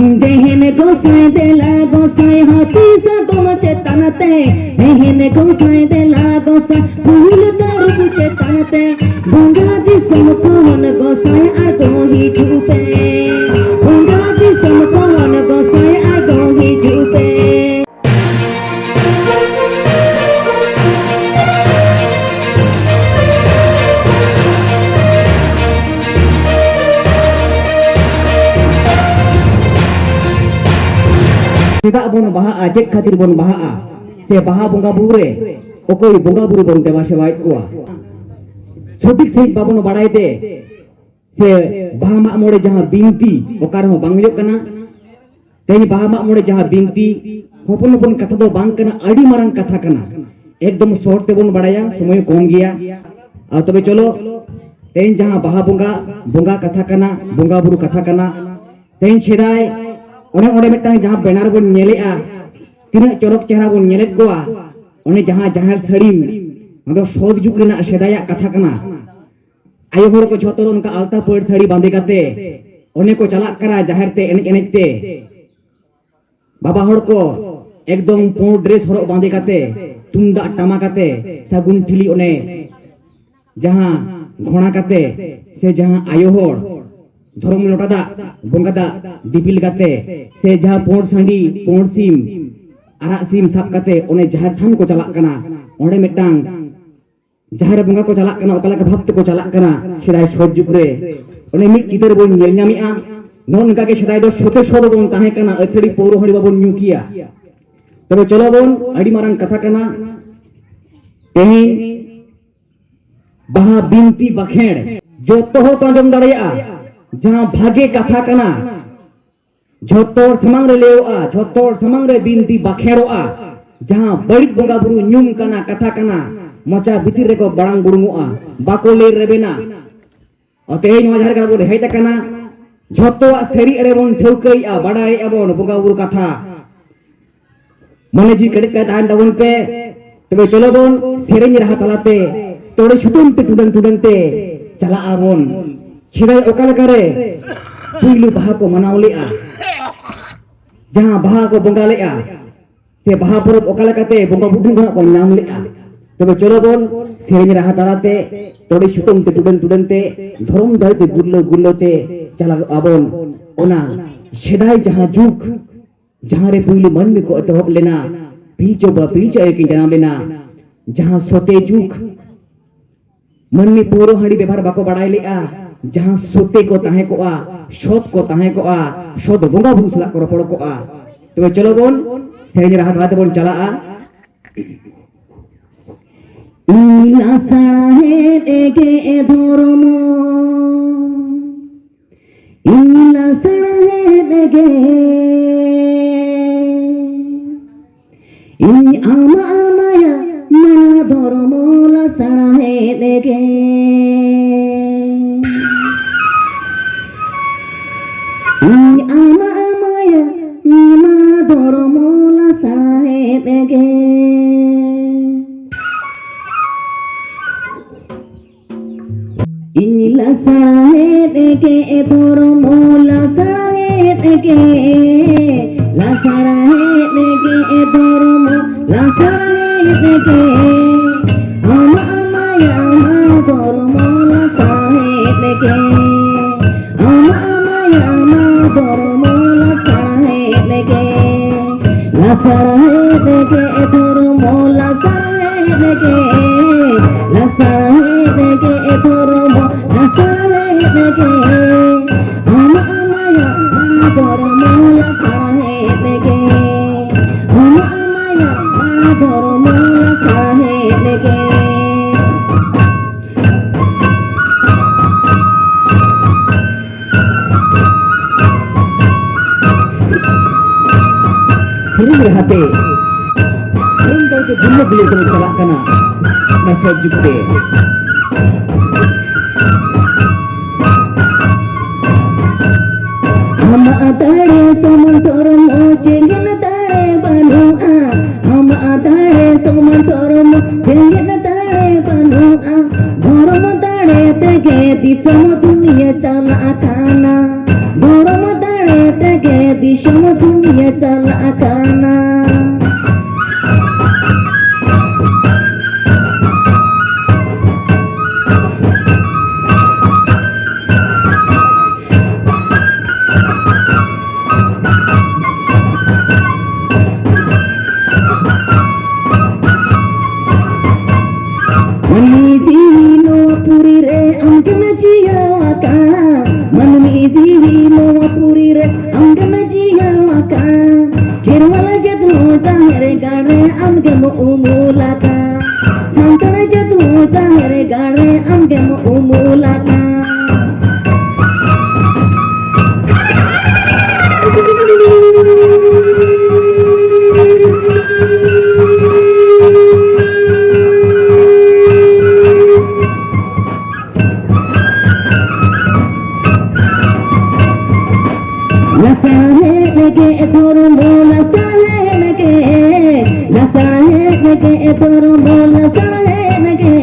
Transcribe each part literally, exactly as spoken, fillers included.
ᱫᱮᱦᱮᱱ ᱜᱚᱸᱥᱟᱭ ᱫᱮᱞᱟ ᱜᱚᱸᱥᱟᱭ ᱦᱟᱹᱛᱤ ᱥᱟᱫᱚᱢ ᱪᱮᱛᱟᱱ ᱛᱮ, ᱫᱮᱦᱮᱱ ᱜᱚᱸᱥᱟᱭ ᱫᱮᱞᱟ ᱜᱚᱸᱥᱟᱭ ᱠᱩᱞ ᱛᱟᱹᱨᱩᱵ ᱪᱮᱛᱟᱱ ᱛᱮ, ᱵᱚᱸᱜᱟ ᱫᱤᱥᱚᱢ ᱠᱷᱚᱱ ᱜᱚᱸᱥᱟᱭ ᱟᱬᱜᱚ ᱦᱤᱡᱩᱜ ᱯᱮ, ᱵᱚᱸᱜᱟ ᱫᱤᱥᱚᱢ ᱠᱷᱚᱱ ᱜᱚᱸᱥᱟᱭ ᱟᱬᱜᱚ ᱦᱤᱡᱩᱜ ᱯᱮ᱾ ᱪᱮᱫᱟᱜ ᱵᱚᱱ ᱵᱟᱦᱟᱜᱼᱟ? ᱪᱮᱫ ᱠᱷᱟᱹᱛᱤᱨ ᱵᱚᱱ ᱵᱟᱦᱟᱜᱼᱟ? ᱥᱮ ᱵᱟᱦᱟ ᱵᱚᱸᱜᱟ ᱵᱩᱨᱩ ᱨᱮ ᱚᱠᱚᱭ ᱵᱚᱸᱜᱟ ᱵᱩᱨᱩ ᱵᱚᱱ ᱫᱮᱵᱟ ᱥᱮᱵᱟᱭᱮᱫ ᱠᱚᱣᱟ? ᱥᱚᱴᱷᱤᱠ ᱥᱟᱺᱦᱤᱡ ᱵᱟᱵᱚᱱ ᱵᱟᱲᱟᱭ ᱛᱮ, ᱥᱮ ᱵᱟᱦᱟ ᱢᱟᱜ ᱢᱚᱬᱮ ᱡᱟᱦᱟᱸ ᱵᱤᱱᱛᱤ ᱚᱠᱟ ᱨᱮᱦᱚᱸ ᱵᱟᱝ ᱦᱩᱭᱩᱜ ᱠᱟᱱᱟ᱾ ᱛᱮᱦᱮᱧ ᱵᱟᱦᱟ ᱢᱟᱜ ᱢᱚᱬᱮ ᱡᱟᱦᱟᱸ ᱵᱤᱱᱛᱤ, ᱦᱚᱯᱚᱱ ᱦᱚᱯᱚᱱ ᱠᱟᱛᱷᱟ ᱫᱚ ᱵᱟᱝ ᱠᱟᱱᱟ, ᱟᱹᱰᱤ ᱢᱟᱨᱟᱝ ᱠᱟᱛᱷᱟ ᱠᱟᱱᱟ᱾ ᱮᱠᱫᱚᱢ ᱥᱚᱨᱴ ᱛᱮᱵᱚᱱ ᱵᱟᱲᱟᱭᱟ, ᱥᱚᱢᱚᱭ ᱠᱚᱢ ᱜᱮᱭᱟ᱾ ᱟᱨ ᱛᱚᱵᱮ ᱪᱚᱞᱚ, ᱛᱮᱦᱮᱧ ᱡᱟᱦᱟᱸ ᱵᱟᱦᱟ ᱵᱚᱸᱜᱟ, ᱵᱚᱸᱜᱟ ᱠᱟᱛᱷᱟ ᱠᱟᱱᱟ, ᱵᱚᱸᱜᱟ ᱵᱩᱨᱩ ᱠᱟᱛᱷᱟ ᱠᱟᱱᱟ, ᱛᱮᱦᱮᱧ ᱥᱮᱫᱟᱭ ᱚᱱᱮ ᱚᱸᱰᱮ ᱢᱤᱫᱴᱟᱝ ᱡᱟᱦᱟᱸ ᱵᱮᱱᱟᱨ ᱵᱚᱱ ᱧᱮᱞᱮᱜᱼᱟ, ᱛᱤᱱᱟᱹᱜ ᱪᱚᱨᱚᱠ ᱪᱮᱦᱨᱟ ᱵᱚᱱ ᱧᱮᱞᱮᱫ ᱠᱚᱣᱟ, ᱚᱱᱮ ᱡᱟᱦᱟᱸ ᱡᱟᱦᱮᱨ ᱥᱟᱹᱲᱤᱢ, ᱚᱱᱟ ᱫᱚ ᱥᱚᱛ ᱡᱩᱜᱽ ᱨᱮᱱᱟᱜ ᱥᱮᱫᱟᱭᱟᱜ ᱠᱟᱛᱷᱟ ᱠᱟᱱᱟ᱾ ᱟᱭᱳ ᱦᱚᱲ ᱠᱚ ᱡᱷᱚᱛᱚ ᱚᱱᱠᱟ ᱟᱞᱛᱟ ᱯᱟᱹᱲ ᱥᱟᱹᱲᱤ ᱵᱟᱸᱫᱮ ᱠᱟᱛᱮ ᱚᱱᱮ ᱠᱚ ᱪᱟᱞᱟᱜ ᱠᱟᱱᱟ ᱡᱟᱦᱮᱨ ᱛᱮ ᱮᱱᱮᱡ ᱮᱱᱮᱡ ᱛᱮ᱾ ᱵᱟᱵᱟ ᱦᱚᱲ ᱠᱚ ᱮᱠᱫᱚᱢ ᱯᱩᱸᱰ ᱰᱨᱮᱥ ᱦᱚᱨᱚᱜ ᱵᱟᱸᱫᱮ ᱠᱟᱛᱮ, ᱛᱩᱢᱫᱟᱜ ᱴᱟᱢᱟᱠ ᱟᱛᱮ, ᱥᱟᱹᱜᱩᱱ ᱴᱷᱤᱞᱤ ᱚᱱᱮ ᱡᱟᱦᱟᱸ ᱜᱷᱚᱲᱟ ᱠᱟᱛᱮ, ᱥᱮ ᱡᱟᱦᱟᱸ ᱟᱭᱳ ᱦᱚᱲ ᱫᱷᱚᱨᱚᱢ ᱞᱚᱴᱟ ᱫᱟᱜ, ᱵᱚᱸᱜᱟ ᱫᱟᱜ ᱫᱤᱯᱤᱞ ᱠᱟᱛᱮ, ᱥᱮ ᱡᱟᱦᱟᱸ ᱯᱩᱸᱰ ᱥᱟᱺᱰᱤ, ᱯᱩᱸᱰ ᱥᱤᱢ, ᱟᱨᱟᱜ ᱥᱤᱢ ᱥᱟᱵ ᱠᱟᱛᱮ ᱚᱱᱮ ᱡᱟᱦᱮᱨ ᱛᱷᱟᱱ ᱠᱚ ᱪᱟᱞᱟᱜ ᱠᱟᱱᱟ, ᱚᱸᱰᱮ ᱢᱤᱫᱴᱟᱝ ᱡᱟᱦᱮᱨ ᱵᱚᱸᱜᱟ ᱠᱚ ᱪᱟᱞᱟᱜ ᱠᱟᱱᱟ, ᱚᱠᱟ ᱞᱮᱠᱟ ᱵᱷᱟᱵᱽ ᱛᱮᱠᱚ ᱪᱟᱞᱟᱜ ᱠᱟᱱᱟ ᱥᱮᱫᱟᱭ ᱥᱚᱛ ᱡᱩᱜᱽ ᱨᱮ, ᱚᱱᱮ ᱢᱤᱫ ᱪᱤᱛᱟᱹᱨ ᱵᱚᱱ ᱧᱮᱞ ᱧᱟᱢᱮᱜᱼᱟ᱾ ᱱᱚᱜᱼᱚ ᱱᱚᱝᱠᱟ ᱜᱮ ᱥᱮᱫᱟᱭ ᱫᱚ ᱥᱚᱛᱮ ᱥᱚᱛ ᱵᱚᱱ ᱛᱟᱦᱮᱸ ᱠᱟᱱᱟ, ᱟᱹᱛᱷᱟᱹᱲᱤ ᱯᱟᱹᱣᱨᱟᱹ ᱦᱟᱺᱰᱤ ᱵᱟᱵᱚᱱ ᱧᱩ ᱠᱮᱭᱟ᱾ ᱛᱚᱵᱮ ᱪᱚᱞᱚ ᱵᱚᱱ, ᱟᱹᱰᱤ ᱢᱟᱨᱟᱝ ᱠᱟᱛᱷᱟ ᱠᱟᱱᱟ᱾ ᱛᱮᱦᱮᱧ ᱵᱟᱦᱟ ᱵᱤᱱᱛᱤ ᱵᱟᱠᱷᱮᱲ ᱡᱚᱛᱚ ᱦᱚᱲ ᱠᱚ ᱟᱸᱡᱚᱢ ᱫᱟᱲᱮᱭᱟᱜᱼᱟ, ᱡᱟᱦᱟᱸ ᱵᱷᱟᱜᱮ ᱠᱟᱛᱷᱟ ᱠᱟᱱᱟ᱾ ᱡᱷᱚᱛᱚ ᱦᱚᱲ ᱥᱟᱢᱟᱝ ᱨᱮ ᱞᱟᱹᱭᱚᱜᱼᱟ, ᱡᱷᱚᱛᱚ ᱦᱚᱲ ᱥᱟᱢᱟᱝ ᱨᱮ ᱵᱤᱱᱛᱤ ᱵᱟᱠᱷᱮᱲᱚᱜᱼᱟ᱾ ᱡᱟᱦᱟᱸ ᱵᱟᱹᱲᱤᱡ ᱵᱚᱸᱜᱟ ᱵᱩᱨᱩ ᱧᱩᱢ ᱠᱟᱱᱟ, ᱠᱟᱛᱷᱟ ᱠᱟᱱᱟ, ᱢᱚᱪᱟ ᱵᱷᱤᱛᱤᱨ ᱨᱮᱠᱚ ᱵᱟᱲᱟᱝ ᱵᱩᱲᱩᱝᱚᱜᱼᱟ, ᱵᱟᱠᱚ ᱞᱟᱹᱭ ᱨᱮᱵᱮᱱᱟ᱾ ᱟᱨ ᱛᱮᱦᱮᱧ ᱱᱚᱣᱟ ᱡᱟᱦᱮᱨ ᱜᱟᱲ ᱵᱚᱱ ᱦᱮᱡ ᱟᱠᱟᱱᱟ, ᱡᱷᱚᱛᱚᱣᱟᱜ ᱥᱟᱹᱨᱤ ᱮᱲᱮ ᱵᱚᱱ ᱴᱷᱟᱹᱣᱠᱟᱹᱭᱮᱫᱼᱟ, ᱵᱟᱰᱟᱭᱮᱫᱼᱟ ᱵᱚᱱ ᱵᱚᱸᱜᱟ ᱵᱩᱨᱩ ᱠᱟᱛᱷᱟ᱾ ᱢᱚᱱᱮ ᱡᱤᱣᱤ ᱠᱮᱴᱮᱡ ᱛᱮ ᱛᱟᱦᱮᱱ ᱛᱟᱵᱚᱱ ᱯᱮ᱾ ᱛᱚᱵᱮ ᱪᱚᱞᱚ ᱵᱚᱱ ᱥᱮᱨᱮᱧ ᱨᱟᱦᱟ ᱛᱟᱞᱟᱛᱮ ᱛᱚᱲᱮ ᱥᱩᱛᱟᱹᱢ ᱛᱮ ᱴᱩᱰᱟᱹᱝ ᱴᱩᱰᱟᱹᱝ ᱛᱮ ᱪᱟᱞᱟᱜ ᱟᱵᱚᱱ᱾ ᱥᱮᱫᱟᱭ ᱚᱠᱟ ᱞᱮᱠᱟᱨᱮ ᱯᱩᱭᱞᱩ ᱵᱟᱦᱟ ᱠᱚ ᱢᱟᱱᱟᱣ ᱞᱮᱜᱼᱟ, ᱡᱟᱦᱟᱸ ᱵᱟᱦᱟ ᱠᱚ ᱵᱚᱸᱜᱟ ᱞᱮᱫᱼᱟ, ᱥᱮ ᱵᱟᱦᱟ ᱯᱚᱨᱚᱵᱽ ᱚᱠᱟ ᱞᱮᱠᱟᱛᱮ ᱵᱚᱸᱜᱟ ᱵᱩᱨᱩ ᱴᱷᱮᱱ ᱠᱷᱚᱱᱟᱜ ᱠᱚ ᱧᱟᱢ ᱞᱮᱫᱼᱟ? ᱛᱚᱵᱮ ᱪᱚᱞᱚ ᱵᱚᱱ ᱥᱮᱨᱮᱧ ᱨᱟᱦᱟ ᱛᱟᱞᱟᱛᱮ, ᱛᱚᱲᱮ ᱥᱩᱛᱟᱹᱢ ᱛᱮ, ᱴᱩᱰᱟᱹᱱ ᱴᱩᱰᱟᱹᱱ ᱛᱮ, ᱫᱷᱚᱨᱚᱢ ᱫᱟᱲᱮ ᱛᱮ ᱜᱩᱨᱞᱟᱹ ᱜᱩᱨᱞᱟᱹ ᱛᱮ ᱪᱟᱞᱟᱜ ᱟᱵᱚᱱ᱾ ᱚᱱᱟ ᱥᱮᱫᱟᱭ ᱡᱟᱦᱟᱸ ᱡᱩᱜᱽ, ᱡᱟᱦᱟᱸ ᱨᱮ ᱯᱩᱭᱞᱩ ᱢᱟᱹᱱᱢᱤ ᱠᱚ ᱮᱛᱚᱦᱚᱵ ᱞᱮᱱᱟ, ᱯᱤᱞᱪᱩ ᱵᱟᱵᱟ ᱯᱤᱞᱪᱩ ᱟᱭᱳ ᱠᱤᱱ ᱡᱟᱱᱟᱢ ᱞᱮᱱᱟ, ᱡᱟᱦᱟᱸ ᱥᱚᱛᱮ ᱡᱩᱜᱽ, ᱢᱟᱹᱱᱢᱤ ᱯᱟᱹᱣᱨᱟᱹ ᱦᱟᱺᱰᱤ ᱵᱮᱵᱷᱟᱨ ᱵᱟᱠᱚ ᱵᱟᱲᱟᱭ ᱞᱮᱜᱼᱟ, ᱡᱟᱦᱟᱸ ᱥᱚᱛᱮ ᱠᱚ ᱛᱟᱦᱮᱸ ᱠᱚᱜᱼᱟ, ᱥᱚᱛ ᱠᱚ ᱛᱟᱦᱮᱸ ᱠᱚᱜᱼᱟ, ᱥᱚᱛ ᱵᱚᱸᱜᱟ ᱵᱩᱨᱩ ᱥᱟᱞᱟᱜ ᱠᱚ ᱨᱚᱯᱚᱲ ᱠᱚᱜᱼᱟ᱾ ᱛᱚᱵᱮ ᱪᱚᱞᱚ ᱵᱚᱱ ᱥᱮᱨᱮᱧ ᱨᱟᱦᱟ ᱛᱟᱞᱟ ᱛᱮᱵᱚᱱ ᱪᱟᱞᱟᱜᱼᱟ᱾ ᱤᱧ ᱞᱟᱥᱟᱲᱦᱮᱫ ᱜᱮ ᱫᱷᱚᱨᱢᱚ, ᱤᱧ ᱞᱟᱥᱟᱲᱦᱮᱫ ᱜᱮ, ᱤᱧ ᱟᱢᱟᱜ ᱢᱟᱭᱟ ᱢᱟ ᱫᱷᱚᱨᱢᱚ ᱞᱟᱥᱟᱲᱦᱮᱫ ᱜᱮ᱾ ᱤᱧ ᱟᱢᱟᱜ ᱢᱟᱭᱟ ᱢᱟ ᱫᱷᱚᱨᱢᱚ ᱞᱟᱥᱟᱲᱦᱮᱫ ᱜᱮ᱾ ᱤᱧ ᱞᱟᱥᱟᱲᱦᱮᱫ ᱜᱮ ᱫᱷᱚᱨᱢᱚ ᱞᱟᱥᱟᱲᱦᱮᱫ ᱜᱮ, ᱞᱟᱥᱟᱲᱦᱮᱫ ᱜᱮ ᱫᱷᱚᱨᱢᱚ ᱞᱟᱥᱟᱲᱦᱮᱫ ᱜᱮ, ᱟᱢᱟᱜ ᱢᱟᱭᱟ ᱢᱟ ᱫᱷᱚᱨᱢᱚ ᱞᱟᱥᱟᱲᱦᱮᱫ ᱜᱮ, ᱟᱢᱟᱜ ᱢᱟᱭᱟ ᱢᱟ ᱫᱷᱚᱨᱢᱚ ᱞᱟᱥᱟᱲᱦᱮᱫ ᱜᱮ, ᱞᱟᱥᱟᱲᱦᱮᱫ ᱜᱮ ᱫᱷᱚᱨᱢᱚ ᱞᱟᱥᱟᱲᱦᱮᱫ ᱜᱮ, ᱞᱟᱥᱟᱲᱦᱮᱫ ᱜᱮ ᱫᱷᱚᱨᱢᱚ ᱞᱟᱥᱟᱲᱦᱮᱫ ᱜᱮ, ᱟᱢᱟᱜ ᱢᱟᱭᱟ ᱢᱟ ᱫᱷᱚᱨᱢᱚ ᱞᱟᱥᱟᱲᱦᱮᱫ ᱜᱮ, ᱟᱢᱟᱜ ᱢᱟᱭᱟ ᱢᱟ ᱫᱷᱚᱨᱢᱚ ᱞᱟᱥᱟᱲᱦᱮᱫ ᱜᱮ᱾ ᱥᱮᱨᱮᱧ ᱨᱟᱦᱟᱛᱮ ᱥᱮᱨᱮᱧ ᱫᱚ ᱡᱮ ᱵᱷᱩᱞ ᱵᱷᱩᱞ ᱛᱮᱵᱚᱱ ᱪᱟᱞᱟᱜ ᱠᱟᱱᱟ, ᱚᱱᱟ ᱥᱚᱦᱚᱡ ᱡᱩᱜᱽ ᱛᱮ᱾ ᱟᱢᱟᱜ ᱫᱟᱲᱮ ᱥᱚᱢᱟᱱ ᱫᱷᱚᱨᱢᱚ ᱪᱮᱸᱜᱷᱮᱱ ᱫᱟᱲᱮ ᱵᱟᱹᱱᱩᱜᱼᱟ᱾ ᱟᱢᱟᱜ ᱫᱟᱲᱮ ᱥᱚᱢᱟᱱ ᱫᱷᱚᱨᱢᱚ ᱪᱮᱸᱜᱷᱮᱱ ᱫᱟᱲᱮ ᱵᱟᱹᱱᱩᱜᱼᱟ᱾ ᱫᱷᱚᱨᱢᱚ ᱫᱟᱲᱮ ᱛᱮᱜᱮ ᱫᱤᱥᱚᱢ ᱫᱩᱱᱤᱭᱟᱹ ᱪᱟᱞᱟᱜ ᱠᱟᱱᱟ᱾ ᱫᱷᱚᱨᱢᱚ ᱫᱟᱲᱮ ᱛᱮᱜᱮ ᱫᱤᱥᱚᱢ ᱫᱩᱱᱤᱭᱟᱹ ᱪᱟᱞᱟᱜ ᱠᱟᱱᱟ᱾ ᱢᱟᱹᱱᱢᱤ ᱡᱤᱣᱤ ᱱᱚᱣᱟ ᱯᱩᱨᱤ ᱨᱮ ᱟᱢ ᱜᱮᱢ ᱡᱤᱭᱟᱹᱣ ᱟᱠᱟᱫ᱾ ᱢᱟᱹᱱᱢᱤ ᱡᱤᱣᱤ ᱱᱚᱣᱟ ᱯᱩᱨᱤ ᱨᱮ ᱟᱢ ᱜᱮᱢ ᱡᱤᱭᱟᱹᱣ ᱟᱠᱟᱫ᱾ ᱠᱷᱮᱨᱣᱟᱞ ᱡᱟᱹᱫᱩ ᱡᱟᱦᱮᱨ ᱜᱟᱲ ᱨᱮ ᱟᱢ ᱜᱮᱢ ᱩᱢᱩᱞ ᱟᱠᱟᱫ᱾ ᱥᱟᱱᱛᱟᱲ ᱡᱟᱹᱫᱩ ᱡᱟᱦᱮᱨ ᱜᱟᱲ ᱨᱮ ᱟᱢ ᱜᱮᱢ ᱩᱢᱩᱞ ᱟᱠᱟᱫ᱾ ᱞᱟᱥᱟᱲᱦᱮᱫ ᱜᱮ ᱫᱷᱚᱨᱢᱚ, ᱞᱟᱥᱟᱲᱦᱮᱫ ᱜᱮ, ᱞᱟᱥᱟᱲᱦᱮᱫ ᱜᱮ ᱫᱷᱚᱨᱢᱚ, ᱞᱟᱥᱟᱲᱦᱮᱫ ᱜᱮ᱾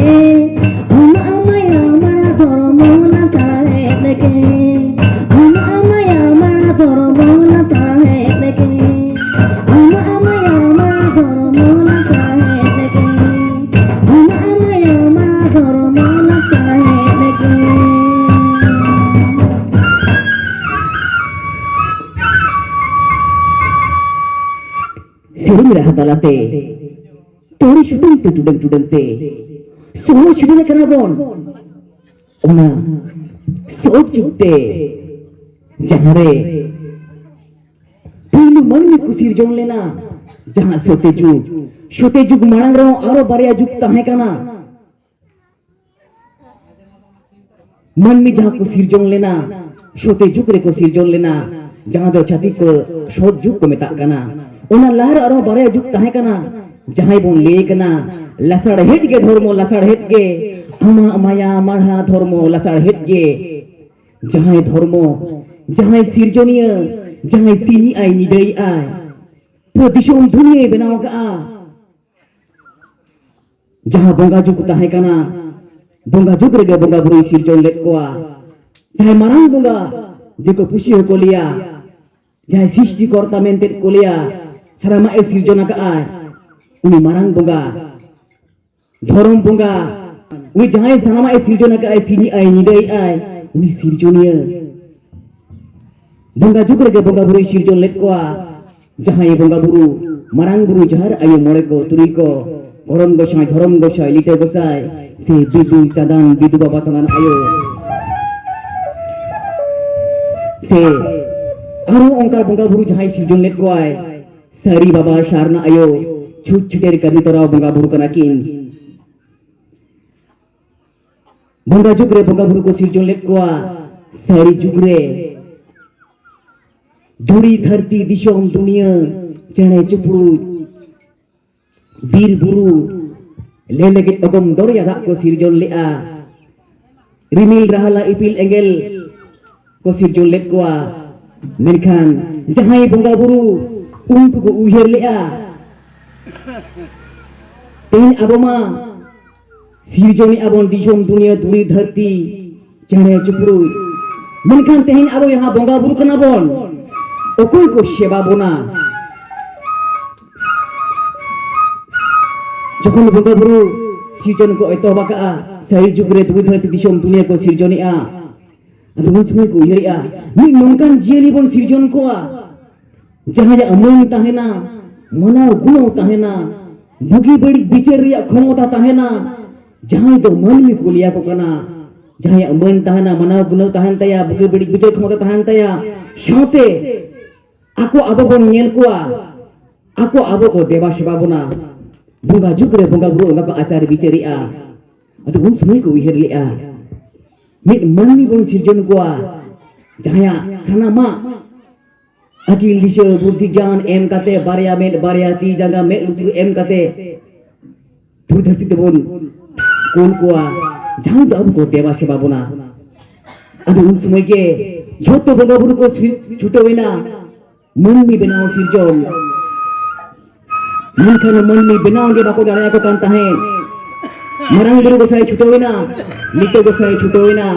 ᱟᱢᱟᱜ ᱢᱟᱭᱟ ᱢᱟᱲᱟ ᱫᱷᱚᱨᱢᱚ, ᱞᱟᱥᱟᱲᱦᱮᱫ ᱜᱮ᱾ ᱟᱢᱟᱜ ᱢᱟᱭᱟ ᱢᱟᱲᱟ ᱫᱷᱚᱨᱢᱚ, ᱞᱟᱥᱟᱲᱦᱮᱫ ᱜᱮ᱾ ᱟᱢᱟᱜ ᱢᱟᱭᱟ ᱢᱟᱲᱟ ᱫᱷᱚᱨᱢᱚ, ᱞᱟᱥᱟᱲᱦᱮᱫ ᱜᱮ᱾ ᱟᱢᱟᱜ ᱢᱟᱭᱟ ᱢᱟᱲᱟ ᱫᱷᱚᱨᱢᱚ, ᱞᱟᱥᱟᱲᱦᱮᱫ ᱜᱮ᱾ ᱥᱮᱨᱮᱧ ᱨᱟᱦᱟ ᱛᱟᱞᱟᱛᱮ, ᱛᱚᱲᱤ ᱥᱩᱛᱟᱹᱢ ᱛᱮ ᱴᱩᱰᱟᱹᱝ ᱴᱩᱰᱟᱹᱝ ᱛᱮ ᱥᱚᱦᱚᱡ ᱥᱩᱰᱟᱹᱝ ᱠᱟᱱᱟ ᱵᱚᱱ᱾ ᱚᱱᱟ ᱥᱚᱦᱚᱡ ᱡᱩᱜᱽ ᱛᱮ, ᱡᱟᱦᱟᱸᱨᱮ ᱯᱩᱭᱞᱩ ᱢᱟᱹᱱᱢᱤ ᱠᱚ ᱥᱤᱨᱡᱚᱱ ᱞᱮᱱᱟ, ᱡᱟᱦᱟᱸ ᱥᱚᱛᱮ ᱡᱩᱜᱽ, ᱥᱚᱛᱮ ᱡᱩᱜᱽ ᱢᱟᱲᱟᱝ ᱨᱮᱦᱚᱸ ᱟᱨᱚ ᱵᱟᱨᱭᱟ ᱡᱩᱜᱽ ᱛᱟᱦᱮᱸ ᱠᱟᱱᱟ᱾ ᱢᱟᱹᱱᱢᱤ ᱡᱟᱦᱟᱸ ᱠᱚ ᱥᱤᱨᱡᱚᱱ ᱞᱮᱱᱟ, ᱥᱚᱛᱮ ᱡᱩᱜᱽ ᱨᱮᱠᱚ ᱥᱤᱨᱡᱚᱱ ᱞᱮᱱᱟ, ᱡᱟᱦᱟᱸ ᱫᱚ ᱪᱷᱟᱹᱛᱤᱠ ᱠᱚ ᱥᱚᱛ ᱡᱩᱜᱽ ᱠᱚ ᱢᱮᱛᱟᱜ ᱠᱟᱱᱟ᱾ ᱚᱱᱟ ᱞᱟᱦᱟ ᱨᱮ ᱟᱨᱦᱚᱸ ᱵᱟᱨᱭᱟ ᱡᱩᱜᱽ ᱛᱟᱦᱮᱸ ᱠᱟᱱᱟ, ᱡᱟᱦᱟᱸᱭ ᱵᱚᱱ ᱞᱟᱹᱭ ᱠᱟᱱᱟ ᱞᱟᱥᱟᱲᱦᱮᱫ ᱜᱮ ᱫᱷᱚᱨᱢᱚ, ᱞᱟᱥᱟᱲᱦᱮᱫ ᱜᱮ᱾ ᱟᱢᱟᱜ ᱢᱟᱭᱟ ᱢᱟᱲᱦᱟ ᱫᱷᱚᱨᱢᱚ, ᱞᱟᱥᱟᱲᱦᱮᱫ ᱜᱮ᱾ ᱡᱟᱦᱟᱸᱭ ᱫᱷᱚᱨᱢᱚ, ᱡᱟᱦᱟᱸᱭ ᱥᱤᱨᱡᱚᱱᱤᱭᱟᱹ, ᱡᱟᱦᱟᱸᱭ ᱥᱤᱧ ᱟᱭ ᱧᱤᱫᱟᱹᱭ ᱟᱭ, ᱯᱩᱨᱟᱹ ᱫᱤᱥᱚᱢ ᱫᱩᱱᱤᱭᱟᱹᱭ ᱵᱮᱱᱟᱣ ᱟᱠᱟᱫᱼᱟ᱾ ᱡᱟᱦᱟᱸ ᱵᱚᱸᱜᱟ ᱡᱩᱜᱽ ᱛᱟᱦᱮᱸ ᱠᱟᱱᱟ, ᱵᱚᱸᱜᱟ ᱡᱩᱜᱽ ᱨᱮᱜᱮ ᱵᱚᱸᱜᱟ ᱵᱩᱨᱩᱭ ᱥᱤᱨᱡᱚᱱ ᱞᱮᱫ ᱠᱚᱣᱟ᱾ ᱡᱟᱦᱟᱸᱭ ᱢᱟᱨᱟᱝ ᱵᱚᱸᱜᱟ, ᱫᱤᱠᱩ ᱯᱩᱥᱤ ᱦᱚᱸᱠᱚ ᱞᱟᱹᱭᱟ, ᱡᱟᱦᱟᱸᱭ ᱥᱨᱤᱥᱴᱤ ᱠᱚᱨᱛᱟ ᱢᱮᱱᱛᱮ ᱠᱚ ᱞᱟᱹᱭᱟ, ᱥᱟᱱᱟᱢᱟᱜ ᱮ ᱥᱤᱨᱡᱚᱱ ᱟᱠᱟᱫᱼᱟᱭ, ᱩᱱᱤ ᱢᱟᱨᱟᱝ ᱵᱚᱸᱜᱟ, ᱫᱷᱚᱨᱚᱢ ᱵᱚᱸᱜᱟ, ᱩᱱᱤ ᱡᱟᱦᱟᱸᱭ ᱥᱟᱱᱟᱢᱟᱜ ᱮ ᱥᱤᱨᱡᱚᱱ ᱟᱠᱟᱫᱼᱟᱭ, ᱥᱤᱧᱮᱜᱼᱟᱭ, ᱧᱤᱫᱟᱹᱭᱮᱜᱼᱟᱭ, ᱩᱱᱤ ᱥᱤᱨᱡᱚᱱᱤᱭᱟᱹ᱾ ᱵᱚᱸᱜᱟ ᱡᱩᱜᱽ ᱨᱮᱜᱮ ᱵᱚᱸᱜᱟ ᱵᱩᱨᱩᱭ ᱥᱤᱨᱡᱚᱱ ᱞᱮᱫ ᱠᱚᱣᱟ᱾ ᱡᱟᱦᱟᱸᱭ ᱵᱚᱸᱜᱟ ᱵᱩᱨᱩ, ᱢᱟᱨᱟᱝ ᱵᱩᱨᱩ, ᱡᱟᱦᱮᱨ ᱟᱭᱳ, ᱢᱚᱬᱮ ᱠᱚ, ᱛᱩᱨᱩᱭ ᱠᱚ, ᱜᱚᱨᱚᱢ ᱜᱚᱸᱥᱟᱭ, ᱫᱷᱚᱨᱚᱢ ᱜᱚᱸᱥᱟᱭ, ᱞᱤᱴᱟᱹ ᱜᱚᱸᱥᱟᱭ, ᱥᱮ ᱵᱤᱫᱩ, ᱪᱟᱸᱫᱟᱱ, ᱵᱤᱫᱩ ᱵᱟᱵᱟ ᱛᱟᱞᱟᱱ ᱟᱭᱳ, ᱥᱮ ᱟᱨᱦᱚᱸ ᱚᱱᱠᱟ ᱵᱚᱸᱜᱟ ᱵᱩᱨᱩ ᱡᱟᱦᱟᱸᱭ ᱥᱤᱨᱡᱚᱱ ᱞᱮᱫ ᱠᱚᱣᱟᱭ, ᱥᱟᱹᱨᱤ ᱵᱟᱵᱟ, ᱥᱟᱨᱱᱟ ᱟᱭᱳ, ᱪᱷᱩᱸᱛ ᱪᱷᱟᱹᱴᱭᱟᱹᱨ ᱠᱟᱹᱢᱤ ᱛᱚᱨᱟᱣ ᱵᱚᱸᱜᱟ ᱵᱩᱨᱩ ᱠᱟᱱᱟ ᱠᱤᱱ᱾ ᱵᱚᱸᱜᱟ ᱡᱩᱜᱽ ᱨᱮ ᱵᱚᱸᱜᱟ ᱵᱩᱨᱩ ᱠᱚ ᱥᱤᱨᱡᱚᱱ ᱞᱮᱫ ᱠᱚᱣᱟ᱾ ᱥᱟᱹᱨᱤ ᱡᱩᱜᱽ ᱨᱮ ᱫᱷᱩᱲᱤ ᱫᱷᱟᱹᱨᱛᱤ ᱫᱤᱥᱚᱢ ᱫᱩᱱᱤᱭᱟᱹ, ᱪᱮᱬᱮ ᱪᱤᱯᱨᱩᱡ, ᱵᱤᱨ ᱵᱩᱨᱩ, ᱞᱮ ᱞᱮᱜᱮᱡ ᱚᱜᱚᱢ ᱫᱚᱨᱭᱟ ᱫᱟᱜ ᱠᱚ ᱥᱤᱨᱡᱚᱱ ᱞᱮᱫᱼᱟ᱾ ᱨᱤᱢᱤᱞ ᱨᱟᱦᱞᱟ ᱤᱯᱤᱞ ᱮᱸᱜᱮᱞ ᱠᱚ ᱥᱤᱨᱡᱚᱱ ᱞᱮᱫ ᱠᱚᱣᱟ᱾ ᱢᱮᱱᱠᱷᱟᱱ ᱡᱟᱦᱟᱸᱭ ᱵᱚᱸᱜᱟ ᱵᱩᱨᱩ, ᱩᱱᱠᱩ ᱠᱚ ᱩᱭᱦᱟᱹᱨ ᱞᱮᱫᱼᱟ, ᱛᱮᱦᱮᱧ ᱟᱵᱚ ᱢᱟ ᱥᱤᱨᱡᱚᱱᱮᱜᱼᱟ ᱵᱚᱱ ᱫᱤᱥᱚᱢ ᱫᱩᱱᱤᱭᱟᱹ, ᱫᱷᱩᱲᱤ ᱫᱷᱟᱹᱨᱛᱤ, ᱪᱮᱬᱮ ᱪᱤᱯᱨᱩᱡ, ᱢᱮᱱᱠᱷᱟᱱ ᱛᱮᱦᱮᱧ ᱟᱵᱚ ᱡᱟᱦᱟᱸ ᱵᱚᱸᱜᱟ ᱵᱩᱨᱩ ᱠᱟᱱᱟ ᱵᱚᱱ, ᱚᱠᱚᱭ ᱠᱚ ᱥᱮᱵᱟ ᱵᱚᱱᱟ? ᱡᱚᱠᱷᱚᱱ ᱵᱚᱸᱜᱟ ᱵᱩᱨᱩ ᱥᱤᱨᱡᱚᱱ ᱠᱚ ᱮᱛᱚᱦᱚᱵ ᱟᱠᱟᱫᱼᱟ, ᱥᱟᱹᱨᱤ ᱡᱩᱜᱽ ᱨᱮ ᱫᱷᱩᱲᱤ ᱫᱷᱟᱹᱨᱛᱤ ᱫᱤᱥᱚᱢ ᱫᱩᱱᱤᱭᱟᱹ ᱠᱚ ᱥᱤᱨᱡᱚᱱᱮᱜᱼᱟ, ᱟᱫᱚ ᱩᱱ ᱥᱚᱢᱚᱭ ᱠᱚ ᱩᱭᱦᱟᱹᱨᱮᱜᱼᱟ, ᱢᱤᱫ ᱱᱚᱝᱠᱟᱱ ᱡᱤᱭᱟᱹᱞᱤ ᱵᱚᱱ ᱥᱤᱨᱡᱚᱱ ᱠᱚᱣᱟ, ᱡᱟᱦᱟᱸᱭᱟᱜ ᱢᱟᱹᱱ ᱛᱟᱦᱮᱱᱟ, ᱢᱟᱱᱟᱣ ᱜᱩᱱᱟᱹᱣ ᱛᱟᱦᱮᱱᱟ, ᱵᱩᱜᱤ ᱵᱟᱹᱲᱤᱡ ᱵᱤᱪᱟᱹᱨ ᱨᱮᱭᱟᱜ ᱠᱷᱚᱢᱚᱛᱟ ᱛᱟᱦᱮᱱᱟ, ᱡᱟᱦᱟᱸᱭ ᱫᱚ ᱢᱟᱹᱱᱢᱤ ᱠᱚ ᱞᱟᱹᱭᱟᱠᱚ ᱠᱟᱱᱟ, ᱡᱟᱦᱟᱸᱭᱟᱜ ᱢᱟᱹᱱ ᱛᱟᱦᱮᱱᱟ, ᱢᱟᱱᱟᱣ ᱜᱩᱱᱟᱹᱣ ᱛᱟᱦᱮᱱ ᱛᱟᱭᱟ, ᱵᱩᱜᱤ ᱵᱟᱹᱲᱤᱡ ᱵᱤᱪᱟᱹᱨ ᱠᱷᱚᱢᱚᱛᱟ ᱛᱟᱦᱮᱱ ᱛᱟᱭᱟ, ᱥᱟᱶᱛᱮ ᱟᱠᱚ ᱟᱵᱚ ᱵᱚᱱ ᱧᱮᱞ ᱠᱚᱣᱟ, ᱟᱠᱚ ᱟᱵᱚ ᱠᱚ ᱫᱮᱵᱟ ᱥᱮᱵᱟ ᱵᱚᱱᱟ, ᱵᱚᱸᱜᱟ ᱡᱩᱜᱽ ᱨᱮ ᱵᱚᱸᱜᱟ ᱵᱩᱨᱩ ᱚᱱᱠᱟ ᱠᱚ ᱟᱪᱟᱨ ᱵᱤᱪᱟᱹᱨᱮᱜᱼᱟ᱾ ᱟᱫᱚ ᱩᱱ ᱥᱚᱢᱚᱭ ᱠᱚ ᱩᱭᱦᱟᱹᱨ ᱞᱮᱜᱼᱟ, ᱢᱤᱫ ᱢᱟᱹᱱᱢᱤ ᱵᱚᱱ ᱥᱤᱨᱡᱚᱱ ᱠᱚᱣᱟ, ᱡᱟᱦᱟᱸᱭᱟᱜ ᱥᱟᱱᱟᱢᱟᱜ ᱟᱹᱠᱤᱞ ᱫᱤᱥᱟᱹ ᱵᱩᱫᱽᱫᱷᱤ ᱜᱮᱭᱟᱱ ᱮᱢ ᱠᱟᱛᱮ, ᱵᱟᱨᱭᱟ ᱢᱮᱫ ᱵᱟᱨᱭᱟ ᱛᱤ ᱡᱟᱸᱜᱟ ᱢᱮᱫ ᱞᱩᱛᱩᱨ ᱮᱢ ᱠᱟᱛᱮ ᱫᱷᱩᱲᱤ ᱫᱷᱟᱹᱨᱛᱤ ᱛᱮᱵᱚᱱ ᱠᱩᱞ ᱠᱚᱣᱟ, ᱡᱟᱦᱟᱸᱭ ᱫᱚ ᱟᱵᱚ ᱠᱚ ᱫᱮᱵᱟ ᱥᱮᱵᱟ ᱵᱚᱱᱟ᱾ ᱟᱫᱚ ᱩᱱ ᱥᱚᱢᱚᱭ ᱜᱮ ᱡᱷᱚᱛᱚ ᱵᱚᱸᱜᱟ ᱵᱩᱨᱩ ᱠᱚ ᱥᱤ-, ᱪᱷᱩᱴᱟᱹᱣ ᱮᱱᱟ ᱢᱟᱹᱱᱢᱤ ᱵᱮᱱᱟᱣ ᱥᱤᱨᱡᱚᱱ᱾ ᱢᱮᱱᱠᱷᱟᱱ ᱢᱟᱹᱱᱢᱤ ᱵᱮᱱᱟᱣ ᱜᱮ ᱵᱟᱠᱚ ᱫᱟᱲᱮᱭᱟᱠᱚ ᱠᱟᱱ ᱛᱟᱦᱮᱸᱫ᱾ ᱢᱟᱨᱟᱝ ᱵᱩᱨᱩ ᱜᱚᱸᱥᱟᱭ ᱪᱷᱩᱴᱟᱹᱣ ᱮᱱᱟ, ᱞᱤᱴᱟᱹ ᱜᱚᱸᱥᱟᱭ ᱪᱷᱩᱴᱟᱹᱣ ᱮᱱᱟ,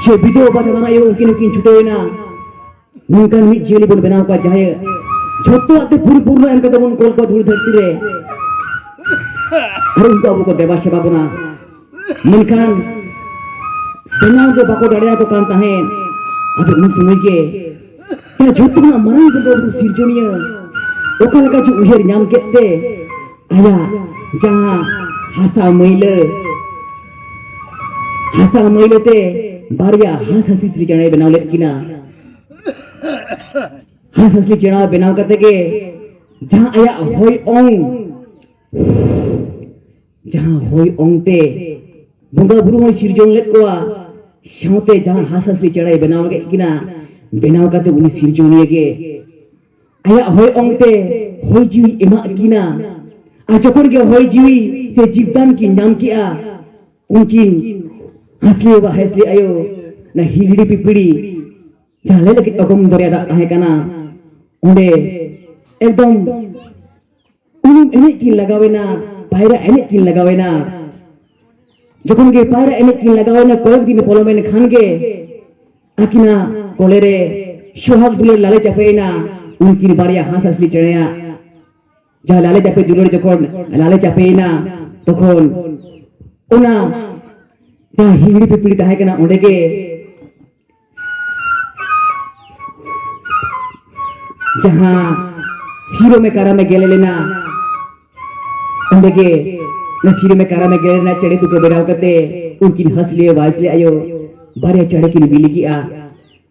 ᱥᱮ ᱵᱤᱫᱩ ᱵᱟᱵᱟ ᱪᱟᱸᱫᱟᱱ ᱟᱭᱳ ᱩᱱᱠᱤᱱ ᱦᱚᱸᱠᱤᱱ ᱪᱷᱩᱴᱟᱹᱣ ᱮᱱᱟ᱾ ᱱᱚᱝᱠᱟᱱ ᱢᱤᱫ ᱡᱤᱭᱟᱹᱞᱤ ᱵᱚᱱ ᱵᱮᱱᱟᱣ ᱠᱚᱣᱟ, ᱡᱟᱦᱟᱸᱭ ᱡᱷᱚᱛᱚᱣᱟᱜ ᱛᱮ ᱯᱚᱨᱤᱯᱩᱨᱱᱚ ᱮᱢ ᱠᱟᱛᱮ ᱵᱚᱱ ᱠᱚᱞ ᱠᱚᱣᱟ ᱫᱷᱩᱲᱤ ᱫᱷᱟᱹᱨᱛᱤ ᱨᱮ, ᱟᱨ ᱩᱱᱠᱩ ᱟᱵᱚ ᱠᱚ ᱫᱮᱵᱟ ᱥᱮᱵᱟ ᱵᱚᱱᱟ᱾ ᱢᱮᱱᱠᱷᱟᱱ ᱵᱮᱱᱟᱣ ᱜᱮ ᱵᱟᱠᱚ ᱫᱟᱲᱮᱭᱟᱠᱚ ᱠᱟᱱ ᱛᱟᱦᱮᱸᱫ᱾ ᱟᱫᱚ ᱩᱱ ᱥᱚᱢᱚᱭ ᱜᱮ ᱡᱟᱦᱟᱸ ᱡᱷᱚᱛᱚ ᱠᱷᱚᱱᱟᱜ ᱢᱟᱨᱟᱝ ᱵᱚᱸᱜᱟ ᱵᱩᱨᱩ ᱥᱤᱨᱡᱚᱱᱤᱭᱟᱹ ᱚᱠᱟ ᱞᱮᱠᱟ ᱪᱚ ᱩᱭᱦᱟᱹᱨ ᱧᱟᱢ ᱠᱮᱫ ᱛᱮ, ᱟᱭᱟᱜ ᱡᱟᱦᱟᱸ ᱦᱟᱥᱟ ᱢᱟᱹᱭᱞᱟᱹ, ᱦᱟᱥᱟ ᱢᱟᱹᱭᱞᱟᱹ ᱛᱮ ᱵᱟᱨᱭᱟ ᱦᱟᱸᱥ ᱦᱟᱸᱥᱞᱤ ᱪᱮᱬᱮᱭ ᱵᱮᱱᱟᱣ ᱞᱮᱫ ᱠᱤᱱᱟ᱾ ᱦᱟᱸᱥ ᱦᱟᱸᱥᱞᱤ ᱪᱮᱬᱮ ᱵᱮᱱᱟᱣ ᱠᱟᱛᱮ ᱜᱮ ᱡᱟᱦᱟᱸ ᱟᱭᱟᱜ ᱦᱚᱭ ᱚᱝ, ᱡᱟᱦᱟᱸ ᱦᱚᱭ ᱚᱝ ᱛᱮ ᱵᱚᱸᱜᱟ ᱵᱩᱨᱩ ᱦᱚᱸᱭ ᱥᱤᱨᱡᱚᱱ ᱞᱮᱫ ᱠᱚᱣᱟ, ᱥᱟᱶᱛᱮ ᱡᱟᱦᱟᱸ ᱦᱟᱸᱥ ᱦᱟᱸᱥᱞᱤ ᱪᱮᱬᱮᱭ ᱵᱮᱱᱟᱣ ᱠᱮᱫ ᱠᱤᱱᱟ, ᱵᱮᱱᱟᱣ ᱠᱟᱛᱮ ᱩᱱᱤ ᱥᱤᱨᱡᱚᱱᱤᱭᱟᱹ ᱜᱮ ᱟᱭᱟᱜ ᱦᱚᱭ ᱚᱝ ᱛᱮ ᱦᱚᱭ ᱡᱤᱣᱤ ᱮᱢᱟᱜ ᱠᱤᱱᱟ᱾ ᱟᱨ ᱡᱚᱠᱷᱚᱱ ᱜᱮ ᱦᱚᱭ ᱡᱤᱣᱤ ᱥᱮ ᱡᱤᱵᱽᱫᱟᱱ ᱠᱤᱱ ᱧᱟᱢ ᱠᱮᱜᱼᱟ, ᱩᱱᱠᱤᱱ ᱦᱟᱸᱥᱞᱤ ᱵᱟᱵᱟ ᱦᱟᱸᱥᱞᱤ ᱟᱭᱳ ᱚᱱᱟ ᱦᱤᱦᱤᱲᱤ ᱯᱤᱯᱤᱲᱤ ᱡᱟᱦᱟᱸ ᱞᱟᱹᱭ ᱞᱟᱹᱜᱤᱫ ᱚᱜᱚᱢ ᱫᱚᱨᱭᱟ ᱫᱟᱜ ᱛᱟᱦᱮᱸ ᱠᱟᱱᱟ, ᱚᱸᱰᱮ ᱮᱠᱫᱚᱢ ᱩᱱᱩᱢ ᱮᱱᱮᱡ ᱠᱤᱱ ᱞᱟᱜᱟᱣᱮᱱᱟ, ᱯᱟᱭᱨᱟ ᱮᱱᱮᱡ ᱠᱤᱱ ᱞᱟᱜᱟᱣᱮᱱᱟ᱾ ᱡᱚᱠᱷᱚᱱ ᱜᱮ ᱯᱟᱭᱨᱟ ᱮᱱᱮᱡ ᱠᱤᱱ ᱞᱟᱜᱟᱣᱮᱱᱟ, ᱠᱚᱭᱮᱠ ᱫᱤᱱ ᱯᱚᱞᱚᱢᱮᱱ ᱠᱷᱟᱱ ᱜᱮ ᱟᱹᱠᱤᱱᱟᱜ ᱠᱚᱞᱮ ᱨᱮ ᱥᱚᱦᱟᱜ ᱫᱩᱞᱟᱹᱲ ᱞᱟᱞᱮ ᱪᱟᱯᱮᱭᱮᱱᱟ᱾ ᱩᱱᱠᱤᱱ ᱵᱟᱨᱭᱟ ᱦᱟᱸᱥ ᱦᱟᱸᱥᱞᱤ ᱪᱮᱬᱮᱭᱟᱜ ᱡᱟᱦᱟᱸ ᱞᱟᱞᱮ ᱪᱟᱯᱮ ᱫᱩᱞᱟᱹᱲ ᱡᱚᱠᱷᱚᱱ ᱞᱟᱞᱮ ᱪᱟᱯᱮᱭᱮᱱᱟ, ᱛᱚᱠᱷᱚᱱ ᱚᱱᱟ ᱡᱟᱦᱟᱸ ᱦᱤᱦᱤᱲᱤ ᱯᱤᱯᱤᱲᱤ ᱛᱟᱦᱮᱸ ᱠᱟᱱᱟ, ᱚᱸᱰᱮ ᱜᱮ ᱡᱟᱦᱟᱸ ᱥᱤᱨᱚᱢᱮ ᱠᱟᱨᱟᱢᱮ ᱜᱮᱞᱮ ᱞᱮᱱᱟ, ᱚᱸᱰᱮ ᱜᱮ ᱚᱱᱟ ᱥᱤᱨᱚᱢᱮ ᱠᱟᱨᱟᱢᱮ ᱜᱮᱞᱮ ᱞᱮᱱᱟ, ᱪᱮᱬᱮ ᱛᱩᱠᱟᱹ ᱵᱮᱱᱟᱣ ᱠᱟᱛᱮ ᱩᱱᱠᱤᱱ ᱦᱟᱸᱥᱞᱤ ᱵᱟᱵᱟ ᱦᱟᱸᱥᱞᱤ ᱟᱭᱳ ᱵᱟᱨᱭᱟ ᱪᱮᱬᱮ ᱠᱤᱱ ᱵᱤᱞᱤ ᱠᱮᱜᱼᱟ᱾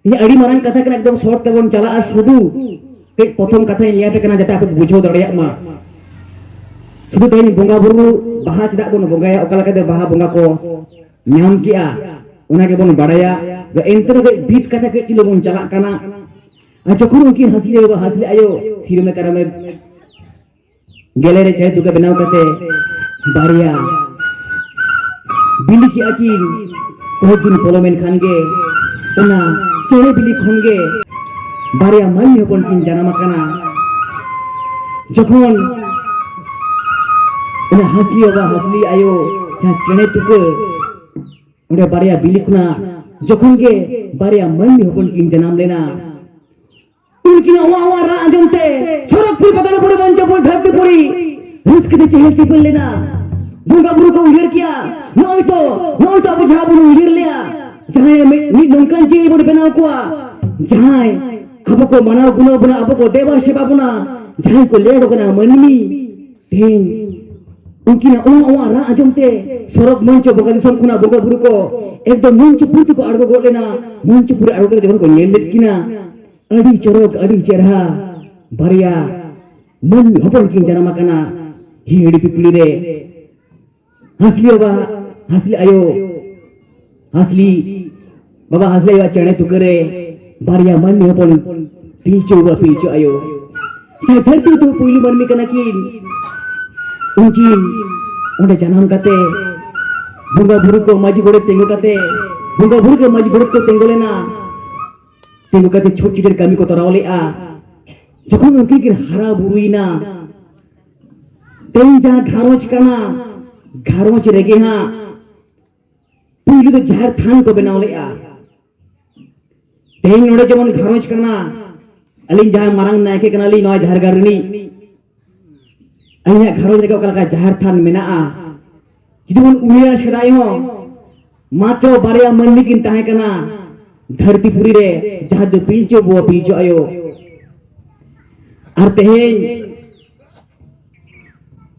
ᱤᱧᱟᱹᱜ ᱟᱹᱰᱤ ᱢᱟᱨᱟᱝ ᱠᱟᱛᱷᱟ ᱠᱟᱱᱟ, ᱮᱠᱫᱚᱢ ᱥᱚᱨᱴ ᱛᱮᱵᱚᱱ ᱪᱟᱞᱟᱜᱼᱟ᱾ ᱥᱩᱫᱷᱩ ᱠᱟᱹᱡ ᱯᱨᱚᱛᱷᱚᱢ ᱠᱟᱛᱷᱟᱧ ᱞᱟᱹᱭ ᱟᱯᱮ ᱠᱟᱱᱟ, ᱡᱟᱛᱮ ᱟᱯᱮ ᱯᱮ ᱵᱩᱡᱷᱟᱹᱣ ᱫᱟᱲᱮᱭᱟᱜ ᱢᱟ᱾ ᱥᱩᱫᱷᱩ ᱛᱮᱦᱮᱧ ᱵᱚᱸᱜᱟ ᱵᱩᱨᱩ ᱵᱟᱦᱟ ᱪᱮᱫᱟᱜ ᱵᱚᱱ ᱵᱚᱸᱜᱟᱭᱟ, ᱚᱠᱟ ᱞᱮᱠᱟᱛᱮ ᱵᱟᱦᱟ ᱵᱚᱸᱜᱟ ᱠᱚ ᱧᱟᱢ ᱠᱮᱜᱼᱟ, ᱚᱱᱟ ᱜᱮᱵᱚᱱ ᱵᱟᱲᱟᱭᱟ᱾ ᱟᱫᱚ ᱮᱱᱛᱮ ᱨᱮᱦᱚᱸ ᱠᱟᱹᱡ ᱵᱷᱤᱛ ᱠᱟᱛᱷᱟ ᱠᱟᱹᱡ ᱪᱩᱞᱩᱝ ᱵᱚᱱ ᱪᱟᱞᱟᱜ ᱠᱟᱱᱟ᱾ ᱟᱨ ᱡᱚᱠᱷᱚᱱ ᱩᱱᱠᱤᱱ ᱦᱟᱸᱥᱞᱤ ᱵᱟᱵᱟ ᱦᱟᱸᱥᱞᱤ ᱟᱭᱳ ᱥᱤᱨᱚᱢᱮ ᱠᱟᱨᱟᱢᱮ ᱜᱮᱞᱮ ᱨᱮ ᱪᱮᱬᱮ ᱛᱩᱠᱟᱹ ᱵᱮᱱᱟᱣ ᱠᱟᱛᱮ ᱵᱟᱨᱭᱟ ᱵᱤᱞᱤ ᱠᱮᱜᱼᱟ ᱠᱤᱱ᱾ ᱠᱚᱭᱮᱠ ᱫᱤᱱ ᱯᱚᱞᱚᱢᱮᱱ ᱠᱷᱟᱱ ᱜᱮ ᱚᱱᱟ ᱪᱮᱬᱮ ᱵᱤᱞᱤ ᱠᱷᱚᱱ ᱜᱮ ᱵᱟᱨᱭᱟ ᱢᱟᱹᱱᱢᱤ ᱦᱚᱯᱚᱱ ᱠᱤᱱ ᱡᱟᱱᱟᱢ ᱟᱠᱟᱱᱟ᱾ ᱡᱚᱠᱷᱚᱱ ᱚᱱᱟ ᱦᱟᱸᱥᱞᱤ ᱵᱟᱵᱟ ᱦᱟᱸᱥᱞᱤ ᱟᱭᱳ ᱡᱟᱦᱟᱸ ᱪᱮᱬᱮ ᱛᱩᱠᱟᱹ ᱚᱸᱰᱮ ᱵᱟᱨᱭᱟ ᱵᱤᱞᱤ ᱠᱷᱚᱱᱟᱜ ᱡᱚᱠᱷᱚᱱ ᱜᱮ ᱵᱟᱨᱭᱟ ᱢᱟᱹᱱᱢᱤ ᱦᱚᱯᱚᱱ ᱠᱤᱱ ᱡᱟᱱᱟᱢ ᱞᱮᱱᱟ, ᱩᱱᱠᱤᱱᱟᱜ ᱚᱣᱟᱜ ᱚᱣᱟᱜ ᱨᱟᱜ ᱟᱸᱡᱚᱢ ᱛᱮ ᱥᱚᱨᱚᱜᱽᱯᱩᱨᱤ, ᱯᱟᱛᱟᱞᱯᱩᱨᱤ, ᱢᱚᱧᱪᱚᱯᱩᱨᱤ, ᱫᱷᱟᱹᱨᱛᱤᱯᱩᱨᱤ ᱨᱟᱹᱥᱠᱟᱹ ᱛᱮ ᱪᱮᱦᱮᱞ ᱪᱮᱯᱮᱞ ᱞᱮᱱᱟ᱾ ᱵᱚᱸᱜᱟ ᱵᱩᱨᱩ ᱠᱚ ᱩᱭᱦᱟᱹᱨ ᱠᱮᱭᱟ, ᱱᱚᱜᱼᱚᱭ ᱛᱚ, ᱱᱚᱜᱼᱚᱭ ᱛᱚ ᱟᱵᱚ ᱡᱟᱦᱟᱸ ᱵᱚᱱ ᱩᱭᱦᱟᱹᱨ ᱞᱮᱭᱟ, ᱡᱟᱦᱟᱸᱭ ᱢᱤᱫ, ᱢᱤᱫ ᱱᱚᱝᱠᱟᱱ ᱡᱤᱣᱤ ᱵᱚᱱ ᱵᱮᱱᱟᱣ ᱠᱚᱣᱟ, ᱡᱟᱦᱟᱸᱭ ᱟᱵᱚ ᱠᱚ ᱢᱟᱱᱟᱣ ᱜᱩᱱᱟᱹᱣ ᱵᱚᱱᱟ, ᱟᱵᱚ ᱠᱚ ᱫᱮᱵᱟ ᱥᱮᱵᱟ ᱵᱚᱱᱟ, ᱡᱟᱦᱟᱸᱭ ᱠᱚ ᱞᱟᱹᱭ ᱟᱠᱚ ᱠᱟᱱᱟ ᱢᱟᱹᱱᱢᱤ, ᱛᱮᱦᱮᱧ ᱩᱱᱠᱤᱱᱟᱜ ᱚᱣᱟᱜ ᱚᱣᱟᱜ ᱨᱟᱜ ᱟᱸᱡᱚᱢ ᱛᱮ ᱥᱚᱨᱚᱜᱽ ᱢᱚᱧᱪᱚ ᱵᱚᱸᱜᱟ ᱫᱤᱥᱚᱢ ᱠᱷᱚᱱᱟᱜ ᱵᱚᱸᱜᱟ ᱵᱩᱨᱩ ᱠᱚ ᱮᱠᱫᱚᱢ ᱢᱚᱧᱪᱚᱯᱩᱨᱤ ᱛᱮᱠᱚ ᱟᱬᱜᱚ ᱜᱚᱫ ᱞᱮᱱᱟ᱾ ᱢᱚᱧᱪᱚᱯᱩᱨᱤ ᱟᱬᱜᱚ ᱠᱟᱛᱮ ᱡᱚᱠᱷᱚᱱ ᱠᱚ ᱧᱮᱞ ᱞᱮᱫ ᱠᱤᱱᱟ, ᱟᱹᱰᱤ ᱪᱚᱨᱚᱠ, ᱟᱹᱰᱤ ᱪᱮᱨᱦᱟ ᱵᱟᱨᱭᱟ ᱢᱟᱹᱱᱢᱤ ᱦᱚᱯᱚᱱ ᱠᱤᱱ ᱡᱟᱱᱟᱢ ᱟᱠᱟᱱᱟ ᱦᱤᱦᱤᱲᱤ ᱯᱤᱯᱤᱲᱤ ᱨᱮ᱾ ᱦᱟᱸᱥᱞᱤ ᱵᱟᱵᱟ, ᱦᱟᱸᱥᱞᱤ ᱟᱭᱳ, ᱦᱟᱸᱥᱞᱤ ᱵᱟᱵᱟ, ᱦᱟᱸᱥᱞᱤ ᱟᱭᱳ ᱪᱮᱬᱮ ᱛᱩᱠᱟᱹ ᱨᱮ ᱵᱟᱨᱭᱟ ᱢᱟᱹᱱᱢᱤ ᱦᱚᱯᱚᱱ, ᱯᱤᱞᱪᱩ ᱵᱟᱵᱟ, ᱯᱤᱞᱪᱩ ᱟᱭᱳ, ᱡᱟᱦᱟᱸ ᱫᱷᱟᱹᱨᱛᱤ ᱨᱮᱫᱚ ᱯᱩᱭᱞᱩ ᱢᱟᱹᱱᱢᱤ ᱠᱟᱱᱟ ᱠᱤᱱ, ᱩᱱᱠᱤᱱ ᱚᱸᱰᱮ ᱡᱟᱱᱟᱢ ᱠᱟᱛᱮ ᱵᱚᱸᱜᱟ ᱵᱩᱨᱩ ᱠᱚ ᱢᱟᱹᱡᱷᱤ ᱜᱚᱰᱮᱛ ᱛᱤᱸᱜᱩ ᱠᱟᱛᱮ, ᱵᱚᱸᱜᱟ ᱵᱩᱨᱩ ᱠᱚ ᱢᱟᱹᱡᱷᱤ ᱜᱚᱰᱮᱛ ᱠᱚ ᱛᱤᱸᱜᱩ ᱞᱮᱱᱟ᱾ ᱛᱤᱸᱜᱩ ᱠᱟᱛᱮ ᱪᱷᱩᱴ ᱪᱷᱟᱹᱴᱭᱟᱹᱨ ᱠᱟᱹᱢᱤ ᱠᱚ ᱛᱚᱨᱟᱣ ᱞᱮᱫᱼᱟ᱾ ᱡᱚᱠᱷᱚᱱ ᱩᱱᱠᱤᱱ ᱠᱤᱱ ᱦᱟᱨᱟ ᱵᱩᱨᱩᱭᱮᱱᱟ, ᱛᱮᱦᱮᱧ ᱡᱟᱦᱟᱸ ᱜᱷᱟᱨᱚᱸᱡᱽ ᱠᱟᱱᱟ, ᱜᱷᱟᱨᱚᱸᱡᱽ ᱨᱮᱜᱮ ᱦᱟᱸᱜ ᱯᱩᱭᱞᱩ ᱫᱚ ᱡᱟᱦᱮᱨ ᱛᱷᱟᱱ ᱠᱚ ᱵᱮᱱᱟᱣ ᱞᱮᱫᱼᱟ᱾ ᱛᱮᱦᱮᱧ ᱱᱚᱰᱮ ᱡᱮᱢᱚᱱ ᱜᱷᱟᱨᱚᱸᱡᱽ ᱠᱟᱱᱟ, ᱟᱹᱞᱤᱧ ᱡᱟᱦᱟᱸᱭ ᱢᱟᱨᱟᱝ ᱱᱟᱭᱠᱮ ᱠᱟᱱᱟᱞᱤᱧ ᱱᱚᱣᱟ ᱡᱷᱟᱲᱜᱨᱟᱢ ᱨᱤᱱᱤᱡ, ᱟᱹᱞᱤᱧᱟᱜ ᱜᱷᱟᱨᱚᱸᱡᱽ ᱨᱮᱜᱮ ᱚᱠᱟ ᱞᱮᱠᱟ ᱡᱟᱦᱮᱨ ᱛᱷᱟᱱ ᱢᱮᱱᱟᱜᱼᱟ᱾ ᱡᱩᱫᱤ ᱵᱚᱱ ᱩᱭᱦᱟᱹᱨᱟ, ᱥᱮᱫᱟᱭ ᱦᱚᱸ ᱢᱟᱛᱨᱚ ᱵᱟᱨᱭᱟ ᱢᱟᱹᱱᱢᱤ ᱠᱤᱱ ᱛᱟᱦᱮᱸ ᱠᱟᱱᱟ ᱫᱷᱟᱹᱨᱛᱤ ᱯᱩᱨᱤ ᱨᱮ, ᱡᱟᱦᱟᱸ ᱫᱚ ᱯᱤᱞᱪᱩ ᱵᱟᱵᱟ, ᱯᱤᱞᱪᱩ ᱟᱭᱳ᱾ ᱟᱨ ᱛᱮᱦᱮᱧ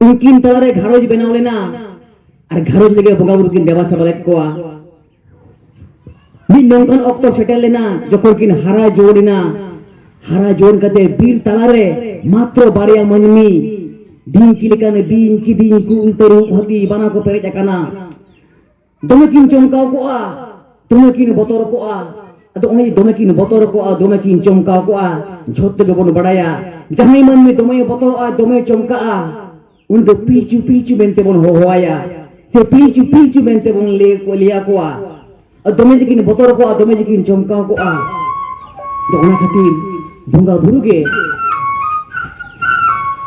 ᱩᱱᱠᱤᱱ ᱛᱟᱞᱟᱨᱮ ᱜᱷᱟᱨᱚᱸᱡᱽ ᱵᱮᱱᱟᱣ ᱞᱮᱱᱟ ᱟᱨ ᱜᱷᱟᱨᱚᱸᱡᱽ ᱞᱟᱹᱜᱤᱫ ᱵᱚᱸᱜᱟ ᱵᱩᱨᱩ ᱠᱤᱱ ᱫᱮᱵᱟ ᱥᱮᱵᱟ ᱞᱮᱫ ᱠᱚᱣᱟ᱾ ᱢᱤᱫ ᱱᱚᱝᱠᱟᱱ ᱚᱠᱛᱚ ᱥᱮᱴᱮᱨ ᱞᱮᱱᱟ, ᱡᱚᱠᱷᱚᱱ ᱠᱤᱱ ᱦᱟᱨᱟ ᱡᱩᱣᱟᱹᱱ ᱮᱱᱟ᱾ ᱦᱟᱨᱟ ᱡᱩᱣᱟᱹᱱ ᱠᱟᱛᱮ ᱵᱤᱨ ᱛᱟᱞᱟᱨᱮ ᱢᱟᱛᱨᱚ ᱵᱟᱨᱭᱟ ᱢᱟᱹᱱᱢᱤ, ᱰᱷᱤᱝᱠᱤ ᱞᱮᱠᱟᱱ ᱵᱤᱧ, ᱠᱤᱫᱤᱧ, ᱠᱩᱞ, ᱛᱟᱹᱨᱩᱵ, ᱦᱟᱹᱛᱤ, ᱵᱟᱱᱟ ᱠᱚ ᱯᱮᱨᱮᱡ ᱟᱠᱟᱱᱟ᱾ ᱫᱚᱢᱮ ᱠᱤᱱ ᱪᱚᱢᱠᱟᱣ ᱠᱚᱜᱼᱟ, ᱫᱚᱢᱮ ᱠᱤᱱ ᱵᱚᱛᱚᱨ ᱠᱚᱜᱼᱟ᱾ ᱟᱫᱚ ᱚᱱᱮ ᱫᱚᱢᱮ ᱠᱤᱱ ᱵᱚᱛᱚᱨ ᱠᱚᱜᱼᱟ, ᱫᱚᱢᱮ ᱠᱤᱱ ᱪᱚᱢᱠᱟᱣ ᱠᱚᱜᱼᱟ, ᱡᱷᱚᱛᱚ ᱜᱮᱵᱚᱱ ᱵᱟᱲᱟᱭᱟ, ᱡᱟᱦᱟᱸᱭ ᱢᱟᱹᱱᱢᱤ ᱫᱚᱢᱮ ᱵᱚᱛᱚᱨᱚᱜᱼᱟ, ᱫᱚᱢᱮ ᱪᱚᱢᱠᱟᱜᱼᱟ, ᱩᱱᱤ ᱫᱚ ᱯᱤᱞᱪᱩ, ᱯᱤᱞᱪᱩ ᱢᱮᱱᱛᱮ ᱵᱚᱱ ᱦᱚᱦᱚᱣᱟᱭᱟ, ᱥᱮ ᱯᱤᱞᱪᱩ, ᱯᱤᱞᱪᱩ ᱢᱮᱱᱛᱮ ᱵᱚᱱ ᱞᱟᱹᱭ, ᱞᱟᱹᱭ ᱟᱠᱚᱣᱟ᱾ ᱟᱨ ᱫᱚᱢᱮ ᱡᱮᱠᱤᱱ ᱵᱚᱛᱚᱨ ᱠᱚᱜᱼᱟ, ᱫᱚᱢᱮ ᱡᱮᱠᱤᱱ ᱪᱚᱢᱠᱟᱣ ᱠᱚᱜᱼᱟ᱾ ᱟᱫᱚ ᱚᱱᱟ ᱠᱷᱟᱹᱛᱤᱨ ᱵᱚᱸᱜᱟ ᱵᱩᱨᱩ ᱜᱮ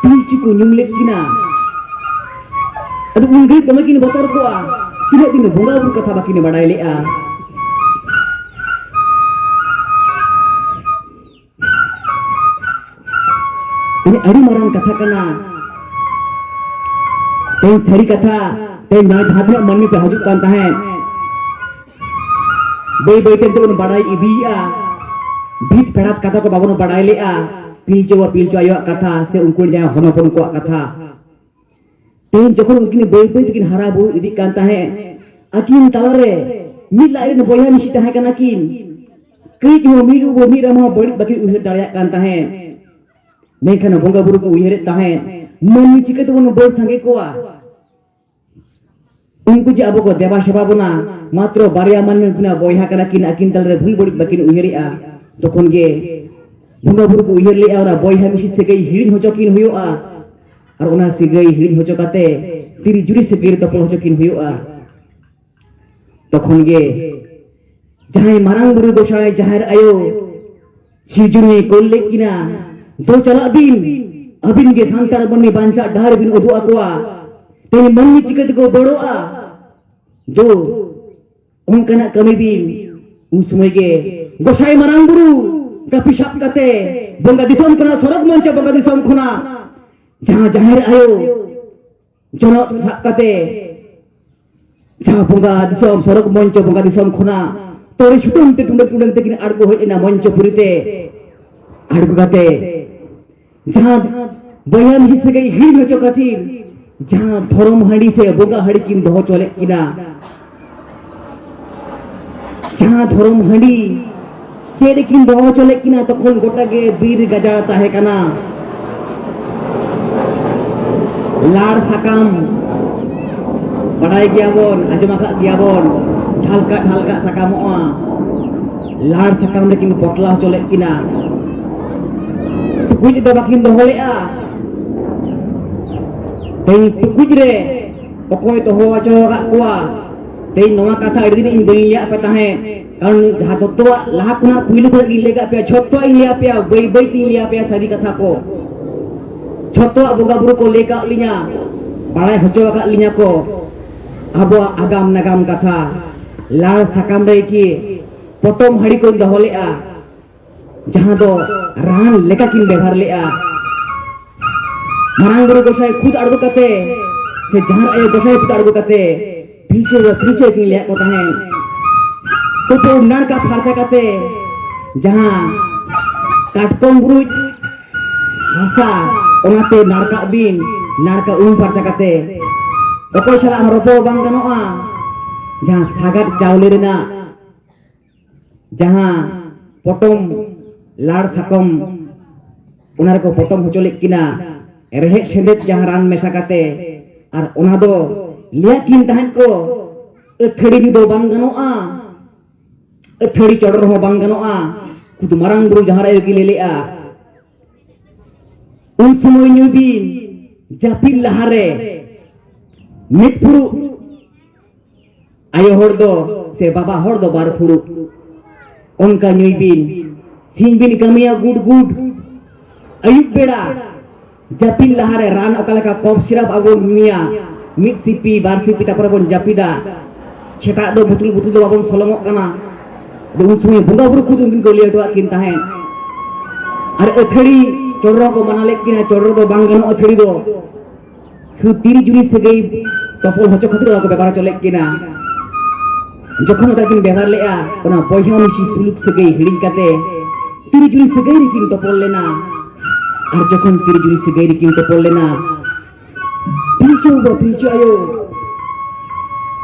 ᱯᱤᱞᱪᱩ ᱠᱚ ᱧᱩᱢ ᱞᱮᱫ ᱠᱤᱱᱟ᱾ ᱟᱫᱚ ᱩᱱ ᱜᱷᱟᱹᱲᱤᱡ ᱫᱚᱢᱮ ᱠᱤᱱ ᱵᱚᱛᱚᱨ ᱠᱚᱜᱼᱟ, ᱛᱤᱱᱟᱹᱜ ᱫᱤᱱ ᱵᱚᱸᱜᱟ ᱵᱩᱨᱩ ᱠᱟᱛᱷᱟ ᱵᱟᱹᱠᱤᱱ ᱵᱟᱲᱟᱭ ᱞᱮᱜᱼᱟ᱾ ᱛᱮᱦᱮᱧ ᱟᱹᱰᱤ ᱢᱟᱨᱟᱝ ᱠᱟᱛᱷᱟ ᱠᱟᱱᱟ᱾ ᱛᱮᱦᱮᱧ ᱥᱟᱹᱨᱤ ᱠᱟᱛᱷᱟ, ᱛᱮᱦᱮᱧ ᱱᱚᱣᱟ ᱡᱟᱦᱟᱸ ᱛᱤᱱᱟᱹᱜ ᱢᱟᱹᱱᱢᱤ ᱯᱮ ᱦᱤᱡᱩᱜ ᱠᱟᱱ ᱛᱟᱦᱮᱸᱫ, ᱵᱟᱹᱭ ᱵᱟᱹᱭ ᱛᱮ ᱱᱤᱛᱚᱜ ᱵᱚᱱ ᱵᱟᱲᱟᱭ ᱤᱫᱤᱭᱮᱫᱼᱟ᱾ ᱵᱷᱤᱛ ᱯᱮᱲᱟᱛ ᱠᱟᱛᱷᱟ ᱠᱚ ᱵᱟᱵᱚᱱ ᱵᱟᱲᱟᱭ ᱞᱮᱫᱼᱟ, ᱯᱤᱞᱪᱩ ᱵᱟᱵᱟ ᱯᱤᱞᱪᱩ ᱟᱭᱳᱣᱟᱜ ᱠᱟᱛᱷᱟ ᱥᱮ ᱩᱱᱠᱩ ᱡᱟᱦᱟᱸᱭ ᱦᱚᱱ ᱦᱚᱯᱚᱱ ᱠᱚᱣᱟᱜ ᱠᱟᱛᱷᱟ᱾ ᱛᱮᱦᱮᱧ ᱡᱚᱠᱷᱚᱱ ᱩᱱᱠᱤᱱ ᱵᱟᱹᱭ ᱵᱟᱹᱭ ᱛᱮᱠᱤᱱ ᱦᱟᱨᱟ ᱵᱩᱨᱩ ᱤᱫᱤᱜ ᱠᱟᱱ ᱛᱟᱦᱮᱸᱫ, ᱟᱹᱠᱤᱱ ᱛᱟᱞᱟᱨᱮ ᱢᱤᱫ ᱞᱟᱡ ᱨᱮᱱ ᱵᱚᱭᱦᱟ ᱢᱤᱥᱤ ᱛᱟᱦᱮᱸ ᱠᱟᱱᱟ ᱠᱤᱱ᱾ ᱠᱟᱹᱡ ᱦᱚᱸ ᱢᱤᱫ ᱩᱵ ᱢᱤᱫ ᱨᱟᱢ ᱦᱚᱸ ᱵᱟᱹᱲᱤᱡ ᱵᱟᱹᱠᱤᱱ ᱩᱭᱦᱟᱹᱨ ᱫᱟᱲᱮᱭᱟᱜ ᱠᱟᱱ ᱛᱟᱦᱮᱸᱫ᱾ ᱢᱮᱱᱠᱷᱟᱱ ᱵᱚᱸᱜᱟ ᱵᱩᱨᱩ ᱠᱚ ᱩᱭᱦᱟᱹᱨᱮᱫ ᱛᱟᱦᱮᱸᱫ, ᱢᱟᱹᱱᱢᱤ ᱪᱤᱠᱟᱹ ᱛᱮᱵᱚᱱ ᱵᱟᱹᱲ ᱥᱟᱸᱜᱮ ᱠᱚᱣᱟ? ᱩᱱᱠᱩ ᱡᱮ ᱟᱵᱚ ᱠᱚ ᱫᱮᱵᱟ ᱥᱮᱵᱟ ᱵᱚᱱᱟ, ᱢᱟᱛᱨᱚ ᱵᱟᱨᱭᱟ ᱢᱟᱹᱱᱢᱤ ᱩᱱᱠᱤᱱᱟᱜ ᱵᱚᱭᱦᱟ ᱠᱟᱱᱟ ᱠᱤᱱ, ᱟᱹᱠᱤᱱ ᱛᱟᱞᱟᱨᱮ ᱵᱷᱩᱞ ᱵᱟᱹᱲᱤᱡ ᱵᱟᱹᱠᱤᱱ ᱩᱭᱦᱟᱹᱨᱮᱜᱼᱟ᱾ ᱛᱚᱠᱷᱚᱱ ᱜᱮ ᱵᱚᱸᱜᱟ ᱵᱩᱨᱩ ᱠᱚ ᱩᱭᱦᱟᱹᱨ ᱞᱮᱜᱼᱟ, ᱚᱱᱟ ᱵᱚᱭᱦᱟ ᱢᱤᱥᱤ ᱥᱟᱹᱜᱟᱹᱭ ᱦᱤᱲᱤᱧ ᱦᱚᱪᱚ ᱠᱤᱱ ᱦᱩᱭᱩᱜᱼᱟ᱾ ᱟᱨ ᱚᱱᱟ ᱥᱟᱹᱜᱟᱹᱭ ᱦᱤᱲᱤᱧ ᱦᱚᱪᱚ ᱠᱟᱛᱮ ᱛᱤᱨᱤ ᱡᱩᱨᱤ ᱥᱟᱹᱜᱟᱹᱭ ᱨᱮ ᱛᱚᱯᱚᱞ ᱦᱚᱪᱚ ᱠᱤᱱ ᱦᱩᱭᱩᱜᱼᱟ᱾ ᱛᱚᱠᱷᱚᱱ ᱜᱮ ᱡᱟᱦᱟᱸᱭ ᱢᱟᱨᱟᱝ ᱵᱩᱨᱩ ᱜᱚᱸᱥᱟᱭ ᱡᱟᱦᱮᱨ ᱟᱭᱳ ᱥᱤᱨᱡᱚᱱᱤᱭᱟᱹ ᱠᱳᱞ ᱞᱮᱫ ᱠᱤᱱᱟ, ᱫᱚ ᱪᱟᱞᱟᱜ ᱵᱤᱱ, ᱟᱹᱵᱤᱱ ᱜᱮ ᱥᱟᱱᱛᱟᱲ ᱢᱟᱹᱱᱢᱤ ᱵᱟᱧᱪᱟᱜ ᱰᱟᱦᱟᱨ ᱵᱤᱱ ᱩᱫᱩᱜ ᱟᱠᱚᱣᱟ᱾ ᱛᱮᱦᱮᱧ ᱢᱟᱹᱱᱢᱤ ᱪᱤᱠᱟᱹ ᱛᱮᱠᱚ ᱵᱟᱹᱲᱚᱜᱼᱟ? ᱫᱚ ᱚᱱᱠᱟᱱᱟᱜ ᱠᱟᱹᱢᱤ ᱵᱤᱱ᱾ ᱩᱱ ᱥᱚᱢᱚᱭ ᱜᱮ ᱜᱚᱸᱥᱟᱭ ᱢᱟᱨᱟᱝ ᱵᱩᱨᱩ ᱠᱟᱹᱯᱤ ᱥᱟᱵ ᱠᱟᱛᱮ ᱵᱚᱸᱜᱟ ᱫᱤᱥᱚᱢ ᱠᱷᱚᱱᱟᱜ, ᱥᱚᱨᱚᱜᱽ ᱢᱚᱧᱪᱚ ᱵᱚᱸᱜᱟ ᱫᱤᱥᱚᱢ ᱠᱷᱚᱱᱟᱜ ᱡᱟᱦᱟᱸ ᱡᱟᱦᱮᱨ ᱟᱭᱳ ᱡᱚᱱᱚᱜ ᱥᱟᱵ ᱠᱟᱛᱮ ᱡᱟᱦᱟᱸ ᱵᱚᱸᱜᱟ ᱫᱤᱥᱚᱢ, ᱥᱚᱨᱚᱜᱽ ᱢᱚᱧᱪᱚ ᱵᱚᱸᱜᱟ ᱫᱤᱥᱚᱢ ᱠᱷᱚᱱᱟᱜ ᱛᱚᱨᱮ ᱥᱩᱛᱟᱹᱢ ᱛᱮ ᱴᱩᱰᱟᱹᱝ ᱴᱩᱰᱟᱹᱝ ᱛᱮᱠᱤᱱ ᱟᱬᱜᱚ ᱦᱮᱡ ᱮᱱᱟ ᱢᱚᱧᱪᱚᱯᱩᱨᱤ ᱛᱮ᱾ ᱟᱬᱜᱚ ᱠᱟᱛᱮ ᱡᱟᱦᱟᱸ ᱵᱚᱭᱦᱟ ᱢᱤᱥᱤ ᱥᱟᱹᱜᱟᱹᱭ ᱦᱤᱲᱤᱧ ᱦᱚᱪᱚ ᱠᱷᱟᱹᱛᱤᱨ ᱡᱟᱦᱟᱸ ᱫᱷᱚᱨᱚᱢ ᱦᱟᱺᱰᱤ ᱥᱮ ᱵᱚᱸᱜᱟ ᱦᱟᱺᱰᱤ ᱠᱤᱱ ᱫᱚᱦᱚ ᱦᱚᱪᱚ ᱞᱮᱫ ᱠᱤᱱᱟ, ᱡᱟᱦᱟᱸ ᱫᱷᱚᱨᱚᱢ ᱦᱟᱺᱰᱤ ᱪᱮᱫ ᱨᱮᱠᱤᱱ ᱫᱚᱦᱚ ᱦᱚᱪᱚ ᱞᱮᱫ ᱠᱤᱱᱟ, ᱛᱚᱠᱷᱚᱱ ᱜᱚᱴᱟ ᱜᱮ ᱵᱤᱨ ᱜᱟᱡᱟᱲ ᱛᱟᱦᱮᱸ ᱠᱟᱱᱟ᱾ ᱞᱟᱲ ᱥᱟᱠᱟᱢ, ᱵᱟᱲᱟᱭ ᱜᱮᱭᱟᱵᱚᱱ, ᱟᱸᱡᱚᱢ ᱟᱠᱟᱫ ᱜᱮᱭᱟᱵᱚᱱ, ᱰᱷᱟᱞᱠᱟ ᱰᱷᱟᱞᱠᱟ ᱥᱟᱠᱟᱢᱚᱜᱼᱟ᱾ ᱞᱟᱲ ᱥᱟᱠᱟᱢ ᱨᱮᱠᱤᱱ ᱯᱚᱴᱞᱟ ᱦᱚᱪᱚ ᱞᱮᱫ ᱠᱤᱱᱟ᱾ ᱴᱩᱠᱩᱡ ᱫᱚ ᱵᱟᱹᱠᱤᱱ ᱫᱚᱦᱚ ᱞᱮᱫᱼᱟ᱾ ᱛᱮᱦᱮᱧ ᱴᱩᱠᱩᱡ ᱨᱮ ᱚᱠᱚᱭ ᱫᱚᱦᱚ ᱦᱚᱪᱚ ᱟᱠᱟᱫ ᱠᱚᱣᱟ? ᱛᱮᱦᱮᱧ ᱱᱚᱣᱟ ᱠᱟᱛᱷᱟ ᱟᱹᱰᱤ ᱫᱤᱱ ᱤᱧ ᱵᱟᱹᱧ ᱞᱟᱹᱭᱟᱫ ᱯᱮ ᱛᱟᱦᱮᱸᱫ, ᱠᱟᱨᱚᱱ ᱡᱟᱦᱟᱸ ᱡᱚᱛᱚᱣᱟᱜ ᱞᱟᱦᱟ ᱠᱷᱚᱱᱟᱜ ᱯᱩᱭᱞᱩ ᱠᱷᱚᱱᱟᱜ ᱜᱤᱧ ᱞᱟᱹᱭ ᱠᱟᱜ ᱯᱮᱭᱟ, ᱡᱷᱚᱛᱚᱣᱟᱜ ᱤᱧ ᱞᱟᱹᱭ ᱟᱯᱮᱭᱟ, ᱵᱟᱹᱭ ᱵᱟᱹᱭ ᱛᱤᱧ ᱞᱟᱹᱭ ᱟᱯᱮᱭᱟ ᱥᱟᱹᱨᱤ ᱠᱟᱛᱷᱟ ᱠᱚ᱾ ᱡᱷᱚᱛᱚᱣᱟᱜ ᱵᱚᱸᱜᱟ ᱵᱩᱨᱩ ᱠᱚ ᱞᱟᱹᱭ ᱠᱟᱜ ᱞᱤᱧᱟ, ᱵᱟᱲᱟᱭ ᱦᱚᱪᱚ ᱟᱠᱟᱫ ᱞᱤᱧᱟ ᱠᱚ᱾ ᱟᱵᱚᱣᱟᱜ ᱟᱜᱟᱢ ᱱᱟᱜᱟᱢ ᱠᱟᱛᱷᱟ, ᱞᱟᱲ ᱥᱟᱠᱟᱢ ᱨᱮ ᱠᱤ ᱯᱚᱴᱚᱢ ᱦᱟᱹᱲᱤ ᱠᱚᱧ ᱫᱚᱦᱚ ᱞᱮᱜᱼᱟ, ᱡᱟᱦᱟᱸ ᱫᱚ ᱨᱟᱱ ᱞᱮᱠᱟ ᱠᱤᱱ ᱵᱮᱵᱷᱟᱨ ᱞᱮᱜᱼᱟ᱾ ᱢᱟᱨᱟᱝ ᱵᱩᱨᱩ ᱜᱚᱸᱥᱟᱭ ᱠᱷᱩᱫ ᱟᱬᱜᱚ ᱠᱟᱛᱮ, ᱥᱮ ᱡᱟᱦᱟᱸ ᱟᱭᱳ ᱜᱚᱸᱥᱟᱭ ᱠᱷᱩᱫ ᱟᱬᱜᱚ ᱠᱟᱛᱮ, ᱯᱤᱞᱪᱩ ᱫᱚ ᱯᱤᱞᱪᱩ ᱠᱤᱱ ᱞᱟᱹᱭᱟᱫ ᱠᱚ ᱛᱟᱦᱮᱸᱫ᱾ ᱛᱩᱯᱩ ᱱᱟᱲᱠᱟ ᱯᱷᱟᱨᱪᱟ ᱠᱟᱛᱮ, ᱡᱟᱦᱟᱸ ᱠᱟᱴᱠᱚᱢ ᱵᱩᱨᱩᱡ ᱦᱟᱥᱟ, ᱚᱱᱟᱛᱮ ᱱᱟᱲᱠᱟᱜ ᱵᱤᱱ, ᱱᱟᱲᱠᱟ ᱩᱢ ᱯᱷᱟᱨᱪᱟ ᱠᱟᱛᱮ᱾ ᱚᱠᱚᱭ ᱥᱟᱞᱟᱜ ᱦᱚᱸ ᱨᱚᱯᱚᱲ ᱵᱟᱝ ᱜᱟᱱᱚᱜᱼᱟ᱾ ᱡᱟᱦᱟᱸ ᱥᱟᱜᱟᱫ ᱪᱟᱣᱞᱮ ᱨᱮᱱᱟᱜ ᱡᱟᱦᱟᱸ ᱯᱚᱴᱚᱢ, ᱞᱟᱲ ᱥᱟᱠᱚᱢ, ᱚᱱᱟ ᱨᱮᱠᱚ ᱯᱚᱴᱚᱢ ᱦᱚᱪᱚ ᱞᱮᱫ ᱠᱤᱱᱟ, ᱨᱮᱦᱮᱫ ᱥᱮᱸᱫᱮᱫ ᱡᱟᱦᱟᱸ ᱨᱟᱱ ᱢᱮᱥᱟ ᱠᱟᱛᱮ, ᱟᱨ ᱚᱱᱟ ᱫᱚ ᱞᱟᱹᱭᱟᱫ ᱠᱤᱱ ᱛᱟᱦᱮᱸᱫ ᱠᱚ, ᱟᱹᱛᱷᱟᱹᱲᱤ ᱧᱩ ᱫᱚ ᱵᱟᱝ ᱜᱟᱱᱚᱜᱼᱟ, ᱟᱹᱛᱷᱟᱹᱲᱤ ᱪᱚᱰᱚᱨ ᱦᱚᱸ ᱵᱟᱝ ᱜᱟᱱᱚᱜᱼᱟ, ᱠᱷᱩᱫ ᱢᱟᱨᱟᱝ ᱵᱩᱨᱩ ᱡᱟᱦᱟᱸ ᱨᱮ ᱠᱤᱱ ᱞᱟᱹᱭ ᱞᱮᱜᱼᱟ᱾ ᱩᱱ ᱥᱚᱢᱚᱭ ᱧᱩᱭ ᱵᱤᱱ, ᱡᱟᱹᱯᱤᱫ ᱞᱟᱦᱟᱨᱮ ᱢᱤᱫ ᱯᱷᱩᱲᱩᱜ ᱟᱭᱳ ᱦᱚᱲ ᱫᱚ ᱥᱮ ᱵᱟᱵᱟ ᱦᱚᱲ ᱫᱚ ᱵᱟᱨ ᱯᱷᱩᱲᱩᱜ, ᱚᱱᱠᱟ ᱧᱩᱭ ᱵᱤᱱ᱾ ᱥᱤᱧ ᱵᱤᱱ ᱠᱟᱹᱢᱤᱭᱟ ᱜᱩᱰ ᱜᱩᱰ, ᱟᱹᱭᱩᱵ ᱵᱮᱲᱟ ᱡᱟᱹᱯᱤᱫ ᱞᱟᱦᱟᱨᱮ ᱨᱟᱱ ᱚᱠᱟ ᱞᱮᱠᱟ ᱠᱚᱯ ᱥᱤᱨᱟᱯ ᱟᱵᱚ ᱵᱚᱱ ᱧᱩᱭᱟ, ᱢᱤᱫ ᱥᱤᱯᱤ ᱵᱟᱨ ᱥᱤᱯᱤ, ᱛᱟᱨᱯᱚᱨᱮ ᱵᱚᱱ ᱡᱟᱹᱯᱤᱫᱟ᱾ ᱥᱮᱛᱟᱜ ᱫᱚ ᱵᱩᱛᱩᱞ ᱵᱩᱛᱩᱞ ᱫᱚ ᱵᱟᱵᱚᱱ ᱥᱚᱞᱚᱝᱚᱜ ᱠᱟᱱᱟ᱾ ᱟᱫᱚ ᱩᱱ ᱥᱚᱢᱚᱭ ᱵᱚᱸᱜᱟ ᱵᱩᱨᱩ ᱠᱷᱩᱫ ᱩᱱᱠᱤᱱ ᱠᱚ ᱞᱟᱹᱭ ᱦᱚᱴᱚᱣᱟᱫ ᱠᱤᱱ ᱛᱟᱦᱮᱸᱫ᱾ ᱟᱨ ᱟᱹᱛᱷᱟᱹᱲᱤ ᱪᱚᱰᱚᱨ ᱦᱚᱸᱠᱚ ᱢᱟᱱᱟ ᱞᱮᱫ ᱠᱤᱱᱟ, ᱪᱚᱰᱚᱨ ᱫᱚ ᱵᱟᱝ ᱜᱟᱱᱚᱜᱼᱟ ᱟᱹᱛᱷᱟᱹᱲᱤ ᱫᱚ᱾ ᱥᱩᱫᱷᱩ ᱛᱤᱨᱤ ᱡᱩᱨᱤ ᱥᱟᱹᱜᱟᱹᱭ ᱛᱚᱯᱚᱞ ᱦᱚᱪᱚ ᱠᱷᱟᱹᱛᱤᱨ ᱚᱱᱟ ᱠᱚ ᱵᱮᱵᱚᱦᱟᱨ ᱦᱚᱪᱚ ᱞᱮᱫ ᱠᱤᱱᱟ᱾ ᱡᱚᱠᱷᱚᱱ ᱚᱱᱠᱟ ᱠᱤᱱ ᱵᱮᱵᱚᱦᱟᱨ ᱞᱮᱫᱼᱟ, ᱚᱱᱟ ᱵᱚᱭᱦᱟ ᱢᱤᱥᱤ ᱥᱩᱞᱩᱠ ᱥᱟᱹᱜᱟᱹᱭ ᱦᱤᱲᱤᱧ ᱠᱟᱛᱮ ᱛᱤᱨᱤ ᱡᱩᱨᱤ ᱥᱟᱹᱜᱟᱹᱭ ᱨᱮᱠᱤᱱ ᱛᱚᱯᱚᱞ ᱞᱮᱱᱟ᱾ ᱟᱨ ᱡᱚᱠᱷᱚᱱ ᱛᱤᱨᱤ ᱡᱩᱨᱤ ᱥᱟᱹᱜᱟᱹᱭ ᱨᱮᱠᱤᱱ ᱛᱚᱯᱚᱞ ᱞᱮᱱᱟ, ᱯᱤᱞᱪᱩ ᱵᱟᱵᱟ, ᱯᱤᱞᱪᱩ ᱟᱭᱳ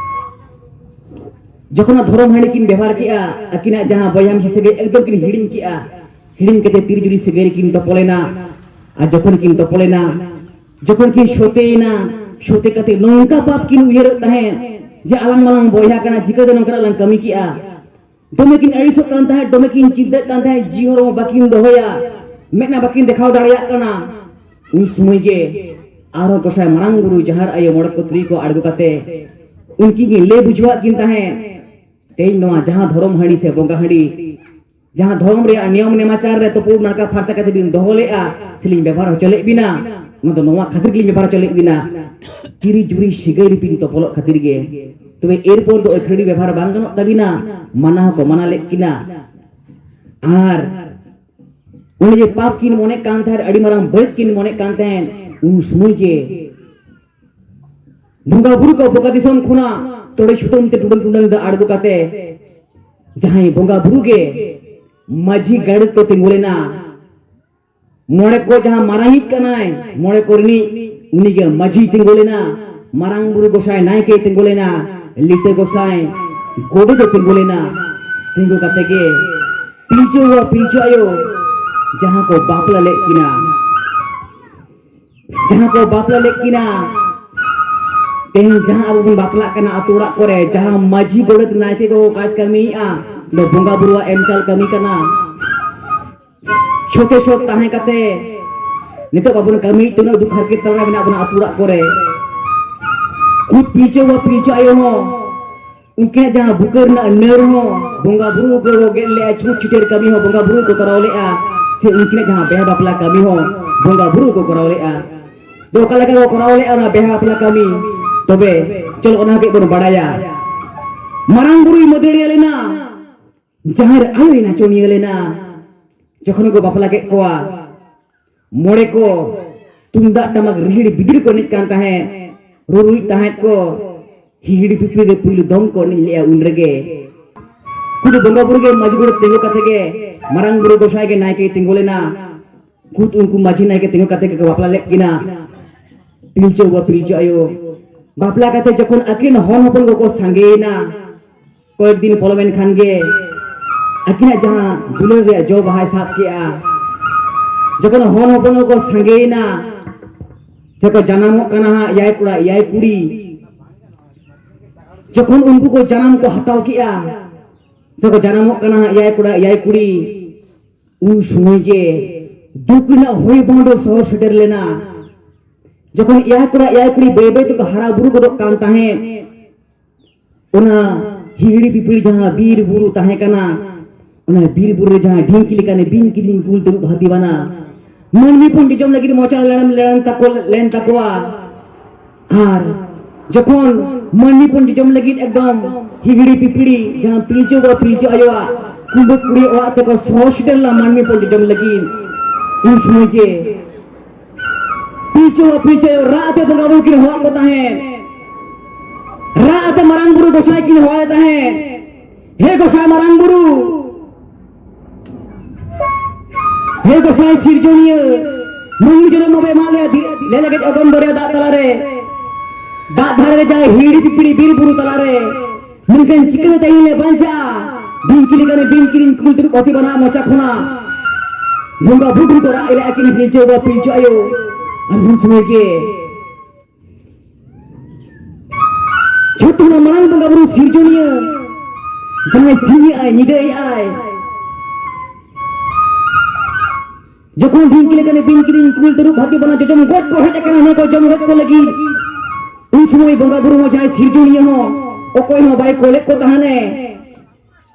ᱡᱚᱠᱷᱚᱱ ᱚᱱᱟ ᱫᱷᱚᱨᱚᱢ ᱦᱟᱺᱰᱤ ᱠᱤᱱ ᱵᱮᱵᱚᱦᱟᱨ ᱠᱮᱫᱼᱟ, ᱟᱹᱠᱤᱱᱟᱜ ᱡᱟᱦᱟᱸ ᱵᱚᱭᱦᱟ ᱢᱤᱥᱤ ᱥᱟᱹᱜᱟᱹᱭ ᱮᱠᱫᱚᱢ ᱠᱤᱱ ᱦᱤᱲᱤᱧ ᱠᱮᱫᱼᱟ᱾ ᱦᱤᱲᱤᱧ ᱠᱟᱛᱮ ᱛᱤᱨᱤ ᱡᱩᱨᱤ ᱥᱟᱹᱜᱟᱹᱭ ᱨᱮᱠᱤᱱ ᱛᱚᱯᱚᱞ ᱮᱱᱟ᱾ ᱟᱨ ᱡᱚᱠᱷᱚᱱ ᱠᱤᱱ ᱛᱚᱯᱚᱞ ᱮᱱᱟ, ᱡᱚᱠᱷᱚᱱ ᱠᱤᱱ ᱥᱚᱛᱮᱭᱮᱱᱟ, ᱥᱚᱛᱮ ᱠᱟᱛᱮ ᱱᱚᱝᱠᱟ ᱯᱟᱯ ᱠᱤᱱ ᱩᱭᱦᱟᱹᱨᱮᱫ ᱛᱟᱦᱮᱸᱫ ᱡᱮ ᱟᱞᱟᱝ ᱢᱟᱞᱟᱝ ᱵᱚᱭᱦᱟ ᱠᱟᱱᱟ, ᱪᱤᱠᱟᱹᱛᱮ ᱱᱚᱝᱠᱟᱱᱟᱜ ᱞᱟᱝ ᱠᱟᱹᱢᱤ ᱠᱮᱜᱼᱟ? ᱫᱚᱢᱮ ᱠᱤᱱ ᱟᱹᱲᱤᱥᱚᱜ ᱠᱟᱱ ᱛᱟᱦᱮᱸᱫ, ᱫᱚᱢᱮ ᱠᱤᱱ ᱪᱤᱱᱛᱟᱹᱜ ᱠᱟᱱ ᱛᱟᱦᱮᱸᱫ, ᱡᱤᱣᱤ ᱦᱚᱲᱢᱚ ᱵᱟᱹᱠᱤᱱ ᱫᱚᱦᱚᱭᱟ, ᱢᱮᱫ ᱱᱟ ᱵᱟᱹᱠᱤᱱ ᱫᱮᱠᱷᱟᱣ ᱫᱟᱲᱮᱭᱟᱜ ᱠᱟᱱᱟ᱾ ᱩᱱ ᱥᱚᱢᱚᱭ ᱜᱮ ᱟᱨᱦᱚᱸ ᱜᱚᱸᱥᱟᱭ ᱢᱟᱨᱟᱝ ᱵᱩᱨᱩ, ᱡᱟᱦᱮᱨ ᱟᱭᱳ, ᱢᱚᱬᱮ ᱠᱚ ᱛᱩᱨᱩᱭ ᱠᱚ ᱟᱬᱜᱚ ᱠᱟᱛᱮ ᱩᱱᱠᱤᱱ ᱠᱤᱱ ᱞᱟᱹᱭ ᱵᱩᱡᱷᱟᱹᱣᱟᱫ ᱠᱤᱱ ᱛᱟᱦᱮᱸᱫ, ᱛᱮᱦᱮᱧ ᱱᱚᱣᱟ ᱡᱟᱦᱟᱸ ᱫᱷᱚᱨᱚᱢ ᱦᱟᱺᱰᱤ ᱥᱮ ᱵᱚᱸᱜᱟ ᱦᱟᱺᱰᱤ, ᱡᱟᱦᱟᱸ ᱫᱷᱚᱨᱚᱢ ᱨᱮᱭᱟᱜ ᱱᱤᱭᱚᱢ ᱱᱮᱢᱟᱪᱟᱨ ᱨᱮ ᱛᱩᱯᱩ ᱱᱟᱲᱠᱟ ᱯᱷᱟᱨᱪᱟ ᱠᱟᱛᱮ ᱵᱤᱱ ᱫᱚᱦᱚ ᱞᱮᱫᱼᱟ, ᱥᱮᱞᱤᱧ ᱵᱮᱵᱚᱦᱟᱨ ᱦᱚᱪᱚ ᱞᱮᱫ ᱵᱤᱱᱟ, ᱚᱱᱟ ᱫᱚ ᱱᱚᱣᱟ ᱠᱷᱟᱹᱛᱤᱨ ᱜᱮᱞᱤᱧ ᱵᱮᱵᱚᱦᱟᱨ ᱦᱚᱪᱚ ᱞᱮᱫ ᱵᱤᱱᱟ, ᱛᱤᱨᱤ ᱡᱩᱨᱤ ᱥᱟᱹᱜᱟᱹᱭ ᱨᱮᱵᱤᱱ ᱛᱚᱯᱚᱞᱚᱜ ᱠᱷᱟᱹᱛᱤᱨ ᱜᱮ᱾ ᱛᱚᱵᱮ ᱮᱨᱯᱚᱨ ᱫᱚ ᱟᱹᱛᱷᱟᱹᱲᱤ ᱵᱮᱵᱚᱦᱟᱨ ᱵᱟᱝ ᱜᱟᱱᱚᱜ ᱛᱟᱹᱵᱤᱱᱟ, ᱢᱟᱱᱟ ᱦᱚᱸᱠᱚ ᱢᱟᱱᱟ ᱞᱮᱫ ᱠᱤᱱᱟ᱾ ᱟᱨ ᱚᱱᱮ ᱡᱮ ᱯᱟᱯ ᱠᱤᱱ ᱢᱚᱱᱮᱜ ᱠᱟᱱ ᱛᱟᱦᱮᱸᱫ, ᱟᱹᱰᱤ ᱢᱟᱨᱟᱝ ᱵᱟᱹᱲᱤᱡ ᱠᱤᱱ ᱢᱚᱱᱮᱜ ᱠᱟᱱ ᱛᱟᱦᱮᱸᱫ, ᱩᱱ ᱥᱚᱢᱚᱭ ᱜᱮ ᱵᱚᱸᱜᱟ ᱵᱩᱨᱩ ᱠᱚ ᱵᱚᱸᱜᱟ ᱫᱤᱥᱚᱢ ᱠᱷᱚᱱᱟᱜ ᱛᱚᱲᱮ ᱥᱩᱛᱟᱹᱢ ᱛᱮ ᱴᱩᱰᱟᱹᱝ ᱴᱩᱰᱟᱹᱝ ᱫᱟᱜ ᱟᱬᱜᱚ ᱠᱟᱛᱮ, ᱡᱟᱦᱟᱸᱭ ᱵᱚᱸᱜᱟ ᱵᱩᱨᱩ ᱜᱮ ᱢᱟᱹᱡᱷᱤ ᱜᱟᱲ ᱠᱚ ᱛᱤᱸᱜᱩ ᱞᱮᱱᱟ᱾ ᱢᱚᱬᱮ ᱠᱚ ᱡᱟᱦᱟᱸ ᱢᱟᱨᱟᱝᱤᱡ ᱠᱟᱱᱟᱭ, ᱢᱚᱬᱮ ᱠᱚ ᱨᱤᱱᱤᱡ, ᱩᱱᱤ ᱜᱮ ᱢᱟᱹᱡᱷᱤ ᱛᱤᱸᱜᱩ ᱞᱮᱱᱟ, ᱢᱟᱨᱟᱝ ᱵᱩᱨᱩ ᱜᱚᱸᱥᱟᱭ ᱱᱟᱭᱠᱮ ᱛᱤᱸᱜᱩ ᱞᱮᱱᱟ, ᱞᱤᱴᱟᱹ ᱜᱚᱸᱥᱟᱭ, ᱜᱚᱰᱮᱛ ᱮ ᱛᱤᱸᱜᱩ ᱞᱮᱱᱟ᱾ ᱛᱤᱸᱜᱩ ᱠᱟᱛᱮ ᱜᱮ ᱯᱤᱞᱪᱩ ᱵᱟᱵᱟ ᱯᱤᱞᱪᱩ ᱟᱭᱳ ᱡᱟᱦᱟᱸ ᱠᱚ ᱵᱟᱯᱞᱟ ᱞᱮᱫ ᱠᱤᱱᱟ, ᱡᱟᱦᱟᱸ ᱠᱚ ᱵᱟᱯᱞᱟ ᱞᱮᱫ ᱠᱤᱱᱟ, ᱛᱮᱦᱮᱧ ᱡᱟᱦᱟᱸ ᱟᱵᱚ ᱵᱚᱱ ᱵᱟᱯᱞᱟᱜ ᱠᱟᱱᱟ ᱟᱛᱳ ᱚᱲᱟᱜ ᱠᱚᱨᱮ, ᱡᱟᱦᱟᱸ ᱢᱟᱹᱡᱷᱤ ᱜᱚᱰᱮᱛ ᱱᱟᱭᱠᱮ ᱠᱚ ᱠᱟᱡᱽ ᱠᱟᱹᱢᱤᱭᱮᱫᱼᱟ, ᱫᱚ ᱵᱚᱸᱜᱟ ᱵᱩᱨᱩᱣᱟᱜ ᱮᱢ ᱪᱟᱞ ᱠᱟᱹᱢᱤ ᱠᱟᱱᱟ᱾ ᱪᱷᱳᱴᱮ ᱪᱷᱳᱴ ᱛᱟᱦᱮᱸ ᱠᱟᱛᱮ ᱱᱤᱛᱚᱜ ᱵᱟᱵᱚᱱ ᱠᱟᱹᱢᱤᱭᱮᱫ, ᱛᱤᱱᱟᱹᱜ ᱫᱩᱠ ᱦᱟᱨᱠᱮᱛ ᱛᱟᱞᱟ ᱨᱮ ᱢᱮᱱᱟᱜ ᱵᱚᱱᱟ ᱟᱛᱳ ᱚᱲᱟᱜ ᱠᱚᱨᱮ᱾ ᱠᱷᱩᱫ ᱯᱤᱞᱪᱩ ᱵᱟᱵᱟ ᱯᱤᱞᱪᱩ ᱟᱭᱳ ᱦᱚᱸ ᱩᱱᱠᱤᱱᱟᱜ ᱡᱟᱦᱟᱸ ᱵᱩᱠᱟᱹ ᱨᱮᱱᱟᱜ ᱱᱟᱹᱨ ᱦᱚᱸ ᱵᱚᱸᱜᱟ ᱵᱩᱨᱩ ᱠᱚ ᱜᱮᱫ ᱞᱮᱜᱼᱟ, ᱪᱷᱩᱸᱛ ᱪᱷᱟᱹᱴᱭᱟᱹᱨ ᱠᱟᱹᱢᱤ ᱦᱚᱸ ᱵᱚᱸᱜᱟ ᱵᱩᱨᱩ ᱠᱚ ᱠᱚᱨᱟᱣ ᱞᱮᱜᱼᱟ, ᱥᱮ ᱩᱱᱠᱤᱱᱟᱜ ᱡᱟᱦᱟᱸ ᱵᱤᱦᱟ ᱵᱟᱯᱞᱟ ᱠᱟᱹᱢᱤ ᱦᱚᱸ ᱵᱚᱸᱜᱟ ᱵᱩᱨᱩ ᱠᱚ ᱠᱚᱨᱟᱣ ᱞᱮᱜᱼᱟ᱾ ᱫᱚ ᱚᱠᱟ ᱞᱮᱠᱟ ᱠᱚ ᱠᱚᱨᱟᱣ ᱞᱮᱜᱼᱟ ᱚᱱᱟ ᱵᱤᱦᱟ ᱵᱟᱯᱞᱟ ᱠᱟᱹᱢᱤ? ᱛᱚᱵᱮ ᱪᱚᱞᱚ ᱚᱱᱟ ᱠᱟᱹᱡ ᱵᱚᱱ ᱵᱟᱲᱟᱭᱟ᱾ ᱢᱟᱨᱟᱝ ᱵᱩᱨᱩᱭ ᱢᱟᱹᱫᱟᱹᱲᱤᱭᱟᱹ ᱞᱮᱱᱟ, ᱡᱟᱦᱮᱨ ᱟᱭᱳᱭ ᱱᱟᱪᱚᱱᱤᱭᱟᱹ ᱞᱮᱱᱟ᱾ ᱡᱚᱠᱷᱚᱱ ᱠᱚ ᱵᱟᱯᱞᱟ ᱠᱮᱫ ᱠᱚᱣᱟ, ᱢᱚᱬᱮ ᱠᱚ ᱛᱩᱢᱫᱟᱜ ᱴᱟᱢᱟᱠ ᱨᱤᱦᱤᱲ ᱵᱤᱫᱤᱲ ᱠᱚ ᱮᱱᱮᱡ ᱠᱟᱱ ᱛᱟᱦᱮᱸᱫ, ᱨᱩᱨᱩᱭᱮᱫ ᱛᱟᱦᱮᱸᱫ ᱠᱚ, ᱦᱤᱦᱤᱲᱤ ᱯᱤᱯᱤᱲᱤ ᱨᱮ ᱯᱩᱭᱞᱩ ᱫᱚᱝ ᱠᱚ ᱮᱱᱮᱡ ᱞᱮᱜᱼᱟ ᱩᱱ ᱨᱮᱜᱮ᱾ ᱠᱷᱩᱫ ᱵᱚᱸᱜᱟ ᱵᱩᱨᱩ ᱜᱮ ᱢᱟᱹᱡᱷᱤ ᱜᱚᱰᱮᱛ ᱛᱤᱸᱜᱩ ᱠᱟᱛᱮ ᱜᱮ, ᱢᱟᱨᱟᱝ ᱵᱩᱨᱩ ᱜᱚᱸᱥᱟᱭ ᱜᱮ ᱱᱟᱭᱠᱮᱭ ᱛᱤᱸᱜᱩ ᱞᱮᱱᱟ᱾ ᱠᱷᱩᱫ ᱩᱱᱠᱩ ᱢᱟᱹᱡᱷᱤ ᱱᱟᱭᱠᱮ ᱛᱤᱸᱜᱩ ᱠᱟᱛᱮ ᱜᱮᱠᱚ ᱵᱟᱯᱞᱟ ᱞᱮᱫ ᱠᱤᱱᱟ᱾ ᱯᱤᱞᱪᱩ ᱵᱟᱵᱟ ᱯᱤᱞᱪᱩ ᱟᱭᱳ ᱵᱟᱯᱞᱟ ᱠᱟᱛᱮ ᱡᱚᱠᱷᱚᱱ ᱟᱹᱠᱤᱱ ᱦᱚᱱ ᱦᱚᱯᱚᱱ ᱠᱚᱠᱚ ᱥᱟᱸᱜᱮᱭᱮᱱᱟ, ᱠᱚᱭᱮᱠ ᱫᱤᱱ ᱯᱚᱞᱚᱢ ᱮᱱ ᱠᱷᱟᱱ ᱜᱮ ᱟᱹᱠᱤᱱᱟᱜ ᱡᱟᱦᱟᱸ ᱫᱩᱞᱟᱹᱲ ᱨᱮᱭᱟᱜ ᱡᱚ ᱵᱟᱦᱟᱭ ᱥᱟᱵ ᱠᱮᱜᱼᱟ᱾ ᱡᱚᱠᱷᱚᱱ ᱦᱚᱱ ᱦᱚᱯᱚᱱ ᱠᱚᱠᱚ ᱥᱟᱸᱜᱮᱭᱮᱱᱟ, ᱡᱚᱠᱷᱚᱱ ᱡᱟᱱᱟᱢᱚᱜ ᱠᱟᱱᱟ ᱦᱟᱸᱜ ᱮᱭᱟᱭ ᱠᱚᱲᱟ ᱮᱭᱟᱭ ᱠᱩᱲᱤ, ᱡᱚᱠᱷᱚᱱ ᱩᱱᱠᱩ ᱠᱚ ᱡᱟᱱᱟᱢ ᱠᱚ ᱦᱟᱛᱟᱣ ᱠᱮᱜᱼᱟ, ᱡᱚᱠᱷᱚᱱ ᱡᱟᱱᱟᱢᱚᱜ ᱠᱟᱱᱟ ᱦᱟᱸᱜ ᱮᱭᱟᱭ ᱠᱚᱲᱟ ᱮᱭᱟᱭ ᱠᱩᱲᱤ, ᱩᱱ ᱥᱚᱢᱚᱭ ᱜᱮ ᱫᱩᱠ ᱨᱮᱱᱟᱜ ᱦᱚᱭ ᱵᱷᱟᱱᱰᱚ ᱥᱚᱦᱚᱨ ᱥᱮᱴᱮᱨ ᱞᱮᱱᱟ᱾ ᱡᱚᱠᱷᱚᱱ ᱮᱭᱟᱭ ᱠᱚᱲᱟ ᱮᱭᱟᱭ ᱠᱩᱲᱤ ᱵᱟᱹᱭ ᱵᱟᱹᱭ ᱛᱮᱠᱚ ᱦᱟᱨᱟ ᱵᱩᱨᱩ ᱜᱚᱫᱚᱜ ᱠᱟᱱ ᱛᱟᱦᱮᱸᱫ, ᱚᱱᱟ ᱦᱤᱦᱤᱲᱤ ᱯᱤᱯᱤᱲᱤ ᱡᱟᱦᱟᱸ ᱵᱤᱨ ᱵᱩᱨᱩ ᱛᱟᱦᱮᱸ ᱠᱟᱱᱟ, ᱚᱱᱟ ᱵᱤᱨ ᱵᱩᱨᱩ ᱨᱮ ᱡᱟᱦᱟᱸ ᱰᱷᱤᱝᱠᱤ ᱞᱮᱠᱟᱱ ᱵᱤᱧ ᱠᱤᱫᱤᱧ ᱠᱩᱞ ᱛᱟᱹᱨᱩᱵ ᱦᱟᱹᱛᱤ ᱵᱟᱱᱟ ᱢᱟᱹᱱᱢᱤ ᱯᱩᱱ ᱡᱚᱡᱚᱢ ᱞᱟᱹᱜᱤᱫ ᱢᱚᱪᱟ ᱞᱮᱱ ᱞᱮᱱ ᱛᱟᱠᱚ ᱞᱮᱱ ᱛᱟᱠᱚᱣᱟ᱾ ᱟᱨ ᱡᱚᱠᱷᱚᱱ ᱢᱟᱹᱱᱢᱤ ᱯᱩᱱ ᱡᱚᱡᱚᱢ ᱞᱟᱹᱜᱤᱫ ᱮᱠᱫᱚᱢ ᱦᱤᱦᱤᱲᱤ ᱯᱤᱯᱤᱲᱤ ᱡᱟᱦᱟᱸ ᱯᱤᱞᱪᱩ ᱵᱟᱵᱟ ᱯᱤᱞᱪᱩ ᱟᱭᱳᱣᱟᱜ ᱠᱩᱢᱵᱟᱹ ᱠᱩᱲᱤ ᱚᱲᱟᱜ ᱛᱮᱠᱚ ᱥᱚᱦᱚ ᱥᱮᱴᱮᱨ ᱞᱮᱱᱟ ᱢᱟᱹᱱᱢᱤ ᱯᱩᱱ ᱡᱚᱡᱚᱢ ᱞᱟᱹᱜᱤᱫ, ᱩᱱ ᱥᱚᱢᱚᱭ ᱜᱮ ᱯᱤᱞ ᱯᱤᱞᱪᱩ ᱵᱟᱵᱟ ᱯᱤᱞᱪᱩ ᱟᱭᱳ ᱨᱟᱜ ᱟᱛᱮ ᱵᱚᱸᱜᱟ ᱵᱩᱨᱩ ᱠᱤᱱ ᱦᱚᱦᱚᱣᱟᱫ ᱠᱚ ᱛᱟᱦᱮᱸᱫ᱾ ᱨᱟᱜ ᱟᱛᱮ ᱢᱟᱨᱟᱝ ᱵᱩᱨᱩ ᱜᱚᱸᱥᱟᱭ ᱠᱤᱱ ᱦᱚᱦᱚᱣᱟᱭ ᱛᱟᱦᱮᱸᱫ, ᱦᱮ ᱜᱚᱸᱥᱟᱭ ᱢᱟᱨᱟᱝ ᱵᱩᱨᱩ, ᱦᱮ ᱜᱚᱸᱥᱟᱭ ᱥᱤᱨᱡᱚᱱᱤᱭᱟᱹ, ᱢᱟᱹᱱᱢᱤ ᱡᱚᱱᱚᱢ ᱢᱟᱯᱮ ᱮᱢᱟᱫ ᱞᱮᱭᱟ ᱫᱤ-, ᱞᱮ ᱞᱮᱜᱮᱡ ᱚᱜᱚᱢ ᱫᱚᱨᱭᱟ ᱫᱟᱜ ᱛᱟᱞᱟᱨᱮ, ᱫᱟᱜ ᱫᱷᱟᱨᱮ ᱨᱮ ᱡᱟᱦᱟᱸᱭ ᱦᱤᱦᱤᱲᱤ ᱯᱤᱯᱤᱲᱤ ᱵᱤᱨ ᱵᱩᱨᱩ ᱛᱟᱞᱟᱨᱮ, ᱢᱮᱱᱠᱷᱟᱱ ᱪᱤᱠᱟᱹᱛᱮ ᱛᱮᱦᱮᱧ ᱞᱮ ᱵᱟᱧᱪᱟᱜᱼᱟ? ᱵᱤᱧ ᱠᱤᱞᱤ ᱠᱟᱱᱮ ᱵᱤᱧ ᱠᱤᱞᱤᱧ ᱠᱩᱞ ᱛᱟᱹᱨᱩᱵ ᱦᱟᱹᱛᱤ ᱵᱟᱱᱟ ᱢᱚᱪᱟ ᱠᱷᱚᱱᱟᱜ ᱵᱚᱸᱜᱟ ᱵᱩᱨᱩ ᱠᱚ ᱨᱟᱜ ᱮᱞᱮ ᱟᱹᱠᱤᱱ ᱯᱤᱞᱪᱩ ᱵᱟᱵᱟ ᱯᱤᱞᱪᱩ ᱟᱭᱳ᱾ ᱟᱨ ᱩᱱ ᱥᱚᱢᱚᱭ ᱜᱮ ᱡᱷᱚᱛᱚ ᱠᱷᱚᱱᱟᱜ ᱢᱟᱨᱟᱝ ᱵᱚᱸᱜᱟ ᱵᱩᱨᱩ ᱥᱤᱨᱡᱚᱱᱤᱭᱟᱹ, ᱡᱟᱦᱟᱸᱭ ᱥᱤᱧ ᱮᱜᱼᱟᱭ, ᱧᱤᱫᱟᱹ ᱮᱜᱼᱟᱭ, ᱡᱚᱠᱷᱚᱱ ᱵᱤᱧ ᱠᱤᱞᱤ ᱠᱟᱱᱮ ᱵᱤᱧ ᱠᱤᱞᱤᱧ ᱠᱩᱞ ᱛᱟᱹᱨᱩᱵ ᱦᱟᱹᱛᱤ ᱵᱟᱱᱟ ᱡᱚᱡᱚᱢ ᱜᱚᱡ ᱠᱚ ᱦᱮᱡ ᱟᱠᱟᱱᱟ, ᱱᱤᱭᱟᱹ ᱠᱚ ᱡᱚᱢ ᱜᱚᱡ ᱠᱚ ᱞᱟᱹᱜᱤᱫ, ᱩᱱ ᱥᱚᱢᱚᱭ ᱵᱚᱸᱜᱟ ᱵᱩᱨᱩ ᱦᱚᱸ ᱡᱟᱦᱟᱸᱭ ᱥᱤᱨᱡᱚᱱᱤᱭᱟᱹ ᱦᱚᱸ ᱚᱠᱚᱭ ᱦᱚᱸ ᱵᱟᱭ ᱠᱚᱞᱮᱫ ᱠᱚ ᱛᱟᱦᱮᱱᱮ᱾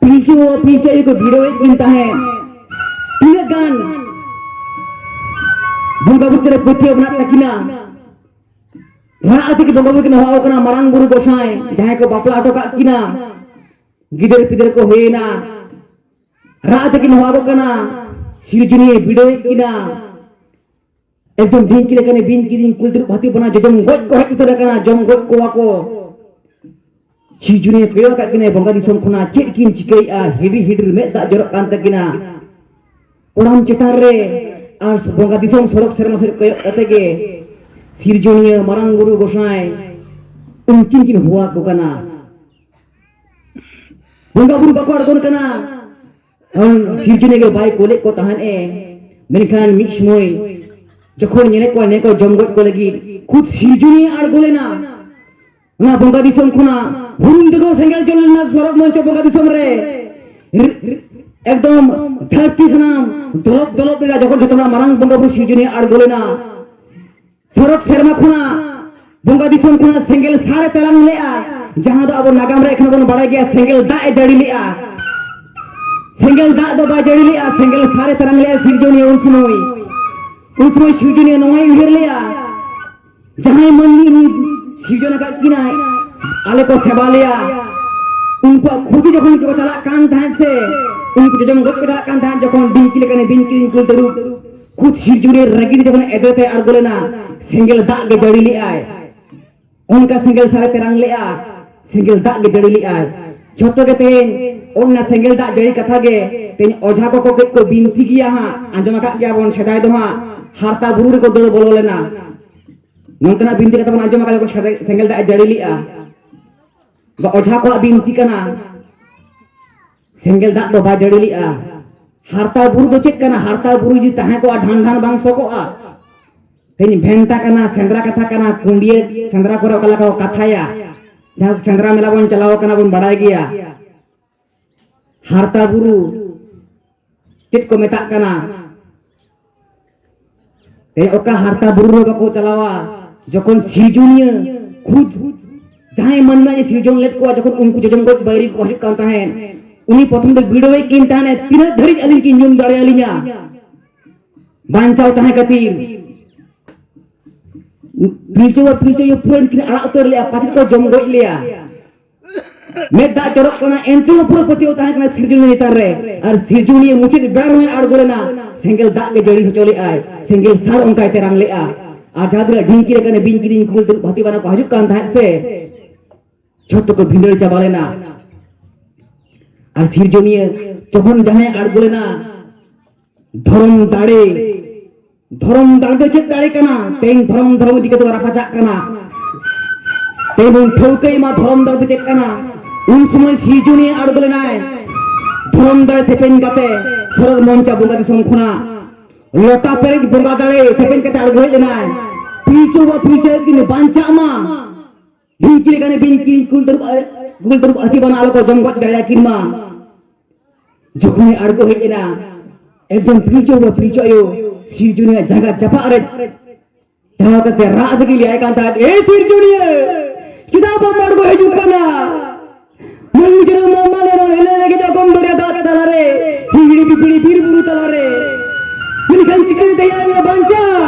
ᱯᱤᱞᱪᱩ ᱵᱟᱵᱟ ᱯᱤᱞᱪᱩ ᱟᱭᱳ ᱠᱚ ᱵᱷᱤᱲᱟᱹᱣᱮᱫ ᱠᱤᱱ ᱛᱟᱦᱮᱸᱫ᱾ ᱛᱤᱱᱟᱹᱜ ᱜᱟᱱ ᱵᱚᱸᱜᱟ ᱵᱩᱨᱩ ᱪᱮᱛᱟᱱ ᱨᱮ ᱯᱟᱹᱛᱭᱟᱹᱣ ᱢᱮᱱᱟᱜ ᱛᱟᱹᱠᱤᱱᱟ? ᱨᱟᱜ ᱟᱛᱮ ᱠᱤᱱ ᱵᱚᱸᱜᱟ ᱵᱩᱨᱩ ᱠᱤᱱ ᱦᱚᱦᱚ ᱟᱠᱚ ᱠᱟᱱᱟ, ᱢᱟᱨᱟᱝ ᱵᱩᱨᱩ ᱜᱚᱸᱥᱟᱭ, ᱡᱟᱦᱟᱸᱭ ᱠᱚ ᱵᱟᱯᱞᱟ ᱦᱚᱴᱚ ᱠᱟᱜ ᱠᱤᱱᱟ, ᱜᱤᱫᱟᱹᱨ ᱯᱤᱫᱟᱹᱨ ᱠᱚ ᱦᱩᱭᱮᱱᱟ, ᱨᱟᱜ ᱟᱛᱮ ᱠᱤᱱ ᱦᱚᱦᱚ ᱟᱠᱚ ᱠᱟᱱᱟ, ᱥᱤᱨᱡᱚᱱᱤᱭᱟᱹ ᱵᱷᱤᱲᱟᱹᱣᱮᱫ ᱠᱤᱱᱟ᱾ ᱮᱠᱫᱚᱢ ᱵᱤᱧ ᱠᱤᱞᱤ ᱠᱟᱱᱮ ᱵᱤᱧ ᱠᱤᱞᱤᱧ ᱠᱩᱞ ᱛᱟᱹᱨᱩᱵ ᱦᱟᱹᱛᱤ ᱵᱟᱱᱟ ᱡᱚᱡᱚᱢ ᱜᱚᱡ ᱠᱚ ᱦᱮᱡ ᱩᱛᱟᱹᱨ ᱟᱠᱟᱱᱟ, ᱡᱚᱢ ᱜᱚᱡ ᱠᱚᱣᱟ ᱠᱚ᱾ ᱥᱤᱨᱡᱚᱱᱤᱭᱟᱹ ᱠᱚᱭᱚᱜ ᱟᱠᱟᱫ ᱠᱤᱱᱟᱭ ᱵᱚᱸᱜᱟ ᱫᱤᱥᱚᱢ ᱠᱷᱚᱱᱟᱜ, ᱪᱮᱫ ᱠᱤᱱ ᱪᱤᱠᱟᱹᱭᱮᱫᱼᱟ? ᱦᱤᱰᱤᱨ ᱦᱤᱰᱤᱨ ᱢᱮᱫ ᱫᱟᱜ ᱡᱚᱨᱚᱜ ᱠᱟᱱ ᱛᱟᱹᱠᱤᱱᱟ᱾ ᱠᱚᱲᱟᱢ ᱪᱮᱛᱟᱱ ᱨᱮ ᱟᱨ ᱵᱚᱸᱜᱟ ᱫᱤᱥᱚᱢ ᱥᱚᱨᱚᱜ ᱥᱮᱨᱢᱟ ᱥᱮᱫ ᱠᱚᱭᱚᱜ ᱠᱟᱛᱮ ᱜᱮ ᱥᱤᱨᱡᱚᱱᱤᱭᱟᱹ ᱢᱟᱨᱟᱝ ᱵᱩᱨᱩ ᱜᱚᱸᱥᱟᱭ ᱩᱱᱠᱤᱱ ᱠᱤᱱ ᱦᱚᱦᱚ ᱟᱠᱚ ᱠᱟᱱᱟ᱾ ᱵᱚᱸᱜᱟ ᱵᱩᱨᱩ ᱵᱟᱠᱚ ᱟᱬᱜᱚᱱ ᱠᱟᱱᱟ᱾ ᱠᱟᱨᱚᱱ ᱥᱤᱨᱡᱚᱱᱤᱭᱟᱹ ᱜᱮ ᱵᱟᱭ ᱠᱳᱞᱮᱫ ᱠᱚ ᱛᱟᱦᱮᱸᱫ ᱮ᱾ ᱢᱮᱱᱠᱷᱟᱱ ᱢᱤᱫ ᱥᱚᱢᱚᱭ ᱡᱚᱠᱷᱚᱱ ᱧᱮᱞᱮᱫ ᱠᱚᱣᱟ ᱱᱮ ᱠᱚ ᱡᱚᱢ ᱜᱚᱡ ᱠᱚ ᱞᱟᱹᱜᱤᱫ, ᱠᱷᱩᱫ ᱥᱤᱨᱡᱚᱱᱤᱭᱟᱹ ᱟᱬᱜᱚ ᱞᱮᱱᱟ᱾ ᱚᱱᱟ ᱵᱚᱸᱜᱟ ᱫᱤᱥᱚᱢ ᱠᱷᱚᱱᱟᱜ ᱦᱩᱨᱩᱢ ᱛᱮᱠᱚ ᱥᱮᱸᱜᱮᱞ ᱡᱚᱞ ᱞᱮᱱᱟ ᱥᱚᱨᱚᱜ ᱢᱚᱧᱪᱚ ᱵᱚᱸᱜᱟ ᱫᱤᱥᱚᱢ ᱨᱮ᱾ ᱮᱠᱫᱚᱢ ᱫᱷᱟᱹᱨᱛᱤ ᱥᱟᱱᱟᱢ ᱫᱚᱞᱚᱵ ᱫᱚᱞᱚᱵ ᱞᱮᱱᱟ ᱡᱚᱠᱷᱚᱱ ᱡᱚᱛᱚ ᱠᱷᱚᱱᱟᱜ ᱢᱟᱨᱟᱝ ᱵᱚᱸᱜᱟ ᱵᱩᱨᱩ ᱥᱤᱨᱡᱚᱱᱤᱭᱟᱹ ᱟᱬᱜᱚ ᱞᱮᱱᱟ᱾ ᱥᱚᱨᱚᱜ ᱥᱮᱨᱢᱟ ᱠᱷᱚᱱᱟᱜ, ᱵᱚᱸᱜᱟ ᱫᱤᱥᱚᱢ ᱠᱷᱚᱱᱟᱜ ᱥᱮᱸᱜᱮᱞ ᱥᱟᱨᱮ ᱛᱮᱞᱟᱝ ᱞᱮᱜᱼᱟ, ᱡᱟᱦᱟᱸ ᱫᱚ ᱟᱵᱚ ᱱᱟᱜᱟᱢ ᱨᱮ ᱮᱠᱷᱚᱱ ᱵᱚᱱ ᱵᱟᱲᱟᱭ ᱜᱮᱭᱟ, ᱥᱮᱸᱜᱮᱞ ᱫᱟᱜ ᱮ ᱡᱟᱹᱲᱤ ᱞᱮᱜᱼᱟ᱾ ᱥᱮᱸᱜᱮᱞ ᱫᱟᱜ ᱫᱚ ᱵᱟᱭ ᱡᱟᱹᱲᱤ ᱞᱮᱜᱼᱟ, ᱥᱮᱸᱜᱮᱞ ᱥᱟᱨᱮ ᱛᱮᱞᱟᱝ ᱞᱮᱜᱼᱟ ᱥᱤᱨᱡᱚᱱᱤᱭᱟᱹ ᱩᱱ ᱥᱚᱢᱚᱭ᱾ ᱩᱱ ᱥᱚᱢᱚᱭ ᱥᱤᱨᱡᱚᱱᱤᱭᱟᱹ ᱱᱚᱣᱟᱭ ᱩᱭᱦᱟᱹᱨ ᱞᱮᱜᱼᱟ, ᱡᱟᱦᱟᱸᱭ ᱢᱟᱹᱱᱢᱤ ᱤᱧ ᱥᱤᱨᱡᱚᱱ ᱟᱠᱟᱫ ᱠᱤᱱᱟᱭ, ᱟᱞᱮ ᱠᱚ ᱥᱮᱵᱟ ᱞᱮᱭᱟ, ᱩᱱᱠᱩᱣᱟᱜ ᱠᱷᱚᱛᱤ ᱡᱚᱠᱷᱚᱱ ᱠᱚ ᱪᱟᱞᱟᱜ ᱠᱟᱱ ᱛᱟᱦᱮᱸᱫ ᱥᱮ, ᱩᱱᱠᱩ ᱡᱚᱡᱚᱢ ᱜᱚᱡ ᱠᱚ ᱪᱟᱞᱟᱜ ᱠᱟᱱ ᱛᱟᱦᱮᱸᱫ, ᱡᱚᱠᱷᱚᱱ ᱵᱤᱧ ᱠᱤᱞᱤ ᱠᱟᱱᱮ ᱵᱤᱧ ᱠᱤᱞᱤᱧ ᱠᱩᱞ ᱛᱟᱹᱨᱩᱵ ᱠᱷᱩᱫ ᱥᱤᱨᱡᱚᱱᱤᱭᱟᱹ ᱨᱟᱹᱜᱤ ᱛᱮ ᱡᱚᱠᱷᱚᱱ ᱮᱫᱨᱮ ᱛᱮ ᱟᱬᱜᱚ ᱞᱮᱱᱟ, ᱥᱮᱸᱜᱮᱞ ᱫᱟᱜ ᱜᱮ ᱡᱟᱹᱲᱤ ᱞᱮᱜᱼᱟᱭ᱾ ᱚᱱᱠᱟ ᱥᱮᱸᱜᱮᱞ ᱥᱟᱨᱮ ᱛᱮᱨᱟᱝ ᱞᱮᱜᱼᱟ, ᱥᱮᱸᱜᱮᱞ ᱫᱟᱜ ᱜᱮ ᱡᱟᱹᱲᱤ ᱞᱮᱜᱼᱟᱭ᱾ ᱡᱷᱚᱛᱚ ᱜᱮ ᱛᱮᱦᱮᱧ ᱚᱱᱟ ᱥᱮᱸᱜᱮᱞ ᱫᱟᱜ ᱡᱟᱹᱲᱤ ᱠᱟᱛᱷᱟ ᱜᱮ ᱛᱮᱦᱮᱧ ᱚᱡᱷᱟ ᱠᱚᱠᱚ ᱠᱟᱹᱡ ᱠᱚ ᱵᱤᱱᱛᱤ ᱜᱮᱭᱟ ᱦᱟᱸᱜ, ᱟᱸᱡᱚᱢ ᱟᱠᱟᱫ ᱜᱮᱭᱟ ᱵᱚᱱ, ᱥᱮᱫᱟᱭ ᱫᱚ ᱦᱟᱸᱜ ᱦᱟᱨᱛᱟ ᱵᱩᱨᱩ ᱨᱮᱠᱚ ᱫᱟᱹᱲ ᱵᱚᱞᱚ ᱞᱮᱱᱟ᱾ ᱱᱚᱝᱠᱟᱱᱟᱜ ᱵᱤᱱᱛᱤ ᱠᱟᱛᱷᱟ ᱵᱚᱱ ᱟᱸᱡᱚᱢ ᱟᱠᱟᱫᱟ, ᱡᱚᱠᱷᱚᱱ ᱥᱮᱸᱜᱮᱞ ᱫᱟᱜ ᱮ ᱡᱟᱹᱲᱤ ᱞᱮᱜᱼᱟ, ᱫᱚ ᱚᱡᱷᱟ ᱠᱚᱣᱟᱜ ᱵᱤᱱᱛᱤ ᱠᱟᱱᱟ᱾ ᱥᱮᱸᱜᱮᱞ ᱫᱟᱜ ᱫᱚ ᱵᱟᱭ ᱡᱟᱹᱲᱤ ᱞᱮᱜᱼᱟ᱾ ᱦᱟᱨᱛᱟ ᱵᱩᱨᱩ ᱫᱚ ᱪᱮᱫ ᱠᱟᱱᱟ? ᱦᱟᱨᱛᱟ ᱵᱩᱨᱩ ᱡᱩᱫᱤ ᱛᱟᱦᱮᱸ ᱠᱚᱜᱼᱟ, ᱰᱷᱟᱱ ᱰᱷᱟᱱ ᱵᱟᱝ ᱥᱚ ᱠᱚᱜᱼᱟ? ᱛᱮᱦᱮᱧ ᱵᱷᱮᱱᱛᱟ ᱠᱟᱱᱟ, ᱥᱮᱸᱫᱽᱨᱟ ᱠᱟᱛᱷᱟ ᱠᱟᱱᱟ, ᱠᱩᱸᱰᱤᱭᱟᱹ ᱥᱮᱸᱫᱽᱨᱟ ᱠᱚᱨᱮ ᱚᱠᱟ ᱞᱮᱠᱟ ᱠᱚ ᱠᱟᱛᱷᱟᱭᱟ, ᱡᱟᱦᱟᱸ ᱥᱮᱸᱫᱽᱨᱟ ᱢᱮᱞᱟ ᱵᱚᱱ ᱪᱟᱞᱟᱣ ᱠᱟᱱᱟ ᱵᱚᱱ ᱵᱟᱲᱟᱭ ᱜᱮᱭᱟ᱾ ᱦᱟᱨᱛᱟ ᱵᱩᱨᱩ ᱪᱮᱫ ᱠᱚ ᱢᱮᱛᱟᱜ ᱠᱟᱱᱟ? ᱛᱮ ᱚᱠᱟ ᱦᱟᱨᱛᱟ ᱵᱩᱨᱩ ᱨᱮ ᱵᱟᱠᱚ ᱪᱟᱞᱟᱣᱟ? ᱡᱚᱠᱷᱚᱱ ᱥᱤᱨᱡᱚᱱᱤᱭᱟᱹ ᱠᱷᱩᱫ ᱡᱟᱦᱟᱸᱭ ᱢᱟᱹᱱᱢᱤ ᱥᱤᱨᱡᱚᱱ ᱞᱮᱫ ᱠᱚᱣᱟ, ᱡᱚᱠᱷᱚᱱ ᱩᱱᱠᱩ ᱡᱚᱡᱚᱢ ᱜᱚᱡ ᱵᱟᱹᱭᱨᱤ ᱠᱚ ᱦᱤᱡᱩᱜ ᱠᱟᱱ ᱛᱟᱦᱮᱸᱫ, ᱩᱱᱤ ᱯᱨᱚᱛᱷᱚᱢ ᱫᱚ ᱵᱤᱰᱟᱹᱣᱮᱫ ᱠᱤᱱ ᱛᱟᱦᱮᱸᱫ, ᱛᱤᱱᱟᱹᱜ ᱫᱷᱟᱹᱨᱤᱡ ᱟᱹᱞᱤᱧ ᱠᱤᱱ ᱧᱩᱢ ᱫᱟᱲᱮᱭᱟᱞᱤᱧᱟ ᱵᱟᱧᱪᱟᱣ ᱛᱟᱦᱮᱸ ᱠᱷᱟᱹᱛᱤᱨ᱾ ᱯᱤᱞᱪᱩ ᱵᱟ ᱯᱤᱞᱪᱩ ᱟᱭᱳ ᱯᱩᱨᱟᱹ ᱠᱤᱱ ᱟᱲᱟᱜ ᱩᱛᱟᱹᱨ ᱞᱮᱭᱟ, ᱯᱟᱪᱮᱫ ᱠᱚ ᱡᱚᱢ ᱜᱚᱡ ᱞᱮᱭᱟ᱾ ᱢᱮᱫ ᱫᱟᱜ ᱡᱚᱨᱚᱜ ᱠᱟᱱᱟ, ᱮᱱᱛᱮ ᱦᱚᱸ ᱯᱩᱨᱟᱹ ᱯᱟᱹᱛᱭᱟᱹᱣ ᱛᱟᱦᱮᱸ ᱠᱟᱱᱟ ᱥᱤᱨᱡᱚᱱᱤᱭᱟᱹ ᱪᱮᱛᱟᱱ ᱨᱮ᱾ ᱟᱨ ᱥᱤᱨᱡᱚᱱᱤᱭᱟᱹ ᱢᱩᱪᱟᱹᱫ ᱵᱮᱲᱟ ᱱᱚᱜᱼᱚᱭ ᱟᱬᱜᱚ ᱞᱮᱱᱟ, ᱥᱮᱸᱜᱮᱞ ᱫᱟᱜ ᱜᱮ ᱡᱟᱹᱲᱤ ᱦᱚᱪᱚ ᱞᱮᱫᱼᱟᱭ, ᱥᱮᱸᱜᱮᱞ ᱥᱟᱨ ᱚᱱᱠᱟᱭ ᱛᱮᱨᱟᱝ ᱞᱮᱫᱼᱟ᱾ ᱟᱨ ᱡᱟᱦᱟᱸ ᱛᱤᱱᱟᱹᱜ ᱰᱷᱤᱝᱠᱤ ᱞᱮᱠᱟᱱ ᱵᱤᱧ ᱠᱤᱫᱤᱧ ᱠᱩᱞ ᱛᱟᱹᱨᱩᱵ ᱦᱟᱹᱛᱤ ᱵᱟᱱᱟ ᱠᱚ ᱦᱤᱡᱩᱜ ᱠᱟᱱ ᱛᱟᱦᱮᱸᱫ ᱥᱮ, ᱡᱷᱚᱛᱚ ᱠᱚ ᱵᱷᱤᱸᱫᱟᱹᱲ ᱪᱟᱵᱟ ᱞᱮᱱᱟ᱾ ᱟᱨ ᱥᱤᱨᱡᱚᱱᱤᱭᱟᱹ ᱡᱚᱠᱷᱚᱱ ᱡᱟᱦᱟᱸᱭ ᱟᱬᱜᱚ ᱞᱮᱱᱟ, ᱫᱷᱚᱨᱚᱢ ᱫᱟᱲᱮ, ᱫᱷᱚᱨᱚᱢ ᱫᱟᱲᱮ ᱫᱚ ᱪᱮᱫ ᱫᱟᱲᱮ ᱠᱟᱱᱟ? ᱛᱮᱦᱮᱧ ᱫᱷᱚᱨᱚᱢ, ᱫᱷᱚᱨᱚᱢ ᱤᱫᱤ ᱠᱟᱛᱮ ᱵᱚᱱ ᱨᱟᱯᱟᱪᱟᱜ ᱠᱟᱱᱟ᱾ ᱛᱮᱦᱮᱧ ᱵᱚᱱ ᱴᱷᱟᱹᱣᱠᱟᱹᱭ ᱢᱟ ᱫᱷᱚᱨᱚᱢ ᱫᱟᱲᱮ ᱫᱚ ᱪᱮᱫ ᱠᱟᱱᱟ᱾ ᱩᱱ ᱥᱚᱢᱚᱭ ᱥᱤᱨᱡᱚᱱᱤᱭᱟᱹ ᱟᱬᱜᱚ ᱞᱮᱱᱟᱭ, ᱫᱷᱚᱨᱚᱢ ᱫᱟᱲᱮ ᱥᱮᱯᱮᱧ ᱠᱟᱛᱮ ᱥᱚᱨᱚᱜᱽ ᱢᱚᱧᱪᱟ ᱵᱚᱸᱜᱟ ᱫᱤᱥᱚᱢ ᱠᱷᱚᱱᱟᱜ ᱞᱚᱴᱟ ᱯᱮᱨᱮᱡ ᱵᱚᱸᱜᱟ ᱫᱟᱲᱮ ᱥᱮᱯᱮᱧ ᱠᱟᱛᱮ ᱟᱬᱜᱚ ᱦᱮᱡ ᱞᱮᱱᱟᱭ᱾ ᱯᱤᱞᱪᱩ ᱵᱟ ᱯᱤᱞᱪᱩ ᱟᱭᱳ ᱠᱤᱱ ᱵᱟᱧᱪᱟᱜ ᱢᱟ, ᱰᱷᱤᱝᱠᱤ ᱞᱮᱠᱟᱱ ᱵᱤᱧ ᱠᱤᱫᱤᱧ ᱠᱩᱞ ᱛᱟᱹᱨᱩᱵ, ᱠᱩᱞ ᱛᱟᱹᱨᱩᱵ ᱦᱟᱹᱛᱤ ᱵᱟᱱᱟ ᱟᱞᱚ ᱠᱚ ᱡᱚᱢ ᱜᱚᱡ ᱫᱟᱲᱮᱭᱟᱠᱤᱱ ᱢᱟ᱾ ᱡᱚᱠᱷᱚᱱᱮ ᱟᱬᱜᱚ ᱦᱮᱡ ᱮᱱᱟ, ᱮᱠᱫᱚᱢ ᱯᱤᱞᱪᱩ ᱵᱟᱵᱟ ᱯᱤᱞᱪᱩ ᱟᱭᱳ ᱥᱤᱨᱡᱚᱱᱤᱭᱟᱹ ᱡᱟᱸᱜᱟ ᱡᱟᱯᱟᱜ ᱨᱮ ᱪᱟᱞᱟᱣ ᱠᱟᱛᱮ ᱨᱟᱜ ᱛᱮᱜᱮ ᱞᱟᱹᱭᱟᱭ ᱠᱟᱱ ᱛᱟᱦᱮᱸᱫ, "ᱮ ᱥᱤᱨᱡᱚᱱᱤᱭᱟᱹ, ᱪᱮᱫᱟᱜ ᱵᱟᱢ ᱟᱬᱜᱚ ᱦᱤᱡᱩᱜ ᱠᱟᱱᱟ? ᱢᱟᱹᱱᱢᱤ ᱡᱚᱱᱚᱢ ᱢᱟ ᱢᱟᱱᱮ ᱱᱚᱣᱟ ᱦᱤᱞᱟᱹ ᱞᱟᱹᱜᱤᱫ ᱚᱜᱚᱢ ᱫᱚᱨᱭᱟ ᱫᱟᱜ ᱛᱟᱞᱟᱨᱮ, ᱦᱤᱦᱤᱲᱤ ᱯᱤᱯᱤᱲᱤ ᱵᱤᱨ ᱵᱩᱨᱩ ᱛᱟᱞᱟᱨᱮ, ᱢᱮᱱᱠᱷᱟᱱ ᱪᱤᱠᱟᱹᱛᱮ ᱭᱟ ᱵᱟᱧᱪᱟᱜ?"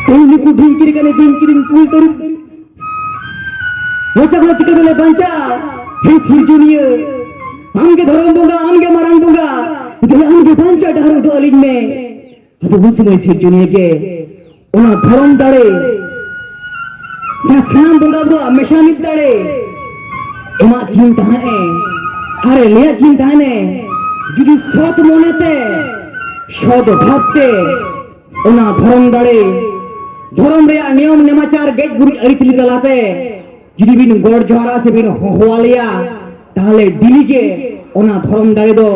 ᱛᱮᱦᱮᱧ ᱱᱩᱠᱩ ᱰᱷᱤᱝᱠᱤ ᱞᱮᱠᱟᱱ ᱰᱷᱤᱝᱠᱤ ᱨᱤᱱ ᱠᱩᱞ ᱛᱟᱹᱨᱩᱵ ᱢᱚᱪᱟ ᱠᱷᱚᱱᱟᱜ ᱪᱤᱠᱟᱹ ᱛᱮᱞᱮ ᱵᱟᱧᱪᱟᱜᱼᱟ? ᱦᱮ ᱥᱤᱨᱡᱚᱱᱤᱭᱟᱹ, ᱟᱢᱜᱮ ᱫᱷᱚᱨᱚᱢ ᱵᱚᱸᱜᱟ, ᱟᱢᱜᱮ ᱢᱟᱨᱟᱝ ᱵᱚᱸᱜᱟ, ᱫᱮᱞᱟ ᱟᱢᱜᱮ ᱵᱟᱧᱪᱟᱣ ᱰᱟᱦᱟᱨ ᱩᱫᱩᱜ ᱟᱹᱞᱤᱧ ᱢᱮ᱾ ᱟᱵᱚ ᱦᱩᱞ ᱥᱚᱢᱚᱭ ᱥᱤᱨᱡᱚᱱᱤᱭᱟᱹ ᱜᱮ ᱚᱱᱟ ᱫᱷᱚᱨᱚᱢ ᱫᱟᱲᱮ, ᱡᱟᱦᱟᱸ ᱥᱟᱱᱟᱢ ᱵᱚᱸᱜᱟ ᱵᱩᱨᱩᱣᱟᱜ ᱢᱮᱥᱟ ᱢᱤᱫ ᱫᱟᱲᱮ ᱮᱢᱟᱜ ᱠᱤᱱ ᱛᱟᱦᱮᱸᱫ ᱮ, ᱟᱨᱮ ᱞᱟᱹᱭᱟᱫ ᱠᱤᱱ ᱛᱟᱦᱮᱸᱫ ᱮ, ᱡᱩᱫᱤ ᱥᱚᱛ ᱢᱚᱱᱮᱛᱮ, ᱥᱚᱛ ᱵᱷᱟᱵᱽᱛᱮ ᱚᱱᱟ ᱫᱷᱚᱨᱚᱢ ᱫᱟᱲᱮ, ᱫᱷᱚᱨᱚᱢ ᱨᱮᱭᱟᱜ ᱱᱤᱭᱚᱢ ᱱᱮᱢᱟᱪᱟᱨ, ᱜᱮᱡ ᱜᱩᱨᱤᱡ ᱟᱹᱨᱤᱪᱟᱹᱞᱤ ᱛᱟᱞᱟᱛᱮ ᱡᱩᱫᱤ ᱵᱤᱱ ᱜᱚᱰ ᱡᱚᱦᱟᱨᱟ ᱥᱮ ᱵᱤᱱ ᱦᱚᱦᱚᱣᱟᱞᱮᱭᱟ, ᱛᱟᱦᱚᱞᱮ ᱰᱮᱞᱤ ᱜᱮ ᱚᱱᱟ ᱫᱷᱚᱨᱚᱢ ᱫᱟᱲᱮ ᱫᱚ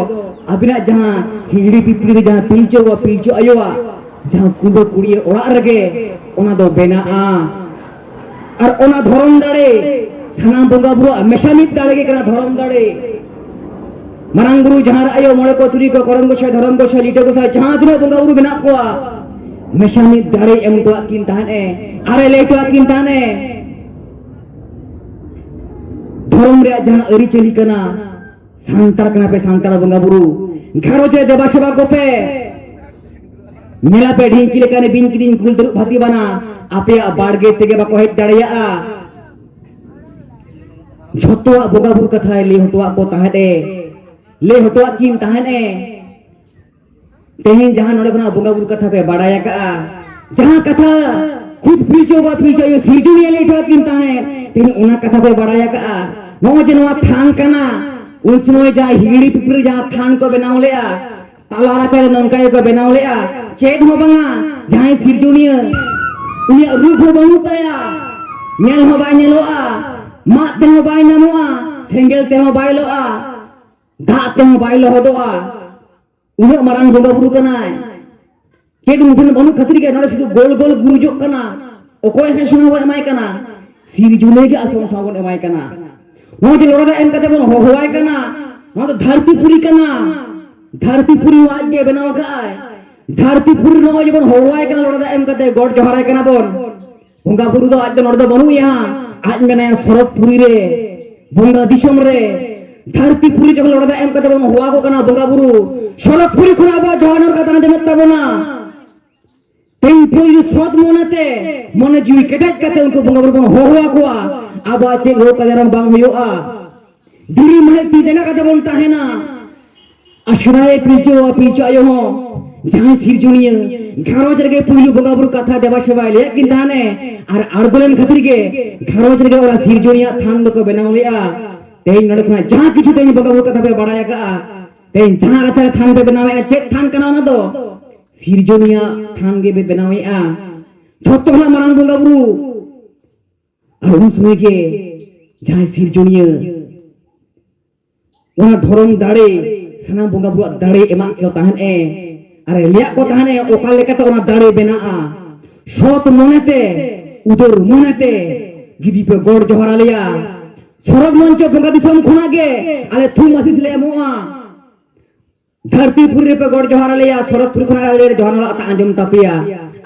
ᱟᱹᱵᱤᱱᱟᱜ ᱡᱟᱦᱟᱸ ᱦᱤᱦᱤᱲᱤ ᱯᱤᱯᱤᱲᱤ ᱨᱮ ᱡᱟᱦᱟᱸ ᱯᱤᱞᱪᱩ ᱵᱟᱵᱟ ᱯᱤᱞᱪᱩ ᱟᱭᱳᱣᱟᱜ ᱡᱟᱦᱟᱸ ᱠᱩᱸᱵᱟᱹ ᱠᱩᱲᱤᱭᱟᱹ ᱚᱲᱟᱜ ᱨᱮᱜᱮ ᱚᱱᱟ ᱫᱚ ᱵᱮᱱᱟᱜᱼᱟ᱾ ᱟᱨ ᱚᱱᱟ ᱫᱷᱚᱨᱚᱢ ᱫᱟᱲᱮ, ᱥᱟᱱᱟᱢ ᱵᱚᱸᱜᱟ ᱵᱩᱨᱩᱣᱟᱜ ᱢᱮᱥᱟ ᱢᱤᱫ ᱫᱟᱲᱮ ᱜᱮ ᱠᱟᱱᱟ ᱫᱷᱚᱨᱚᱢ ᱫᱟᱲᱮ᱾ ᱢᱟᱨᱟᱝ ᱵᱩᱨᱩ, ᱡᱟᱦᱟᱸ ᱨᱮ ᱟᱭᱳ, ᱢᱚᱬᱮ ᱠᱚ, ᱛᱩᱨᱩᱭ ᱠᱚ, ᱠᱚᱨᱚᱢ ᱜᱚᱸᱥᱟᱭ, ᱫᱷᱚᱨᱚᱢ ᱜᱚᱸᱥᱟᱭ, ᱞᱤᱴᱟᱹ ᱜᱚᱸᱥᱟᱭ, ᱡᱟᱦᱟᱸ ᱛᱤᱱᱟᱹᱜ ᱵᱚᱸᱜᱟ ᱵᱩᱨᱩ ᱢᱮᱱᱟᱜ ᱠᱚᱣᱟ, ᱢᱮᱥᱟ ᱢᱤᱫ ᱫᱟᱲᱮ ᱮᱢ ᱦᱚᱴᱚᱣᱟᱜ ᱠᱤᱱ ᱛᱟᱦᱮᱸᱫ ᱮ, ᱟᱨᱮ ᱞᱟᱹᱭ ᱦᱚᱴᱚᱣᱟᱜ ᱠᱤᱱ ᱛᱟᱦᱮᱸᱫ ᱮ, ᱫᱷᱚᱨᱚᱢ ᱨᱮᱭᱟᱜ ᱡᱟᱦᱟᱸ ᱟᱹᱨᱤᱪᱟᱹᱞᱤ ᱠᱟᱱᱟ, ᱥᱟᱱᱛᱟᱲ ᱠᱟᱱᱟ ᱯᱮ, ᱥᱟᱱᱛᱟᱲ ᱵᱚᱸᱜᱟ ᱵᱩᱨᱩ, ᱜᱷᱟᱨᱚᱸᱡᱽ ᱨᱮ ᱫᱮᱵᱟ ᱥᱮᱵᱟ ᱠᱚᱯᱮ, ᱧᱮᱞᱟᱯᱮ ᱰᱷᱤᱝᱠᱤ ᱞᱮᱠᱟᱱ ᱵᱤᱧ ᱠᱤᱫᱤᱧ ᱠᱩᱞ ᱛᱟᱹᱨᱩᱵ ᱦᱟᱹᱛᱤ ᱵᱟᱱᱟ ᱟᱯᱮᱭᱟᱜ ᱵᱟᱲᱜᱮ ᱛᱮᱜᱮ ᱵᱟᱠᱚ ᱦᱮᱡ ᱫᱟᱲᱮᱭᱟᱜᱼᱟ᱾ ᱡᱷᱚᱛᱚᱣᱟᱜ ᱵᱚᱸᱜᱟ ᱵᱩᱨᱩ ᱠᱟᱛᱷᱟᱭ ᱞᱟᱹᱭ ᱦᱚᱴᱚᱣᱟᱜ ᱠᱚ ᱛᱟᱦᱮᱸᱫ ᱮ, ᱞᱟᱹᱭ ᱦᱚᱴᱚᱣᱟᱜ ᱠᱤᱱ ᱛᱟᱦᱮᱸᱫ ᱮ᱾ ᱛᱮᱦᱮᱧ ᱡᱟᱦᱟᱸ ᱱᱚᱰᱮ ᱠᱷᱚᱱᱟᱜ ᱵᱚᱸᱜᱟ ᱵᱩᱨᱩ ᱠᱟᱛᱷᱟ ᱯᱮ ᱵᱟᱲᱟᱭ ᱟᱠᱟᱜᱼᱟ, ᱡᱟᱦᱟᱸ ᱠᱟᱛᱷᱟ ᱠᱷᱩᱫ ᱯᱤᱞᱪᱩ ᱵᱟᱵᱟ ᱯᱤᱞᱪᱩ ᱟᱭᱳ ᱥᱤᱨᱡᱚᱱᱤᱭᱟᱹ ᱞᱟᱹᱭ ᱦᱚᱴᱚᱣᱟᱜ ᱠᱤᱱ ᱛᱟᱦᱮᱸᱫ, ᱛᱮᱦᱮᱧ ᱚᱱᱟ ᱠᱟᱛᱷᱟ ᱯᱮ ᱵᱟᱲᱟᱭ ᱟᱠᱟᱜᱼᱟ᱾ ᱱᱚᱜᱼᱚᱭ ᱡᱮ ᱱᱚᱣᱟ ᱛᱷᱟᱱ ᱠᱟᱱᱟ, ᱩᱱ ᱥᱚᱢᱚᱭ ᱡᱟᱦᱟᱸ ᱦᱤᱦᱤᱲᱤ ᱯᱤᱯᱤᱲᱤ ᱡᱟᱦᱟᱸ ᱛᱷᱟᱱ ᱠᱚ ᱵᱮᱱᱟᱣ ᱞᱮᱜᱼᱟ, ᱛᱟᱞᱟ ᱨᱟᱪᱟ ᱨᱮ ᱱᱚᱝᱠᱟ ᱜᱮᱠᱚ ᱵᱮᱱᱟᱣ ᱞᱮᱜᱼᱟ, ᱪᱮᱫ ᱦᱚᱸ ᱵᱟᱝᱟ, ᱡᱟᱦᱟᱸᱭ ᱥᱤᱨᱡᱚᱱᱤᱭᱟᱹ, ᱩᱱᱤᱭᱟᱜ ᱨᱩᱯ ᱦᱚᱸ ᱵᱟᱹᱱᱩᱜ ᱛᱟᱭᱟ, ᱧᱮᱞ ᱦᱚᱸ ᱵᱟᱭ ᱧᱮᱞᱚᱜᱼᱟ, ᱢᱟᱫ ᱛᱮᱦᱚᱸ ᱵᱟᱭ ᱧᱟᱢᱚᱜᱼᱟ, ᱥᱮᱸᱜᱮᱞ ᱛᱮᱦᱚᱸ ᱵᱟᱭ ᱞᱚᱜᱼᱟ, ᱫᱟᱜ ᱛᱮᱦᱚᱸ ᱵᱟᱭ ᱞᱚᱦᱚᱫᱚᱜᱼᱟ᱾ ᱩᱱᱟᱹᱜ ᱢᱟᱨᱟᱝ ᱵᱚᱸᱜᱟ ᱵᱩᱨᱩ ᱠᱟᱱᱟᱭ᱾ ᱪᱮᱫ ᱢᱩᱴᱷᱟᱹᱱ ᱵᱟᱹᱱᱩᱜ ᱠᱷᱟᱹᱛᱤᱨ ᱜᱮ ᱱᱚᱰᱮ ᱥᱩᱫᱷᱩ ᱜᱳᱞ ᱜᱳᱞ ᱜᱩᱨᱩᱡᱚᱜ ᱠᱟᱱᱟ᱾ ᱚᱠᱚᱭ ᱦᱚᱸ ᱥᱚᱱᱟ ᱵᱚᱱ ᱮᱢᱟᱭ ᱠᱟᱱᱟ, ᱥᱤᱨᱡᱚᱱᱤᱭᱟᱹ ᱜᱮ ᱟᱥᱚᱞ ᱴᱷᱟᱶ ᱵᱚᱱ ᱮᱢᱟᱭ ᱠᱟᱱᱟ᱾ ᱱᱚᱣᱟ ᱡᱮ ᱞᱚᱲᱟ ᱫᱟᱜ ᱮᱢ ᱠᱟᱛᱮ ᱵᱚᱱ ᱦᱚᱦᱚᱣᱟᱭ ᱠᱟᱱᱟ, ᱱᱚᱣᱟ ᱫᱚ ᱫᱷᱟᱹᱨᱛᱤ ᱯᱩᱨᱤ ᱠᱟᱱᱟ᱾ ᱫᱷᱟᱹᱨᱛᱤ ᱯᱩᱨᱤ ᱦᱚᱸ ᱟᱡ ᱜᱮ ᱵᱮᱱᱟᱣ ᱟᱠᱟᱫ ᱟᱭ᱾ ᱫᱷᱟᱹᱨᱛᱤ ᱯᱩᱨᱤ ᱱᱚᱜᱼᱚᱭ ᱡᱮᱵᱚᱱ ᱦᱚᱦᱚᱣᱟᱭ ᱠᱟᱱᱟ, ᱞᱚᱲᱟ ᱫᱟᱜ ᱮᱢ ᱠᱟᱛᱮ ᱜᱚᱰ ᱡᱚᱦᱟᱨᱟᱭ ᱠᱟᱱᱟ ᱵᱚᱱ, ᱵᱚᱸᱜᱟ ᱵᱩᱨᱩ ᱫᱚ ᱟᱡ ᱫᱚ ᱱᱚᱰᱮ ᱫᱚ ᱵᱟᱹᱱᱩᱜ ᱮᱭᱟ᱾ ᱟᱡ ᱢᱮᱱᱟᱭᱟ ᱥᱚᱨᱚᱜᱽ ᱯᱩᱨᱤ ᱨᱮ, ᱵᱚᱸᱜᱟ ᱫᱤᱥᱚᱢ ᱨᱮ᱾ ᱫᱷᱟᱹᱨᱛᱤ ᱯᱩᱨᱤ ᱡᱚᱠᱷᱚᱱ ᱞᱚᱲᱟ ᱫᱟᱜ ᱮᱢ ᱠᱟᱛᱮ ᱵᱚᱱ ᱦᱚᱦᱚᱣᱟ ᱠᱚ ᱠᱟᱱᱟ ᱵᱚᱸᱜᱟ ᱵᱩᱨᱩ, ᱥᱚᱨᱚᱜᱽ ᱯᱩᱨᱤ ᱠᱷᱚᱱ ᱟᱵᱚᱣᱟᱜ ᱡᱚᱦᱟᱨ ᱱᱚᱝᱠᱟ ᱛᱟᱦᱮᱸ ᱡᱚᱢᱮᱫ ᱛᱟᱵᱚᱱᱟ᱾ ᱛᱮᱦᱮᱧ ᱯᱩᱭᱞᱩ ᱥᱚᱛ ᱢᱚᱱᱮᱛᱮ ᱢᱚᱱᱮ ᱡᱤᱣᱤ ᱠᱮᱴᱮᱡ ᱠᱟᱛᱮ ᱩᱱᱠᱩ ᱵᱚᱸᱜᱟ ᱵᱩᱨᱩ ᱵᱚᱱ ᱦᱚᱦᱚ ᱟᱠᱚᱣᱟ, ᱟᱵᱚᱣᱟᱜ ᱪᱮᱫ ᱨᱳᱜᱽ ᱟᱡᱟᱨ ᱦᱚᱸ ᱵᱟᱝ ᱦᱩᱭᱩᱜᱼᱟ᱾ ᱫᱷᱤᱨᱤ ᱢᱟᱹᱦᱤᱡ ᱛᱤ ᱡᱟᱸᱜᱟ ᱠᱟᱛᱮ ᱵᱚᱱ ᱛᱟᱦᱮᱱᱟ᱾ ᱟᱥᱲᱟ ᱨᱮ ᱯᱤᱞᱪᱩ ᱵᱟᱵᱟ ᱯᱤᱞᱪᱩ ᱟᱭᱳ ᱦᱚᱸ ᱡᱟᱦᱟᱸᱭ ᱥᱤᱨᱡᱚᱱᱤᱭᱟᱹ ᱜᱷᱟᱨᱚᱸᱡᱽ ᱨᱮᱜᱮ ᱯᱩᱭᱞᱩ ᱵᱚᱸᱜᱟ ᱵᱩᱨᱩ ᱠᱟᱛᱷᱟ ᱫᱮᱵᱟ ᱥᱮᱵᱟᱭ ᱞᱟᱹᱭᱟᱫ ᱠᱤᱱ ᱛᱟᱦᱮᱱᱮ, ᱟᱨ ᱟᱬᱜᱚ ᱞᱮᱱ ᱠᱷᱟᱹᱛᱤᱨ ᱜᱮ ᱜᱷᱟᱨᱚᱸᱡᱽ ᱨᱮᱜᱮ ᱚᱱᱟ ᱥᱤᱨᱡᱚᱱᱤᱭᱟᱹ ᱛᱷᱟᱱ ᱫᱚᱠᱚ ᱵᱮᱱᱟᱣ ᱞᱮᱫᱼᱟ᱾ ᱛᱮᱦᱮᱧ ᱱᱚᱰᱮ ᱠᱷᱚᱱᱟᱜ ᱡᱟᱦᱟᱸ ᱠᱤᱪᱷᱩ ᱛᱮᱦᱮᱧ ᱵᱚᱸᱜᱟ ᱵᱩᱨᱩ ᱠᱟᱛᱷᱟ ᱯᱮ ᱵᱟᱲᱟᱭ ᱟᱠᱟᱫᱼᱟ, ᱛᱮᱦᱮᱧ ᱡᱟᱦᱟᱸ ᱨᱟᱪᱟ ᱨᱮ ᱛᱷᱟᱱ ᱯᱮ ᱵᱮᱱᱟᱣᱮᱫᱼᱟ, ᱪᱮᱫ ᱛᱷᱟᱱ ᱠᱟᱱᱟ ᱚᱱᱟ ᱫᱚ? ᱥᱤᱨᱡᱚᱱᱤᱭᱟᱹ ᱛᱷᱟᱱ ᱜᱮᱯᱮ ᱵᱮᱱᱟᱣᱮᱫᱼᱟ᱾ ᱡᱷᱚᱛᱚ ᱠᱷᱚᱱᱟᱜ ᱢᱟᱨᱟᱝ ᱵᱚᱸᱜᱟ ᱵᱩᱨᱩ᱾ ᱟᱨ ᱩᱱ ᱥᱚᱢᱚᱭ ᱜᱮ ᱡᱟᱦᱟᱸᱭ ᱥᱤᱨᱡᱚᱱᱤᱭᱟᱹ ᱚᱱᱟ ᱫᱷᱚᱨᱚᱢ ᱫᱟᱲᱮ ᱥᱟᱱᱟᱢ ᱵᱚᱸᱜᱟ ᱵᱩᱨᱩᱣᱟᱜ ᱫᱟᱲᱮ ᱮᱢᱟᱜ ᱠᱚ ᱛᱟᱦᱮᱸᱫ ᱮ, ᱟᱨ ᱞᱟᱹᱭᱟᱜ ᱠᱚ ᱛᱟᱦᱮᱸᱫ ᱮ ᱚᱠᱟ ᱞᱮᱠᱟᱛᱮ ᱚᱱᱟ ᱫᱟᱲᱮ ᱵᱮᱱᱟᱜᱼᱟ᱾ ᱥᱚᱛ ᱢᱚᱱᱮᱛᱮ, ᱩᱫᱟᱹᱨ ᱢᱚᱱᱮᱛᱮ ᱡᱩᱫᱤ ᱯᱮ ᱜᱚᱰ ᱡᱚᱦᱟᱨ ᱟᱞᱮᱭᱟ, ᱥᱚᱨᱚᱜᱽ ᱢᱚᱧᱪᱚ ᱵᱚᱸᱜᱟ ᱫᱤᱥᱚᱢ ᱠᱷᱚᱱᱟᱜ ᱜᱮ ᱟᱞᱮ ᱛᱷᱩᱢ ᱟᱥᱤᱥ ᱞᱮ ᱮᱢᱚᱜᱼᱟ᱾ ᱫᱷᱟᱹᱨᱛᱤ ᱯᱩᱨᱤ ᱨᱮᱯᱮ ᱜᱚᱰ ᱡᱚᱦᱟᱨ ᱟᱞᱮᱭᱟ, ᱥᱚᱨᱚᱜᱽ ᱯᱩᱨᱤ ᱠᱷᱚᱱᱟᱜ ᱟᱞᱮ ᱡᱚᱦᱟᱨ ᱱᱚᱣᱟ ᱠᱟᱛᱷᱟ ᱟᱸᱡᱚᱢ ᱛᱟᱯᱮᱭᱟ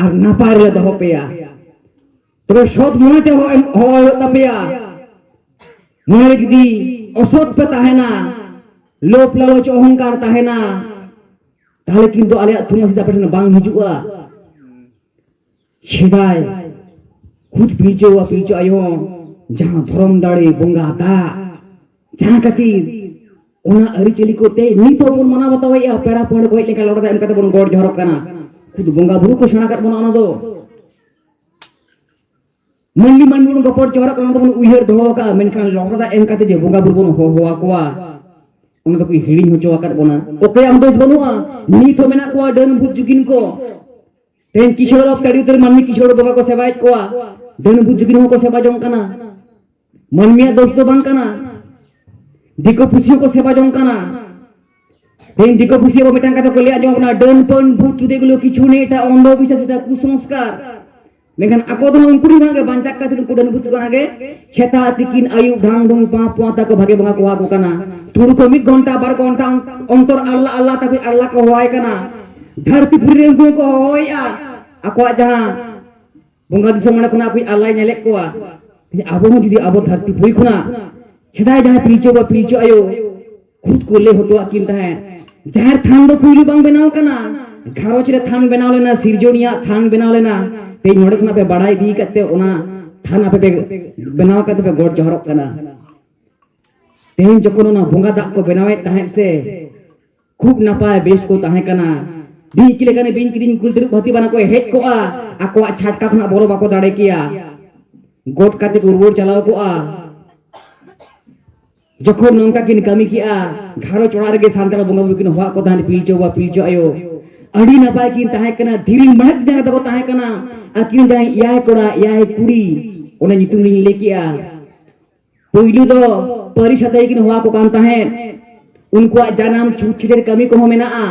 ᱟᱨ ᱱᱟᱯᱟᱭ ᱨᱮᱞᱮ ᱫᱚᱦᱚ ᱯᱮᱭᱟ᱾ ᱛᱚᱵᱮ ᱥᱚᱛ ᱢᱚᱱᱮᱛᱮ ᱦᱚᱦᱚ ᱦᱚᱦᱚ ᱦᱩᱭᱩᱜ ᱛᱟᱯᱮᱭᱟ᱾ ᱢᱚᱱᱮ ᱨᱮ ᱡᱩᱫᱤ ᱚᱥᱚᱛ ᱯᱮ ᱛᱟᱦᱮᱱᱟ, ᱞᱳᱵᱷ ᱞᱟᱞᱚᱪ ᱚᱦᱚᱝᱠᱟᱨ ᱛᱟᱦᱮᱱᱟ, ᱛᱟᱦᱞᱮ ᱠᱤᱱᱛᱩ ᱟᱞᱮᱭᱟᱜ ᱛᱷᱩᱢ ᱟᱥᱤᱥ ᱟᱯᱮ ᱴᱷᱮᱱ ᱵᱟᱝ ᱦᱤᱡᱩᱜᱼᱟ᱾ ᱥᱮᱫᱟᱭ ᱠᱷᱩᱫ ᱯᱤᱞᱪᱩ ᱵᱟᱵᱟ ᱯᱤᱞᱪᱩ ᱟᱭᱳ ᱦᱚᱸ ᱡᱟᱦᱟᱸ ᱫᱷᱚᱨᱚᱢ ᱫᱟᱲᱮ ᱵᱚᱸᱜᱟ ᱫᱟᱜ, ᱡᱟᱦᱟᱸ ᱠᱷᱟᱹᱛᱤᱨ ᱚᱱᱟ ᱟᱹᱨᱤᱪᱟᱹᱞᱤ ᱠᱚᱛᱮ ᱱᱤᱛ ᱦᱚᱸ ᱵᱚᱱ ᱢᱟᱱᱟᱣ ᱵᱟᱛᱟᱣᱮᱫᱼᱟ᱾ ᱯᱮᱲᱟ ᱯᱟᱹᱲᱦᱟᱹ ᱠᱚ ᱦᱮᱡ ᱞᱮᱱᱠᱷᱟᱱ ᱞᱚᱴᱟ ᱫᱟᱜ ᱮᱢ ᱠᱟᱛᱮ ᱵᱚᱱ ᱜᱚᱰ ᱡᱚᱦᱟᱨᱚᱜ ᱠᱟᱱᱟ᱾ ᱠᱷᱩᱫ ᱵᱚᱸᱜᱟ ᱵᱩᱨᱩ ᱠᱚ ᱥᱮᱬᱟ ᱟᱠᱟᱫ ᱵᱚᱱᱟ ᱚᱱᱟ ᱫᱚ᱾ ᱢᱟᱹᱱᱢᱤ ᱢᱟᱹᱱᱢᱤ ᱵᱚᱱ ᱜᱚᱯᱚᱲ ᱡᱚᱦᱟᱨᱚᱜ ᱠᱟᱱᱟ, ᱚᱱᱟ ᱫᱚᱵᱚᱱ ᱩᱭᱦᱟᱹᱨ ᱫᱚᱦᱚ ᱟᱠᱟᱫᱼᱟ, ᱢᱮᱱᱠᱷᱟᱱ ᱞᱚᱴᱟ ᱫᱟᱜ ᱮᱢ ᱠᱟᱛᱮ ᱡᱮ ᱵᱚᱸᱜᱟ ᱵᱩᱨᱩ ᱵᱚᱱ ᱦᱚᱦᱚ ᱟᱠᱚᱣᱟ, ᱚᱱᱟ ᱫᱚᱠᱚ ᱦᱤᱲᱤᱧ ᱦᱚᱪᱚ ᱟᱠᱟᱫ ᱵᱚᱱᱟ᱾ ᱚᱠᱚᱭᱟᱜ ᱦᱚᱸ ᱫᱳᱥ ᱵᱟᱹᱱᱩᱜᱼᱟ᱾ ᱱᱤᱛ ᱦᱚᱸ ᱢᱮᱱᱟᱜ ᱠᱚᱣᱟ ᱰᱟᱹᱱ ᱵᱷᱩᱛ ᱡᱩᱜᱤᱱ ᱠᱚ᱾ ᱛᱮᱦᱮᱧ ᱠᱤᱥᱟᱹᱬ ᱚᱠᱛᱮ ᱟᱹᱰᱤ ᱩᱛᱟᱹᱨ ᱢᱟᱹᱱᱢᱤ ᱠᱤᱥᱟᱹᱬ ᱵᱚᱸᱜᱟ ᱠᱚ ᱥᱮᱵᱟᱭᱮᱫ ᱠᱚᱣᱟ, ᱰᱟᱹᱱ ᱵᱷᱩᱛ ᱡᱩᱜᱤᱱ ᱦᱚᱸᱠᱚ ᱥᱮᱵᱟ ᱡᱚᱝ ᱠᱟᱱᱟ᱾ ᱢᱟᱹᱱᱢᱤᱭᱟᱜ ᱫᱳᱥ ᱫᱚ ᱵᱟᱝ ᱠᱟᱱᱟ, ᱫᱤᱠᱩ ᱯᱩᱥᱤ ᱦᱚᱸᱠᱚ ᱥᱮᱵᱟ ᱡᱚᱝ ᱠᱟᱱᱟ᱾ ᱛᱮᱦᱮᱧ ᱫᱤᱠᱩ ᱯᱩᱥᱤ ᱟᱵᱚ ᱢᱤᱫᱴᱟᱝ ᱠᱟᱛᱷᱟ ᱠᱚ ᱞᱟᱹᱭ ᱟᱸᱡᱚᱢ ᱟᱵᱚᱱᱟ, "ᱰᱟᱹᱱ ᱯᱟᱹᱱ ᱵᱷᱩᱛ ᱴᱩᱰᱮ ᱜᱩᱞᱳ ᱠᱤᱪᱷᱩ ᱱᱮᱭ, ᱮᱴᱟ ᱚᱱᱫᱷᱚ ᱵᱤᱥᱣᱟᱥ, ᱮᱴᱟ ᱠᱩᱥᱚᱝᱥᱠᱟᱨ᱾" ᱢᱮᱱᱠᱷᱟᱱ ᱟᱠᱚ ᱫᱚ ᱩᱱᱠᱩ ᱴᱷᱮᱱ ᱠᱷᱚᱱᱟᱜ ᱜᱮ ᱵᱟᱧᱪᱟᱜ ᱠᱟᱱ ᱛᱮ ᱩᱱᱠᱩ ᱰᱟᱹᱱ ᱵᱷᱩᱛ ᱠᱷᱚᱱᱟᱜ ᱜᱮ ᱥᱮᱛᱟᱜ ᱛᱤᱠᱤᱱ ᱟᱹᱭᱩᱵ ᱰᱷᱟᱝ ᱰᱷᱩᱝ ᱯᱟᱸ ᱯᱩᱣᱟ ᱛᱟᱠᱚ ᱵᱷᱟᱜᱮ ᱵᱚᱸᱜᱟ ᱠᱚ ᱦᱚᱦᱚ ᱟᱠᱚ ᱠᱟᱱᱟ᱾ ᱛᱩᱲᱩ ᱠᱚ ᱢᱤᱫ ᱜᱷᱚᱱᱴᱟ ᱵᱟᱨ ᱜᱷᱚᱱᱴᱟ ᱚᱱᱛᱚᱨ ᱟᱞᱞᱟ ᱟᱞᱞᱟ ᱛᱟᱠᱚ ᱟᱞᱞᱟ ᱠᱚ ᱦᱚᱦᱚᱣᱟᱭ ᱠᱟᱱᱟ᱾ ᱫᱷᱟᱹᱨᱛᱤ ᱯᱩᱨᱤ ᱨᱮ ᱩᱱᱠᱩ ᱦᱚᱸᱠᱚ ᱦᱚᱦᱚᱭᱮᱫᱼᱟ ᱟᱠᱚᱣᱟᱜ ᱡᱟᱦᱟᱸ ᱵᱚᱸᱜᱟ ᱫᱤᱥᱚᱢ ᱚᱸᱰᱮ ᱠᱷᱚᱱᱟᱜ ᱟᱠᱚᱭᱤᱡ ᱟᱞᱞᱟᱭ ᱧᱮᱞᱮᱫ ᱠᱚᱣᱟ᱾ ᱟᱵᱚ ᱦᱚᱸ ᱡᱩᱫᱤ ᱟᱵᱚ ᱫᱷᱟᱹᱨᱛᱤ ᱯᱩᱨᱤ ᱠᱷᱚᱱᱟᱜ ᱥᱮᱫᱟᱭ ᱡᱟᱦᱟᱸᱭ ᱯᱤᱞᱪᱩ ᱵᱟᱵᱟ ᱯᱤᱞᱪᱩ ᱟᱭᱳ ᱠᱷᱩᱫ ᱠᱚ ᱞᱟᱹᱭ ᱦᱚᱴᱚᱣᱟᱜ ᱠᱤᱱ ᱛᱟᱦᱮᱸᱫ, ᱡᱟᱦᱮᱨ ᱛᱷᱟᱱ ᱫᱚ ᱯᱩᱭᱞᱩ ᱵᱟᱝ ᱵᱮᱱᱟᱣ ᱠᱟᱱᱟ, ᱜᱷᱟᱨᱚᱸᱡᱽ ᱨᱮ ᱛᱷᱟᱱ ᱵᱮᱱᱟᱣ ᱞᱮᱱᱟ, ᱥᱤᱨᱡᱚᱱᱤᱭᱟᱜ ᱛᱷᱟᱱ ᱵᱮᱱᱟᱣ ᱞᱮᱱᱟ᱾ ᱛᱮᱦᱮᱧ ᱱᱚᱰᱮ ᱠᱷᱚᱱᱟᱜ ᱯᱮ ᱵᱟᱲᱟᱭ ᱤᱫᱤ ᱠᱟᱫ ᱛᱮ ᱚᱱᱟ ᱛᱷᱟᱱ ᱟᱯᱮ ᱯᱮ ᱵᱮᱱᱟᱣ ᱠᱟᱛᱮ ᱯᱮ ᱜᱚᱰ ᱡᱚᱦᱟᱨᱚᱜ ᱠᱟᱱᱟ᱾ ᱛᱮᱦᱮᱧ ᱡᱚᱠᱷᱚᱱ ᱚᱱᱟ ᱵᱚᱸᱜᱟ ᱫᱟᱜ ᱠᱚ ᱵᱮᱱᱟᱣᱮᱫ ᱛᱟᱦᱮᱸᱫ ᱥᱮ, ᱠᱷᱩᱵ ᱱᱟᱯᱟᱭ ᱵᱮᱥ ᱠᱚ ᱛᱟᱦᱮᱸ ᱠᱟᱱᱟ᱾ ᱵᱤᱧ ᱠᱤ ᱞᱮᱠᱟᱱ ᱵᱤᱧ ᱠᱤᱫᱤᱧ ᱠᱩᱞ ᱛᱟᱹᱨᱩᱵ ᱦᱟᱹᱛᱤ ᱵᱟᱱᱟ ᱠᱚ ᱦᱮᱡ ᱠᱚᱜᱼᱟ, ᱟᱠᱚᱣᱟᱜ ᱪᱷᱟᱴᱠᱟ ᱠᱷᱚᱱᱟᱜ ᱵᱚᱞᱚ ᱵᱟᱠᱚ ᱫᱟᱲᱮ ᱠᱮᱭᱟ᱾ ᱜᱚᱴ ᱠᱟᱛᱮ ᱠᱚ ᱨᱩᱣᱟᱹᱲ ᱪᱟᱞᱟᱣ ᱠᱚᱜᱼᱟ᱾ ᱡᱚᱠᱷᱚᱱ ᱱᱚᱝᱠᱟ ᱠᱤᱱ ᱠᱟᱹᱢᱤ ᱠᱮᱜᱼᱟ, ᱜᱷᱟᱨᱚᱸᱡᱽ ᱚᱲᱟᱜ ᱨᱮᱜᱮ ᱥᱟᱱᱛᱟᱲ ᱵᱚᱸᱜᱟ ᱵᱩᱨᱩ ᱠᱤᱱ ᱦᱚᱦᱚᱣᱟᱫ ᱠᱚ ᱛᱟᱦᱮᱸᱫ, ᱯᱤᱞᱪᱩ ᱵᱟᱵᱟ, ᱯᱤᱞᱪᱩ ᱟᱭᱳ᱾ ᱟᱹᱰᱤ ᱱᱟᱯᱟᱭ ᱠᱤᱱ ᱛᱟᱦᱮᱸ ᱠᱟᱱᱟ, ᱫᱷᱤᱨᱤ ᱢᱮᱬᱦᱮᱫ ᱡᱟᱸᱜᱟ ᱛᱟᱠᱚ ᱛᱟᱦᱮᱸ ᱠᱟᱱᱟ᱾ ᱟᱹᱠᱤᱱ ᱡᱟᱦᱟᱸᱭ ᱮᱭᱟᱭ ᱠᱚᱲᱟ, ᱮᱭᱟᱭ ᱠᱩᱲᱤ, ᱚᱱᱟ ᱧᱩᱛᱩᱢ ᱞᱤᱧ ᱞᱟᱹᱭ ᱠᱮᱜᱼᱟ᱾ ᱯᱳᱭᱞᱳ ᱫᱚ ᱯᱟᱹᱨᱤᱥ ᱟᱛᱮ ᱜᱮᱠᱤᱱ ᱦᱚᱦᱚᱣᱟ ᱠᱚ ᱠᱟᱱ ᱛᱟᱦᱮᱸᱫ᱾ ᱩᱱᱠᱩᱣᱟᱜ ᱡᱟᱱᱟᱢ ᱪᱷᱩᱛ ᱪᱷᱟᱹᱴᱭᱟᱹᱨ ᱠᱟᱹᱢᱤ ᱠᱚᱦᱚᱸ ᱢᱮᱱᱟᱜᱼᱟ,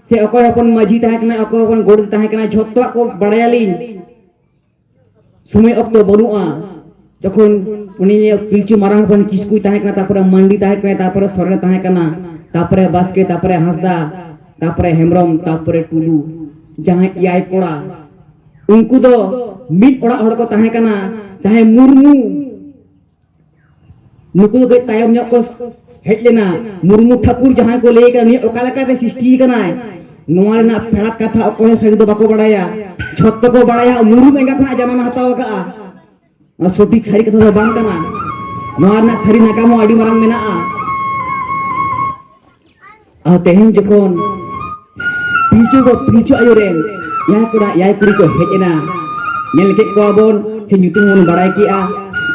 ᱥᱮ ᱚᱠᱚᱭ ᱦᱚᱯᱚᱱ ᱢᱟᱹᱡᱷᱤ ᱛᱟᱦᱮᱸ ᱠᱟᱱᱟ, ᱚᱠᱚᱭ ᱦᱚᱯᱚᱱ ᱜᱚᱰᱮᱛ ᱛᱟᱦᱮᱸ ᱠᱟᱱᱟ, ᱡᱷᱚᱛᱚᱣᱟᱜ ᱠᱚ ᱵᱟᱲᱟᱭᱟᱞᱤᱧ᱾ ᱥᱚᱢᱚᱭ ᱚᱠᱛᱚ ᱵᱟᱹᱱᱩᱜᱼᱟ᱾ ᱡᱚᱠᱷᱚᱱ ᱩᱱᱤ ᱯᱤᱞᱪᱩ ᱢᱟᱨᱟᱝ ᱦᱚᱯᱚᱱ ᱠᱤᱥᱠᱩᱭ ᱛᱟᱦᱮᱸ ᱠᱟᱱᱟ, ᱛᱟᱨᱯᱚᱨᱮ ᱢᱟᱱᱰᱤ ᱛᱟᱦᱮᱸ ᱠᱟᱱᱟ, ᱛᱟᱨᱯᱚᱨᱮ ᱥᱚᱨᱮᱱ ᱛᱟᱦᱮᱸ ᱠᱟᱱᱟ, ᱛᱟᱨᱯᱚᱨᱮ ᱵᱟᱥᱠᱮ, ᱛᱟᱨᱯᱚᱨᱮ ᱦᱟᱸᱥᱫᱟ, ᱛᱟᱨᱯᱚᱨᱮ ᱦᱮᱢᱵᱨᱚᱢ, ᱛᱟᱨᱯᱚᱨᱮ ᱴᱩᱰᱩ, ᱡᱟᱦᱟᱸᱭ ᱮᱭᱟᱭ ᱠᱚᱲᱟ, ᱩᱱᱠᱩ ᱫᱚ ᱢᱤᱫ ᱚᱲᱟᱜ ᱦᱚᱲ ᱠᱚ ᱛᱟᱦᱮᱸ ᱠᱟᱱᱟ᱾ ᱡᱟᱦᱟᱸᱭ ᱢᱩᱨᱢᱩ, ᱱᱩᱠᱩ ᱫᱚ ᱠᱟᱹᱡ ᱛᱟᱭᱚᱢ ᱧᱚᱜ ᱠᱚ ᱦᱮᱡ ᱞᱮᱱᱟ᱾ ᱢᱩᱨᱢᱩ ᱴᱷᱟᱹᱠᱩᱨ ᱡᱟᱦᱟᱸᱭ ᱠᱚ ᱞᱟᱹᱭ ᱠᱟᱱᱟ, ᱱᱩᱭ ᱚᱠᱟ ᱞᱮᱠᱟᱛᱮ ᱥᱨᱤᱥᱴᱤ ᱠᱟᱱᱟᱭ, ᱱᱚᱣᱟ ᱨᱮᱱᱟᱜ ᱯᱷᱮᱰᱟᱛ ᱠᱟᱛᱷᱟ ᱚᱠᱚᱭ ᱦᱚᱸ ᱥᱟᱹᱨᱤ ᱫᱚ ᱵᱟᱠᱚ ᱵᱟᱲᱟᱭᱟ᱾ ᱡᱷᱚᱛᱚ ᱠᱚ ᱵᱟᱲᱟᱭᱟ ᱢᱩᱨᱢᱩ ᱮᱸᱜᱟ ᱠᱷᱚᱱᱟᱜ ᱡᱟᱱᱟᱢ ᱦᱟᱛᱟᱣ ᱟᱠᱟᱫᱼᱟ᱾ ᱚᱱᱟ ᱥᱚᱴᱷᱤᱠ ᱥᱟᱹᱨᱤ ᱠᱟᱛᱷᱟ ᱫᱚ ᱵᱟᱝ ᱠᱟᱱᱟ᱾ ᱱᱚᱣᱟ ᱨᱮᱱᱟᱜ ᱥᱟᱹᱨᱤ ᱱᱟᱜᱟᱢ ᱦᱚᱸ ᱟᱹᱰᱤ ᱢᱟᱨᱟᱝ ᱢᱮᱱᱟᱜᱼᱟ᱾ ᱟᱨ ᱛᱮᱦᱮᱧ ᱡᱚᱠᱷᱚᱱ ᱯᱤᱞᱪᱩ ᱵᱟ-, ᱯᱤᱞᱪᱩ ᱟᱭᱳ ᱨᱮᱱ ᱮᱭᱟᱭ ᱠᱚᱲᱟ ᱮᱭᱟᱭ ᱠᱩᱲᱤ ᱠᱚ ᱦᱮᱡ ᱮᱱᱟ, ᱧᱮᱞ ᱠᱮᱫ ᱠᱚᱣᱟ ᱵᱚᱱ, ᱥᱮ ᱧᱩᱛᱩᱢ ᱵᱚᱱ ᱵᱟᱲᱟᱭ ᱠᱮᱜᱼᱟ,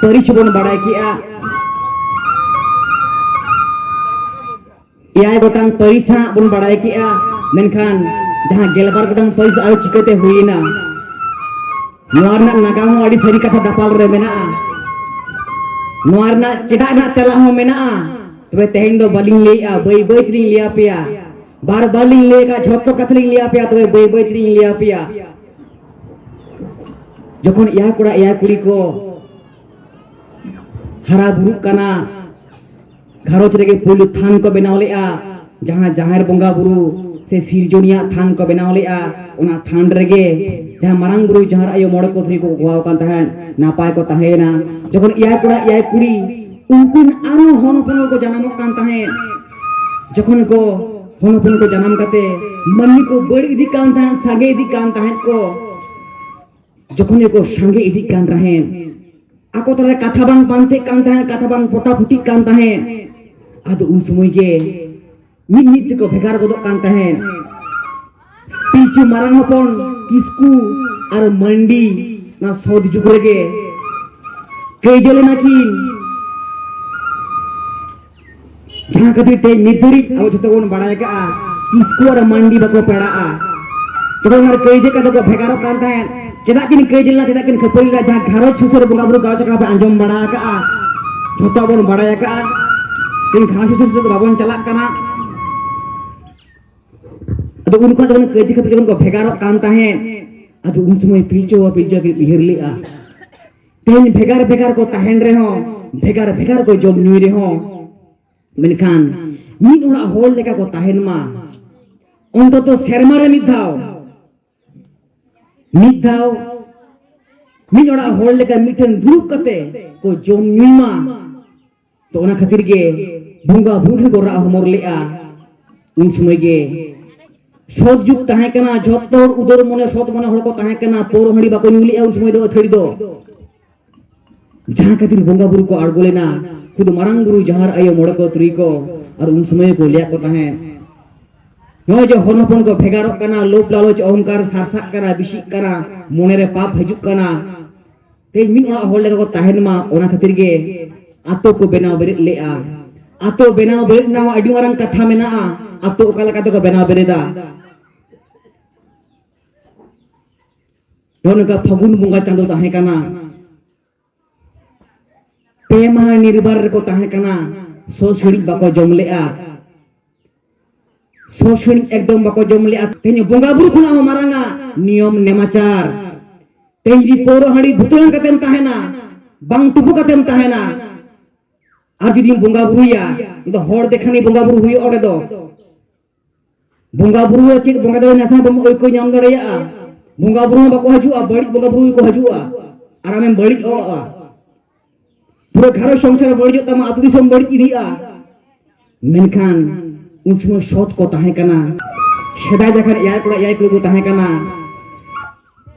ᱯᱟᱹᱨᱤᱥ ᱦᱚᱸᱵᱚᱱ ᱵᱟᱲᱟᱭ ᱠᱮᱜᱼᱟ᱾ ᱮᱭᱟᱭ ᱜᱚᱴᱟᱝ ᱯᱟᱹᱨᱤᱥ ᱦᱟᱸᱜ ᱵᱚᱱ ᱵᱟᱲᱟᱭ ᱠᱮᱜᱼᱟ, ᱢᱮᱱᱠᱷᱟᱱ ᱡᱟᱦᱟᱸ ᱜᱮᱞᱵᱟᱨ ᱜᱚᱴᱟᱝ ᱯᱟᱹᱨᱤᱥ ᱟᱨᱚ ᱪᱤᱠᱟᱹᱛᱮ ᱦᱩᱭᱮᱱᱟ? ᱱᱚᱣᱟ ᱨᱮᱱᱟᱜ ᱱᱟᱜᱟᱢ ᱦᱚᱸ ᱟᱹᱰᱤ ᱥᱟᱹᱨᱤ ᱠᱟᱛᱷᱟ ᱫᱟᱯᱟᱞ ᱨᱮ ᱢᱮᱱᱟᱜᱼᱟ᱾ ᱱᱚᱣᱟ ᱨᱮᱱᱟᱜ ᱪᱮᱫᱟᱜ ᱨᱮᱱᱟᱜ ᱛᱮᱞᱟ ᱦᱚᱸ ᱢᱮᱱᱟᱜᱼᱟ᱾ ᱛᱚᱵᱮ ᱛᱮᱦᱮᱧ ᱫᱚ ᱵᱟᱹᱞᱤᱧ ᱞᱟᱹᱭᱮᱜᱼᱟ, ᱵᱟᱹᱭ ᱵᱟᱹᱭ ᱛᱮᱞᱤᱧ ᱞᱟᱹᱭ ᱟᱯᱮᱭᱟ᱾ ᱵᱟᱨ ᱵᱟᱨ ᱞᱤᱧ ᱞᱟᱹᱭ ᱟᱠᱟᱫ, ᱡᱷᱚᱛᱚ ᱠᱟᱛᱷᱟ ᱞᱤᱧ ᱞᱟᱹᱭ ᱟᱯᱮᱭᱟ, ᱛᱚᱵᱮ ᱵᱟᱹᱭ ᱵᱟᱹᱭ ᱛᱮᱞᱤᱧ ᱞᱟᱹᱭ ᱟᱯᱮᱭᱟ᱾ ᱡᱚᱠᱷᱚᱱ ᱮᱭᱟᱭ ᱠᱚᱲᱟ ᱮᱭᱟᱭ ᱠᱩᱲᱤ ᱠᱚ ᱦᱟᱨᱟ ᱵᱩᱨᱩᱜ ᱠᱟᱱᱟ, ᱜᱷᱟᱨᱚᱸᱡᱽ ᱨᱮᱜᱮ ᱯᱩᱭᱞᱩ ᱛᱷᱟᱱ ᱠᱚ ᱵᱮᱱᱟᱣ ᱞᱮᱜᱼᱟ, ᱡᱟᱦᱟᱸ ᱡᱟᱦᱮᱨ ᱵᱚᱸᱜᱟ ᱵᱩᱨᱩ ᱥᱮ ᱥᱤᱨᱡᱚᱱᱤᱭᱟᱜ ᱛᱷᱟᱱ ᱠᱚ ᱵᱮᱱᱟᱣ ᱞᱮᱜᱼᱟ᱾ ᱚᱱᱟ ᱛᱷᱟᱱ ᱨᱮᱜᱮ ᱡᱟᱦᱟᱸ ᱢᱟᱨᱟᱝ ᱵᱩᱨᱩ, ᱡᱟᱦᱮᱨ ᱟᱭᱳ, ᱢᱚᱬᱮ ᱠᱚ ᱛᱩᱨᱩᱭ ᱠᱚ ᱦᱚᱦᱚᱣᱟ ᱠᱟᱱ ᱛᱟᱦᱮᱸᱫ, ᱱᱟᱯᱟᱭ ᱠᱚ ᱛᱟᱦᱮᱸᱭᱮᱱᱟ᱾ ᱡᱚᱠᱷᱚᱱ ᱮᱭᱟᱭ ᱠᱚᱲᱟ ᱮᱭᱟᱭ ᱠᱩᱲᱤ, ᱩᱱᱠᱤᱱ ᱟᱨᱦᱚᱸ ᱦᱚᱱ ᱦᱚᱯᱚᱱ ᱠᱚ ᱡᱟᱱᱟᱢᱚᱜ ᱠᱟᱱ ᱛᱟᱦᱮᱸᱫ᱾ ᱡᱚᱠᱷᱚᱱ ᱠᱚ ᱦᱚᱱ ᱦᱚᱯᱚᱱ ᱠᱚ ᱡᱟᱱᱟᱢ ᱠᱟᱛᱮ ᱢᱟᱹᱱᱢᱤ ᱠᱚ ᱵᱟᱹᱲ ᱤᱫᱤᱜ ᱠᱟᱱ ᱛᱟᱦᱮᱸᱫ, ᱥᱟᱸᱜᱮ ᱤᱫᱤᱜ ᱠᱟᱱ ᱛᱟᱦᱮᱸᱫ ᱠᱚ, ᱡᱚᱠᱷᱚᱱ ᱜᱮᱠᱚ ᱥᱟᱸᱜᱮ ᱤᱫᱤᱜ ᱠᱟᱱ ᱛᱟᱦᱮᱸᱫ, ᱟᱠᱚ ᱛᱟᱞᱟᱨᱮ ᱠᱟᱛᱷᱟ ᱵᱟᱝ ᱯᱟᱱᱛᱮᱜ ᱠᱟᱱ ᱛᱟᱦᱮᱸᱫ, ᱠᱟᱛᱷᱟ ᱵᱟᱝ ᱯᱚᱴᱟᱯᱩᱴᱤᱜ ᱠᱟᱱ ᱛᱟᱦᱮᱸᱫ, ᱟᱫᱚ ᱩᱱ ᱥᱚᱢᱚᱭ ᱜᱮ ᱢᱤᱫ ᱢᱤᱫ ᱛᱮᱠᱚ ᱵᱷᱮᱜᱟᱨ ᱜᱚᱫᱚᱜ ᱠᱟᱱ ᱛᱟᱦᱮᱸᱫ᱾ ᱯᱤᱞᱪᱩ ᱢᱟᱨᱟᱝ ᱦᱚᱯᱚᱱ ᱠᱤᱥᱠᱩ ᱟᱨ ᱢᱟᱱᱰᱤ ᱱᱚᱣᱟ ᱥᱚᱛ ᱡᱩᱜᱽ ᱨᱮᱜᱮ ᱠᱟᱹᱭᱡᱟᱹ ᱞᱮᱱᱟ ᱠᱤᱱ᱾ ᱡᱟᱦᱟᱸ ᱠᱷᱟᱹᱛᱤᱨ ᱛᱮ ᱱᱤᱛ ᱫᱷᱟᱹᱨᱤᱡ ᱟᱵᱚ ᱡᱷᱚᱛᱚ ᱵᱚᱱ ᱵᱟᱲᱟᱭ ᱟᱠᱟᱫᱼᱟ, ᱠᱤᱥᱠᱩ ᱟᱨ ᱢᱟᱱᱰᱤ ᱵᱟᱠᱚ ᱯᱮᱲᱟᱜᱼᱟ᱾ ᱛᱚᱵᱮ ᱚᱱᱟ ᱠᱟᱹᱭᱡᱟᱹ ᱠᱟᱛᱮ ᱠᱚ ᱵᱷᱮᱜᱟᱨᱚᱜ ᱠᱟᱱ ᱛᱟᱦᱮᱸᱫ᱾ ᱪᱮᱫᱟᱜ ᱠᱤᱱ ᱠᱟᱹᱭᱡᱟᱹ ᱞᱮᱱᱟ, ᱪᱮᱫᱟᱜ ᱠᱤᱱ ᱠᱷᱟᱹᱯᱟᱹᱨᱤ ᱞᱮᱱᱟ? ᱡᱟᱦᱟᱸ ᱜᱷᱟᱨᱚᱸᱡᱽ ᱥᱩᱥᱟᱹᱨ ᱵᱚᱸᱜᱟ ᱵᱩᱨᱩ ᱜᱟᱞᱚᱪ ᱟᱠᱟᱱᱟ ᱯᱮ ᱟᱸᱡᱚᱢ ᱵᱟᱲᱟ ᱟᱠᱟᱫᱼᱟ, ᱡᱷᱚᱛᱚ ᱵᱚᱱ ᱵᱟᱲᱟᱭ ᱟᱠᱟᱫᱼᱟ᱾ ᱛᱮᱦᱮᱧ ᱜᱷᱟᱨᱚᱸᱡᱽ ᱥᱩᱥᱟᱹᱨ ᱥᱮᱫ ᱫᱚ ᱵᱟᱵᱚᱱ ᱪᱟᱞᱟᱜ ᱠᱟᱱᱟ᱾ ᱟᱫᱚ ᱩᱱᱠᱩ ᱡᱚᱠᱷᱚᱱ ᱠᱟᱹᱭᱡᱟᱹ ᱠᱷᱟᱹᱯᱟᱹᱨᱤ ᱡᱚᱠᱷᱚᱱ ᱠᱚ ᱵᱷᱮᱜᱟᱨᱚᱜ ᱠᱟᱱ ᱛᱟᱦᱮᱸᱫ, ᱟᱫᱚ ᱩᱱ ᱥᱚᱢᱚᱭ ᱯᱤᱞᱪᱩ ᱵᱟᱵᱟ ᱯᱤᱞᱪᱩ ᱟᱭᱳ ᱠᱤᱱ ᱩᱭᱦᱟᱹᱨ ᱞᱮᱫᱼᱟ, ᱛᱮᱦᱮᱧ ᱵᱷᱮᱜᱟᱨ ᱵᱷᱮᱜᱟᱨ ᱠᱚ ᱛᱟᱦᱮᱱ ᱨᱮᱦᱚᱸ, ᱵᱷᱮᱜᱟᱨ ᱵᱷᱮᱜᱟᱨ ᱠᱚ ᱡᱚᱢ ᱧᱩᱭ ᱨᱮᱦᱚᱸ, ᱢᱮᱱᱠᱷᱟᱱ ᱢᱤᱫ ᱚᱲᱟᱜ ᱦᱚᱲ ᱞᱮᱠᱟ ᱠᱚ ᱛᱟᱦᱮᱱ ᱢᱟ᱾ ᱚᱱᱛᱚᱛᱚ ᱥᱮᱨᱢᱟ ᱨᱮ ᱢᱤᱫ ᱫᱷᱟᱣ, ᱢᱤᱫ ᱫᱷᱟᱣ ᱢᱤᱫ ᱚᱲᱟᱜ ᱦᱚᱲ ᱞᱮᱠᱟ ᱢᱤᱫᱴᱷᱮᱱ ᱫᱩᱲᱩᱵ ᱠᱟᱛᱮ ᱠᱚ ᱡᱚᱢ ᱧᱩᱭ ᱢᱟ᱾ ᱛᱚ ᱚᱱᱟ ᱠᱷᱟᱹᱛᱤᱨ ᱜᱮ ᱵᱚᱸᱜᱟ ᱵᱩᱨᱩ ᱴᱷᱮᱱ ᱠᱚ ᱨᱟᱜ ᱦᱚᱢᱚᱨ ᱞᱮᱫᱼᱟ᱾ ᱩᱱ ᱥᱚᱢᱚᱭ ᱜᱮ ᱥᱚᱛ ᱡᱩᱜᱽ ᱛᱟᱦᱮᱸ ᱠᱟᱱᱟ, ᱡᱷᱚᱛᱚ ᱦᱚᱲ ᱩᱫᱟᱹᱨ ᱢᱚᱱᱮ, ᱥᱚᱛ ᱢᱚᱱᱮ ᱦᱚᱲ ᱠᱚ ᱛᱟᱦᱮᱸ ᱠᱟᱱᱟ, ᱯᱟᱹᱣᱨᱟᱹ ᱦᱟᱺᱰᱤ ᱵᱟᱠᱚ ᱧᱩ ᱞᱮᱫᱼᱟ ᱩᱱ ᱥᱚᱢᱚᱭ ᱫᱚ, ᱟᱹᱛᱷᱟᱹᱲᱤ ᱫᱚ᱾ ᱡᱟᱦᱟᱸ ᱠᱷᱟᱹᱛᱤᱨ ᱵᱚᱸᱜᱟ ᱵᱩᱨᱩ ᱠᱚ ᱟᱬᱜᱚ ᱞᱮᱱᱟ, ᱠᱷᱩᱫ ᱢᱟᱨᱟᱝ ᱵᱩᱨᱩ, ᱡᱟᱦᱟᱸ ᱟᱭᱳ, ᱢᱚᱬᱮ ᱠᱚ ᱛᱩᱨᱩᱭ ᱠᱚ, ᱟᱨ ᱩᱱ ᱥᱚᱢᱚᱭ ᱠᱚ ᱞᱟᱹᱭᱟᱫ ᱠᱚ ᱛᱟᱦᱮᱸᱫ, ᱱᱚᱜᱼᱚᱭ ᱡᱮ ᱦᱚᱱ ᱦᱚᱯᱚᱱ ᱠᱚ ᱵᱷᱮᱜᱟᱨᱚᱜ ᱠᱟᱱᱟ, ᱞᱳᱵᱷ ᱞᱟᱞᱚᱪ ᱚᱦᱚᱝᱠᱟᱨ ᱥᱟᱨᱥᱟᱜ ᱠᱟᱱᱟ, ᱵᱤᱥᱤᱜ ᱠᱟᱱᱟ, ᱢᱚᱱᱮᱨᱮ ᱯᱟᱯ ᱦᱤᱡᱩᱜ ᱠᱟᱱᱟ, ᱛᱮᱦᱮᱧ ᱢᱤᱫ ᱚᱲᱟᱜ ᱦᱚᱲ ᱞᱮᱠᱟ ᱠᱚ ᱛᱟᱦᱮᱱ ᱢᱟ, ᱚᱱᱟ ᱠᱷᱟᱹᱛᱤᱨ ᱜᱮ ᱟᱛᱳ ᱠᱚ ᱵᱮᱱᱟᱣ ᱵᱮᱨᱮᱫ ᱞᱮᱫᱼᱟ᱾ ᱟᱛᱳ ᱵᱮᱱᱟᱣ ᱵᱮᱨᱮᱫ ᱨᱮᱱᱟᱜ ᱦᱚᱸ ᱟᱹᱰᱤ ᱢᱟᱨᱟᱝ ᱠᱟᱛᱷᱟ ᱢᱮᱱᱟᱜᱼᱟ, ᱟᱛᱳ ᱚᱠᱟ ᱞᱮᱠᱟ ᱛᱮᱠᱚ ᱵᱮᱱᱟᱣ ᱵᱮᱨᱮᱫᱟ᱾ ᱱᱚᱜᱼᱚ ᱱᱚᱝᱠᱟ ᱯᱷᱟᱹᱜᱩᱱ ᱵᱚᱸᱜᱟ ᱪᱟᱸᱫᱳ ᱛᱟᱦᱮᱸ ᱠᱟᱱᱟ, ᱯᱮ ᱢᱟᱦᱟ ᱱᱤᱨᱵᱟᱨ ᱨᱮᱠᱚ ᱛᱟᱦᱮᱸ ᱠᱟᱱᱟ, ᱥᱚ ᱥᱤᱲᱤᱡ ᱵᱟᱠᱚ ᱡᱚᱢ ᱞᱮᱫᱼᱟ᱾ ᱥᱚ ᱥᱤᱲᱤᱡ ᱮᱠᱫᱚᱢ ᱵᱟᱠᱚ ᱡᱚᱢ ᱞᱮᱫᱼᱟ᱾ ᱛᱮᱦᱮᱧ ᱵᱚᱸᱜᱟ ᱵᱩᱨᱩ ᱠᱷᱚᱱᱟᱜ ᱦᱚᱸ ᱢᱟᱨᱟᱝᱟ ᱱᱤᱭᱚᱢ ᱱᱮᱢᱟᱪᱟᱨ᱾ ᱛᱮᱦᱮᱧ ᱡᱩᱫᱤ ᱯᱟᱹᱣᱨᱟᱹ ᱦᱟᱺᱰᱤ ᱵᱷᱩᱛᱲᱟᱹᱝ ᱠᱟᱛᱮᱢ ᱛᱟᱦᱮᱱᱟ, ᱵᱟᱝ ᱛᱩᱯᱩ ᱠᱟᱛᱮᱢ ᱛᱟᱦᱮᱱᱟ, ᱟᱨ ᱡᱩᱫᱤᱢ ᱵᱚᱸᱜᱟ ᱵᱩᱨᱩᱭᱟ, ᱫᱚ ᱦᱚᱲ ᱫᱮᱠᱷᱟᱱᱤ ᱵᱚᱸᱜᱟ ᱵᱩᱨᱩ ᱦᱩᱭᱩᱜᱼᱟ ᱚᱸᱰᱮ ᱫᱚ᱾ ᱵᱚᱸᱜᱟ ᱵᱩᱨᱩ ᱪᱮᱫ ᱵᱚᱸᱜᱟ ᱫᱚ ᱱᱟᱥᱮ ᱵᱟᱢ ᱟᱹᱭᱠᱟᱹᱣ ᱧᱟᱢ ᱫᱟᱲᱮᱭᱟᱜᱼᱟ᱾ ᱵᱚᱸᱜᱟ ᱵᱩᱨᱩ ᱦᱚᱸ ᱵᱟᱠᱚ ᱦᱤᱡᱩᱜᱼᱟ, ᱵᱟᱹᱲᱤᱡ ᱵᱚᱸᱜᱟ ᱵᱩᱨᱩ ᱜᱮᱠᱚ ᱦᱤᱡᱩᱜᱼᱟ, ᱟᱨ ᱟᱢᱮᱢ ᱵᱟᱹᱲᱤᱡᱚᱜᱼᱟ᱾ ᱯᱩᱨᱟᱹ ᱜᱷᱟᱨᱚᱸᱡᱽ ᱥᱚᱝᱥᱟᱨ ᱵᱟᱹᱲᱤᱡᱚᱜ ᱛᱟᱢᱟ, ᱟᱹᱛᱩ ᱫᱤᱥᱚᱢ ᱵᱟᱹᱲᱤᱡ ᱤᱫᱤᱜᱼᱟ᱾ ᱢᱮᱱᱠᱷᱟᱱ ᱩᱱ ᱥᱚᱢᱚᱭ ᱥᱚᱛ ᱠᱚ ᱛᱟᱦᱮᱸ ᱠᱟᱱᱟ᱾ ᱥᱮᱫᱟᱭ ᱡᱚᱠᱷᱚᱱ ᱮᱭᱟᱭ ᱠᱚᱲᱟ ᱮᱭᱟᱭ ᱠᱩᱲᱤ ᱠᱚ ᱛᱟᱦᱮᱸ ᱠᱟᱱᱟ,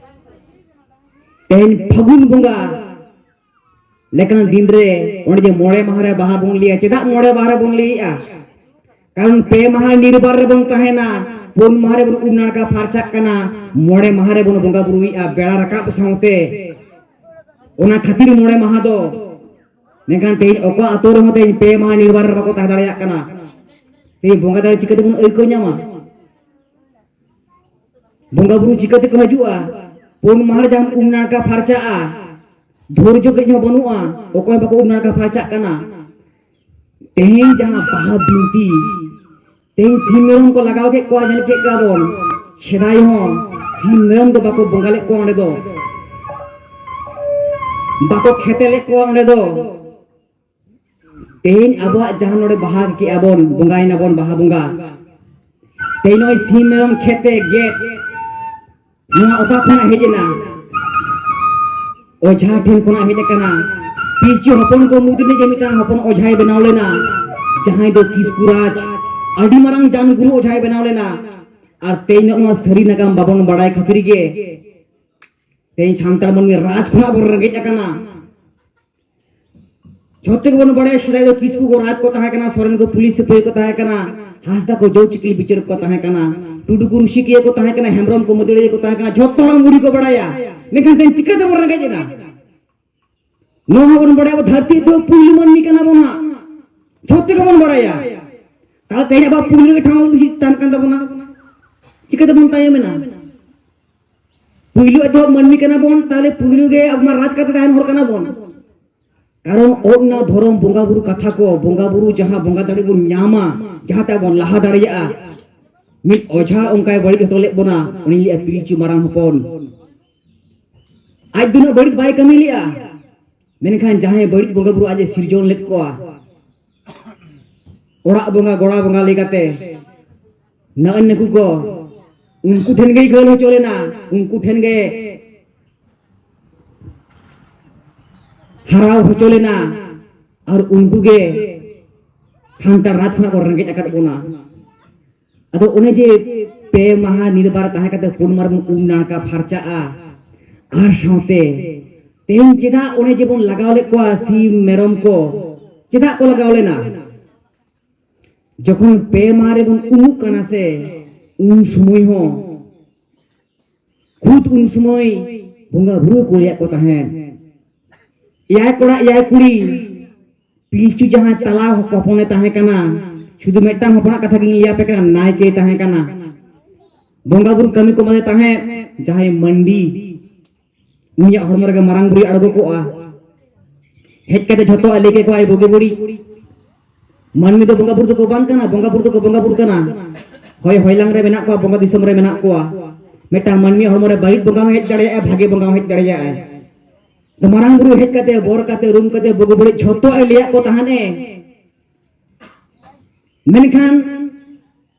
ᱛᱮᱦᱮᱧ ᱯᱷᱟᱹᱜᱩᱱ ᱵᱚᱸᱜᱟ ᱞᱮᱠᱟᱱ ᱫᱤᱱ ᱨᱮ ᱚᱸᱰᱮ ᱡᱮ ᱢᱚᱬᱮ ᱢᱟᱦᱟ ᱨᱮ ᱵᱟᱦᱟ ᱵᱚᱱ ᱞᱟᱹᱭᱟ, ᱪᱮᱫᱟᱜ ᱢᱚᱬᱮ ᱢᱟᱦᱟ ᱨᱮ ᱵᱚᱱ ᱞᱟᱹᱭᱮᱜᱼᱟ? ᱠᱟᱨᱚᱱ ᱯᱮ ᱢᱟᱦᱟ ᱱᱤᱨᱵᱟᱨ ᱨᱮᱵᱚᱱ ᱛᱟᱦᱮᱱᱟ, ᱯᱩᱱ ᱢᱟᱦᱟ ᱨᱮᱵᱚᱱ ᱩᱢ ᱱᱟᱲᱠᱟ ᱯᱷᱟᱨᱪᱟᱜ ᱠᱟᱱᱟ, ᱢᱚᱬᱮ ᱢᱟᱦᱟ ᱨᱮᱵᱚᱱ ᱵᱚᱸᱜᱟ ᱵᱩᱨᱩᱭᱮᱫᱼᱟ ᱵᱮᱲᱟ ᱨᱟᱠᱟᱵ ᱥᱟᱶᱛᱮ᱾ ᱚᱱᱟ ᱠᱷᱟᱹᱛᱤᱨ ᱢᱚᱬᱮ ᱢᱟᱦᱟ ᱫᱚ᱾ ᱢᱮᱱᱠᱷᱟᱱ ᱛᱮᱦᱮᱧ ᱚᱠᱟ ᱟᱛᱳ ᱨᱮᱦᱚᱸ ᱛᱮᱦᱮᱧ ᱯᱮ ᱢᱟᱦᱟ ᱱᱤᱨᱵᱟᱨ ᱨᱮ ᱵᱟᱠᱚ ᱛᱟᱦᱮᱸ ᱫᱟᱲᱮᱭᱟᱜ ᱠᱟᱱᱟ᱾ ᱛᱮᱦᱮᱧ ᱵᱚᱸᱜᱟ ᱫᱟᱲᱮ ᱪᱤᱠᱟᱹ ᱛᱮᱵᱚᱱ ᱟᱹᱭᱠᱟᱹᱣ ᱧᱟᱢᱟ? ᱵᱚᱸᱜᱟ ᱵᱩᱨᱩ ᱪᱤᱠᱟᱹ ᱛᱮᱠᱚ ᱦᱤᱡᱩᱜᱼᱟ? ᱯᱩᱱ ᱢᱟᱦᱟ ᱨᱮ ᱡᱟᱦᱟᱸ ᱩᱢ ᱱᱟᱲᱠᱟ ᱯᱷᱟᱨᱪᱟᱜᱼᱟ, ᱫᱷᱳᱨᱡᱚ ᱠᱟᱹᱡ ᱦᱚᱸ ᱵᱟᱹᱱᱩᱜᱼᱟ, ᱚᱠᱚᱭ ᱵᱟᱠᱚ ᱩᱢ ᱱᱟᱲᱠᱟ ᱯᱷᱟᱨᱪᱟᱜ ᱠᱟᱱᱟ᱾ ᱛᱮᱦᱮᱧ ᱡᱟᱦᱟᱸ ᱵᱟᱦᱟ ᱵᱤᱱᱛᱤ, ᱛᱮᱦᱮᱧ ᱥᱤᱢ ᱢᱮᱨᱚᱢ ᱠᱚ ᱞᱟᱜᱟᱣ ᱠᱮᱫ ᱠᱚᱣᱟ, ᱧᱮᱞ ᱠᱮᱫ ᱠᱚᱣᱟ ᱵᱚᱱ᱾ ᱥᱮᱫᱟᱭ ᱦᱚᱸ ᱥᱤᱢ ᱢᱮᱨᱚᱢ ᱫᱚ ᱵᱟᱠᱚ ᱵᱚᱸᱜᱟ ᱞᱮᱫ ᱠᱚᱣᱟ ᱚᱸᱰᱮ ᱫᱚ, ᱵᱟᱠᱚ ᱠᱷᱮᱛᱮ ᱞᱮᱫ ᱠᱚᱣᱟ ᱚᱸᱰᱮ ᱫᱚ᱾ ᱛᱮᱦᱮᱧ ᱟᱵᱚᱣᱟᱜ ᱡᱟᱦᱟᱸ ᱱᱚᱰᱮ ᱵᱟᱦᱟ ᱠᱮᱜᱼᱟ ᱵᱚᱱ, ᱵᱚᱸᱜᱟᱭᱮᱱᱟ ᱵᱚᱱ ᱵᱟᱦᱟ ᱵᱚᱸᱜᱟ, ᱛᱮᱦᱮᱧ ᱱᱚᱜᱼᱚᱭ ᱥᱤᱢ ᱢᱮᱨᱚᱢ ᱠᱷᱮᱛᱮ ᱜᱮᱫ, ᱱᱚᱣᱟ ᱚᱠᱟ ᱠᱷᱚᱱᱟᱜ ᱦᱮᱡ ᱮᱱᱟ? ᱚᱡᱷᱟ ᱴᱷᱮᱱ ᱠᱷᱚᱱᱟᱜ ᱦᱮᱡ ᱟᱠᱟᱱᱟ᱾ ᱯᱤᱞᱪᱩ ᱦᱚᱯᱚᱱ ᱠᱚ ᱢᱩᱫᱽ ᱨᱮᱜᱮ ᱢᱤᱫᱴᱟᱝ ᱦᱚᱯᱚᱱ ᱚᱡᱷᱟᱭ ᱵᱮᱱᱟᱣ ᱞᱮᱱᱟ, ᱡᱟᱦᱟᱸᱭ ᱫᱚ ᱠᱤᱥᱠᱩ ᱨᱟᱡᱽ, ᱟᱹᱰᱤ ᱢᱟᱨᱟᱝ ᱡᱟᱱ ᱜᱩᱨᱩ ᱚᱡᱷᱟᱭ ᱵᱮᱱᱟᱣ ᱞᱮᱱᱟ᱾ ᱟᱨ ᱛᱮᱦᱮᱧ ᱱᱚᱜᱼᱚ ᱱᱚᱣᱟ ᱥᱟᱹᱨᱤ ᱱᱟᱜᱟᱢ ᱵᱟᱵᱚᱱ ᱵᱟᱲᱟᱭ ᱠᱷᱟᱹᱛᱤᱨ ᱜᱮ ᱛᱮᱦᱮᱧ ᱥᱟᱱᱛᱟᱲ ᱢᱟᱹᱱᱢᱤ ᱨᱟᱡᱽ ᱠᱷᱚᱱᱟᱜ ᱵᱚᱱ ᱨᱮᱸᱜᱮᱡ ᱟᱠᱟᱱᱟ᱾ ᱡᱷᱚᱛᱚ ᱜᱮᱵᱚᱱ ᱵᱟᱲᱟᱭᱟ, ᱥᱮᱫᱟᱭ ᱫᱚ ᱠᱤᱥᱠᱩ ᱠᱚ ᱨᱟᱡᱽ ᱠᱚ ᱛᱟᱦᱮᱸ ᱠᱟᱱᱟ, ᱥᱚᱨᱮᱱ ᱠᱚ ᱯᱩᱞᱤᱥ ᱥᱤᱯᱟᱹᱦᱤ ᱠᱚ ᱛᱟᱦᱮᱸ ᱠᱟᱱᱟ, ᱦᱟᱸᱥᱫᱟ ᱠᱚ ᱡᱚᱜᱽ ᱪᱤᱠᱤᱞ ᱵᱤᱪᱟᱹᱨ ᱠᱚ ᱛᱟᱦᱮᱸ ᱠᱟᱱᱟ, ᱴᱩᱰᱩ ᱠᱚ ᱨᱩᱥᱤᱠᱤᱭᱟᱹ ᱠᱚ ᱛᱟᱦᱮᱸ ᱠᱟᱱᱟ, ᱦᱮᱢᱵᱨᱚᱢ ᱠᱚ ᱢᱟᱹᱫᱟᱹᱲᱤᱭᱟᱹ ᱠᱚ ᱛᱟᱦᱮᱸ ᱠᱟᱱᱟ, ᱡᱷᱚᱛᱚ ᱦᱚᱲ ᱢᱩᱲᱤ ᱠᱚ ᱵᱟᱲᱟᱭᱟ᱾ ᱢᱮᱱᱠᱷᱟᱱ ᱛᱮᱦᱮᱧ ᱪᱤᱠᱟᱹ ᱛᱮᱵᱚᱱ ᱨᱮᱸᱜᱮᱡ ᱮᱱᱟ? ᱱᱚᱣᱟ ᱦᱚᱸᱵᱚᱱ ᱵᱟᱲᱟᱭᱟ, ᱟᱵᱚ ᱫᱷᱟᱹᱨᱛᱤ ᱫᱚ ᱯᱩᱭᱞᱩ ᱢᱟᱹᱱᱢᱤ ᱠᱟᱱᱟ ᱵᱚᱱ ᱦᱟᱸᱜ, ᱡᱷᱚᱛᱚ ᱜᱮᱵᱚᱱ ᱵᱟᱲᱟᱭᱟ᱾ ᱛᱟᱦᱞᱮ ᱛᱮᱦᱮᱧ ᱟᱵᱚᱣᱟᱜ ᱯᱩᱭᱞᱩ ᱨᱮᱜᱮ ᱴᱷᱟᱶ ᱩᱪᱤᱛ ᱛᱟᱦᱮᱱ ᱠᱟᱱ ᱛᱟᱵᱚᱱᱟ, ᱪᱤᱠᱟᱹ ᱛᱮᱵᱚᱱ ᱛᱟᱭᱚᱢ ᱮᱱᱟ? ᱯᱩᱭᱞᱩ ᱮᱛᱚᱦᱚᱵ ᱢᱟᱹᱱᱢᱤ ᱠᱟᱱᱟ ᱵᱚᱱ, ᱛᱟᱦᱞᱮ ᱯᱩᱭᱞᱩ ᱜᱮ ᱟᱵᱚ ᱢᱟ ᱨᱟᱡᱽ ᱠᱟᱛᱮ ᱛᱟᱦᱮᱱ ᱦᱚᱲ ᱠᱟᱱᱟ ᱵᱚᱱ᱾ ᱠᱟᱨᱚᱱ ᱚᱱᱟ ᱫᱷᱚᱨᱚᱢ ᱵᱚᱸᱜᱟ ᱵᱩᱨᱩ ᱠᱟᱛᱷᱟ ᱠᱚ, ᱵᱚᱸᱜᱟ ᱵᱩᱨᱩ ᱡᱟᱦᱟᱸ ᱵᱚᱸᱜᱟ ᱫᱟᱲᱮ ᱵᱚᱱ ᱧᱟᱢᱟ, ᱡᱟᱦᱟᱸ ᱛᱮ ᱵᱚᱱ ᱞᱟᱦᱟ ᱫᱟᱲᱮᱭᱟᱜᱼᱟ, ᱢᱤᱫ ᱚᱡᱷᱟ ᱚᱱᱠᱟᱭ ᱵᱟᱹᱲᱤᱡ ᱦᱚᱴᱚ ᱞᱮᱫ ᱵᱚᱱᱟ, ᱩᱱᱤ ᱞᱟᱹᱭᱟ ᱯᱤᱞᱪᱩ ᱢᱟᱨᱟᱝ ᱦᱚᱯᱚᱱ᱾ ᱟᱡ ᱫᱚ ᱩᱱᱟᱹᱜ ᱵᱟᱹᱲᱤᱡ ᱵᱟᱭ ᱠᱟᱹᱢᱤ ᱞᱮᱜᱼᱟ, ᱢᱮᱱᱠᱷᱟᱱ ᱡᱟᱦᱟᱸᱭ ᱵᱟᱹᱲᱤᱡ ᱵᱚᱸᱜᱟ ᱵᱩᱨᱩ ᱟᱡ ᱮ ᱥᱤᱨᱡᱚᱱ ᱞᱮᱫ ᱠᱚᱣᱟ, ᱚᱲᱟᱜ ᱵᱚᱸᱜᱟ, ᱜᱚᱲᱟ ᱵᱚᱸᱜᱟ ᱞᱟᱹᱭ ᱠᱟᱛᱮ ᱱᱟᱹᱱ ᱱᱩᱠᱩ ᱠᱚ ᱩᱱᱠᱩ ᱴᱷᱮᱱ ᱜᱮᱭ ᱜᱷᱟᱹᱞ ᱦᱚᱪᱚ ᱞᱮᱱᱟ, ᱩᱱᱠᱩ ᱴᱷᱮᱱ ᱜᱮ ᱦᱟᱨᱟᱣ ᱦᱚᱪᱚ ᱞᱮᱱᱟ, ᱟᱨ ᱩᱱᱠᱩ ᱜᱮ ᱥᱟᱱᱛᱟᱲ ᱨᱟᱡᱽ ᱠᱷᱚᱱᱟᱜ ᱠᱚ ᱨᱮᱸᱜᱮᱡ ᱟᱠᱟᱫ ᱵᱚᱱᱟ᱾ ᱟᱫᱚ ᱚᱱᱮ ᱡᱮ ᱯᱮ ᱢᱟᱦᱟ ᱱᱤᱨᱵᱟᱨ ᱛᱟᱦᱮᱸ ᱠᱟᱛᱮ ᱯᱩᱱ ᱢᱟᱦᱟ ᱨᱮᱵᱚᱱ ᱩᱢ ᱱᱟᱲᱠᱟ ᱯᱷᱟᱨᱪᱟᱜᱼᱟ, ᱟᱨ ᱥᱟᱶᱛᱮ ᱛᱮᱦᱮᱧ ᱪᱮᱫᱟᱜ ᱚᱱᱮ ᱡᱮᱵᱚᱱ ᱞᱟᱜᱟᱣ ᱞᱮᱫ ᱠᱚᱣᱟ ᱥᱤᱢ ᱢᱮᱨᱚᱢ ᱠᱚ, ᱪᱮᱫᱟᱜ ᱠᱚ ᱞᱟᱜᱟᱣ ᱞᱮᱱᱟ? ᱡᱚᱠᱷᱚᱱ ᱯᱮ ᱢᱟᱦᱟ ᱨᱮᱵᱚᱱ ᱩᱢᱩᱜ ᱠᱟᱱᱟ ᱥᱮ, ᱩᱱ ᱥᱚᱢᱚᱭ ᱦᱚᱸ ᱠᱷᱩᱫ ᱩᱱ ᱥᱚᱢᱚᱭ ᱵᱚᱸᱜᱟ ᱵᱩᱨᱩ ᱠᱚ ᱞᱟᱹᱭᱟᱫ ᱠᱚ ᱛᱟᱦᱮᱸᱫ᱾ ᱮᱭᱟᱭ ᱠᱚᱲᱟ ᱮᱭᱟᱭ ᱠᱩᱲᱤ, ᱯᱤᱞᱪᱩ ᱡᱟᱦᱟᱸᱭ ᱛᱟᱞᱟ ᱦᱚᱯᱚᱱᱮ ᱛᱟᱦᱮᱸ ᱠᱟᱱᱟ, ᱥᱩᱫᱷᱩ ᱢᱤᱫᱴᱟᱝ ᱦᱚᱯᱚᱱᱟᱜ ᱠᱟᱛᱷᱟ ᱜᱤᱧ ᱞᱟᱹᱭ ᱟᱯᱮ ᱠᱟᱱᱟ, ᱱᱟᱭᱠᱮᱭ ᱛᱟᱦᱮᱸ ᱠᱟᱱᱟ᱾ ᱵᱚᱸᱜᱟ ᱵᱩᱨᱩ ᱠᱟᱹᱢᱤ ᱠᱚ ᱢᱟᱫᱮ ᱛᱟᱦᱮᱸᱫ, ᱡᱟᱦᱟᱸᱭ ᱢᱟᱹᱱᱰᱤ, ᱩᱱᱤᱭᱟᱜ ᱦᱚᱲᱢᱚ ᱨᱮᱜᱮ ᱢᱟᱨᱟᱝ ᱵᱩᱨᱩᱭ ᱟᱬᱜᱚ ᱠᱚᱜᱼᱟ᱾ ᱦᱮᱡ ᱠᱟᱛᱮ ᱡᱷᱚᱛᱚᱣᱟᱜ ᱞᱟᱹᱭ ᱠᱮᱠᱚᱣᱟᱭ ᱵᱩᱜᱤ ᱵᱟᱹᱲᱤᱡ᱾ ᱢᱟᱹᱱᱢᱤ ᱫᱚ ᱵᱚᱸᱜᱟ ᱵᱩᱨᱩ ᱫᱚᱠᱚ ᱵᱟᱝ ᱠᱟᱱᱟ, ᱵᱚᱸᱜᱟ ᱵᱩᱨᱩ ᱫᱚᱠᱚ ᱵᱚᱸᱜᱟ ᱵᱩᱨᱩ ᱠᱟᱱᱟ᱾ ᱦᱚᱭ ᱦᱚᱭᱞᱟᱝ ᱨᱮ ᱢᱮᱱᱟᱜ ᱠᱚᱣᱟ, ᱵᱚᱸᱜᱟ ᱫᱤᱥᱚᱢ ᱨᱮ ᱢᱮᱱᱟᱜ ᱠᱚᱣᱟ᱾ ᱢᱤᱫᱴᱟᱝ ᱢᱟᱹᱱᱢᱤ ᱦᱚᱲᱢᱚ ᱨᱮ ᱵᱟᱹᱲᱤᱡ ᱵᱚᱸᱜᱟ ᱦᱚᱸ ᱦᱮᱡ ᱫᱟᱲᱮᱭᱟᱜᱼᱟ, ᱵᱷᱟᱜᱮ ᱵᱚᱸᱜᱟ ᱦᱚᱸ ᱦᱮᱡ ᱫᱟᱲᱮᱭᱟᱜᱼᱟᱭ᱾ ᱛᱚ ᱢᱟᱨᱟᱝ ᱵᱩᱨᱩ ᱦᱮᱡ ᱠᱟᱛᱮ, ᱵᱚᱨ ᱠᱟᱛᱮ, ᱨᱩᱢ ᱠᱟᱛᱮ, ᱵᱩᱜᱤ ᱵᱟᱹᱲᱤᱡ ᱡᱷᱚᱛᱚᱣᱟᱜ ᱮ ᱞᱟᱹᱭᱟᱫ ᱠᱚ ᱛᱟᱦᱮᱸᱱᱮ᱾ ᱢᱮᱱᱠᱷᱟᱱ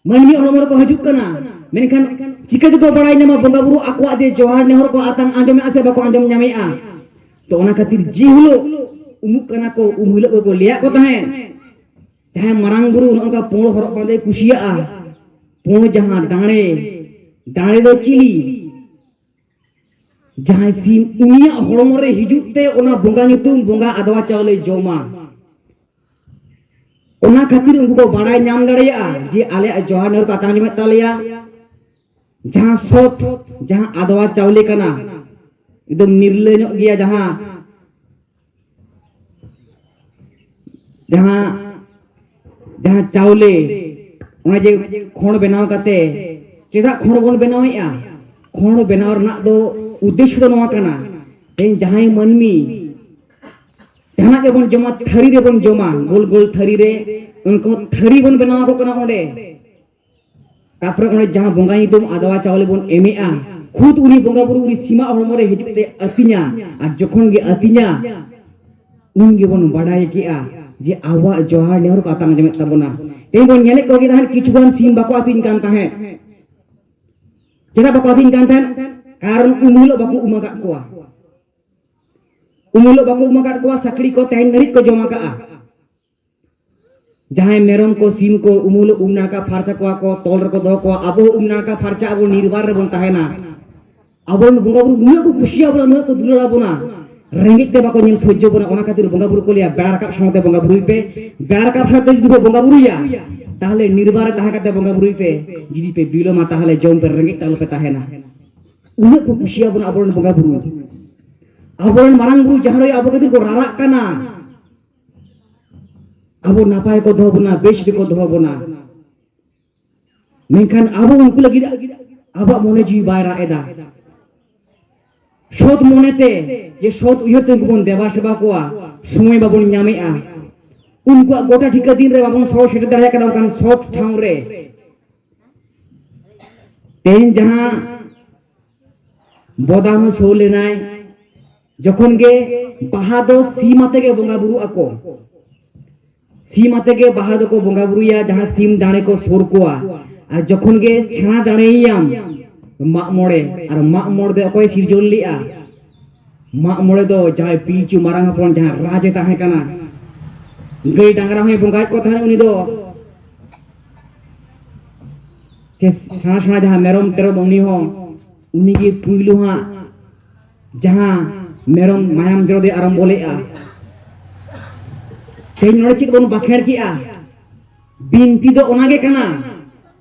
ᱢᱟᱹᱱᱢᱤ ᱦᱚᱲᱢᱚ ᱨᱮᱠᱚ ᱦᱤᱡᱩᱜ ᱠᱟᱱᱟ, ᱢᱮᱱᱠᱷᱟᱱ ᱪᱤᱠᱟᱹ ᱛᱮᱠᱚ ᱵᱟᱲᱟᱭ ᱧᱟᱢᱟ ᱵᱚᱸᱜᱟ ᱵᱩᱨᱩ ᱟᱠᱚᱣᱟᱜ ᱡᱮ ᱡᱚᱦᱟᱨ ᱱᱮᱦᱚᱨ ᱠᱚ ᱟᱛᱟᱝ ᱟᱸᱡᱚᱢᱮᱫᱼᱟ ᱥᱮ ᱵᱟᱠᱚ ᱟᱸᱡᱚᱢ ᱧᱟᱢᱮᱫᱼᱟ? ᱛᱚ ᱚᱱᱟ ᱠᱷᱟᱹᱛᱤᱨ ᱡᱮ ᱦᱤᱞᱳᱜ ᱩᱢᱩᱜ ᱠᱟᱱᱟ ᱠᱚ, ᱩᱢ ᱦᱤᱞᱳᱜ ᱜᱮᱠᱚ ᱞᱟᱹᱭᱟᱫ ᱠᱚ ᱛᱟᱦᱮᱸᱫ, ᱡᱟᱦᱟᱸᱭ ᱢᱟᱨᱟᱝ ᱵᱩᱨᱩ ᱱᱚᱜᱼᱚ ᱱᱚᱝᱠᱟ ᱯᱩᱸᱲ ᱦᱚᱨᱚᱜ ᱵᱟᱸᱫᱮᱭ ᱠᱩᱥᱤᱭᱟᱜᱼᱟ, ᱯᱩᱸᱲ ᱡᱟᱦᱟᱸ ᱫᱟᱲᱮ, ᱫᱟᱲᱮ ᱫᱚ ᱪᱤᱞᱤ? ᱡᱟᱦᱟᱸᱭ ᱥᱤᱢ ᱩᱱᱤᱭᱟᱜ ᱦᱚᱲᱢᱚ ᱨᱮ ᱦᱤᱡᱩᱜ ᱛᱮ ᱚᱱᱟ ᱵᱚᱸᱜᱟ ᱧᱩᱛᱩᱢ, ᱵᱚᱸᱜᱟ ᱟᱫᱣᱟ ᱪᱟᱣᱞᱮ ᱡᱚᱢᱟ᱾ ᱚᱱᱟ ᱠᱷᱟᱹᱛᱤᱨ ᱩᱱᱠᱩ ᱠᱚ ᱵᱟᱲᱟᱭ ᱧᱟᱢ ᱫᱟᱲᱮᱭᱟᱜᱼᱟ ᱡᱮ ᱟᱞᱮᱭᱟᱜ ᱡᱚᱦᱟᱨ ᱱᱮᱦᱚᱨ ᱠᱚ ᱟᱛᱟᱝ ᱟᱸᱡᱚᱢᱮᱫ ᱛᱟᱞᱮᱭᱟ᱾ ᱡᱟᱦᱟᱸ ᱥᱚᱛ, ᱡᱟᱦᱟᱸ ᱟᱫᱣᱟ ᱪᱟᱣᱞᱮ ᱠᱟᱱᱟ, ᱮᱠᱫᱚᱢ ᱱᱤᱨᱞᱟᱹ ᱧᱚᱜ ᱜᱮᱭᱟ, ᱡᱟᱦᱟᱸ, ᱡᱟᱦᱟᱸ, ᱡᱟᱦᱟᱸ ᱪᱟᱣᱞᱮ, ᱚᱱᱟ ᱡᱮ ᱠᱷᱚᱲ ᱵᱮᱱᱟᱣ ᱠᱟᱛᱮ, ᱪᱮᱫᱟᱜ ᱠᱷᱚᱲ ᱵᱚᱱ ᱵᱮᱱᱟᱣᱮᱫᱼᱟ? ᱠᱷᱚᱲ ᱵᱮᱱᱟᱣ ᱨᱮᱱᱟᱜ ᱫᱚ ᱩᱫᱽᱫᱮᱥᱥᱚ ᱫᱚ ᱱᱚᱣᱟ ᱠᱟᱱᱟ, ᱛᱮᱦᱮᱧ ᱡᱟᱦᱟᱸᱭ ᱢᱟᱹᱱᱢᱤ ᱡᱟᱦᱟᱱᱟᱜ ᱜᱮᱵᱚᱱ ᱡᱚᱢᱟ, ᱛᱷᱟᱹᱨᱤ ᱨᱮᱵᱚᱱ ᱡᱚᱢᱟ, ᱜᱳᱞ ᱜᱳᱞ ᱛᱷᱟᱹᱨᱤ ᱨᱮ, ᱩᱱᱠᱩ ᱛᱷᱟᱹᱨᱤ ᱵᱚᱱ ᱵᱮᱱᱟᱣ ᱟᱠᱚ ᱠᱟᱱᱟ ᱚᱸᱰᱮ᱾ ᱛᱟᱨᱯᱚᱨᱮ ᱚᱸᱰᱮ ᱡᱟᱦᱟᱸ ᱵᱚᱸᱜᱟ ᱧᱩᱛᱩᱢ ᱟᱫᱣᱟ ᱪᱟᱣᱞᱮ ᱵᱚᱱ ᱮᱢᱮᱜᱼᱟ, ᱠᱷᱩᱫ ᱩᱱᱤ ᱵᱚᱸᱜᱟ ᱵᱩᱨᱩ ᱩᱱᱤ ᱥᱤᱢᱟᱜ ᱦᱚᱲᱢᱚ ᱨᱮ ᱦᱤᱡᱩᱜ ᱛᱮ ᱟᱹᱛᱤᱧᱟ, ᱟᱨ ᱡᱚᱠᱷᱚᱱ ᱜᱮ ᱟᱹᱛᱤᱧᱟ, ᱩᱱ ᱜᱮᱵᱚᱱ ᱵᱟᱰᱟᱭ ᱠᱮᱜᱼᱟ ᱡᱮ ᱟᱵᱚᱣᱟᱜ ᱡᱚᱦᱟᱨ ᱱᱮᱦᱚᱨ ᱠᱚ ᱟᱛᱟᱝ ᱟᱸᱡᱚᱢᱮᱫ ᱛᱟᱵᱚᱱᱟ᱾ ᱛᱮᱦᱮᱧ ᱵᱚᱱ ᱧᱮᱞᱮᱫ ᱠᱚᱜᱮ ᱛᱟᱦᱮᱸᱫ, ᱠᱤᱪᱷᱩ ᱜᱟᱱ ᱥᱤᱢ ᱵᱟᱠᱚ ᱟᱹᱛᱤᱧ ᱠᱟᱱ ᱛᱟᱦᱮᱸᱫ᱾ ᱪᱮᱫᱟᱜ ᱵᱟᱠᱚ ᱟᱹᱛᱤᱧ ᱠᱟᱱ ᱛᱟᱦᱮᱸᱫ? ᱠᱟᱨᱚᱱ ᱩᱱ ᱦᱤᱞᱳᱜ ᱵᱟᱠᱚ ᱩᱢ ᱟᱠᱟᱫ ᱠᱚᱣᱟ᱾ ᱩᱢ ᱦᱤᱞᱳᱜ ᱵᱟᱠᱚ ᱩᱢ ᱟᱠᱟᱫ ᱠᱚᱣᱟ, ᱥᱟᱹᱠᱲᱤ ᱠᱚ ᱛᱮᱦᱮᱧ ᱫᱷᱟᱹᱨᱤᱡ ᱠᱚ ᱡᱚᱢ ᱟᱠᱟᱫᱼᱟ᱾ ᱡᱟᱦᱟᱸᱭ ᱢᱮᱨᱚᱢ ᱠᱚ, ᱥᱤᱢ ᱠᱚ, ᱩᱢ ᱦᱤᱞᱳᱜ ᱩᱢ ᱱᱟᱲᱠᱟ ᱯᱷᱟᱨᱪᱟ ᱠᱚᱣᱟ ᱠᱚ, ᱛᱚᱞ ᱨᱮᱠᱚ ᱫᱚᱦᱚ ᱠᱚᱣᱟ, ᱟᱵᱚ ᱦᱚᱸ ᱩᱢ ᱱᱟᱲᱠᱟ ᱯᱷᱟᱨᱪᱟ ᱟᱵᱚ, ᱱᱤᱨᱵᱟᱱ ᱨᱮᱵᱚᱱ ᱛᱟᱦᱮᱱᱟ᱾ ᱟᱵᱚᱨᱮᱱ ᱵᱚᱸᱜᱟ ᱵᱩᱨᱩ ᱱᱩᱱᱟᱹᱜ ᱠᱚ ᱠᱩᱥᱤᱭᱟᱵᱚᱱᱟ, ᱱᱩᱱᱟᱹᱜ ᱠᱚ ᱫᱩᱞᱟᱹᱲ ᱟᱵᱚᱱᱟ, ᱨᱮᱸᱜᱮᱡ ᱛᱮ ᱵᱟᱠᱚ ᱧᱮᱞ ᱥᱚᱡᱽᱡᱚ ᱵᱚᱱᱟ᱾ ᱚᱱᱟ ᱠᱷᱟᱹᱛᱤᱨ ᱵᱚᱸᱜᱟ ᱵᱩᱨᱩ ᱠᱚ ᱞᱟᱹᱭᱟ, ᱵᱮᱲᱟ ᱨᱟᱠᱟᱵ ᱥᱟᱶᱛᱮ ᱵᱚᱸᱜᱟ ᱵᱩᱨᱩᱭ ᱯᱮ᱾ ᱵᱮᱲᱟ ᱨᱟᱠᱟᱵ ᱥᱟᱶᱛᱮ ᱡᱩᱫᱤ ᱵᱚ ᱵᱚᱸᱜᱟ ᱵᱩᱨᱩᱭᱟ, ᱛᱟᱦᱚᱞᱮ ᱱᱤᱨᱵᱟᱨ ᱨᱮ ᱛᱟᱦᱮᱸ ᱠᱟᱛᱮ ᱵᱚᱸᱜᱟ ᱵᱩᱨᱩᱭ ᱯᱮ᱾ ᱡᱩᱫᱤ ᱯᱮ ᱵᱤᱞᱚᱢᱟ, ᱛᱟᱦᱚᱞᱮ ᱡᱚᱢ ᱯᱮ, ᱨᱮᱸᱜᱮᱡ ᱛᱮ ᱟᱞᱚ ᱯᱮ ᱛᱟᱦᱮᱱᱟ᱾ ᱩᱱᱟᱹᱜ ᱠᱚ ᱠᱩᱥᱤᱭᱟᱵᱚᱱᱟ ᱟᱵᱚᱨᱮᱱ ᱵᱚᱸᱜᱟ ᱵᱩᱨᱩ᱾ ᱟᱵᱚᱨᱮᱱ ᱢᱟᱨᱟᱝ ᱵᱩᱨᱩ ᱡᱟᱦᱟᱸ ᱨᱮ ᱟᱵᱚ ᱠᱷᱟᱹᱛᱤᱨ ᱠᱚ ᱨᱟᱨᱟᱜ ᱠᱟᱱᱟ, ᱟᱵᱚ ᱱᱟᱯᱟᱭ ᱠᱚ ᱫᱚᱦᱚ ᱵᱚᱱᱟ, ᱵᱮᱥ ᱨᱮᱠᱚ ᱫᱚᱦᱚ ᱵᱚᱱᱟ᱾ ᱢᱮᱱᱠᱷᱟᱱ ᱟᱵᱚ ᱩᱱᱠᱩ ᱞᱟᱹᱜᱤᱫ ᱟᱵᱚᱣᱟᱜ ᱢᱚᱱᱮ ᱡᱤᱣᱤ ᱵᱟᱭ ᱨᱟᱜ ᱮᱫᱟ᱾ ᱥᱚᱛ ᱢᱚᱱᱮᱛᱮ, ᱡᱮ ᱥᱚᱛ ᱩᱭᱦᱟᱹᱨ ᱛᱮ ᱩᱱᱠᱩ ᱵᱚᱱ ᱫᱮᱵᱟ ᱥᱮᱵᱟ ᱠᱚᱣᱟ, ᱥᱚᱢᱚᱭ ᱵᱟᱵᱚᱱ ᱧᱟᱢᱮᱜᱼᱟ᱾ ᱩᱱᱠᱩᱣᱟᱜ ᱜᱚᱴᱟ ᱴᱷᱤᱠᱟᱹ ᱫᱤᱱ ᱨᱮ ᱵᱟᱵᱚᱱ ᱥᱚᱦᱚᱨ ᱥᱮᱴᱮᱨ ᱫᱟᱲᱮᱭᱟᱜ ᱠᱟᱱᱟ ᱚᱱᱠᱟᱱ ᱥᱚᱛ ᱴᱷᱟᱶ ᱨᱮ᱾ ᱛᱮᱦᱮᱧ ᱡᱟᱦᱟᱸ ᱵᱚᱫᱟ ᱦᱚᱸ ᱥᱳ ᱞᱮᱱᱟᱭ, ᱡᱚᱠᱷᱚᱱ ᱜᱮ ᱵᱟᱦᱟ ᱫᱚ ᱥᱤᱢ ᱟᱛᱮ ᱜᱮ ᱵᱚᱸᱜᱟ ᱵᱩᱨᱩᱜ ᱟᱠᱚ, ᱥᱤᱢ ᱟᱛᱮ ᱜᱮ ᱵᱟᱦᱟ ᱫᱚᱠᱚ ᱵᱚᱸᱜᱟ ᱵᱩᱨᱩᱭᱟ, ᱡᱟᱦᱟᱸ ᱥᱤᱢ ᱫᱟᱲᱮ ᱠᱚ ᱥᱩᱨ ᱠᱚᱣᱟ᱾ ᱟᱨ ᱡᱚᱠᱷᱚᱱ ᱜᱮ ᱥᱮᱬᱟ ᱫᱟᱲᱮᱭᱟᱢ ᱢᱟᱜ ᱢᱚᱬᱮ, ᱟᱨ ᱢᱟᱜ ᱢᱚᱬᱮ ᱫᱚ ᱚᱠᱚᱭ ᱥᱤᱨᱡᱚᱱ ᱞᱮᱜᱼᱟ? ᱢᱟᱜ ᱢᱚᱬᱮ ᱫᱚ ᱡᱟᱦᱟᱸᱭ ᱯᱤᱞᱪᱩ ᱢᱟᱨᱟᱝ ᱦᱚᱯᱚᱱ, ᱡᱟᱦᱟᱸᱭ ᱨᱟᱡᱽ ᱮ ᱛᱟᱦᱮᱸ ᱠᱟᱱᱟ, ᱜᱟᱹᱭ ᱰᱟᱝᱨᱟ ᱦᱚᱸᱭ ᱵᱚᱸᱜᱟᱭᱮᱫ ᱠᱚ ᱛᱟᱦᱮᱸᱫ ᱩᱱᱤ ᱫᱚ᱾ ᱥᱮ ᱥᱮᱬᱟ ᱥᱮᱬᱟ ᱡᱟᱦᱟᱸ ᱢᱮᱨᱚᱢ ᱴᱮᱨᱚᱢ, ᱩᱱᱤ ᱦᱚᱸ, ᱩᱱᱤ ᱜᱮ ᱯᱩᱭᱞᱩ ᱦᱟᱸᱜ ᱡᱟᱦᱟᱸ ᱢᱮᱨᱚᱢ ᱢᱟᱭᱟᱢ ᱡᱚᱨᱚ ᱫᱚᱭ ᱟᱨᱟᱢᱵᱚ ᱞᱮᱫᱼᱟ᱾ ᱛᱮᱦᱮᱧ ᱱᱚᱰᱮ ᱪᱮᱫ ᱵᱚᱱ ᱵᱟᱠᱷᱮᱲ ᱠᱮᱜᱼᱟ? ᱵᱤᱱᱛᱤ ᱫᱚ ᱚᱱᱟ ᱜᱮ ᱠᱟᱱᱟ᱾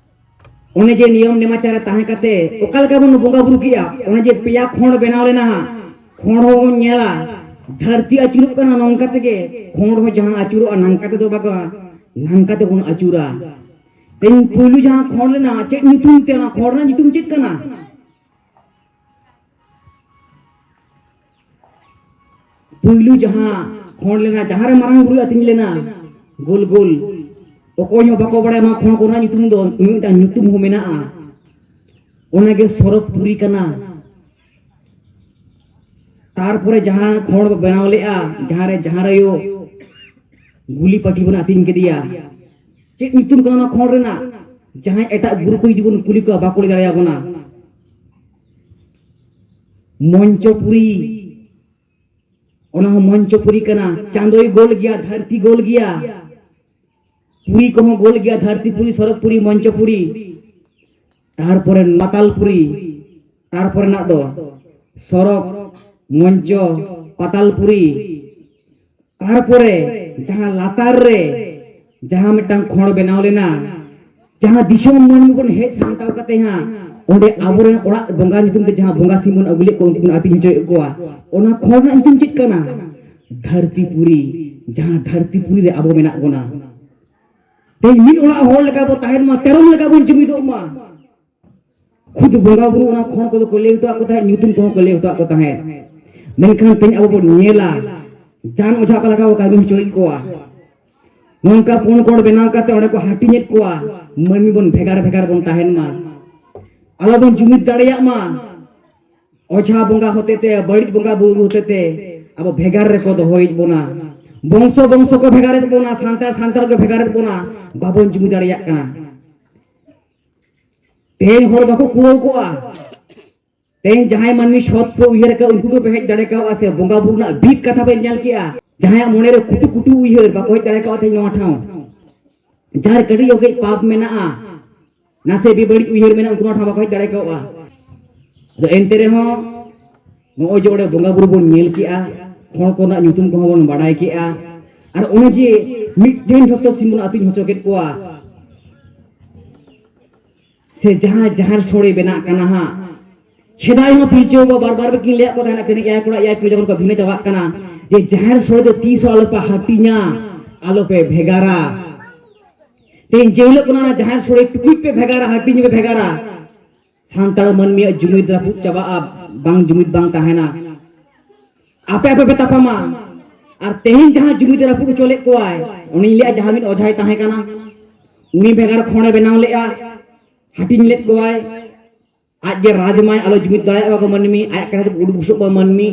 ᱚᱱᱮ ᱡᱮ ᱱᱤᱭᱚᱢ ᱱᱮᱢᱟᱪᱟᱨ ᱨᱮ ᱛᱟᱦᱮᱸ ᱠᱟᱛᱮ ᱚᱠᱟ ᱞᱮᱠᱟ ᱵᱚᱱ ᱵᱚᱸᱜᱟ ᱵᱩᱨᱩ ᱠᱮᱜᱼᱟ, ᱚᱱᱮ ᱡᱮ ᱯᱮᱭᱟ ᱠᱷᱚᱸᱰ ᱵᱮᱱᱟᱣ ᱞᱮᱱᱟ ᱦᱟᱸᱜ, ᱠᱷᱚᱸᱰ ᱦᱚᱸ ᱵᱚᱱ ᱧᱮᱞᱟ, ᱫᱷᱟᱹᱨᱛᱤ ᱟᱹᱪᱩᱨᱚᱜ ᱠᱟᱱᱟ ᱱᱚᱝᱠᱟ ᱛᱮᱜᱮ, ᱠᱷᱚᱸᱰ ᱦᱚᱸ ᱡᱟᱦᱟᱸ ᱟᱹᱪᱩᱨᱚᱜᱼᱟ ᱱᱚᱝᱠᱟ ᱛᱮᱫᱚ ᱵᱟᱝᱟ, ᱱᱚᱝᱠᱟ ᱛᱮᱵᱚᱱ ᱟᱹᱪᱩᱨᱟ᱾ ᱛᱮᱦᱮᱧ ᱯᱩᱭᱞᱩ ᱡᱟᱦᱟᱸ ᱠᱷᱚᱸᱰ ᱞᱮᱱᱟ, ᱪᱮᱫ ᱧᱩᱛᱩᱢ ᱛᱮ? ᱚᱱᱟ ᱠᱷᱚᱸᱰ ᱨᱮᱱᱟᱜ ᱧᱩᱛᱩᱢ ᱪᱮᱫ ᱠᱟᱱᱟ? ᱯᱩᱭᱞᱩ ᱡᱟᱦᱟᱸ ᱠᱷᱚᱸᱰ ᱞᱮᱱᱟ, ᱡᱟᱦᱟᱸ ᱨᱮ ᱢᱟᱨᱟᱝ ᱵᱩᱨᱩᱭ ᱟᱹᱛᱤᱧ ᱞᱮᱱᱟ, ᱜᱳᱞ ᱜᱳᱞ, ᱚᱠᱚᱭ ᱦᱚᱸ ᱵᱟᱠᱚ ᱵᱟᱲᱟᱭᱟ ᱱᱚᱣᱟ ᱠᱷᱚᱸᱰ ᱠᱚᱨᱮᱱᱟᱜ ᱧᱩᱛᱩᱢ ᱫᱚ, ᱢᱤᱫᱴᱟᱝ ᱧᱩᱛᱩᱢ ᱦᱚᱸ ᱢᱮᱱᱟᱜᱼᱟ, ᱚᱱᱟᱜᱮ ᱥᱚᱨᱚᱜᱽ ᱯᱩᱨᱤ ᱠᱟᱱᱟ᱾ ᱛᱟᱨᱯᱚᱨᱮ ᱡᱟᱦᱟᱸ ᱠᱷᱚᱸᱰ ᱵᱚ ᱵᱮᱱᱟᱣ ᱞᱮᱜᱼᱟ, ᱡᱟᱦᱟᱸ ᱨᱮ ᱡᱟᱦᱟᱸ ᱨᱮ ᱟᱭᱳ ᱜᱩᱞᱤ ᱯᱟᱹᱴᱷᱤ ᱵᱚᱱ ᱟᱹᱛᱤᱧ ᱠᱮᱫᱮᱭᱟ, ᱪᱮᱫ ᱧᱩᱛᱩᱢ ᱠᱟᱱᱟ ᱚᱱᱟ ᱠᱷᱚᱸᱰ ᱨᱮᱱᱟᱜ? ᱡᱟᱦᱟᱸᱭ ᱮᱴᱟᱜ ᱜᱩᱨᱩ ᱠᱚ ᱡᱩᱫᱤ ᱵᱚᱱ ᱠᱩᱞᱤ ᱠᱚᱣᱟ, ᱵᱟᱠᱚ ᱞᱟᱹᱭ ᱫᱟᱲᱮᱭᱟᱵᱚᱱᱟ᱾ ᱢᱚᱧᱪᱚᱯᱩᱨᱤ, ᱚᱱᱟ ᱦᱚᱸ ᱢᱚᱧᱪᱚᱯᱩᱨᱤ ᱠᱟᱱᱟ᱾ ᱪᱟᱸᱫᱚᱭ ᱜᱳᱞ ᱜᱮᱭᱟ, ᱫᱷᱟᱹᱨᱛᱤ ᱜᱳᱞ ᱜᱮᱭᱟ, ᱯᱩᱨᱤ ᱠᱚᱦᱚᱸ ᱜᱳᱞ ᱜᱮᱭᱟ, ᱫᱷᱟᱹᱨᱛᱤ ᱯᱩᱨᱤ, ᱥᱚᱨᱚᱜᱽ ᱯᱩᱨᱤ, ᱢᱚᱧᱪᱚᱯᱩᱨᱤ, ᱛᱟᱨᱯᱚᱨᱮ ᱯᱟᱛᱟᱞ ᱯᱩᱨᱤ, ᱛᱟᱨᱯᱚᱨᱮ ᱨᱮᱱᱟᱜ ᱫᱚ ᱥᱚᱨᱚᱜᱽ, ᱢᱚᱧᱪᱚ, ᱯᱟᱛᱟᱞ ᱯᱩᱨᱤ, ᱛᱟᱨᱯᱚᱨᱮ ᱡᱟᱦᱟᱸ ᱞᱟᱛᱟᱨ ᱨᱮ ᱡᱟᱦᱟᱸ ᱢᱤᱫᱴᱟᱝ ᱠᱷᱚᱸᱰ ᱵᱮᱱᱟᱣ ᱞᱮᱱᱟ, ᱡᱟᱦᱟᱸ ᱫᱤᱥᱚᱢ ᱢᱟᱹᱱᱢᱤ ᱵᱚᱱ ᱦᱮᱡ ᱥᱟᱢᱴᱟᱣ ᱠᱟᱛᱮ ᱦᱟᱸᱜ ᱚᱸᱰᱮ ᱟᱵᱚᱨᱮᱱ ᱚᱲᱟᱜ ᱵᱚᱸᱜᱟ ᱧᱩᱛᱩᱢ ᱛᱮ ᱡᱟᱦᱟᱸ ᱵᱚᱸᱜᱟ ᱥᱤᱢ ᱵᱚᱱ ᱟᱹᱜᱩ ᱞᱮᱫ ᱠᱚᱣᱟ, ᱩᱱᱠᱩ ᱵᱚᱱ ᱟᱹᱛᱤᱧ ᱦᱚᱪᱚᱭᱮᱫ ᱠᱚᱣᱟ, ᱚᱱᱟ ᱠᱷᱚᱸᱰ ᱨᱮᱱᱟᱜ ᱧᱩᱛᱩᱢ ᱪᱮᱫ ᱠᱟᱱᱟ? ᱫᱷᱟᱹᱨᱛᱤᱯᱩᱨᱤ᱾ ᱡᱟᱦᱟᱸ ᱫᱷᱟᱹᱨᱛᱤᱯᱩᱨᱤ ᱨᱮ ᱟᱵᱚ ᱢᱮᱱᱟᱜ ᱵᱚᱱᱟ, ᱛᱮᱦᱮᱧ ᱢᱤᱫ ᱚᱲᱟᱜ ᱦᱚᱲ ᱞᱮᱠᱟ ᱵᱚ ᱛᱟᱦᱮᱱ ᱢᱟ, ᱛᱮᱨᱚᱢ ᱞᱮᱠᱟ ᱵᱚᱱ ᱡᱩᱢᱤᱫᱚᱜ ᱢᱟ᱾ ᱠᱷᱩᱫ ᱵᱚᱸᱜᱟ ᱵᱩᱨᱩ ᱚᱱᱟ ᱠᱷᱚᱸᱰ ᱠᱚᱫᱚ ᱠᱚ ᱞᱟᱹᱭ ᱦᱚᱴᱚᱣᱟᱜ ᱠᱚ ᱛᱟᱦᱮᱸᱫ, ᱧᱩᱛᱩᱢ ᱠᱚᱦᱚᱸ ᱠᱚ ᱞᱟᱹᱭ ᱦᱚᱴᱚᱣᱟᱜ ᱠᱚ ᱛᱟᱦᱮᱸᱫ᱾ ᱢᱮᱱᱠᱷᱟᱱ ᱛᱮᱦᱮᱧ ᱟᱵᱚ ᱵᱚᱱ ᱧᱮᱞᱟ, ᱡᱟᱱ ᱚᱡᱷᱟ ᱚᱠᱟ ᱞᱮᱠᱟ ᱠᱚ ᱠᱟᱹᱢᱤ ᱦᱚᱪᱚᱭᱮᱫ ᱠᱚᱣᱟ᱾ ᱱᱚᱝᱠᱟ ᱯᱩᱱ ᱠᱚᱬ ᱵᱮᱱᱟᱣ ᱠᱟᱛᱮ ᱚᱸᱰᱮ ᱠᱚ ᱦᱟᱹᱴᱤᱧᱮᱫ ᱠᱚᱣᱟ᱾ ᱢᱟᱹᱱᱢᱤ ᱵᱚᱱ ᱵᱷᱮᱜᱟᱨ ᱵᱷᱮᱜᱟᱨ ᱵᱚᱱ ᱛᱟᱦᱮᱱ ᱢᱟ, ᱟᱞᱚ ᱵᱚᱱ ᱡᱩᱢᱤᱫ ᱫᱟᱲᱮᱭᱟᱜ ᱢᱟ᱾ ᱚᱡᱷᱟ ᱵᱚᱸᱜᱟ ᱦᱚᱛᱮᱛᱮ, ᱵᱟᱹᱲᱤᱡ ᱵᱚᱸᱜᱟ ᱵᱩᱨᱩ ᱦᱚᱛᱮᱛᱮ ᱟᱵᱚ ᱵᱷᱮᱜᱟᱨ ᱨᱮᱠᱚ ᱫᱚᱦᱚᱭᱮᱫ ᱵᱚᱱᱟ᱾ ᱵᱚᱝᱥᱚ ᱵᱚᱝᱥᱚ ᱠᱚ ᱵᱷᱮᱜᱟᱨᱮᱫ ᱵᱚᱱᱟ, ᱥᱟᱱᱛᱟᱲ ᱥᱟᱱᱛᱟᱲ ᱠᱚ ᱵᱷᱮᱜᱟᱨᱮᱫ ᱵᱚᱱᱟ, ᱵᱟᱵᱚᱱ ᱡᱩᱢᱤᱫ ᱫᱟᱲᱮᱭᱟᱜ ᱠᱟᱱᱟ᱾ ᱛᱮᱦᱮᱧ ᱦᱚᱲ ᱵᱟᱠᱚ ᱠᱩᱲᱟᱹᱣ ᱠᱚᱜᱼᱟ᱾ ᱛᱮᱦᱮᱧ ᱡᱟᱦᱟᱸᱭ ᱢᱟᱹᱱᱢᱤ ᱥᱚᱛ ᱠᱚ ᱩᱭᱦᱟᱹᱨ ᱟᱠᱟᱫ, ᱩᱱᱠᱩ ᱠᱚ ᱦᱮᱡ ᱫᱟᱲᱮ ᱠᱟᱣᱟ ᱥᱮ? ᱵᱚᱸᱜᱟ ᱵᱩᱨᱩ ᱨᱮᱱᱟᱜ ᱵᱷᱤᱛ ᱠᱟᱛᱷᱟ ᱵᱮᱱ ᱧᱮᱞ ᱠᱮᱜᱼᱟ, ᱡᱟᱦᱟᱸᱭᱟᱜ ᱢᱚᱱᱮᱨᱮ ᱠᱩᱴᱩ ᱠᱩᱴᱩ ᱩᱭᱦᱟᱹᱨ, ᱵᱟᱠᱚ ᱦᱮᱡ ᱫᱟᱲᱮ ᱠᱟᱣᱟ ᱛᱮᱦᱮᱧ ᱱᱚᱣᱟ ᱴᱷᱟᱶ᱾ ᱡᱟᱦᱟᱸᱭ ᱠᱟᱹᱴᱤᱡ ᱚᱠᱚᱡ ᱯᱟᱯ ᱢᱮᱱᱟᱜᱼᱟ, ᱱᱟᱥᱮ ᱵᱮᱵᱟᱹᱲᱤᱡ ᱩᱭᱦᱟᱹᱨ ᱢᱮᱱᱟᱜᱼᱟ, ᱩᱱᱠᱩ ᱱᱚᱣᱟ ᱴᱷᱟᱶ ᱵᱟᱠᱚ ᱦᱮᱡ ᱫᱟᱲᱮ ᱠᱟᱣᱟ᱾ ᱟᱫᱚ ᱮᱱᱛᱮ ᱨᱮᱦᱚᱸ ᱱᱚᱜᱼᱚᱭ ᱡᱮ ᱚᱸᱰᱮ ᱵᱚᱸᱜᱟ ᱵᱩᱨᱩ ᱵᱚᱱ ᱧᱮᱞ ᱠᱮᱜᱼᱟ, ᱦᱚᱲ ᱠᱚ ᱨᱮᱱᱟᱜ ᱧᱩᱛᱩᱢ ᱠᱚᱦᱚᱸ ᱵᱚᱱ ᱵᱟᱲᱟᱭ ᱠᱮᱜᱼᱟ, ᱟᱨ ᱚᱱᱮ ᱡᱮ ᱢᱤᱫᱴᱷᱮᱱ ᱡᱷᱚᱛᱚ ᱥᱤᱢ ᱵᱚᱱ ᱟᱹᱛᱤᱧ ᱦᱚᱪᱚ ᱠᱮᱫ ᱠᱚᱣᱟ, ᱥᱮ ᱡᱟᱦᱟᱸ ᱡᱟᱦᱮᱨ ᱥᱳᱲᱮ ᱵᱮᱱᱟᱜ ᱠᱟᱱᱟ ᱦᱟᱸᱜ, ᱥᱮᱫᱟᱭ ᱦᱚᱸ ᱯᱤᱞᱪᱩ ᱵᱟᱵᱟ ᱵᱟᱨ ᱵᱟᱨ ᱠᱤᱱ ᱞᱟᱹᱭᱟᱫ ᱠᱚ ᱛᱟᱦᱮᱱᱟ, ᱠᱟᱹᱴᱤᱡ ᱮᱭᱟᱭ ᱠᱚᱲᱟ ᱮᱭᱟᱭ ᱠᱩᱲᱤ ᱡᱚᱠᱷᱚᱱ ᱠᱚ ᱵᱷᱤᱱᱟᱹ ᱪᱟᱵᱟᱜ ᱠᱟᱱᱟ, ᱡᱮ ᱡᱟᱦᱮᱨ ᱥᱳᱲᱮ ᱫᱚ ᱛᱤᱥ ᱦᱚᱸ ᱟᱞᱚᱯᱮ ᱦᱟᱹᱴᱤᱧᱟ, ᱟᱞᱚᱯᱮ ᱵᱷᱮᱜᱟᱨᱟ᱾ ᱛᱮᱦᱮᱧ ᱡᱮ ᱦᱤᱞᱳᱜ ᱠᱷᱚᱱᱟᱜ ᱚᱱᱟ ᱡᱟᱦᱮᱨ ᱥᱳᱲᱮ ᱴᱩᱠᱩᱡ ᱯᱮ ᱵᱷᱮᱜᱟᱨᱟ, ᱦᱟᱹᱴᱤᱧ ᱯᱮ ᱵᱷᱮᱜᱟᱨᱟ, ᱥᱟᱱᱛᱟᱲ ᱢᱟᱹᱱᱢᱤᱭᱟᱜ ᱡᱩᱢᱤᱫ ᱨᱟᱹᱯᱩᱫ ᱪᱟᱵᱟᱜᱼᱟ, ᱵᱟᱝ ᱡᱩᱢᱤᱫ ᱵᱟᱝ ᱛᱟᱦᱮᱱᱟ᱾ ᱟᱯᱮ ᱟᱯᱮ ᱯᱮ ᱛᱟᱯᱟᱢᱟ᱾ ᱟᱨ ᱛᱮᱦᱮᱧ ᱡᱟᱦᱟᱸ ᱡᱩᱢᱤᱫ ᱨᱟᱹᱯᱩᱫ ᱦᱚᱪᱚ ᱞᱮᱫ ᱠᱚᱣᱟᱭ, ᱩᱱᱤᱧ ᱞᱟᱹᱭᱟ ᱡᱟᱦᱟᱸ ᱢᱤᱫ ᱚᱡᱷᱟᱭ ᱛᱟᱦᱮᱸ ᱠᱟᱱᱟ, ᱩᱱᱤ ᱵᱷᱮᱜᱟᱨ ᱠᱷᱚᱸᱰᱮ ᱵᱮᱱᱟᱣ ᱞᱮᱫᱼᱟ, ᱦᱟᱹᱴᱤᱧ ᱞᱮᱫ ᱠᱚᱣᱟᱭ᱾ ᱟᱡ ᱜᱮ ᱨᱟᱡᱽ ᱢᱟᱭ ᱟᱞᱚ ᱡᱩᱢᱤᱫ ᱫᱟᱲᱮᱭᱟᱜ ᱢᱟ ᱠᱚ ᱢᱟᱹᱱᱢᱤ, ᱟᱭᱟᱜ ᱠᱟᱛᱷᱟ ᱛᱮ ᱩᱰᱩᱠ ᱵᱩᱥᱩᱜ ᱢᱟ ᱢᱟᱹᱱᱢᱤ᱾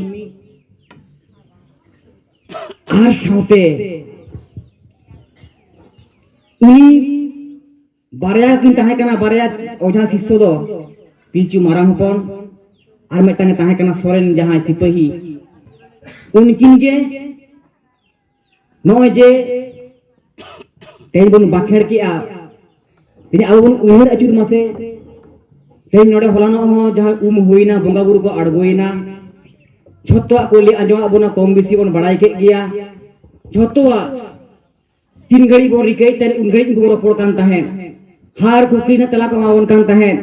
ᱟᱨ ᱥᱟᱶᱛᱮ ᱩᱱᱤ ᱵᱟᱨᱭᱟ ᱠᱤᱱ ᱛᱟᱦᱮᱸ ᱠᱟᱱᱟ, ᱵᱟᱨᱭᱟ ᱚᱡᱷᱟ ᱥᱤᱥᱥᱚ ᱫᱚ, ᱯᱤᱞᱪᱩ ᱢᱟᱨᱟᱝ ᱦᱚᱯᱚᱱ ᱟᱨ ᱢᱤᱫᱴᱟᱝ ᱮ ᱛᱟᱦᱮᱸ ᱠᱟᱱᱟ ᱥᱚᱨᱮᱱ ᱡᱟᱦᱟᱸᱭ ᱥᱤᱯᱟᱹᱦᱤ᱾ ᱩᱱᱠᱤᱱ ᱜᱮ ᱱᱚᱜᱼᱚᱭ ᱡᱮ ᱛᱮᱦᱮᱧ ᱵᱚᱱ ᱵᱟᱠᱷᱮᱲ ᱠᱮᱜᱼᱟ, ᱛᱮᱦᱮᱧ ᱟᱵᱚ ᱵᱚᱱ ᱩᱭᱦᱟᱹᱨ ᱟᱹᱪᱩᱨ ᱢᱟᱥᱮ, ᱛᱮᱦᱮᱧ ᱱᱚᱰᱮ ᱦᱚᱞᱟᱱᱚᱜ ᱦᱚᱸ ᱡᱟᱦᱟᱸ ᱩᱢ ᱦᱩᱭᱱᱟ, ᱵᱚᱸᱜᱟ ᱵᱩᱨᱩ ᱠᱚ ᱟᱬᱜᱚᱭᱮᱱᱟ, ᱡᱷᱚᱛᱚᱣᱟᱜ ᱠᱚ ᱞᱟᱹᱭ ᱟᱸᱡᱚᱢᱟᱜ ᱵᱚᱱᱟ, ᱠᱚᱢ ᱵᱮᱥᱤ ᱵᱚᱱ ᱵᱟᱲᱟᱭ ᱠᱮᱫ ᱜᱮᱭᱟ᱾ ᱡᱷᱚᱛᱚᱣᱟᱜ ᱛᱤᱱ ᱜᱷᱟᱹᱲᱤᱡ ᱵᱚᱱ ᱨᱤᱠᱟᱹᱭᱮᱫ ᱛᱟᱦᱮᱸᱫ, ᱩᱱ ᱜᱷᱟᱹᱲᱤᱡ ᱩᱱᱠᱩ ᱠᱚ ᱨᱚᱯᱚᱲ ᱠᱟᱱ ᱛᱟᱦᱮᱸᱫ, ᱦᱟᱨ ᱠᱩᱠᱞᱤ ᱨᱮᱱᱟᱜ ᱛᱮᱞᱟ ᱠᱚ ᱮᱢᱟ ᱵᱚᱱ ᱠᱟᱱ ᱛᱟᱦᱮᱸᱫ᱾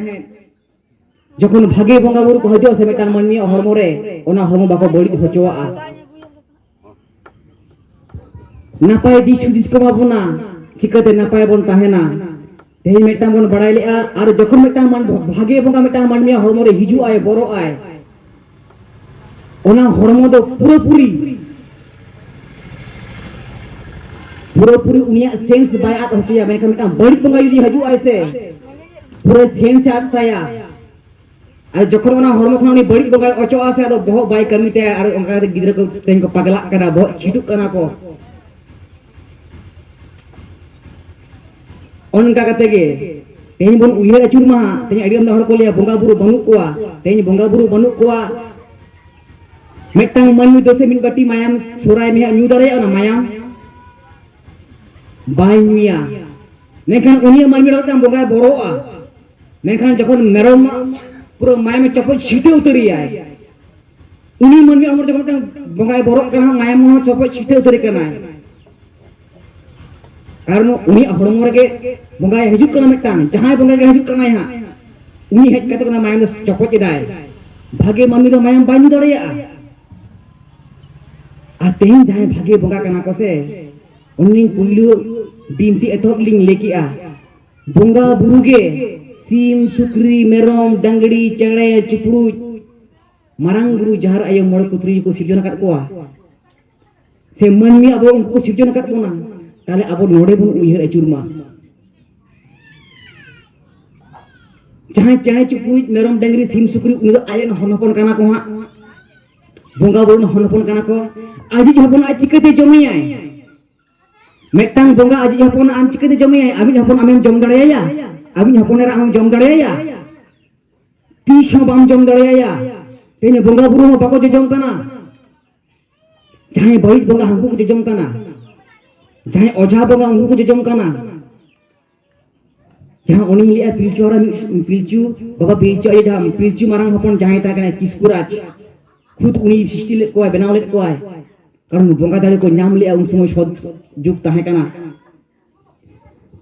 ᱡᱚᱠᱷᱚᱱ ᱵᱷᱟᱜᱮ ᱵᱚᱸᱜᱟ ᱵᱩᱨᱩ ᱠᱚ ᱦᱤᱡᱩᱜᱼᱟ ᱥᱮ ᱢᱤᱫᱴᱟᱝ ᱢᱟᱹᱱᱢᱤᱭᱟᱜ ᱦᱚᱲᱢᱚ ᱨᱮ, ᱚᱱᱟ ᱦᱚᱲᱢᱚ ᱵᱟᱠᱚ ᱵᱟᱹᱲᱤᱡ ᱦᱚᱪᱚᱣᱟᱜᱼᱟ᱾ ᱱᱟᱯᱟᱭ ᱫᱤᱥ ᱦᱩᱫᱤᱥ ᱠᱚ ᱮᱢᱟ ᱵᱚᱱᱟ, ᱪᱤᱠᱟᱹᱛᱮ ᱱᱟᱯᱟᱭ ᱵᱚᱱ ᱛᱟᱦᱮᱱᱟ᱾ ᱛᱮᱦᱮᱧ ᱢᱤᱫᱴᱟᱝ ᱵᱚᱱ ᱵᱟᱲᱟᱭ ᱞᱮᱜᱼᱟ, ᱟᱨ ᱡᱚᱠᱷᱚᱱ ᱢᱤᱫᱴᱟᱝ ᱢᱟᱹᱱ-, ᱵᱷᱟᱜᱮ ᱵᱚᱸᱜᱟ ᱢᱤᱫᱴᱟᱝ ᱢᱟᱹᱱᱢᱤᱭᱟᱜ ᱦᱚᱲᱢᱚ ᱨᱮ ᱦᱤᱡᱩᱜ ᱟᱭ, ᱵᱚᱨᱚᱜ ᱟᱭ, ᱚᱱᱟ ᱦᱚᱲᱢᱚ ᱫᱚ ᱯᱩᱨᱟᱹᱯᱩᱨᱤ, ᱯᱩᱨᱟᱹᱯᱩᱨᱤ ᱩᱱᱤᱭᱟᱜ ᱥᱮᱱᱥ ᱵᱟᱭ ᱟᱫ ᱦᱚᱪᱚᱭᱟ᱾ ᱢᱮᱱᱠᱷᱟᱱ ᱢᱤᱫᱴᱟᱝ ᱵᱟᱹᱲᱤᱡ ᱵᱚᱸᱜᱟ ᱡᱩᱫᱤ ᱦᱤᱡᱩᱜ ᱟᱭ ᱥᱮ, ᱯᱩᱨᱟᱹ ᱥᱮᱱᱥ ᱮ ᱟᱫ ᱛᱟᱭᱟ᱾ ᱟᱨ ᱡᱚᱠᱷᱚᱱ ᱚᱱᱟ ᱦᱚᱲᱢᱚ ᱠᱷᱚᱱ ᱩᱱᱤ ᱵᱟᱹᱲᱤᱡ ᱵᱚᱸᱜᱟᱭ ᱚᱪᱚᱜᱼᱟ ᱥᱮ, ᱟᱫᱚ ᱵᱚᱦᱚᱜ ᱵᱟᱭ ᱠᱟᱹᱢᱤ ᱛᱟᱭᱟ᱾ ᱟᱨ ᱚᱱᱠᱟ ᱠᱟᱛᱮ ᱜᱤᱫᱽᱨᱟᱹ ᱠᱚ ᱛᱮᱦᱮᱧ ᱠᱚ ᱯᱟᱜᱽᱞᱟᱜ ᱠᱟᱱᱟ, ᱵᱚᱦᱚᱜ ᱪᱷᱤᱴᱩᱜ ᱠᱟᱱᱟ ᱠᱚ᱾ ᱚᱱᱠᱟ ᱠᱟᱛᱮ ᱜᱮ ᱛᱮᱦᱮᱧ ᱵᱚᱱ ᱩᱭᱦᱟᱹᱨ ᱟᱹᱪᱩᱨ ᱢᱟ ᱦᱟᱸᱜ᱾ ᱛᱮᱦᱮᱧ ᱟᱹᱰᱤ ᱟᱢᱫᱟ ᱦᱚᱲ ᱠᱚ ᱞᱟᱹᱭᱟ, "ᱵᱚᱸᱜᱟ ᱵᱩᱨᱩ ᱵᱟᱹᱱᱩᱜ ᱠᱚᱣᱟ, ᱛᱮᱦᱮᱧ ᱵᱚᱸᱜᱟ ᱵᱩᱨᱩ ᱵᱟᱹᱱᱩᱜ ᱠᱚᱣᱟ, ᱢᱤᱫᱴᱟᱝ ᱢᱟᱹᱱᱢᱤ ᱫᱚ ᱥᱮ ᱢᱤᱫ ᱵᱟᱹᱴᱤ ᱢᱟᱭᱟᱢ ᱥᱚᱨᱟᱭ ᱢᱮ ᱦᱟᱸᱜ, ᱧᱩ ᱫᱟᱲᱮᱭᱟᱜᱼᱟ ᱚᱱᱟ ᱢᱟᱭᱟᱢ?" ᱵᱟᱭ ᱧᱩᱭᱟ᱾ ᱢᱮᱱᱠᱷᱟᱱ ᱩᱱᱤᱭᱟᱜ ᱢᱟᱹᱱᱢᱤ ᱦᱚᱲ ᱢᱤᱫᱴᱟᱝ ᱵᱚᱸᱜᱟᱭ ᱵᱚᱨᱚᱜᱼᱟ᱾ ᱢᱮᱱᱠᱷᱟᱱ ᱡᱚᱠᱷᱚᱱ ᱢᱮᱨᱚᱢ ᱯᱩᱨᱟᱹ ᱢᱟᱭᱟᱢᱮ ᱪᱚᱯᱚᱡ ᱪᱷᱤᱴᱟᱹ ᱩᱛᱟᱹᱨᱮᱭᱟᱭ, ᱩᱱᱤ ᱢᱟᱹᱱᱢᱤ ᱦᱚᱲᱢᱚ ᱡᱚᱠᱷᱚᱱ ᱢᱤᱫᱴᱟᱝ ᱵᱚᱸᱜᱟᱭ ᱵᱚᱨᱚᱜ ᱠᱟᱱᱟ, ᱢᱟᱭᱟᱢ ᱦᱚᱸ ᱪᱚᱯᱚᱡ ᱪᱷᱤᱴᱟᱹ ᱩᱛᱟᱹᱨᱮ ᱠᱟᱱᱟᱭ᱾ ᱠᱟᱨᱚᱱ ᱩᱱᱤᱭᱟᱜ ᱦᱚᱲᱢᱚ ᱨᱮᱜᱮ ᱵᱚᱸᱜᱟᱭ ᱦᱤᱡᱩᱜ ᱠᱟᱱᱟ, ᱢᱤᱫᱴᱟᱝ ᱡᱟᱦᱟᱸᱭ ᱵᱚᱸᱜᱟ ᱜᱮ ᱦᱤᱡᱩᱜ ᱠᱟᱱᱟᱭ ᱦᱟᱸᱜ, ᱩᱱᱤ ᱦᱮᱡ ᱠᱟᱛᱮ ᱚᱱᱟ ᱢᱟᱭᱟᱢ ᱫᱚ ᱪᱚᱯᱚᱡ ᱮᱫᱟᱭ᱾ ᱵᱷᱟᱜᱮ ᱢᱟᱹᱱᱢᱤ ᱫᱚ ᱢᱟᱭᱟᱢ ᱵᱟᱭ ᱧᱩ ᱫᱟᱲᱮᱭᱟᱜᱼᱟ᱾ ᱟᱨ ᱛᱮᱦᱮᱧ ᱡᱟᱦᱟᱸᱭ ᱵᱷᱟᱜᱮ ᱵᱚᱸᱜᱟ ᱠᱟᱱᱟ ᱠᱚ ᱥᱮ, ᱩᱱᱤ ᱯᱩᱭᱞᱩ ᱵᱤᱱᱛᱤ ᱮᱛᱚᱦᱚᱵ ᱞᱤᱧ ᱞᱟᱹᱭ ᱠᱮᱜᱼᱟ, ᱵᱚᱸᱜᱟ ᱵᱩᱨᱩ ᱜᱮ ᱥᱤᱢ, ᱥᱩᱠᱨᱤ, ᱢᱮᱨᱚᱢ, ᱰᱟᱝᱜᱽᱲᱤ, ᱪᱮᱬᱮ, ᱪᱤᱯᱨᱩᱡ, ᱢᱟᱨᱟᱝ ᱵᱩᱨᱩ, ᱡᱟᱦᱮᱨ ᱟᱭᱳ, ᱢᱚᱬᱮ ᱠᱚ ᱛᱩᱨᱩᱭ ᱠᱚ ᱥᱤᱨᱡᱚᱱ ᱟᱠᱟᱫ ᱠᱚᱣᱟ, ᱥᱮ ᱢᱟᱹᱱᱢᱤ ᱟᱵᱚ ᱩᱱᱠᱩ ᱠᱚ ᱥᱤᱨᱡᱚᱱ ᱟᱠᱟᱫ ᱵᱚᱱᱟ, ᱛᱟᱦᱞᱮ ᱟᱵᱚ ᱱᱚᱰᱮ ᱵᱚᱱ ᱩᱭᱦᱟᱹᱨ ᱟᱹᱪᱩᱨ ᱢᱟ᱾ ᱡᱟᱦᱟᱸᱭ ᱪᱮᱬᱮ ᱪᱤᱯᱨᱩᱡ, ᱢᱮᱨᱚᱢ, ᱰᱟᱝᱜᱽᱨᱤ, ᱥᱤᱢ, ᱥᱩᱠᱨᱤ, ᱩᱱᱤ ᱫᱚ ᱟᱡ ᱨᱮᱱ ᱦᱚᱱ ᱦᱚᱯᱚᱱ ᱠᱟᱱᱟ ᱠᱚ ᱦᱟᱸᱜ᱾ ᱵᱚᱸᱜᱟ ᱵᱩᱨᱩ ᱨᱮᱱ ᱦᱚᱱ ᱦᱚᱯᱚᱱ ᱠᱟᱱᱟ ᱠᱚ᱾ ᱟᱡᱤᱡ ᱦᱚᱯᱚᱱ ᱟᱡ ᱪᱤᱠᱟᱹᱛᱮ ᱡᱚᱢᱮᱭᱟᱭ? ᱢᱤᱫᱴᱟᱝ ᱵᱚᱸᱜᱟ ᱟᱡᱤᱡ ᱦᱚᱯᱚᱱ ᱟᱢ ᱪᱤᱠᱟᱹᱛᱮ ᱡᱚᱢᱮᱭᱟᱭ? ᱟᱢᱤᱡ ᱦᱚᱯᱚᱱ ᱟᱢᱮᱢ ᱡᱚᱢ ᱫᱟᱲᱮᱭᱟᱭᱟ? ᱟᱢᱤᱡ ᱦᱚᱯᱚᱱ ᱮᱨᱟ ᱟᱢᱮᱢ ᱡᱚᱢ ᱫᱟᱲᱮᱭᱟᱭᱟ? ᱛᱤᱥ ᱦᱚᱸ ᱵᱟᱢ ᱡᱚᱢ ᱫᱟᱲᱮᱭᱟᱭᱟ᱾ ᱛᱮᱦᱮᱧ ᱵᱚᱸᱜᱟ ᱵᱩᱨᱩ ᱦᱚᱸ ᱵᱟᱠᱚ ᱡᱚᱡᱚᱢ ᱠᱟᱱᱟ᱾ ᱡᱟᱦᱟᱸᱭ ᱵᱟᱹᱲᱤᱡ ᱵᱚᱸᱜᱟ ᱦᱟᱹᱱᱠᱩ ᱠᱚ ᱡᱚᱡᱚᱢ ᱠᱟᱱᱟ᱾ ᱡᱟᱦᱟᱸᱭ ᱚᱡᱷᱟ ᱵᱚᱸᱜᱟ ᱩᱱᱠᱩ ᱠᱚ ᱡᱚᱡᱚᱢ ᱠᱟᱱᱟ᱾ ᱡᱟᱦᱟᱸ ᱚᱱᱮᱧ ᱞᱟᱹᱭᱟ, ᱯᱤᱞᱪᱩ ᱦᱟᱲᱟᱢ ᱢᱤᱫ, ᱯᱤᱞᱪᱩ ᱵᱟᱵᱟ, ᱯᱤᱞᱪᱩ ᱟᱭᱳ, ᱡᱟᱦᱟᱸ ᱯᱤᱞᱪᱩ ᱢᱟᱨᱟᱝ ᱦᱚᱯᱚᱱ ᱡᱟᱦᱟᱸᱭ ᱛᱟᱦᱮᱸ ᱠᱟᱱᱟᱭ ᱠᱤᱥᱠᱩᱨᱟᱡᱽ, ᱠᱷᱩᱫ ᱩᱱᱤ ᱥᱨᱤᱥᱴᱤ ᱞᱮᱫ ᱠᱚᱣᱟᱭ, ᱵᱮᱱᱟᱣ ᱞᱮᱫ ᱠᱚᱣᱟᱭ᱾ ᱠᱟᱨᱚᱱ ᱵᱚᱸᱜᱟ ᱫᱟᱲᱮ ᱠᱚ ᱧᱟᱢ ᱞᱮᱜᱼᱟ, ᱩᱱ ᱥᱚᱢᱚᱭ ᱥᱚᱛ ᱡᱩᱜᱽ ᱛᱟᱦᱮᱸ ᱠᱟᱱᱟ᱾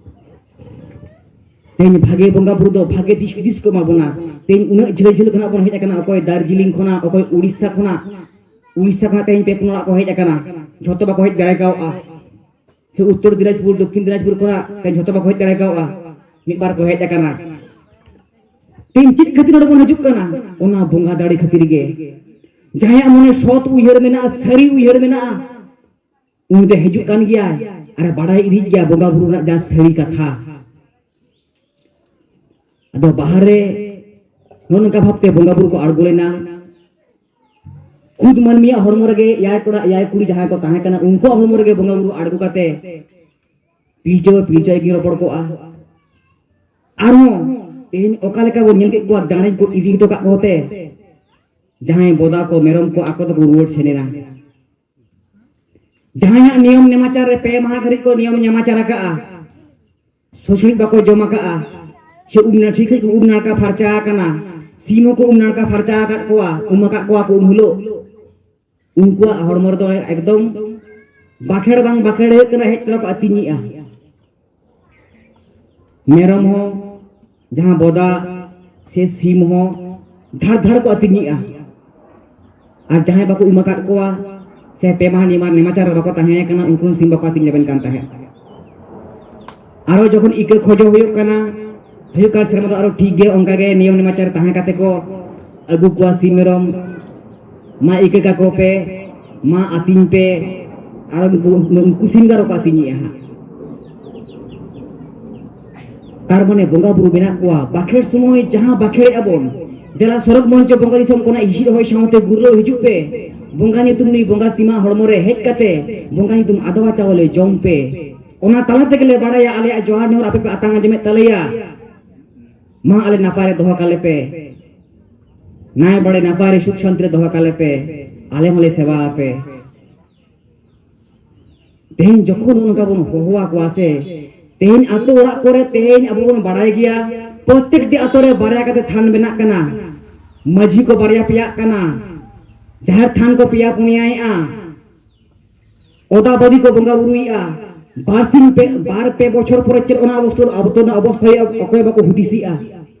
ᱛᱮᱦᱮᱧ ᱵᱷᱟᱜᱮ ᱵᱚᱸᱜᱟ ᱵᱩᱨᱩ ᱫᱚ ᱵᱷᱟᱜᱮ ᱫᱤᱥ ᱦᱩᱫᱤᱥ ᱠᱚ ᱮᱢᱟ ᱵᱚᱱᱟ᱾ ᱛᱮᱦᱮᱧ ᱩᱱᱟᱹᱜ ᱡᱷᱟᱹᱞ ᱡᱷᱟᱹᱞ ᱠᱷᱚᱱᱟᱜ ᱵᱚᱱ ᱦᱮᱡ ᱟᱠᱟᱱᱟ, ᱚᱠᱚᱭ ᱫᱟᱨᱡᱤᱞᱤᱝ ᱠᱷᱚᱱᱟᱜ, ᱚᱠᱚᱭ ᱩᱲᱤᱥᱥᱟ ᱠᱷᱚᱱᱟᱜ᱾ ᱩᱲᱤᱥᱥᱟ ᱠᱷᱚᱱᱟᱜ ᱛᱮᱦᱮᱧ ᱯᱮ ᱯᱩᱱ ᱚᱲᱟᱜ ᱠᱚ ᱦᱮᱡ ᱟᱠᱟᱱᱟ, ᱡᱷᱚᱛᱚ ᱵᱟᱠᱚ ᱦᱮᱡ ᱫᱟᱲᱮ ᱠᱟᱣᱜᱼᱟ᱾ ᱥᱮ ᱩᱛᱛᱚᱨ ᱫᱤᱱᱟᱡᱽᱯᱩᱨ, ᱫᱚᱠᱠᱷᱤᱱ ᱫᱤᱱᱟᱡᱽᱯᱩᱨ ᱠᱷᱚᱱᱟᱜ ᱛᱮᱦᱮᱧ ᱡᱷᱚᱛᱚ ᱵᱟᱠᱚ ᱦᱮᱡ ᱫᱟᱲᱮ ᱠᱟᱣᱜᱼᱟ, ᱢᱤᱫ ᱵᱟᱨ ᱠᱚ ᱦᱮᱡ ᱟᱠᱟᱱᱟ᱾ ᱛᱮᱦᱮᱧ ᱪᱮᱫ ᱠᱷᱟᱹᱛᱤᱨ ᱱᱚᱰᱮ ᱵᱚᱱ ᱦᱤᱡᱩᱜ ᱠᱟᱱᱟ? ᱚᱱᱟ ᱵᱚᱸᱜᱟ ᱫᱟᱲᱮ ᱠᱷᱟᱹᱛᱤᱨ ᱜᱮ᱾ ᱡᱟᱦᱟᱸᱭᱟᱜ ᱢᱚᱱᱮ ᱥᱚᱛ ᱩᱭᱦᱟᱹᱨ ᱢᱮᱱᱟᱜᱼᱟ, ᱥᱟᱹᱨᱤ ᱩᱭᱦᱟᱹᱨ ᱢᱮᱱᱟᱜᱼᱟ, ᱩᱱᱤ ᱫᱚ ᱦᱤᱡᱩᱜ ᱠᱟᱱ ᱜᱮᱭᱟᱭ ᱟᱨ ᱵᱟᱲᱟᱭ ᱤᱫᱤᱭᱮᱫ ᱜᱮᱭᱟ ᱵᱚᱸᱜᱟ ᱵᱩᱨᱩ ᱨᱮᱱᱟᱜ ᱡᱟᱦᱟᱸ ᱥᱟᱹᱨᱤ ᱠᱟᱛᱷᱟ᱾ ᱟᱫᱚ ᱵᱟᱦᱟ ᱨᱮ ᱱᱚᱜᱼᱚ ᱱᱚᱝᱠᱟ ᱵᱷᱟᱵᱛᱮ ᱵᱚᱸᱜᱟ ᱵᱩᱨᱩ ᱠᱚ ᱟᱬᱜᱚ ᱞᱮᱱᱟ᱾ ᱠᱷᱩᱫ ᱢᱟᱹᱱᱢᱤᱭᱟᱜ ᱦᱚᱲᱢᱚ ᱨᱮᱜᱮ ᱮᱭᱟᱭ ᱠᱚᱲᱟ ᱮᱭᱟᱭ ᱠᱩᱲᱤ ᱡᱟᱦᱟᱸᱭ ᱠᱚ ᱛᱟᱦᱮᱸ ᱠᱟᱱᱟ, ᱩᱱᱠᱩᱣᱟᱜ ᱦᱚᱲᱢᱚ ᱨᱮᱜᱮ ᱵᱚᱸᱜᱟ ᱵᱩᱨᱩ ᱟᱬᱜᱚ ᱠᱟᱛᱮ ᱯᱤᱞᱪᱩ ᱯᱤᱞᱪᱩ ᱟᱭᱳ ᱠᱤᱱ ᱨᱚᱯᱚᱲ ᱠᱚᱜᱼᱟ᱾ ᱟᱨᱦᱚᱸ ᱛᱮᱦᱮᱧ ᱚᱠᱟ ᱞᱮᱠᱟ ᱵᱚᱱ ᱧᱮᱞ ᱠᱮᱫ ᱠᱚᱣᱟ, ᱫᱟᱲᱮ ᱠᱚ ᱤᱫᱤ ᱦᱚᱴᱚ ᱠᱟᱜ ᱠᱚᱛᱮ ᱡᱟᱦᱟᱸᱭ ᱵᱚᱫᱟ ᱠᱚ, ᱢᱮᱨᱚᱢ ᱠᱚ, ᱟᱠᱚ ᱫᱚᱠᱚ ᱨᱩᱣᱟᱹᱲ ᱥᱮᱱ ᱮᱱᱟ᱾ ᱡᱟᱦᱟᱸᱭᱟᱜ ᱱᱤᱭᱚᱢ ᱱᱮᱢᱟᱪᱟᱨ ᱨᱮ ᱯᱮ ᱢᱟᱦᱟ ᱫᱷᱟᱹᱨᱤᱡ ᱠᱚ ᱱᱤᱭᱚᱢ ᱱᱮᱢᱟᱪᱟᱨ ᱟᱠᱟᱜᱼᱟ, ᱥᱩᱥᱲᱤᱡ ᱵᱟᱠᱚ ᱡᱚᱢ ᱟᱠᱟᱜᱼᱟ, ᱥᱮ ᱩᱢ ᱱᱟ-, ᱴᱷᱤᱠ ᱥᱟᱺᱦᱤᱡ ᱠᱚ ᱩᱢ ᱱᱟᱲᱠᱟ ᱯᱷᱟᱨᱪᱟ ᱟᱠᱟᱱᱟ, ᱥᱤᱢ ᱦᱚᱸᱠᱚ ᱩᱢ ᱱᱟᱲᱠᱟ ᱯᱷᱟᱨᱪᱟ ᱟᱠᱟᱫ ᱠᱚᱣᱟ, ᱩᱢ ᱟᱠᱟᱫ ᱠᱚᱣᱟ ᱠᱚ ᱩᱱ ᱦᱤᱞᱳᱜ, ᱩᱱᱠᱩᱣᱟᱜ ᱦᱚᱲᱢᱚ ᱨᱮᱫᱚ ᱮᱠᱫᱚᱢ ᱵᱟᱠᱷᱮᱲ ᱵᱟᱝ ᱵᱟᱠᱷᱮᱲ ᱦᱩᱭᱩᱜ ᱠᱟᱱᱟ, ᱦᱮᱡ ᱛᱚᱨᱟ ᱠᱚ ᱟᱹᱛᱤᱧᱮᱜᱼᱟ᱾ ᱢᱮᱨᱚᱢ ᱦᱚᱸ, ᱡᱟᱦᱟᱸ ᱵᱚᱫᱟ ᱥᱮ ᱥᱤᱢ ᱦᱚᱸ ᱫᱷᱟᱲ ᱫᱷᱟᱲ ᱠᱚ ᱟᱹᱛᱤᱧᱮᱜᱼᱟ᱾ ᱟᱨ ᱡᱟᱦᱟᱸᱭ ᱵᱟᱠᱚ ᱩᱢ ᱟᱠᱟᱫ ᱠᱚᱣᱟ ᱥᱮ ᱯᱮ ᱢᱟᱦᱟ ᱱᱤᱢᱟ-, ᱱᱮᱢᱟᱪᱟᱨ ᱨᱮ ᱵᱟᱠᱚ ᱛᱟᱦᱮᱸ ᱠᱟᱱᱟ, ᱩᱱᱠᱩ ᱦᱚᱸ ᱥᱤᱢ ᱵᱟᱠᱚ ᱟᱹᱛᱤᱧ ᱞᱮᱵᱮᱱ ᱠᱟᱱ ᱛᱟᱦᱮᱸᱫ᱾ ᱟᱨᱚ ᱡᱚᱠᱷᱚᱱ ᱤᱠᱟᱹ ᱠᱷᱚᱡᱚ ᱦᱩᱭᱩᱜ ᱠᱟᱱᱟ, ᱦᱩᱭᱩᱜ ᱠᱟᱱ ᱥᱮᱨᱢᱟ ᱫᱚ ᱟᱨᱚ ᱴᱷᱤᱠ ᱜᱮ ᱚᱱᱠᱟ ᱜᱮ ᱱᱤᱭᱚᱢ ᱱᱮᱢᱟᱪᱟᱨ ᱛᱟᱦᱮᱸ ᱠᱟᱛᱮ ᱠᱚ ᱟᱹᱜᱩ ᱠᱚᱣᱟ ᱥᱤᱢ ᱢᱮᱨᱚᱢ, ᱢᱟ ᱤᱠᱟᱹ ᱠᱟᱠᱚ ᱯᱮ, ᱢᱟ ᱟᱹᱛᱤᱧ ᱯᱮ, ᱟᱨ ᱩᱱᱠᱩ, ᱩᱱᱠᱩ ᱥᱤᱢ ᱫᱚ ᱟᱨᱚ ᱠᱚ ᱟᱹᱛᱤᱧᱮᱜᱼᱟ ᱦᱟᱸᱜ᱾ ᱛᱟᱨ ᱢᱟᱱᱮ ᱵᱚᱸᱜᱟ ᱵᱩᱨᱩ ᱢᱮᱱᱟᱜ ᱠᱚᱣᱟ, ᱵᱟᱠᱷᱮᱲ ᱥᱚᱢᱚᱭ ᱡᱟᱦᱟᱸ ᱵᱟᱠᱷᱮᱲᱮᱜᱼᱟ ᱵᱚᱱ, ᱫᱮᱞᱟ ᱥᱚᱨᱚᱜ ᱢᱚᱧᱪᱚ ᱵᱚᱸᱜᱟ ᱫᱤᱥᱚᱢ ᱠᱷᱚᱱᱟᱜ ᱦᱤᱥᱤᱫ ᱦᱚᱭ ᱥᱟᱶᱛᱮ ᱜᱩᱨᱞᱟᱹᱣ ᱦᱤᱡᱩᱜ ᱯᱮ, ᱵᱚᱸᱜᱟ ᱧᱩᱛᱩᱢ ᱱᱩᱭ ᱵᱚᱸᱜᱟ ᱥᱤᱢᱟᱜ ᱦᱚᱲᱢᱚ ᱨᱮ ᱦᱮᱡ ᱠᱟᱛᱮ ᱵᱚᱸᱜᱟ ᱧᱩᱛᱩᱢ ᱟᱫᱣᱟ ᱪᱟᱣᱞᱮ ᱡᱚᱢ ᱯᱮ᱾ ᱚᱱᱟ ᱛᱟᱞᱟ ᱛᱮᱜᱮ ᱞᱮ ᱵᱟᱲᱟᱭᱟ ᱟᱞᱮᱭᱟᱜ ᱡᱚᱦᱟᱨ ᱱᱮᱦᱚᱨ ᱟᱯᱮ ᱯᱮ ᱟᱛᱟᱝ ᱟᱸᱡᱚᱢᱮᱫ ᱛᱟᱞᱮᱭᱟ᱾ ᱢᱟ ᱟᱞᱮ ᱱᱟᱯᱟᱭ ᱨᱮ ᱫᱚᱦᱚ ᱠᱟᱞᱮ ᱯᱮ, ᱱᱟᱭ ᱵᱟᱲᱮ ᱱᱟᱯᱟᱭ ᱨᱮ ᱥᱩᱠ ᱥᱟᱱᱛᱤ ᱨᱮ ᱫᱚᱦᱚ ᱠᱟᱞᱮ ᱯᱮ, ᱟᱞᱮ ᱦᱚᱸᱞᱮ ᱥᱮᱵᱟ ᱟᱯᱮ᱾ ᱛᱮᱦᱮᱧ ᱡᱚᱠᱷᱚᱱ ᱱᱚᱝᱠᱟ ᱵᱚᱱ ᱦᱚᱦᱚ ᱟᱠᱚᱣᱟ ᱥᱮ, ᱛᱮᱦᱮᱧ ᱟᱛᱳ ᱚᱲᱟᱜ ᱠᱚᱨᱮ ᱛᱮᱦᱮᱧ ᱟᱵᱚ ᱵᱚᱱ ᱵᱟᱲᱟᱭ ᱜᱮᱭᱟ, ᱯᱨᱚᱛᱮᱠᱴᱤ ᱟᱛᱳ ᱨᱮ ᱵᱟᱨᱭᱟ ᱠᱟᱛᱮ ᱛᱷᱟᱱ ᱵᱮᱱᱟᱜ ᱠᱟᱱᱟ, ᱢᱟᱹᱡᱷᱤ ᱠᱚ ᱵᱟᱨᱭᱟ ᱯᱮᱭᱟᱜ ᱠᱟᱱᱟ, ᱡᱟᱦᱮᱨ ᱛᱷᱟᱱ ᱠᱚ ᱯᱮᱭᱟ ᱯᱩᱱᱭᱟᱭᱮᱜᱼᱟ, ᱚᱫᱟ ᱵᱟᱹᱫᱤ ᱠᱚ ᱵᱚᱸᱜᱟ ᱵᱩᱨᱩᱭᱮᱜᱼᱟ, ᱵᱟᱨ ᱥᱤᱧ ᱯᱮ, ᱵᱟᱨ ᱯᱮ ᱵᱚᱪᱷᱚᱨ ᱯᱚᱨᱮ ᱪᱮᱫ ᱚᱱᱟ ᱚᱵᱚᱥᱛᱟ, ᱟᱵᱚ ᱚᱱᱟ ᱚᱵᱚᱥᱛᱟ ᱦᱩᱭᱩᱜᱼᱟ, ᱚᱠᱚᱭ ᱵᱟᱠᱚ ᱦᱩᱫᱤᱥᱮᱜᱼᱟ᱾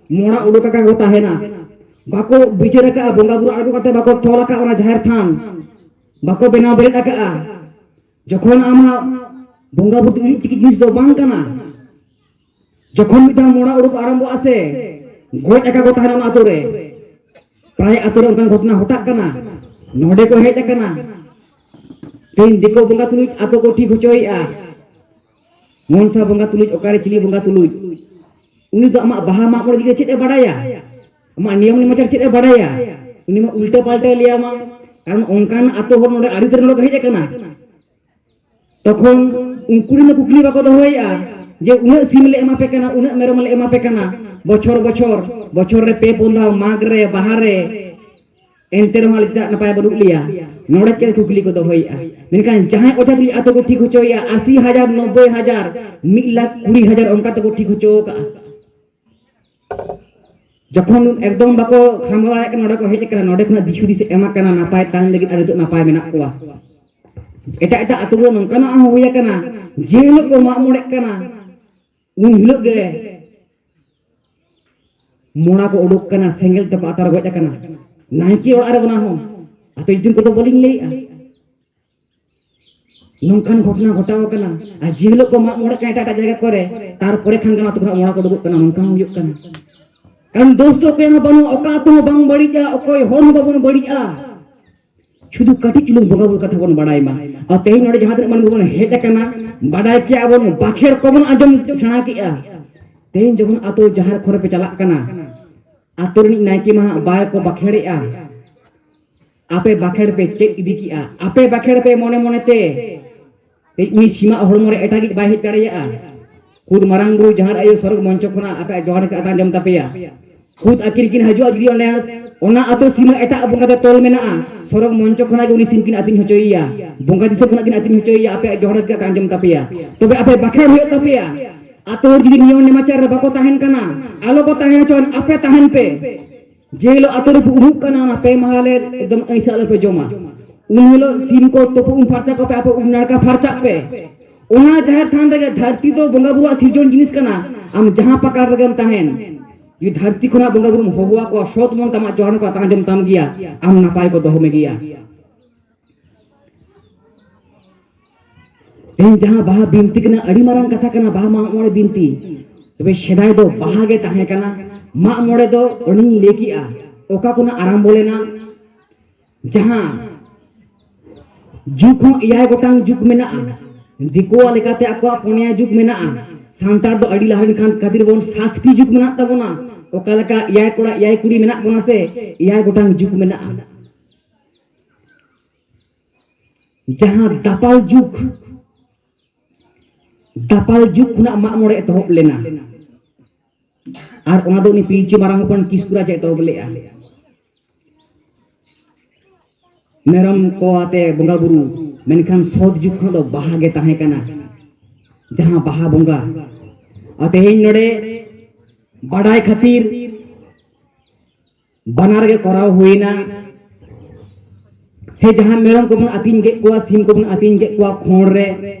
ᱢᱚᱲᱟ ᱩᱰᱩᱠ ᱟᱠᱟ ᱠᱚ ᱛᱟᱦᱮᱱᱟ, ᱵᱟᱠᱚ ᱵᱤᱪᱟᱹᱨ ᱟᱠᱟᱫᱼᱟ, ᱵᱚᱸᱜᱟ ᱵᱩᱨᱩ ᱟᱬᱜᱚ ᱠᱟᱛᱮ ᱵᱟᱠᱚ ᱛᱚᱞ ᱟᱠᱟᱫ ᱚᱱᱟ ᱡᱟᱦᱮᱨ ᱛᱷᱟᱱ, ᱵᱟᱠᱚ ᱵᱮᱱᱟᱣ ᱵᱮᱨᱮᱫ ᱟᱠᱟᱫᱼᱟ᱾ ᱡᱚᱠᱷᱚᱱ ᱟᱢᱟᱜ ᱵᱚᱸᱜᱟ ᱵᱩᱨᱩ ᱤᱱᱟᱹᱜ ᱪᱤᱠᱤ ᱡᱤᱱᱤᱥ ᱫᱚ ᱵᱟᱝ ᱠᱟᱱᱟ, ᱡᱚᱠᱷᱚᱱ ᱢᱤᱫ ᱫᱷᱟᱣ ᱢᱚᱲᱟ ᱩᱰᱩᱠ ᱟᱨᱟᱢᱵᱷᱚᱜᱼᱟ ᱥᱮ, ᱜᱚᱡ ᱟᱠᱟ ᱠᱚ ᱛᱟᱦᱮᱱᱟ ᱚᱱᱟ ᱟᱛᱳ ᱨᱮ᱾ ᱯᱨᱟᱭ ᱟᱛᱳ ᱨᱮ ᱚᱱᱠᱟᱱ ᱜᱷᱚᱴᱚᱱᱟ ᱜᱷᱚᱴᱟᱜ ᱠᱟᱱᱟ᱾ ᱱᱚᱰᱮ ᱠᱚ ᱦᱮᱡ ᱟᱠᱟᱱᱟ, ᱛᱮᱦᱮᱧ ᱫᱤᱠᱩ ᱵᱚᱸᱜᱟ ᱛᱩᱞᱩᱡ ᱟᱛᱳ ᱠᱚ ᱴᱷᱤᱠ ᱦᱚᱪᱚᱭᱮᱫᱼᱟ᱾ ᱢᱚᱱᱥᱟ ᱵᱚᱸᱜᱟ ᱛᱩᱞᱩᱡ, ᱚᱠᱟᱨᱮ ᱪᱤᱞᱤ ᱵᱚᱸᱜᱟ ᱛᱩᱞᱩᱡ? ᱩᱱᱤ ᱫᱚ ᱟᱢᱟᱜ ᱵᱟᱦᱟ ᱢᱟᱜ ᱢᱚᱬᱮ ᱤᱫᱤ ᱠᱟᱛᱮ ᱪᱮᱫ ᱮ ᱵᱟᱲᱟᱭᱟ? ᱟᱢᱟᱜ ᱱᱤᱭᱚᱢ ᱱᱮᱢᱟᱪᱟᱨ ᱪᱮᱫ ᱮ ᱵᱟᱲᱟᱭᱟ? ᱩᱱᱤ ᱢᱟ ᱩᱞᱴᱟᱹ ᱯᱟᱞᱴᱟᱭ ᱞᱟᱹᱭᱟᱢᱟ᱾ ᱠᱟᱨᱚᱱ ᱚᱱᱠᱟᱱ ᱟᱛᱳ ᱦᱚᱲ ᱱᱚᱰᱮ ᱟᱹᱰᱤ ᱩᱛᱟᱹᱨ ᱱᱚᱰᱮ ᱠᱚ ᱦᱮᱡ ᱟᱠᱟᱱᱟ᱾ ᱛᱚᱠᱷᱚᱱ ᱩᱱᱠᱩ ᱨᱮᱱ ᱫᱚ ᱠᱩᱠᱞᱤ ᱵᱟᱠᱚ ᱫᱚᱦᱚᱭᱮᱫᱼᱟ ᱡᱮ ᱩᱱᱟᱹᱜ ᱥᱤᱢ ᱞᱮ ᱮᱢᱟ ᱯᱮ ᱠᱟᱱᱟ, ᱩᱱᱟᱹᱜ ᱢᱮᱨᱚᱢ ᱞᱮ ᱮᱢᱟ ᱯᱮ ᱠᱟᱱᱟ, ᱵᱚᱪᱷᱚᱨ ᱵᱚᱪᱷᱚᱨ, ᱵᱚᱪᱷᱚᱨ ᱨᱮ ᱯᱮ ᱯᱩᱱ ᱫᱷᱟᱣ, ᱢᱟᱜᱽ ᱨᱮ, ᱵᱟᱦᱟ ᱨᱮ, ᱮᱱᱛᱮ ᱨᱮᱦᱚᱸ ᱟᱞᱮ ᱪᱮᱫᱟᱜ ᱱᱟᱯᱟᱭ ᱵᱟᱹᱱᱩᱜ ᱞᱮᱭᱟ? ᱱᱚᱰᱮ ᱪᱮᱫ ᱠᱩᱠᱞᱤ ᱠᱚ ᱫᱚᱦᱚᱭᱮᱫᱼᱟ? ᱢᱮᱱᱠᱷᱟᱱ ᱡᱟᱦᱟᱸᱭ ᱚᱡᱷᱟ ᱛᱩᱞᱩᱡ ᱟᱛᱳ ᱠᱚ ᱴᱷᱤᱠ ᱦᱚᱪᱚᱭᱮᱫᱼᱟ, ᱟᱥᱤ ᱦᱟᱡᱟᱨ, ᱱᱚᱵᱵᱳᱭ ᱦᱟᱡᱟᱨ, ᱢᱤᱫ ᱞᱟᱠᱷ ᱠᱩᱲᱤ ᱦᱟᱡᱟᱨ ᱚᱱᱠᱟ ᱛᱮᱠᱚ ᱴᱷᱤᱠ ᱦᱚᱪᱚ ᱟᱠᱟᱫᱼᱟ᱾ ᱡᱚᱠᱷᱚᱱ ᱮᱠᱫᱚᱢ ᱵᱟᱠᱚ ᱥᱟᱢᱵᱲᱟᱣ ᱫᱟᱲᱮᱭᱟᱜ ᱠᱟᱱᱟ, ᱱᱚᱰᱮ ᱠᱚ ᱦᱮᱡ ᱟᱠᱟᱱᱟ, ᱱᱚᱰᱮ ᱠᱷᱚᱱᱟᱜ ᱫᱤᱥ ᱦᱩᱫᱤᱥ ᱮ ᱮᱢᱟ ᱠᱟᱱᱟ ᱱᱟᱯᱟᱭ ᱛᱟᱦᱮᱱ ᱞᱟᱹᱜᱤᱫ, ᱟᱨ ᱱᱤᱛᱚᱜ ᱱᱟᱯᱟᱭ ᱢᱮᱱᱟᱜ ᱠᱚᱣᱟ᱾ ᱮᱴᱟᱜ ᱮᱴᱟᱜ ᱟᱛᱳ ᱨᱮ ᱱᱚᱝᱠᱟᱱᱟᱜ ᱦᱚᱸ ᱦᱩᱭ ᱟᱠᱟᱱᱟ, ᱡᱮ ᱦᱤᱞᱳᱜ ᱠᱚ ᱢᱟᱜ ᱢᱚᱬᱮᱜ ᱠᱟᱱᱟ, ᱩᱱ ᱦᱤᱞᱳᱜ ᱜᱮ ᱢᱚᱲᱟ ᱠᱚ ᱩᱰᱩᱠ ᱠᱟᱱᱟ, ᱥᱮᱸᱜᱮᱞ ᱛᱮᱠᱚ ᱟᱛᱟᱨ ᱜᱚᱡ ᱟᱠᱟᱱᱟ᱾ ᱱᱟᱭᱠᱮ ᱚᱲᱟᱜ ᱨᱮ ᱚᱱᱟ ᱦᱚᱸ, ᱟᱛᱳ ᱧᱩᱛᱩᱢ ᱠᱚᱫᱚ ᱵᱟᱹᱞᱤᱧ ᱞᱟᱹᱭᱮᱜᱼᱟ᱾ ᱱᱚᱝᱠᱟᱱ ᱜᱷᱚᱴᱚᱱᱟ ᱜᱷᱚᱴᱟᱣ ᱟᱠᱟᱱᱟ᱾ ᱟᱨ ᱡᱮ ᱦᱤᱞᱳᱜ ᱠᱚ ᱢᱟᱜ ᱢᱚᱬᱮᱜ ᱠᱟᱱᱟ ᱮᱴᱟᱜ ᱮᱴᱟᱜ ᱡᱟᱭᱜᱟ ᱠᱚᱨᱮ, ᱛᱟᱨᱯᱚᱨᱮ ᱠᱷᱟᱱ ᱜᱮ ᱚᱱᱟ ᱟᱛᱳ ᱠᱷᱚᱱᱟᱜ ᱢᱚᱲᱟ ᱠᱚ ᱩᱰᱩᱠᱚᱜ ᱠᱟᱱᱟ, ᱱᱚᱝᱠᱟ ᱦᱚᱸ ᱦᱩᱭᱩᱜ ᱠᱟᱱᱟ᱾ ᱠᱟᱨᱚᱱ ᱫᱳᱥ ᱫᱚ ᱚᱠᱚᱭ ᱦᱚᱸ ᱵᱟᱹᱱᱩᱜᱼᱟ, ᱚᱠᱟ ᱟᱛᱳ ᱦᱚᱸ ᱵᱟᱝ ᱵᱟᱹᱲᱤᱡᱼᱟ, ᱚᱠᱚᱭ ᱦᱚᱲ ᱦᱚᱸ ᱵᱟᱵᱚᱱ ᱵᱟᱹᱲᱤᱡᱼᱟ᱾ ᱥᱩᱫᱷᱩ ᱠᱟᱹᱴᱤᱡ ᱪᱩᱞᱩᱝ ᱵᱚᱸᱜᱟ ᱵᱩᱨᱩ ᱠᱟᱛᱷᱟ ᱵᱚᱱ ᱵᱟᱲᱟᱭ ᱢᱟ᱾ ᱟᱨ ᱛᱮᱦᱮᱧ ᱱᱚᱰᱮ ᱡᱟᱦᱟᱸ ᱛᱤᱱᱟᱹᱜ ᱢᱟᱹᱱᱢᱤ ᱵᱚᱱ ᱦᱮᱡ ᱟᱠᱟᱱᱟ, ᱵᱟᱰᱟᱭ ᱠᱮᱜᱼᱟ ᱵᱚᱱ, ᱵᱟᱠᱷᱮᱲ ᱠᱚᱵᱚᱱ ᱟᱸᱡᱚᱢ ᱥᱮᱬᱟ ᱠᱮᱜᱼᱟ᱾ ᱛᱮᱦᱮᱧ ᱡᱚᱠᱷᱚᱱ ᱟᱛᱳ ᱡᱟᱦᱮᱨ ᱠᱚᱨᱮ ᱯᱮ ᱪᱟᱞᱟᱜ ᱠᱟᱱᱟ, ᱟᱛᱳ ᱨᱤᱱᱤᱡ ᱱᱟᱭᱠᱮ ᱢᱟ ᱦᱟᱸᱜ ᱵᱟᱭ ᱠᱚ ᱵᱟᱠᱷᱮᱲᱮᱜᱼᱟ᱾ ᱟᱯᱮ ᱵᱟᱠᱷᱮᱲ ᱯᱮ ᱪᱮᱫ ᱤᱫᱤ ᱠᱮᱜᱼᱟ, ᱟᱯᱮ ᱵᱟᱠᱷᱮᱲ ᱯᱮ ᱢᱚᱱᱮ ᱢᱚᱱᱮ ᱛᱮ᱾ ᱛᱮᱦᱮᱧ ᱩᱱᱤ ᱥᱤᱢᱟᱜ ᱦᱚᱲᱢᱚ ᱨᱮ ᱮᱴᱟᱜᱤᱡ ᱵᱟᱭ ᱦᱮᱡ ᱫᱟᱲᱮᱭᱟᱜᱼᱟ᱾ ᱠᱷᱩᱫ ᱢᱟᱨᱟᱝ ᱵᱩᱨᱩ ᱡᱟᱦᱮᱨ ᱟᱭᱳ ᱥᱚᱨᱚᱜᱽ ᱢᱚᱧᱪᱚ ᱠᱷᱚᱱᱟᱜ ᱟᱯᱮᱭᱟᱜ ᱡᱚᱦᱟᱨ ᱠᱟᱛᱷᱟ ᱟᱸᱡᱚᱢ ᱛᱟᱯᱮᱭᱟ᱾ ᱠᱷᱩᱫ ᱟᱹᱠᱤᱱ ᱠᱤᱱ ᱦᱤᱡᱩᱜᱼᱟ, ᱡᱩᱫᱤ ᱚᱸᱰᱮ ᱚᱱᱟ ᱟᱛᱳ ᱥᱤᱢᱟᱹ ᱮᱴᱟᱜ ᱵᱚᱸᱜᱟ ᱛᱮ ᱛᱚᱞ ᱢᱮᱱᱟᱜᱼᱟ, ᱥᱚᱨᱚᱜᱽ ᱢᱚᱧᱪᱚ ᱠᱷᱚᱱᱟᱜ ᱜᱮ ᱩᱱᱤ ᱥᱤᱢ ᱠᱤᱱ ᱟᱹᱛᱤᱧ ᱦᱚᱪᱚᱭᱮᱭᱟ, ᱵᱚᱸᱜᱟ ᱫᱤᱥᱚᱢ ᱠᱷᱚᱱᱟᱜ ᱠᱤᱱ ᱟᱹᱛᱤᱧ ᱦᱚᱪᱚᱭᱮᱭᱟ, ᱟᱯᱮᱭᱟᱜ ᱡᱚᱦᱚᱲ ᱠᱟᱛᱷᱟ ᱟᱸᱡᱚᱢ ᱛᱟᱯᱮᱭᱟ᱾ ᱛᱚᱵᱮ ᱟᱯᱮ ᱵᱟᱠᱷᱮᱲ ᱦᱩᱭᱩᱜ ᱛᱟᱯᱮᱭᱟ᱾ ᱟᱛᱳ ᱦᱚᱲ ᱡᱩᱫᱤ ᱱᱤᱭᱚᱢ ᱱᱮᱢᱟᱪᱟᱨ ᱨᱮ ᱵᱟᱠᱚ ᱛᱟᱦᱮᱱ ᱠᱟᱱᱟ, ᱟᱞᱚ ᱠᱚ ᱛᱟᱦᱮᱸ ᱦᱚᱪᱚᱣᱟᱱ, ᱟᱯᱮ ᱛᱟᱦᱮᱱ ᱯᱮ᱾ ᱡᱮ ᱦᱤᱞᱳᱜ ᱟᱛᱳ ᱨᱮᱯᱮ ᱩᱢᱩᱜ ᱠᱟᱱᱟ, ᱚᱱᱟ ᱯᱮ ᱢᱟᱦᱟ ᱞᱮ ᱮᱠᱫᱚᱢ ᱟᱹᱭᱥᱟᱹ ᱟᱞᱚᱯᱮ ᱡᱚᱢᱟ᱾ ᱩᱱ ᱦᱤᱞᱳᱜ ᱥᱤᱢ ᱠᱚ ᱛᱩᱯᱩ ᱩᱢ ᱯᱷᱟᱨᱪᱟ ᱠᱚᱯᱮ, ᱟᱯᱮ ᱩᱢ ᱱᱟᱲᱠᱟ ᱯᱷᱟᱨᱪᱟᱜ ᱯᱮ᱾ ᱚᱱᱟ ᱡᱟᱦᱮᱨ ᱛᱷᱟᱱ ᱨᱮᱜᱮ, ᱫᱷᱟᱹᱨᱛᱤ ᱫᱚ ᱵᱚᱸᱜᱟ ᱵᱩᱨᱩᱣᱟᱜ ᱥᱤᱨᱡᱚᱱ ᱡᱤᱱᱤᱥ ᱠᱟᱱᱟ᱾ ᱟᱢ ᱡᱟᱦᱟᱸ ᱯᱟᱠᱟᱲ ᱨᱮᱜᱮᱢ ᱛᱟᱦᱮᱱ, ᱡᱩᱫᱤ ᱫᱷᱟᱹᱨᱛᱤ ᱠᱷᱚᱱᱟᱜ ᱵᱚᱸᱜᱟ ᱵᱩᱨᱩᱢ ᱦᱚᱦᱚᱣᱟ ᱠᱚᱣᱟ, ᱥᱚᱛ ᱢᱚᱱ ᱛᱟᱢᱟᱜ ᱡᱚᱦᱟᱨ ᱠᱚ ᱟᱛᱟᱝ ᱟᱸᱡᱚᱢ ᱛᱟᱢ ᱜᱮᱭᱟ, ᱟᱢ ᱱᱟᱯᱟᱭ ᱠᱚ ᱫᱚᱦᱚ ᱢᱮ ᱜᱮᱭᱟ᱾ ᱛᱮᱦᱮᱧ ᱡᱟᱦᱟᱸ ᱵᱟᱦᱟ ᱵᱤᱱᱛᱤ ᱠᱟᱱᱟ, ᱟᱹᱰᱤ ᱢᱟᱨᱟᱝ ᱠᱟᱛᱷᱟ ᱠᱟᱱᱟ ᱵᱟᱦᱟ ᱢᱟᱜ ᱢᱚᱬᱮ ᱵᱤᱱᱛᱤ᱾ ᱛᱚᱵᱮ ᱥᱮᱫᱟᱭ ᱫᱚ ᱵᱟᱦᱟ ᱜᱮ ᱛᱟᱦᱮᱸ ᱠᱟᱱᱟ᱾ ᱢᱟᱜ ᱢᱚᱬᱮ ᱫᱚ ᱚᱱᱮᱧ ᱞᱟᱹᱭ ᱠᱮᱜᱼᱟ, ᱚᱠᱟ ᱠᱷᱚᱱᱟᱜ ᱟᱨᱟᱢᱵᱚ ᱞᱮᱱᱟ? ᱡᱟᱦᱟᱸ ᱡᱩᱜᱽ ᱦᱚᱸ ᱮᱭᱟᱭ ᱜᱚᱴᱟᱝ ᱡᱩᱜᱽ ᱢᱮᱱᱟᱜᱼᱟ᱾ ᱫᱤᱠᱩᱣᱟᱜ ᱞᱮᱠᱟᱛᱮ ᱟᱠᱚᱣᱟᱜ ᱯᱩᱱᱭᱟ ᱡᱩᱜᱽ ᱢᱮᱱᱟᱜᱼᱟ᱾ ᱥᱟᱱᱛᱟᱲ ᱫᱚ ᱟᱹᱰᱤ ᱞᱟᱦᱟ ᱞᱮᱱᱠᱷᱟᱱ ᱠᱷᱟᱹᱛᱤᱨ ᱵᱚᱱ ᱥᱟᱛᱴᱤ ᱡᱩᱜᱽ ᱢᱮᱱᱟᱜ ᱛᱟᱵᱚᱱᱟ᱾ ᱚᱠᱟ ᱞᱮᱠᱟ ᱮᱭᱟᱭ ᱠᱚᱲᱟ ᱮᱭᱟᱭ ᱠᱩᱲᱤ ᱢᱮᱱᱟᱜ ᱵᱚᱱᱟ ᱥᱮ, ᱮᱭᱟᱭ ᱜᱚᱴᱟᱝ ᱡᱩᱜᱽ ᱢᱮᱱᱟᱜᱼᱟ᱾ ᱡᱟᱦᱟᱸ ᱫᱟᱯᱟᱞ ᱡᱩᱜᱽ, ᱫᱟᱯᱟᱞ ᱡᱩᱜᱽ ᱠᱷᱚᱱᱟᱜ ᱢᱟᱜ ᱢᱚᱬᱮ ᱮᱛᱚᱦᱚᱵ ᱞᱮᱱᱟ᱾ ᱟᱨ ᱚᱱᱟ ᱫᱚ ᱩᱱᱤ ᱯᱤᱞᱪᱩ ᱢᱟᱨᱟᱝ ᱦᱚᱯᱚᱱ ᱠᱤᱥᱠᱩ ᱨᱟᱡᱽ ᱮ ᱮᱛᱚᱦᱚᱵ ᱞᱮᱫᱼᱟ᱾ ᱢᱮᱨᱚᱢ ᱠᱚ ᱟᱛᱮ ᱵᱚᱸᱜᱟ ᱵᱩᱨᱩ, ᱢᱮᱱᱠᱷᱟᱱ ᱥᱚᱛ ᱡᱩᱜᱽ ᱠᱷᱚᱱ ᱫᱚ ᱵᱟᱦᱟ ᱜᱮ ᱛᱟᱦᱮᱸ ᱠᱟᱱᱟ, ᱡᱟᱦᱟᱸ ᱵᱟᱦᱟ ᱵᱚᱸᱜᱟ᱾ ᱟᱨ ᱛᱮᱦᱮᱧ ᱱᱚᱰᱮ ᱵᱟᱰᱟᱭ ᱠᱷᱟᱹᱛᱤᱨ ᱵᱟᱱᱟᱨ ᱜᱮ ᱠᱚᱨᱟᱣ ᱦᱩᱭᱱᱟ᱾ ᱥᱮ ᱡᱟᱦᱟᱸ ᱢᱮᱨᱚᱢ ᱠᱚᱵᱚᱱ ᱟᱹᱛᱤᱧ ᱠᱮᱫ ᱠᱚᱣᱟ, ᱥᱤᱢ ᱠᱚᱵᱚᱱ ᱟᱹᱛᱤᱧ ᱠᱮᱫ ᱠᱚᱣᱟ ᱠᱷᱚᱲ ᱨᱮ,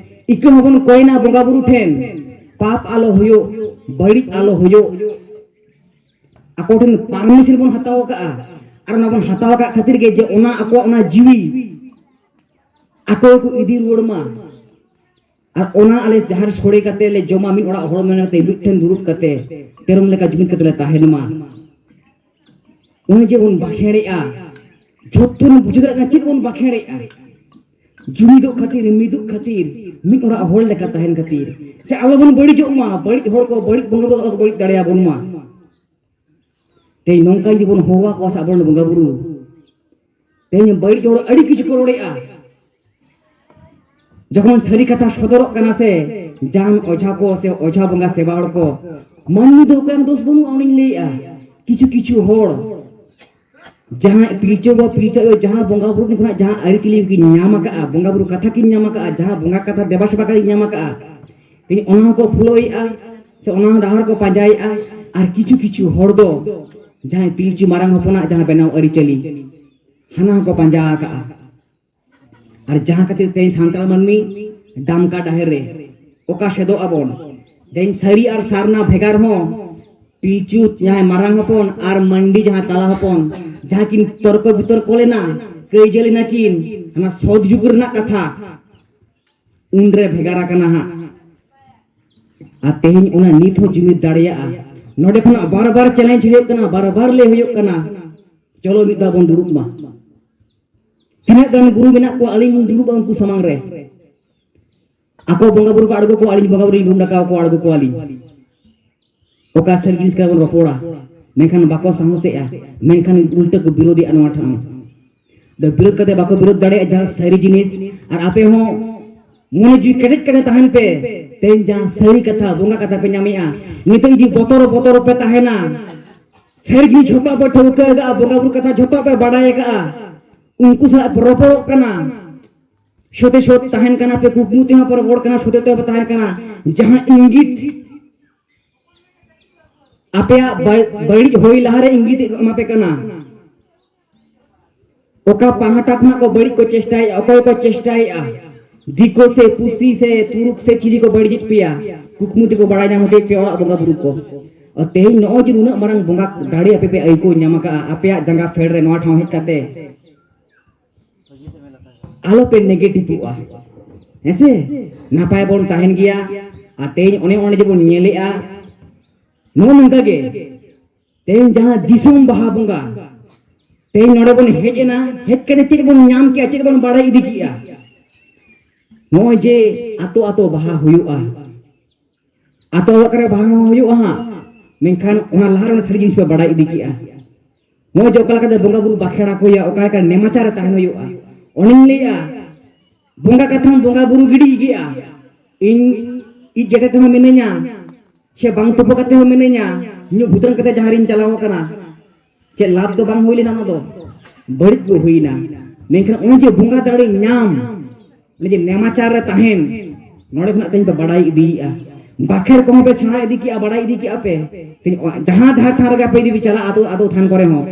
ᱤᱠᱟᱹ ᱦᱚᱸᱵᱚᱱ ᱠᱚᱭᱱᱟ ᱵᱚᱸᱜᱟ ᱵᱩᱨᱩ ᱴᱷᱮᱱ, ᱯᱟᱯ ᱟᱞᱚ ᱦᱩᱭᱩᱜ, ᱵᱟᱹᱲᱤᱡ ᱟᱞᱚ ᱦᱩᱭᱩᱜ᱾ ᱟᱠᱚ ᱴᱷᱮᱱ ᱯᱟᱨᱢᱤᱥᱚᱱ ᱵᱚᱱ ᱦᱟᱛᱟᱣ ᱟᱠᱟᱫᱼᱟ᱾ ᱟᱨ ᱚᱱᱟ ᱵᱚᱱ ᱦᱟᱛᱟᱣ ᱟᱠᱟᱫ ᱠᱷᱟᱹᱛᱤᱨ ᱜᱮ ᱡᱮ ᱚᱱᱟ ᱟᱠᱚᱣᱟᱜ ᱚᱱᱟ ᱡᱤᱣᱤ ᱟᱠᱚ ᱜᱮᱠᱚ ᱤᱫᱤ ᱨᱩᱣᱟᱹᱲ ᱢᱟ᱾ ᱟᱨ ᱚᱱᱟ ᱟᱞᱮ ᱡᱟᱦᱟᱸ ᱨᱮ ᱥᱳᱲᱮ ᱠᱟᱛᱮ ᱞᱮ ᱡᱚᱢᱟ, ᱢᱤᱫ ᱚᱲᱟᱜ ᱦᱚᱲ ᱢᱮᱱ ᱠᱟᱛᱮ ᱢᱤᱫᱴᱷᱮᱱ ᱫᱩᱲᱩᱵ ᱠᱟᱛᱮ ᱛᱮᱨᱚᱢ ᱞᱮᱠᱟ ᱡᱩᱢᱤᱫ ᱠᱟᱛᱮ ᱞᱮ ᱛᱟᱦᱮᱱ ᱢᱟ᱾ ᱚᱱᱮ ᱡᱮᱵᱚᱱ ᱵᱟᱠᱷᱮᱲᱮᱜᱼᱟ, ᱡᱷᱚᱛᱚ ᱵᱚᱱ ᱵᱩᱡᱷᱟᱹᱣ ᱫᱟᱲᱮᱭᱟᱜ ᱠᱟᱱᱟ ᱪᱮᱫ ᱵᱚᱱ ᱵᱟᱠᱷᱮᱲᱮᱜᱼᱟ᱾ ᱡᱩᱢᱤᱫᱚᱜ ᱠᱷᱟᱹᱛᱤᱨ, ᱢᱤᱫᱚᱜ ᱠᱷᱟᱹᱛᱤᱨ, ᱢᱤᱫ ᱚᱲᱟᱜ ᱦᱚᱲ ᱞᱮᱠᱟ ᱛᱟᱦᱮᱱ ᱠᱷᱟᱹᱛᱤᱨ, ᱥᱮ ᱟᱞᱚᱵᱚᱱ ᱵᱟᱹᱲᱤᱡᱚᱜ ᱢᱟ, ᱵᱟᱹᱲᱤᱡ ᱦᱚᱲ ᱠᱚ ᱵᱟᱹᱲᱤᱡ ᱵᱚᱸᱜᱟ ᱵᱩᱨᱩ ᱟᱞᱚ ᱠᱚ ᱵᱟᱹᱲᱤᱡ ᱫᱟᱲᱮᱭᱟᱵᱚᱱ ᱢᱟ᱾ ᱛᱮᱦᱮᱧ ᱱᱚᱝᱠᱟ ᱡᱩᱫᱤ ᱵᱚᱱ ᱦᱚᱦᱚ ᱟᱠᱚᱣᱟ ᱥᱮ ᱟᱵᱚᱨᱮᱱ ᱵᱚᱸᱜᱟ ᱵᱩᱨᱩ, ᱛᱮᱦᱮᱧ ᱵᱟᱹᱲᱤᱡ ᱦᱚᱲ ᱟᱹᱰᱤ ᱠᱤᱪᱷᱩ ᱠᱚ ᱨᱚᱲᱮᱜᱼᱟ᱾ ᱡᱚᱠᱷᱚᱱ ᱥᱟᱹᱨᱤ ᱠᱟᱛᱷᱟ ᱥᱚᱫᱚᱨᱚᱜ ᱠᱟᱱᱟ ᱥᱮ, ᱡᱟᱦᱟᱱ ᱚᱡᱷᱟ ᱠᱚ ᱥᱮ ᱚᱡᱷᱟ ᱵᱚᱸᱜᱟ ᱥᱮᱵᱟ ᱦᱚᱲ ᱠᱚ, ᱢᱟᱹᱱᱢᱤ ᱫᱚ ᱚᱠᱚᱭᱟᱜ ᱫᱳᱥ ᱵᱟᱹᱱᱩᱜᱼᱟ, ᱚᱱᱟᱧ ᱞᱟᱹᱭᱮᱜᱼᱟ᱾ ᱠᱤᱪᱷᱩ ᱠᱤᱪᱷᱩ ᱦᱚᱲ ᱡᱟᱦᱟᱸᱭ ᱯᱤᱞᱪᱩ ᱵᱟᱵᱟ ᱯᱤᱞᱪᱩ ᱟᱭᱳ ᱡᱟᱦᱟᱸ ᱵᱚᱸᱜᱟ ᱵᱩᱨᱩ ᱴᱷᱮᱱ ᱠᱷᱚᱱᱟᱜ ᱡᱟᱦᱟᱸ ᱟᱹᱨᱤᱪᱟᱹᱞᱤ ᱠᱤᱱ ᱧᱟᱢ ᱟᱠᱟᱫᱼᱟ, ᱵᱚᱸᱜᱟ ᱵᱩᱨᱩ ᱠᱟᱛᱷᱟ ᱠᱤᱱ ᱧᱟᱢ ᱟᱠᱟᱫᱼᱟ, ᱡᱟᱦᱟᱸ ᱵᱚᱸᱜᱟ ᱠᱟᱛᱷᱟ ᱫᱮᱵᱟ ᱥᱮᱵᱟ ᱠᱤᱱ ᱧᱟᱢ ᱟᱠᱟᱫᱼᱟ, ᱛᱮᱦᱮᱧ ᱚᱱᱟ ᱦᱚᱸᱠᱚ ᱯᱷᱩᱞᱳᱭᱮᱫᱼᱟ, ᱥᱮ ᱚᱱᱟ ᱰᱟᱦᱟᱨ ᱠᱚ ᱯᱟᱸᱡᱟᱭᱮᱫᱼᱟ᱾ ᱟᱨ ᱠᱤᱪᱷᱩ ᱠᱤᱪᱷᱩ ᱦᱚᱲ ᱫᱚ ᱡᱟᱦᱟᱸᱭ ᱯᱤᱞᱪᱩ ᱢᱟᱨᱟᱝ ᱦᱚᱯᱚᱱᱟᱜ ᱡᱟᱦᱟᱸ ᱵᱮᱱᱟᱣ ᱟᱹᱨᱤᱪᱟᱹᱞᱤ, ᱦᱟᱱᱟ ᱦᱚᱸᱠᱚ ᱯᱟᱸᱡᱟ ᱟᱠᱟᱫᱼᱟ᱾ ᱟᱨ ᱡᱟᱦᱟᱸ ᱠᱷᱟᱹᱛᱤᱨ ᱛᱮ ᱥᱟᱱᱛᱟᱲ ᱢᱟᱹᱱᱢᱤ ᱰᱟᱢᱠᱟ ᱰᱟᱦᱮᱨ ᱨᱮ ᱚᱠᱟ ᱥᱮᱫᱚᱜ ᱟᱵᱚᱱ᱾ ᱛᱮᱦᱮᱧ ᱥᱟᱹᱨᱤ ᱟᱨ ᱥᱟᱨᱱᱟ ᱵᱷᱮᱜᱟᱨ ᱦᱚᱸ ᱯᱤᱞᱪᱩ ᱡᱟᱦᱟᱸᱭ ᱢᱟᱨᱟᱝ ᱦᱚᱯᱚᱱ ᱟᱨ ᱢᱟᱱᱰᱤ ᱡᱟᱦᱟᱸᱭ ᱛᱟᱞᱟ ᱦᱚᱯᱚᱱ ᱡᱟᱦᱟᱸ ᱠᱤᱱ ᱛᱚᱨᱠᱚ ᱵᱤᱛᱚᱨᱠᱚ ᱞᱮᱱᱟ, ᱠᱟᱹᱭᱡᱟᱹ ᱞᱮᱱᱟ ᱠᱤᱱ, ᱦᱟᱱᱟ ᱥᱚᱛ ᱡᱩᱜᱽ ᱨᱮᱱᱟᱜ ᱠᱟᱛᱷᱟ ᱩᱱᱨᱮ ᱵᱷᱮᱜᱟᱨ ᱟᱠᱟᱱᱟ ᱦᱟᱸᱜ᱾ ᱟᱨ ᱛᱮᱦᱮᱧ ᱚᱱᱟ ᱱᱤᱛ ᱦᱚᱸ ᱡᱩᱢᱤᱫ ᱫᱟᱲᱮᱭᱟᱜᱼᱟ᱾ ᱱᱚᱰᱮ ᱠᱷᱚᱱᱟᱜ ᱵᱟᱨ ᱵᱟᱨ ᱪᱮᱞᱮᱧᱡᱽ ᱦᱩᱭᱩᱜ ᱠᱟᱱᱟ, ᱵᱟᱨ ᱵᱟᱨ ᱞᱟᱹᱭ ᱦᱩᱭᱩᱜ ᱠᱟᱱᱟ, ᱪᱚᱞᱚ ᱢᱤᱫ ᱫᱷᱟᱣ ᱵᱚᱱ ᱫᱩᱲᱩᱵ ᱢᱟ᱾ ᱛᱤᱱᱟᱹᱜ ᱜᱟᱱ ᱜᱩᱨᱩ ᱢᱮᱱᱟᱜ ᱠᱚᱣᱟ ᱟᱹᱞᱤᱧ ᱞᱤᱧ ᱫᱩᱲᱩᱵᱼᱟ ᱩᱱᱠᱩ ᱥᱟᱢᱟᱝ ᱨᱮ? ᱟᱠᱚ ᱵᱚᱸᱜᱟ ᱵᱩᱨᱩ ᱠᱚ ᱟᱬᱜᱚ ᱠᱚᱣᱟ, ᱟᱹᱞᱤᱧ ᱵᱚᱸᱜᱟ ᱵᱩᱨᱩ ᱞᱤᱧ ᱰᱟᱠᱟᱣ ᱠᱚᱣᱟ, ᱟᱬᱜᱚ ᱠᱚᱣᱟᱞᱤᱧ᱾ ᱚᱠᱟ ᱥᱟᱹᱨᱤ ᱡᱤᱱᱤᱥ ᱠᱟᱱᱟ ᱵᱚᱱ ᱨᱚᱯᱚᱲᱟ, ᱢᱮᱱᱠᱷᱟᱱ ᱵᱟᱠᱚ ᱥᱟᱦᱚᱥᱮᱜᱼᱟ, ᱢᱮᱱᱠᱷᱟᱱ ᱩᱞᱴᱟᱹ ᱠᱚ ᱵᱤᱨᱳᱫᱮᱜᱼᱟ ᱱᱚᱣᱟ ᱴᱷᱟᱶ᱾ ᱫᱚ ᱵᱤᱨᱳᱫ ᱠᱟᱛᱮ ᱵᱟᱠᱚ ᱵᱤᱨᱳᱫ ᱫᱟᱲᱮᱭᱟᱜᱼᱟ ᱡᱟᱦᱟᱸ ᱥᱟᱹᱨᱤ ᱡᱤᱱᱤᱥ᱾ ᱟᱨ ᱟᱯᱮ ᱦᱚᱸ ᱢᱚᱱᱮ ᱡᱤᱣᱤ ᱠᱮᱴᱮᱡ ᱠᱟᱛᱮ ᱛᱟᱦᱮᱱ ᱯᱮ᱾ ᱛᱮᱦᱮᱧ ᱡᱟᱦᱟᱸ ᱥᱟᱹᱨᱤ ᱠᱟᱛᱷᱟ, ᱵᱚᱸᱜᱟ ᱠᱟᱛᱷᱟ ᱯᱮ ᱧᱟᱢᱮᱜᱼᱟ, ᱱᱤᱛᱚᱜ ᱡᱩᱫᱤ ᱵᱚᱛᱚᱨ ᱵᱚᱛᱚᱨ ᱯᱮ ᱛᱟᱦᱮᱱᱟ, ᱥᱟᱹᱨᱤ ᱡᱤᱱᱤᱥ ᱡᱷᱚᱛᱚ ᱯᱮ ᱴᱷᱟᱹᱣᱠᱟᱹ ᱟᱠᱟᱫᱼᱟ, ᱵᱚᱸᱜᱟ ᱵᱩᱨᱩ ᱠᱟᱛᱷᱟ ᱡᱷᱚᱛᱚ ᱯᱮ ᱵᱟᱰᱟᱭ ᱟᱠᱟᱫᱼᱟ, ᱩᱱᱠᱩ ᱥᱟᱞᱟᱜ ᱯᱮ ᱨᱚᱯᱚᱲᱚᱜ ᱠᱟᱱᱟ, ᱥᱚᱛᱮ ᱥᱚᱛ ᱛᱟᱦᱮᱱ ᱠᱟᱱᱟ ᱯᱮ, ᱠᱩᱠᱢᱩ ᱛᱮᱦᱚᱸ ᱯᱮ ᱨᱚᱯᱚᱲ ᱠᱟᱱᱟ, ᱥᱚᱛᱮ ᱛᱮᱦᱚᱸ ᱯᱮ ᱛᱟᱦᱮᱱ ᱠᱟᱱᱟ, ᱡᱟᱦᱟᱸ ᱤᱝᱜᱤᱛ ᱟᱯᱮᱭᱟᱜ ᱵᱟᱹ- ᱵᱟᱹᱲᱤᱡ ᱦᱩᱭ ᱞᱟᱦᱟᱨᱮ ᱤᱝᱜᱤᱛ ᱮ ᱮᱢᱟ ᱯᱮ ᱠᱟᱱᱟ᱾ ᱚᱠᱟ ᱯᱟᱦᱴᱟ ᱠᱷᱚᱱᱟᱜ ᱠᱚ ᱵᱟᱹᱲᱤᱡ ᱠᱚ ᱪᱮᱥᱴᱟᱭᱮᱫᱼᱟ, ᱚᱠᱚᱭ ᱠᱚ ᱪᱮᱥᱴᱟᱭᱮᱫᱼᱟ, ᱫᱤᱠᱩ ᱥᱮ ᱯᱩᱥᱤ ᱥᱮ ᱛᱩᱲᱩᱠ ᱥᱮ ᱪᱤᱞᱤ ᱠᱚ ᱵᱟᱹᱲᱤᱡᱮᱫ ᱯᱮᱭᱟ, ᱠᱩᱠᱢᱩ ᱛᱮᱠᱚ ᱵᱟᱲᱟᱭ ᱧᱟᱢ ᱦᱚᱪᱚᱭᱮᱫ ᱯᱮᱭᱟ ᱚᱲᱟᱜ ᱵᱚᱸᱜᱟ ᱵᱩᱨᱩ ᱠᱚ᱾ ᱟᱨ ᱛᱮᱦᱮᱧ ᱱᱚᱜᱼᱚᱭ ᱡᱮ ᱱᱩᱱᱟᱹᱜ ᱢᱟᱨᱟᱝ ᱵᱚᱸᱜᱟ ᱫᱟᱲᱮ ᱟᱯᱮ ᱯᱮ ᱟᱹᱭᱠᱟᱹᱣ ᱧᱟᱢ ᱟᱠᱟᱫᱼᱟ, ᱟᱯᱮᱭᱟᱜ ᱡᱟᱸᱜᱟ ᱯᱷᱮᱰ ᱨᱮ ᱱᱚᱣᱟ ᱴᱷᱟᱶ ᱦᱮᱡ ᱠᱟᱛᱮ ᱟᱞᱚ ᱯᱮ ᱱᱮᱜᱮᱴᱤᱵᱷᱚᱜᱼᱟ, ᱦᱮᱸᱥᱮ? ᱱᱟᱯᱟᱭ ᱵᱚᱱ ᱛᱟᱦᱮᱱ ᱜᱮᱭᱟ᱾ ᱟᱨ ᱛᱮᱦᱮᱧ ᱚᱱᱮ ᱚᱱᱮ ᱡᱮᱵᱚᱱ ᱧᱮᱞᱮᱜᱼᱟ, ᱱᱚᱜᱼᱚ ᱱᱚᱝᱠᱟ ᱜᱮ ᱛᱮᱦᱮᱧ ᱡᱟᱦᱟᱸ ᱫᱤᱥᱚᱢ ᱵᱟᱦᱟ ᱵᱚᱸᱜᱟ, ᱛᱮᱦᱮᱧ ᱱᱚᱰᱮ ᱵᱚᱱ ᱦᱮᱡ ᱮᱱᱟ, ᱦᱮᱡ ᱠᱟᱛᱮ ᱪᱮᱫ ᱵᱚᱱ ᱧᱟᱢ ᱠᱮᱜᱼᱟ, ᱪᱮᱫ ᱵᱚᱱ ᱵᱟᱲᱟᱭ ᱤᱫᱤ ᱠᱮᱜᱼᱟ? ᱱᱚᱜᱼᱚᱭ ᱡᱮ ᱟᱛᱳ ᱟᱛᱳ ᱵᱟᱦᱟ ᱦᱩᱭᱩᱜᱼᱟ, ᱟᱛᱳ ᱚᱲᱟᱜ ᱠᱚᱨᱮ ᱵᱟᱦᱟ ᱦᱚᱸ ᱦᱩᱭᱩᱜᱼᱟ ᱦᱟᱸᱜ, ᱢᱮᱱᱠᱷᱟᱱ ᱚᱱᱟ ᱞᱟᱦᱟ ᱨᱮ ᱚᱱᱟ ᱥᱟᱹᱨᱤ ᱡᱤᱱᱤᱥ ᱯᱮ ᱵᱟᱲᱟᱭ ᱤᱫᱤ ᱠᱮᱜᱼᱟ᱾ ᱱᱚᱜᱼᱚᱭ ᱡᱮ ᱚᱠᱟ ᱞᱮᱠᱟᱛᱮ ᱵᱚᱸᱜᱟ ᱵᱩᱨᱩ ᱵᱟᱠᱷᱮᱲᱟ ᱠᱚ ᱦᱩᱭᱩᱜᱼᱟ, ᱚᱠᱟ ᱞᱮᱠᱟ ᱱᱮᱢᱟᱪᱟᱨ ᱨᱮ ᱛᱟᱦᱮᱱ ᱦᱩᱭᱩᱜᱼᱟ, ᱚᱱᱮᱧ ᱞᱟᱹᱭᱟ, ᱵᱚᱸᱜᱟ ᱠᱟᱛᱷᱟᱢ ᱵᱚᱸᱜᱟ ᱵᱩᱨᱩ ᱜᱤᱰᱤ ᱜᱮᱭᱟ, ᱤᱧ ᱤᱡ ᱜᱮᱰᱮ ᱛᱮᱦᱚᱸ ᱢᱤᱱᱟᱹᱧᱟ, ᱥᱮ ᱵᱟᱝ ᱛᱩᱯᱩ ᱠᱟᱛᱮ ᱦᱚᱸ ᱢᱤᱱᱟᱹᱧᱟ, ᱧᱩ ᱵᱷᱩᱛᱨᱟᱹᱝ ᱠᱟᱛᱮ ᱡᱟᱦᱟᱸ ᱨᱤᱧ ᱪᱟᱞᱟᱣ ᱟᱠᱟᱱᱟ, ᱪᱮᱫ ᱞᱟᱵᱷ ᱫᱚ ᱵᱟᱝ ᱦᱩᱭ ᱞᱮᱱᱟ, ᱚᱱᱟ ᱫᱚ ᱵᱟᱹᱲᱤᱡ ᱜᱮ ᱦᱩᱭᱱᱟ᱾ ᱢᱮᱱᱠᱷᱟᱱ ᱚᱱᱮ ᱡᱮ ᱵᱚᱸᱜᱟ ᱫᱟᱲᱮ ᱧᱟᱢ, ᱚᱱᱮ ᱡᱮ ᱱᱮᱢᱟᱪᱟᱨ ᱨᱮ ᱛᱟᱦᱮᱱ, ᱱᱚᱰᱮ ᱠᱷᱚᱱᱟᱜ ᱛᱮᱦᱮᱧ ᱯᱮ ᱵᱟᱲᱟᱭ ᱤᱫᱤᱭᱮᱫᱼᱟ, ᱵᱟᱠᱷᱮᱲ ᱠᱚᱦᱚᱸ ᱯᱮ ᱥᱮᱬᱟ ᱤᱫᱤ ᱠᱮᱜᱼᱟ, ᱵᱟᱲᱟᱭ ᱤᱫᱤ ᱠᱮᱜᱼᱟ ᱯᱮ᱾ ᱛᱮᱦᱮᱧ ᱚᱲᱟᱜ ᱡᱟᱦᱟᱸ ᱡᱟᱦᱟᱸ ᱛᱷᱟᱱ ᱨᱮᱜᱮ ᱟᱯᱮ ᱡᱩᱫᱤ ᱯᱮ ᱪᱟᱞᱟᱜᱼᱟ, ᱟᱛᱳ ᱟᱛᱳ ᱛᱷᱟᱱ ᱠᱚᱨᱮ ᱦᱚᱸ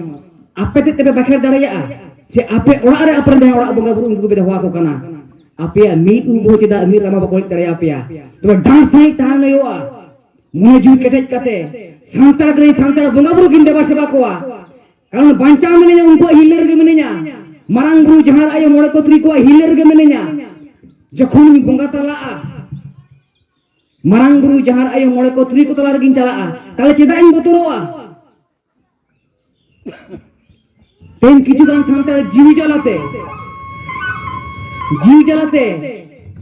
ᱟᱯᱮ ᱛᱮᱫ ᱛᱮᱯᱮ ᱵᱟᱠᱷᱮᱲ ᱫᱟᱲᱮᱭᱟᱜᱼᱟ, ᱥᱮ ᱟᱯᱮ ᱚᱲᱟᱜ ᱨᱮ ᱟᱯᱮ ᱨᱮᱱ ᱡᱟᱦᱟᱸᱭ ᱚᱲᱟᱜ ᱵᱚᱸᱜᱟ ᱵᱩᱨᱩ ᱩᱱᱠᱩ ᱯᱮ ᱫᱚᱦᱚ ᱟᱠᱚ ᱠᱟᱱᱟ, ᱟᱯᱮᱭᱟᱜ ᱢᱤᱫ ᱩᱵ ᱦᱚᱸ ᱪᱮᱫᱟᱜ ᱢᱤᱫ ᱨᱟᱢᱟ ᱵᱟᱠᱚ ᱦᱮᱡ ᱫᱟᱲᱮᱭᱟᱯᱮᱭᱟ? ᱛᱚᱵᱮ ᱰᱟᱸᱰ ᱥᱟᱺᱦᱤᱡ ᱛᱟᱦᱮᱱ ᱦᱩᱭᱩᱜᱼᱟ᱾ ᱢᱚᱱᱮ ᱡᱤᱣᱤ ᱠᱮᱴᱮᱡ ᱠᱟᱛᱮ ᱥᱟᱱᱛᱟᱲ ᱜᱟᱹᱭ ᱥᱟᱱᱛᱟᱲ ᱵᱚᱸᱜᱟ ᱵᱩᱨᱩ ᱠᱤᱱ ᱫᱮᱵᱟ ᱥᱮᱵᱟ ᱠᱚᱣᱟ᱾ ᱠᱟᱨᱚᱱ ᱵᱟᱧᱪᱟᱣ ᱢᱤᱱᱟᱹᱧᱟ, ᱩᱱᱠᱩᱣᱟᱜ ᱦᱤᱨᱞᱟᱹ ᱨᱮᱜᱮ ᱢᱤᱱᱟᱹᱧᱟ᱾ ᱢᱟᱨᱟᱝ ᱵᱩᱨᱩ, ᱡᱟᱦᱮᱨ ᱟᱭᱳ, ᱢᱚᱬᱮ ᱠᱚ ᱛᱩᱨᱩᱭ ᱠᱚᱣᱟᱜ ᱦᱤᱨᱞᱟᱹ ᱨᱮᱜᱮ ᱢᱤᱱᱟᱹᱧᱟ᱾ ᱡᱚᱠᱷᱚᱱᱤᱧ ᱵᱚᱸᱜᱟ ᱛᱟᱞᱟᱜᱼᱟ, ᱢᱟᱨᱟᱝ ᱵᱩᱨᱩ, ᱡᱟᱦᱮᱨ ᱟᱭᱳ, ᱢᱚᱬᱮ ᱠᱚ ᱛᱩᱨᱩᱭ ᱠᱚ ᱛᱟᱞᱟ ᱨᱮᱜᱤᱧ ᱪᱟᱞᱟᱜᱼᱟ, ᱛᱟᱦᱞᱮ ᱪᱮᱫᱟᱜ ᱤᱧ ᱵᱚᱛᱚᱨᱚᱜᱼᱟ? ᱛᱮᱦᱮᱧ ᱠᱤᱪᱷᱩ ᱜᱟᱱ ᱥᱟᱱᱛᱟᱲ ᱡᱤᱣᱤ ᱡᱟᱞᱟᱛᱮ, ᱡᱤᱣᱤ ᱡᱟᱞᱟᱛᱮ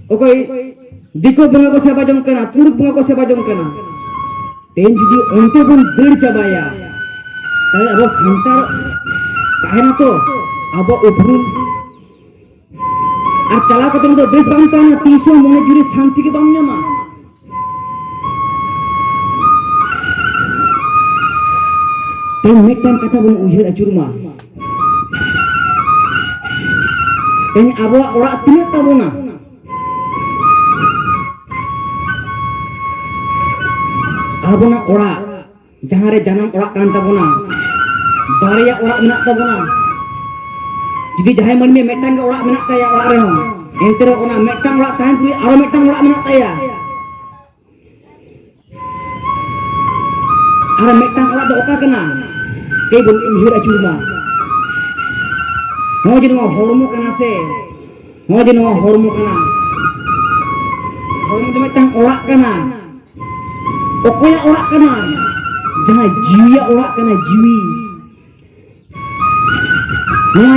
ᱚᱠᱚᱭ ᱫᱤᱠᱩ ᱵᱚᱸᱜᱟ ᱠᱚ ᱥᱮᱵᱟ ᱡᱚᱝ ᱠᱟᱱᱟ, ᱛᱩᱲᱩᱠ ᱵᱚᱸᱜᱟ ᱠᱚ ᱥᱮᱵᱟ ᱡᱚᱝ ᱠᱟᱱᱟ᱾ ᱛᱮᱦᱮᱧ ᱡᱩᱫᱤ ᱚᱱᱛᱮ ᱵᱚᱱ ᱫᱟᱹᱲ ᱪᱟᱵᱟᱭᱟ, ᱛᱟᱦᱞᱮ ᱟᱵᱚ ᱥᱟᱱᱛᱟᱲ ᱛᱟᱦᱮᱱᱟ ᱛᱚ ᱟᱵᱚ ᱩᱯᱨᱩᱢ? ᱟᱨ ᱪᱟᱞᱟᱣ ᱠᱟᱛᱮ ᱫᱚ ᱵᱮᱥ ᱵᱟᱝ ᱛᱟᱦᱮᱱᱟ, ᱛᱤᱥ ᱦᱚᱸ ᱢᱚᱱᱮ ᱡᱩᱨᱤ ᱥᱟᱱᱛᱤ ᱜᱮ ᱵᱟᱢ ᱧᱟᱢᱟ᱾ ᱛᱮᱦᱮᱧ ᱢᱤᱫᱴᱟᱝ ᱠᱟᱛᱷᱟ ᱵᱚᱱ ᱩᱭᱦᱟᱹᱨ ᱟᱹᱪᱩᱨ ᱢᱟ, ᱛᱮᱦᱮᱧ ᱟᱵᱚᱣᱟᱜ ᱚᱲᱟᱜ ᱛᱤᱱᱟᱹᱜ ᱛᱟᱵᱚᱱᱟ? ᱟᱵᱚᱱᱟᱜ ᱚᱲᱟᱜ, ᱡᱟᱦᱟᱸ ᱨᱮ ᱡᱟᱱᱟᱢ ᱚᱲᱟᱜ ᱠᱟᱱ ᱛᱟᱵᱚᱱᱟ, ᱵᱟᱨᱭᱟ ᱚᱲᱟᱜ ᱢᱮᱱᱟᱜ ᱛᱟᱵᱚᱱᱟ᱾ ᱡᱩᱫᱤ ᱡᱟᱦᱟᱸᱭ ᱢᱟᱹᱱᱢᱤ ᱢᱤᱫᱴᱟᱝ ᱜᱮ ᱚᱲᱟᱜ ᱢᱮᱱᱟᱜ ᱛᱟᱭᱟ ᱚᱲᱟᱜ ᱨᱮᱦᱚᱸ, ᱮᱱᱛᱮ ᱨᱮᱦᱚᱸ ᱚᱱᱟ ᱢᱤᱫᱴᱟᱝ ᱚᱲᱟᱜ ᱛᱟᱦᱮᱱ ᱛᱩᱞᱩᱡ ᱟᱨᱚ ᱢᱤᱫᱴᱟᱝ ᱚᱲᱟᱜ ᱢᱮᱱᱟᱜ ᱛᱟᱭᱟ᱾ ᱟᱨ ᱢᱤᱫᱴᱟᱝ ᱚᱲᱟᱜ ᱫᱚ ᱚᱠᱟ ᱠᱟᱱᱟ? ᱠᱟᱹᱡ ᱵᱚᱱ ᱩᱭᱦᱟᱹᱨ ᱟᱹᱪᱩᱨ ᱢᱟ᱾ ᱱᱚᱜᱼᱚᱭ ᱡᱮ ᱱᱚᱣᱟ ᱦᱚᱲᱢᱚ ᱠᱟᱱᱟ ᱥᱮ, ᱱᱚᱜᱼᱚᱭ ᱡᱮ ᱱᱚᱣᱟ ᱦᱚᱲᱢᱚ ᱠᱟᱱᱟ, ᱦᱚᱲᱢᱚ ᱫᱚ ᱢᱤᱫᱴᱟᱝ ᱚᱲᱟᱜ ᱠᱟᱱᱟ᱾ ᱚᱠᱚᱭᱟᱜ ᱚᱲᱟᱜ ᱠᱟᱱᱟ? ᱡᱟᱦᱟᱸ ᱡᱤᱣᱤᱭᱟᱜ ᱚᱲᱟᱜ ᱠᱟᱱᱟ, ᱡᱤᱣᱤ᱾ ᱱᱚᱣᱟ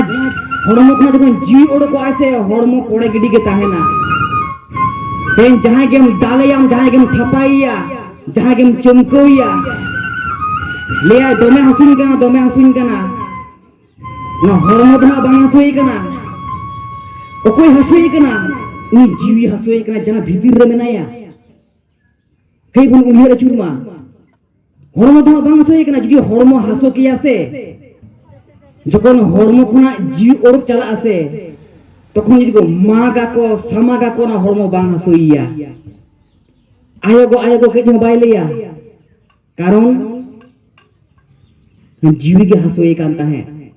ᱦᱚᱲᱢᱚ ᱠᱷᱚᱱᱟᱜ ᱡᱚᱠᱷᱚᱱ ᱡᱤᱣᱤ ᱚᱰᱚᱠᱚᱜᱼᱟ ᱥᱮ, ᱦᱚᱲᱢᱚ ᱯᱚᱲᱮ ᱜᱤᱰᱤ ᱜᱮ ᱛᱟᱦᱮᱱᱟ᱾ ᱛᱮᱦᱮᱧ ᱡᱟᱦᱟᱸᱭ ᱜᱮᱢ ᱫᱟᱞᱮᱭᱟᱢ, ᱡᱟᱦᱟᱸᱭ ᱜᱮᱢ ᱛᱷᱟᱯᱟᱭᱮᱭᱟ, ᱡᱟᱦᱟᱸᱭ ᱜᱮᱢ ᱪᱟᱹᱢᱠᱟᱹᱣᱮᱭᱟ, ᱞᱟᱹᱭᱟᱭ, "ᱫᱚᱢᱮ ᱦᱟᱹᱥᱩᱧ ᱠᱟᱱᱟ, ᱫᱚᱢᱮ ᱦᱟᱹᱥᱩᱧ ᱠᱟᱱᱟ᱾" ᱱᱚᱣᱟ ᱦᱚᱲᱢᱚ ᱫᱚ ᱦᱟᱸᱜ ᱵᱟᱝ ᱦᱟᱹᱥᱩᱭᱮ ᱠᱟᱱᱟ᱾ ᱚᱠᱚᱭ ᱦᱟᱹᱥᱩᱭᱮ ᱠᱟᱱᱟ? ᱩᱱᱤ ᱡᱤᱣᱤ ᱦᱟᱹᱥᱩᱭᱮ ᱠᱟᱱᱟ, ᱡᱟᱦᱟᱸ ᱵᱷᱤᱛᱤᱨ ᱨᱮ ᱢᱮᱱᱟᱭᱟ᱾ ᱠᱟᱹᱡ ᱵᱚᱱ ᱩᱭᱦᱟᱹᱨ ᱟᱹᱪᱩᱨ ᱢᱟ᱾ ᱦᱚᱲᱢᱚ ᱫᱚ ᱦᱟᱸᱜ ᱵᱟᱝ ᱦᱟᱹᱥᱩᱭᱮ ᱠᱟᱱᱟ᱾ ᱡᱩᱫᱤ ᱦᱚᱲᱢᱚ ᱦᱟᱹᱥᱩ ᱠᱮᱭᱟ ᱥᱮ, ᱡᱚᱠᱷᱚᱱ ᱦᱚᱲᱢᱚ ᱠᱷᱚᱱᱟᱜ ᱡᱤᱣᱤ ᱚᱰᱚᱠ ᱪᱟᱞᱟᱜᱼᱟ ᱥᱮ, ᱛᱚᱠᱷᱚᱱ ᱡᱩᱫᱤ ᱠᱚ ᱢᱟᱜᱟ ᱠᱚ, ᱥᱟᱢᱟᱜᱟ ᱠᱚ, ᱚᱱᱟ ᱦᱚᱲᱢᱚ ᱵᱟᱝ ᱦᱟᱹᱥᱩᱭᱮᱭᱟ᱾ ᱟᱭᱳ ᱜᱚ, ᱟᱭᱳ ᱜᱚ ᱠᱟᱹᱡ ᱦᱚᱸ ᱵᱟᱭ ᱞᱟᱹᱭᱟ, ᱠᱟᱨᱚᱱ ᱡᱤᱣᱤ ᱜᱮ ᱦᱟᱹᱥᱩᱭᱮ ᱠᱟᱱ ᱛᱟᱦᱮᱸᱫ᱾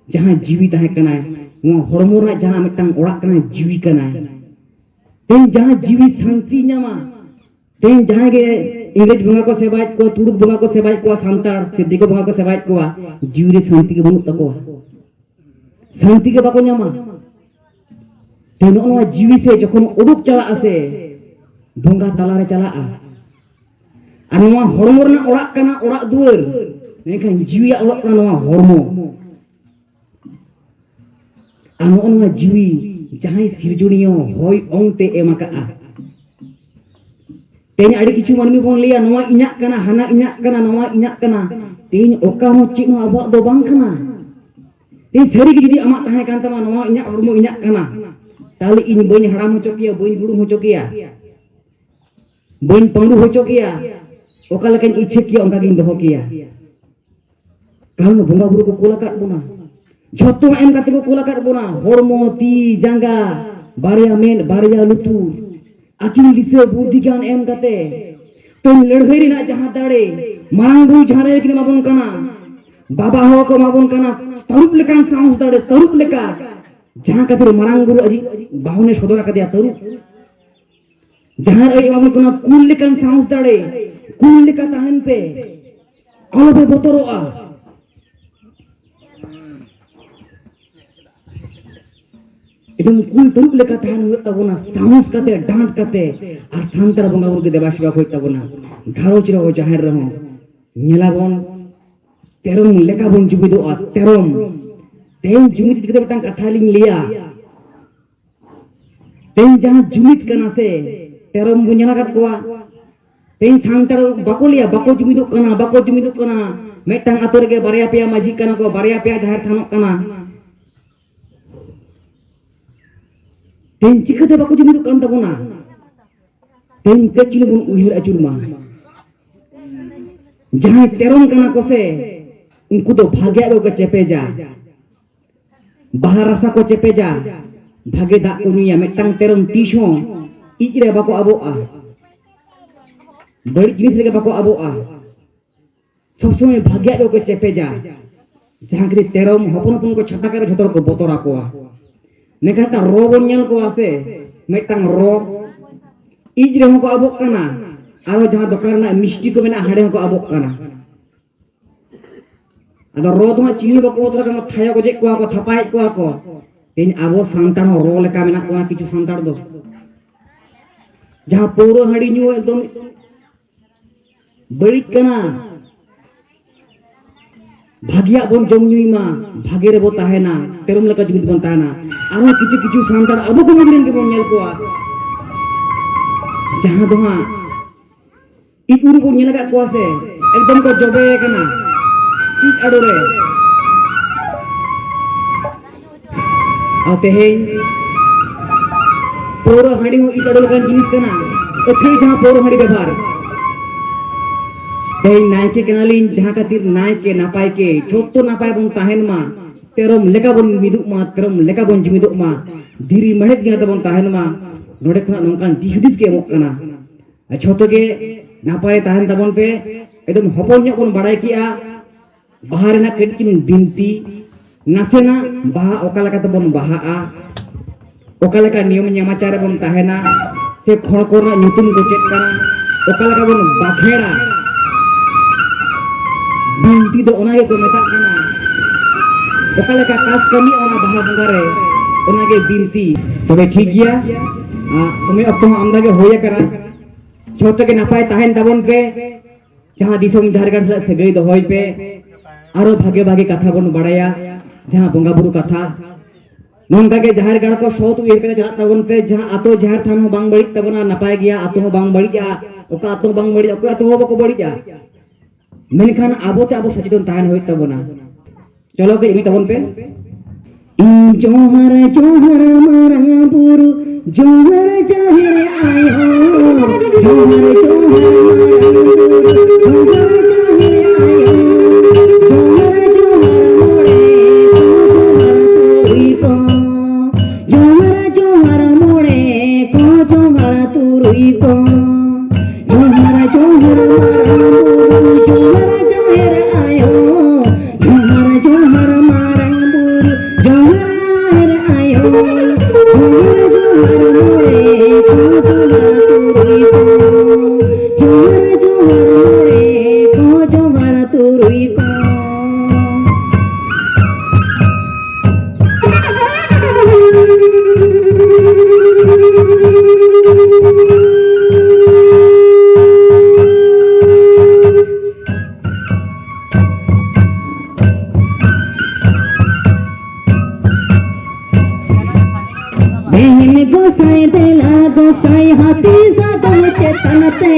ᱡᱟᱦᱟᱸ ᱡᱤᱣᱤ ᱛᱟᱦᱮᱸ ᱠᱟᱱᱟᱭ, ᱱᱚᱣᱟ ᱦᱚᱲᱢᱚ ᱨᱮᱱᱟᱜ ᱡᱟᱦᱟᱸ ᱢᱤᱫᱴᱟᱝ ᱚᱲᱟᱜ ᱠᱟᱱᱟ, ᱡᱤᱣᱤ ᱠᱟᱱᱟ, ᱛᱮᱦᱮᱧ ᱡᱟᱦᱟᱸ ᱡᱤᱣᱤ ᱥᱟᱱᱛᱤ ᱧᱟᱢᱟ, ᱛᱮᱦᱮᱧ ᱡᱟᱦᱟᱸᱭ ᱜᱮ ᱤᱝᱨᱮᱡᱽ ᱵᱚᱸᱜᱟ ᱠᱚ ᱥᱮᱵᱟᱭᱮᱫ ᱠᱚᱣᱟ, ᱛᱩᱲᱩᱠ ᱵᱚᱸᱜᱟ ᱠᱚ ᱥᱮᱵᱟᱭᱮᱫ ᱠᱚᱣᱟ, ᱥᱟᱱᱛᱟᱲ ᱥᱮ ᱫᱤᱠᱩ ᱵᱚᱸᱜᱟ ᱠᱚ ᱥᱮᱵᱟᱭᱮᱫ ᱠᱚᱣᱟ, ᱡᱤᱣᱤ ᱨᱮ ᱥᱟᱱᱛᱤ ᱜᱮ ᱵᱟᱹᱱᱩᱜ ᱛᱟᱠᱚᱣᱟ, ᱥᱟᱱᱛᱤ ᱜᱮ ᱵᱟᱠᱚ ᱧᱟᱢᱟ᱾ ᱛᱮ ᱱᱚᱜᱼᱚ ᱱᱚᱣᱟ ᱡᱤᱣᱤ ᱥᱮ ᱡᱚᱠᱷᱚᱱ ᱩᱰᱩᱠ ᱪᱟᱞᱟᱜᱼᱟ ᱥᱮ, ᱵᱚᱸᱜᱟ ᱛᱟᱞᱟᱨᱮ ᱪᱟᱞᱟᱜᱼᱟ᱾ ᱟᱨ ᱱᱚᱣᱟ ᱦᱚᱲᱢᱚ ᱨᱮᱱᱟᱜ ᱚᱲᱟᱜ ᱠᱟᱱᱟ ᱚᱲᱟᱜ ᱫᱩᱣᱟᱹᱨ, ᱢᱮᱱᱠᱷᱟᱱ ᱡᱤᱣᱤᱭᱟᱜ ᱚᱲᱟᱜ ᱠᱟᱱᱟ ᱱᱚᱣᱟ ᱦᱚᱲᱢᱚ᱾ ᱟᱨ ᱱᱚᱜᱼᱚ ᱱᱚᱣᱟ ᱡᱤᱣᱤ ᱡᱟᱦᱟᱸᱭ ᱥᱤᱨᱡᱚᱱᱤᱭᱟᱹ ᱦᱚᱭ ᱚᱝ ᱛᱮ ᱮᱢ ᱟᱠᱟᱫᱼᱟ᱾ ᱛᱮᱦᱮᱧ ᱟᱹᱰᱤ ᱠᱤᱪᱷᱩ ᱢᱟᱹᱱᱢᱤ ᱵᱚᱱ ᱞᱟᱹᱭᱟ, "ᱱᱚᱣᱟ ᱤᱧᱟᱹᱜ ᱠᱟᱱᱟ, ᱦᱟᱱᱟ ᱤᱧᱟᱹᱜ ᱠᱟᱱᱟ, ᱱᱚᱣᱟ ᱤᱧᱟᱹᱜ ᱠᱟᱱᱟ᱾" ᱛᱮᱦᱮᱧ ᱚᱠᱟ ᱦᱚᱸ ᱪᱮᱫ ᱦᱚᱸ ᱟᱵᱚᱣᱟᱜ ᱫᱚ ᱵᱟᱝ ᱠᱟᱱᱟ᱾ ᱛᱮᱦᱮᱧ ᱥᱟᱹᱨᱤ ᱜᱮ ᱡᱩᱫᱤ ᱟᱢᱟᱜ ᱛᱟᱦᱮᱸ ᱠᱟᱱ ᱛᱟᱢᱟ, "ᱱᱚᱣᱟ ᱤᱧᱟᱹᱜ ᱦᱚᱲᱢᱚ ᱤᱧᱟᱹᱜ ᱠᱟᱱᱟ", ᱛᱟᱦᱚᱞᱮ ᱤᱧ ᱵᱟᱹᱧ ᱦᱟᱲᱟᱢ ᱦᱚᱪᱚ ᱠᱮᱭᱟ, ᱵᱟᱹᱧ ᱵᱩᱲᱩᱢ ᱦᱚᱪᱚ ᱠᱮᱭᱟ, ᱵᱟᱹᱧ ᱯᱟᱹᱰᱩ ᱦᱚᱪᱚ ᱠᱮᱭᱟ, ᱚᱠᱟ ᱞᱮᱠᱟᱧ ᱤᱪᱪᱷᱟᱹ ᱠᱮᱭᱟ ᱚᱱᱠᱟ ᱜᱤᱧ ᱫᱚᱦᱚ ᱠᱮᱭᱟ᱾ ᱠᱟᱨᱚᱱ ᱵᱚᱸᱜᱟ ᱵᱩᱨᱩ ᱠᱚ ᱠᱩᱞ ᱟᱠᱟᱫ ᱵᱚᱱᱟ, ᱡᱷᱚᱛᱚ ᱮᱢ ᱠᱟᱛᱮ ᱠᱚ ᱠᱩᱞ ᱟᱠᱟᱫ ᱵᱚᱱᱟ, ᱦᱚᱲᱢᱚ, ᱛᱤ, ᱡᱟᱸᱜᱟ, ᱵᱟᱨᱭᱟ ᱢᱮᱫ, ᱵᱟᱨᱭᱟ ᱞᱩᱛᱩᱨ, ᱟᱹᱠᱤᱞ, ᱫᱤᱥᱟᱹ, ᱵᱩᱫᱽᱫᱷᱤ, ᱜᱮᱭᱟᱱ ᱮᱢ ᱠᱟᱛᱮ᱾ ᱛᱚ, ᱞᱟᱹᱲᱦᱟᱹᱭ ᱨᱮᱱᱟᱜ ᱡᱟᱦᱟᱸ ᱫᱟᱲᱮ, ᱢᱟᱨᱟᱝ ᱵᱩᱨᱩ ᱡᱟᱦᱟᱸ ᱨᱮ ᱠᱤᱱ ᱮᱢᱟ ᱵᱚᱱ ᱠᱟᱱᱟ, ᱵᱟᱵᱟ ᱦᱚᱲ ᱠᱚ ᱮᱢᱟ ᱵᱚᱱ ᱠᱟᱱᱟ, ᱛᱟᱹᱨᱩᱵ ᱞᱮᱠᱟᱱ ᱥᱟᱦᱚᱥ ᱫᱟᱲᱮ, ᱛᱟᱹᱨᱩᱵ ᱞᱮᱠᱟ, ᱡᱟᱦᱟᱸ ᱠᱷᱟᱹᱛᱤᱨ ᱢᱟᱨᱟᱝ ᱵᱩᱨᱩ ᱟᱡᱤᱡ ᱵᱟᱦᱚᱱᱮ ᱥᱚᱫᱚᱨ ᱟᱠᱟᱫᱮᱭᱟ ᱛᱟᱹᱨᱩᱵ᱾ ᱡᱟᱦᱟᱸ ᱨᱮ ᱮᱢᱟ ᱵᱚᱱ ᱠᱟᱱᱟ ᱠᱩᱞ ᱞᱮᱠᱟᱱ ᱥᱟᱦᱚᱥ ᱫᱟᱲᱮ, ᱠᱩᱞ ᱞᱮᱠᱟ ᱛᱟᱦᱮᱱ ᱯᱮ, ᱟᱞᱚᱯᱮ ᱵᱚᱛᱚᱨᱚᱜᱼᱟ᱾ ᱮᱠᱫᱚᱢ ᱠᱩᱞ ᱛᱟᱹᱨᱩᱵ ᱞᱮᱠᱟ ᱛᱟᱦᱮᱱ ᱦᱩᱭᱩᱜ ᱛᱟᱵᱚᱱᱟ, ᱥᱟᱦᱚᱥ ᱠᱟᱛᱮ, ᱰᱟᱸᱴ ᱠᱟᱛᱮ, ᱟᱨ ᱥᱟᱱᱛᱟᱲ ᱵᱚᱸᱜᱟ ᱵᱩᱨᱩ ᱜᱮ ᱫᱮᱵᱟ ᱥᱮᱵᱟ ᱦᱩᱭᱩᱜ ᱛᱟᱵᱚᱱᱟ᱾ ᱜᱷᱟᱨᱚᱸᱡᱽ ᱨᱮᱦᱚᱸ, ᱡᱟᱦᱮᱨ ᱨᱮᱦᱚᱸ ᱧᱮᱞᱟᱵᱚᱱ, ᱛᱮᱨᱚᱢ ᱞᱮᱠᱟ ᱵᱚᱱ ᱡᱩᱢᱤᱫᱚᱜᱼᱟ᱾ ᱛᱮᱨᱚᱢ, ᱛᱮᱦᱮᱧ ᱡᱩᱢᱤᱫ ᱤᱫᱤ ᱠᱟᱛᱮ ᱢᱤᱫᱴᱟᱝ ᱠᱟᱛᱷᱟ ᱞᱤᱧ ᱞᱟᱹᱭᱟ᱾ ᱛᱮᱦᱮᱧ ᱡᱟᱦᱟᱸ ᱡᱩᱢᱤᱫ ᱠᱟᱱᱟ ᱥᱮ, ᱛᱮᱨᱚᱢ ᱵᱚᱱ ᱧᱮᱞ ᱟᱠᱟᱫ ᱠᱚᱣᱟ᱾ ᱛᱮᱦᱮᱧ ᱥᱟᱱᱛᱟᱲ ᱵᱟᱠᱚ ᱞᱟᱹᱭᱟ, ᱵᱟᱠᱚ ᱡᱩᱢᱤᱫᱚᱜ ᱠᱟᱱᱟ, ᱵᱟᱠᱚ ᱡᱩᱢᱤᱫᱚᱜ ᱠᱟᱱᱟ᱾ ᱢᱤᱫᱴᱟᱝ ᱟᱛᱳ ᱨᱮᱜᱮ ᱵᱟᱨᱭᱟ ᱯᱮᱭᱟ ᱢᱟᱹᱡᱷᱤ ᱠᱟᱱᱟ ᱠᱚ, ᱵᱟᱨᱭᱟ ᱯᱮᱭᱟ ᱡᱟᱦᱮᱨ ᱛᱷᱟᱱᱚᱜ ᱠᱟᱱᱟ᱾ ᱛᱮᱦᱮᱧ ᱪᱤᱠᱟᱹᱛᱮ ᱵᱟᱠᱚ ᱡᱩᱢᱤᱫᱚᱜ ᱠᱟᱱ ᱛᱟᱵᱚᱱᱟ? ᱛᱮᱦᱮᱧ ᱠᱟᱹᱡ ᱪᱩᱞᱩᱝ ᱵᱚᱱ ᱩᱭᱦᱟᱹᱨ ᱟᱹᱪᱩᱨ ᱢᱟ᱾ ᱡᱟᱦᱟᱸᱭ ᱛᱮᱨᱚᱢ ᱠᱟᱱᱟ ᱠᱚ ᱥᱮ, ᱩᱱᱠᱩ ᱫᱚ ᱵᱷᱟᱜᱮᱭᱟᱜ ᱫᱚᱠᱚ ᱪᱮᱯᱮᱡᱟ, ᱵᱟᱦᱟ ᱨᱟᱥᱟ ᱠᱚ ᱪᱮᱯᱮᱡᱟ, ᱵᱷᱟᱜᱮ ᱫᱟᱜ ᱠᱚ ᱧᱩᱭᱟ᱾ ᱢᱤᱫᱴᱟᱝ ᱛᱮᱨᱚᱢ ᱛᱤᱥ ᱦᱚᱸ ᱤᱡ ᱨᱮ ᱵᱟᱠᱚ ᱟᱵᱚᱜᱼᱟ, ᱵᱟᱹᱲᱤᱡ ᱡᱤᱱᱤᱥ ᱨᱮᱜᱮ ᱵᱟᱠᱚ ᱟᱵᱚᱜᱼᱟ᱾ ᱥᱚᱵ ᱥᱚᱢᱚᱭ ᱵᱷᱟᱜᱮᱭᱟᱜ ᱫᱚᱠᱚ ᱪᱮᱯᱮᱡᱟ᱾ ᱡᱟᱦᱟᱸ ᱠᱷᱟᱹᱛᱤᱨ ᱛᱮᱨᱚᱢ ᱦᱚᱯᱚᱱ ᱦᱚᱯᱚᱱ ᱠᱚ ᱪᱷᱟᱛᱟ ᱠᱟᱜ ᱨᱮ ᱡᱷᱚᱛᱚ ᱦᱚᱲ ᱠᱚ ᱵᱚᱛᱚᱨ ᱟᱠᱚᱣᱟ᱾ ᱢᱮᱱᱠᱷᱟᱱ ᱢᱤᱫᱴᱟᱝ ᱨᱚ ᱵᱚᱱ ᱧᱮᱞ ᱠᱚᱣᱟ ᱥᱮ, ᱢᱤᱫᱴᱟᱝ ᱨᱚ, ᱤᱡ ᱨᱮᱦᱚᱸ ᱠᱚ ᱟᱵᱚᱜ ᱠᱟᱱᱟ, ᱟᱨᱚ ᱡᱟᱦᱟᱸ ᱫᱚᱠᱟᱱ ᱨᱮᱱᱟᱜ ᱢᱤᱥᱴᱤ ᱠᱚ ᱢᱮᱱᱟᱜᱼᱟ, ᱦᱟᱸᱰᱮ ᱦᱚᱸᱠᱚ ᱟᱵᱚᱜ ᱠᱟᱱᱟ᱾ ᱟᱫᱚ ᱨᱚ ᱫᱚ ᱦᱟᱸᱜ ᱪᱤᱞᱤ ᱦᱚᱸ ᱵᱟᱠᱚ ᱵᱚᱛᱚᱨ ᱠᱟᱱᱟ, ᱛᱷᱟᱭᱚ ᱜᱚᱡᱮᱫ ᱠᱚᱣᱟ ᱠᱚ, ᱛᱷᱟᱯᱟᱭᱮᱫ ᱠᱚᱣᱟ ᱠᱚ᱾ ᱛᱮᱦᱮᱧ ᱟᱵᱚ ᱥᱟᱱᱛᱟᱲ ᱦᱚᱸ ᱨᱚ ᱞᱮᱠᱟ ᱢᱮᱱᱟᱜ ᱠᱚᱣᱟ ᱠᱤᱪᱷᱩ ᱥᱟᱱᱛᱟᱲ ᱫᱚ, ᱡᱟᱦᱟᱸ ᱯᱟᱹᱣᱨᱟᱹ ᱦᱟᱺᱰᱤ ᱧᱩ ᱮᱠᱫᱚᱢ ᱵᱟᱹᱲᱤᱡ ᱠᱟᱱᱟ᱾ ᱵᱷᱟᱜᱮᱭᱟᱜ ᱵᱚᱱ ᱡᱚᱢ ᱧᱩᱭ ᱢᱟ, ᱵᱷᱟᱜᱮ ᱨᱮᱵᱚ ᱛᱟᱦᱮᱱᱟ, ᱛᱮᱨᱚᱢ ᱞᱮᱠᱟ ᱡᱩᱢᱤᱫ ᱵᱚᱱ ᱛᱟᱦᱮᱱᱟ᱾ ᱟᱨᱦᱚᱸ ᱠᱤᱪᱷᱩ ᱠᱤᱪᱷᱩ ᱥᱟᱱᱛᱟᱲ ᱟᱵᱚ ᱠᱚ ᱢᱩᱫᱽ ᱨᱮᱱ ᱜᱮᱵᱚᱱ ᱧᱮᱞ ᱠᱚᱣᱟ, ᱡᱟᱦᱟᱸ ᱫᱚ ᱦᱟᱸᱜ ᱤᱡ ᱩᱨᱩ ᱵᱚᱱ ᱧᱮᱞ ᱟᱠᱟᱫ ᱠᱚᱣᱟ ᱥᱮ, ᱮᱠᱫᱚᱢ ᱠᱚ ᱡᱚᱵᱮ ᱟᱠᱟᱱᱟ ᱤᱡ ᱟᱲᱚ ᱨᱮ᱾ ᱟᱨ ᱛᱮᱦᱮᱧ ᱯᱟᱹᱣᱨᱟᱹ ᱦᱟᱺᱰᱤ ᱦᱚᱸ ᱤᱡ ᱟᱲᱚ ᱞᱮᱠᱟᱱ ᱡᱤᱱᱤᱥ ᱠᱟᱱᱟ᱾ ᱟᱹᱛᱷᱟᱹᱲᱤ ᱡᱟᱦᱟᱸ ᱯᱟᱹᱣᱨᱟᱹ ᱦᱟᱺᱰᱤ ᱵᱮᱵᱷᱟᱨ, ᱛᱮᱦᱮᱧ ᱱᱟᱭᱠᱮ ᱠᱟᱱᱟᱞᱤᱧ, ᱡᱟᱦᱟᱸ ᱠᱷᱟᱹᱛᱤᱨ ᱱᱟᱭᱠᱮ ᱱᱟᱯᱟᱭ ᱠᱮ ᱡᱷᱚᱛᱚ ᱱᱟᱯᱟᱭ ᱵᱚᱱ ᱛᱟᱦᱮᱱ ᱢᱟ, ᱛᱮᱨᱚᱢ ᱞᱮᱠᱟ ᱵᱚᱱ ᱢᱤᱫᱚᱜ ᱢᱟ, ᱛᱮᱨᱚᱢ ᱞᱮᱠᱟ ᱵᱚᱱ ᱡᱩᱢᱤᱫᱚᱜ ᱢᱟ, ᱫᱷᱤᱨᱤ ᱢᱮᱲᱦᱮᱫ ᱡᱟᱦᱟᱸ ᱛᱮᱵᱚᱱ ᱛᱟᱦᱮᱱ ᱢᱟ᱾ ᱱᱚᱰᱮ ᱠᱷᱚᱱᱟᱜ ᱱᱚᱝᱠᱟᱱ ᱫᱤᱥ ᱦᱩᱫᱤᱥ ᱜᱮ ᱮᱢᱚᱜ ᱠᱟᱱᱟ᱾ ᱡᱷᱚᱛᱚ ᱜᱮ ᱱᱟᱯᱟᱭ ᱛᱟᱦᱮᱱ ᱛᱟᱵᱚᱱ ᱯᱮ᱾ ᱮᱠᱫᱚᱢ ᱦᱚᱯᱚᱱ ᱧᱚᱜ ᱵᱚᱱ ᱵᱟᱲᱟᱭ ᱠᱮᱜᱼᱟ ᱵᱟᱦᱟ ᱨᱮᱱᱟᱜ ᱠᱟᱹᱴᱤᱡ ᱪᱩᱞᱩᱝ ᱵᱤᱱᱛᱤ, ᱱᱟᱥᱮᱱᱟᱜ ᱵᱟᱦᱟ ᱚᱠᱟ ᱞᱮᱠᱟ ᱛᱮᱵᱚᱱ ᱵᱟᱦᱟᱜᱼᱟ, ᱚᱠᱟ ᱞᱮᱠᱟ ᱱᱤᱭᱚᱢ ᱧᱟᱢᱟᱪᱟᱨ ᱨᱮᱵᱚᱱ ᱛᱟᱦᱮᱱᱟ, ᱥᱮ ᱠᱷᱚᱲ ᱠᱚ ᱨᱮᱱᱟᱜ ᱧᱩᱛᱩᱢ ᱠᱚ ᱪᱮᱫ ᱠᱟᱱᱟ, ᱚᱠᱟ ᱞᱮᱠᱟ ᱵᱚᱱ ᱵᱟᱠᱷᱮᱲᱟ᱾ ᱵᱤᱱᱛᱤ ᱫᱚ ᱚᱱᱟ ᱜᱮᱠᱚ ᱢᱮᱛᱟᱜ ᱠᱟᱱᱟ᱾ ᱚᱠᱟ ᱞᱮᱠᱟ ᱠᱟᱡᱽ ᱠᱟᱹᱢᱤ ᱚᱱᱟ ᱵᱟᱦᱟ ᱵᱚᱸᱜᱟ ᱨᱮ, ᱚᱱᱟ ᱜᱮ ᱵᱤᱱᱛᱤ᱾ ᱛᱚᱵᱮ ᱴᱷᱤᱠ ᱜᱮᱭᱟ, ᱟᱨ ᱥᱚᱢᱚᱭ ᱚᱠᱛᱚ ᱦᱚᱸ ᱟᱢᱫᱟ ᱜᱮ ᱦᱩᱭ ᱟᱠᱟᱱᱟ᱾ ᱡᱷᱚᱛᱚ ᱜᱮ ᱱᱟᱯᱟᱭ ᱛᱟᱦᱮᱱ ᱛᱟᱵᱚᱱ ᱯᱮ᱾ ᱡᱟᱦᱟᱸ ᱫᱤᱥᱚᱢ ᱡᱷᱟᱲᱠᱷᱚᱸᱰ ᱥᱟᱞᱟᱜ ᱥᱟᱹᱜᱟᱹᱭ ᱫᱚᱦᱚᱭ ᱯᱮ᱾ ᱟᱨᱚ ᱵᱷᱟᱜᱮ ᱵᱷᱟᱜᱮ ᱠᱟᱛᱷᱟ ᱵᱚᱱ ᱵᱟᱲᱟᱭᱟ, ᱡᱟᱦᱟᱸ ᱵᱚᱸᱜᱟ ᱵᱩᱨᱩ ᱠᱟᱛᱷᱟ᱾ ᱱᱚᱝᱠᱟ ᱜᱮ ᱡᱟᱦᱮᱨ ᱜᱟᱲ ᱠᱚ ᱥᱚᱛ ᱩᱭᱦᱟᱹᱨ ᱠᱟᱛᱮ ᱪᱟᱞᱟᱜ ᱛᱟᱵᱚᱱ ᱯᱮ, ᱡᱟᱦᱟᱸ ᱟᱛᱳ ᱡᱟᱦᱮᱨ ᱛᱷᱟᱱ ᱦᱚᱸ ᱵᱟᱝ ᱵᱟᱹᱲᱤᱡ ᱛᱟᱵᱚᱱᱟ, ᱱᱟᱯᱟᱭ ᱜᱮᱭᱟ, ᱟᱛᱳ ᱦᱚᱸ ᱵᱟᱝ ᱵᱟᱹᱲᱤᱡᱼᱟ, ᱚᱠᱟ ᱟᱛᱳ ᱦᱚᱸ ᱵᱟᱝ ᱵᱟᱹᱲᱤᱡᱼᱟ, ᱚᱠᱚᱭ ᱟᱛᱳ ᱦᱚᱸ ᱵᱟᱠᱚ ᱵᱟᱹᱲᱤᱡᱼᱟ᱾ ᱢᱮᱱᱠᱷᱟᱱ ᱟᱵᱚ ᱛᱮ ᱟᱵᱚ ᱥᱚᱪᱮᱛᱚᱱ ᱛᱟᱦᱮᱱ ᱦᱩᱭᱩᱜ ᱛᱟᱵᱚᱱᱟ᱾ ᱪᱚᱞᱚ ᱠᱟᱹᱡ ᱢᱤᱫ ᱛᱟᱵᱚᱱ ᱯᱮ᱾ ᱤᱧ ᱡᱚᱦᱟᱨ ᱡᱚᱦᱟᱨ ᱢᱟᱨᱟᱝ ᱵᱩᱨᱩ, ᱡᱚᱦᱟᱨ ᱡᱟᱦᱮᱨ ᱟᱭᱳ, ᱡᱚᱦᱟᱨ ᱡᱚᱦᱟᱨ ᱢᱟᱨᱟᱝ ᱵᱩᱨᱩ, ᱡᱚᱦᱟᱨ ᱡᱟᱦᱮᱨ ᱟᱭᱳ, ᱡᱚᱦᱟᱨ ᱡᱚᱦᱟᱨ ᱢᱚᱬᱮ ᱠᱚ, ᱡᱚᱦᱟᱨ ᱛᱩᱨᱩᱭ ᱠᱚ, ᱡᱚᱦᱟᱨ ᱡᱚᱦᱟᱨ ᱢᱚᱬᱮ ᱠᱚ, ᱡᱚᱦᱟᱨ ᱛᱩᱨᱩᱭ ᱠᱚ, ᱡᱚᱦᱟᱨ ᱡᱚᱦᱟᱨ ᱢᱟᱨᱟᱝ ᱵᱩᱨᱩ, ᱡᱚᱦᱟᱨ ᱡᱟᱦᱮᱨ ᱟᱭᱳ, ᱡᱚᱦᱟᱨ ᱡᱚᱦᱟᱨ ᱜᱚᱸᱥᱟᱭ ᱫᱮᱞᱟ ᱜᱚᱸᱥᱟᱭ, ᱦᱟᱹᱛᱤ ᱥᱟᱫᱚᱢ ᱪᱮᱛᱟᱱ ᱛᱮ,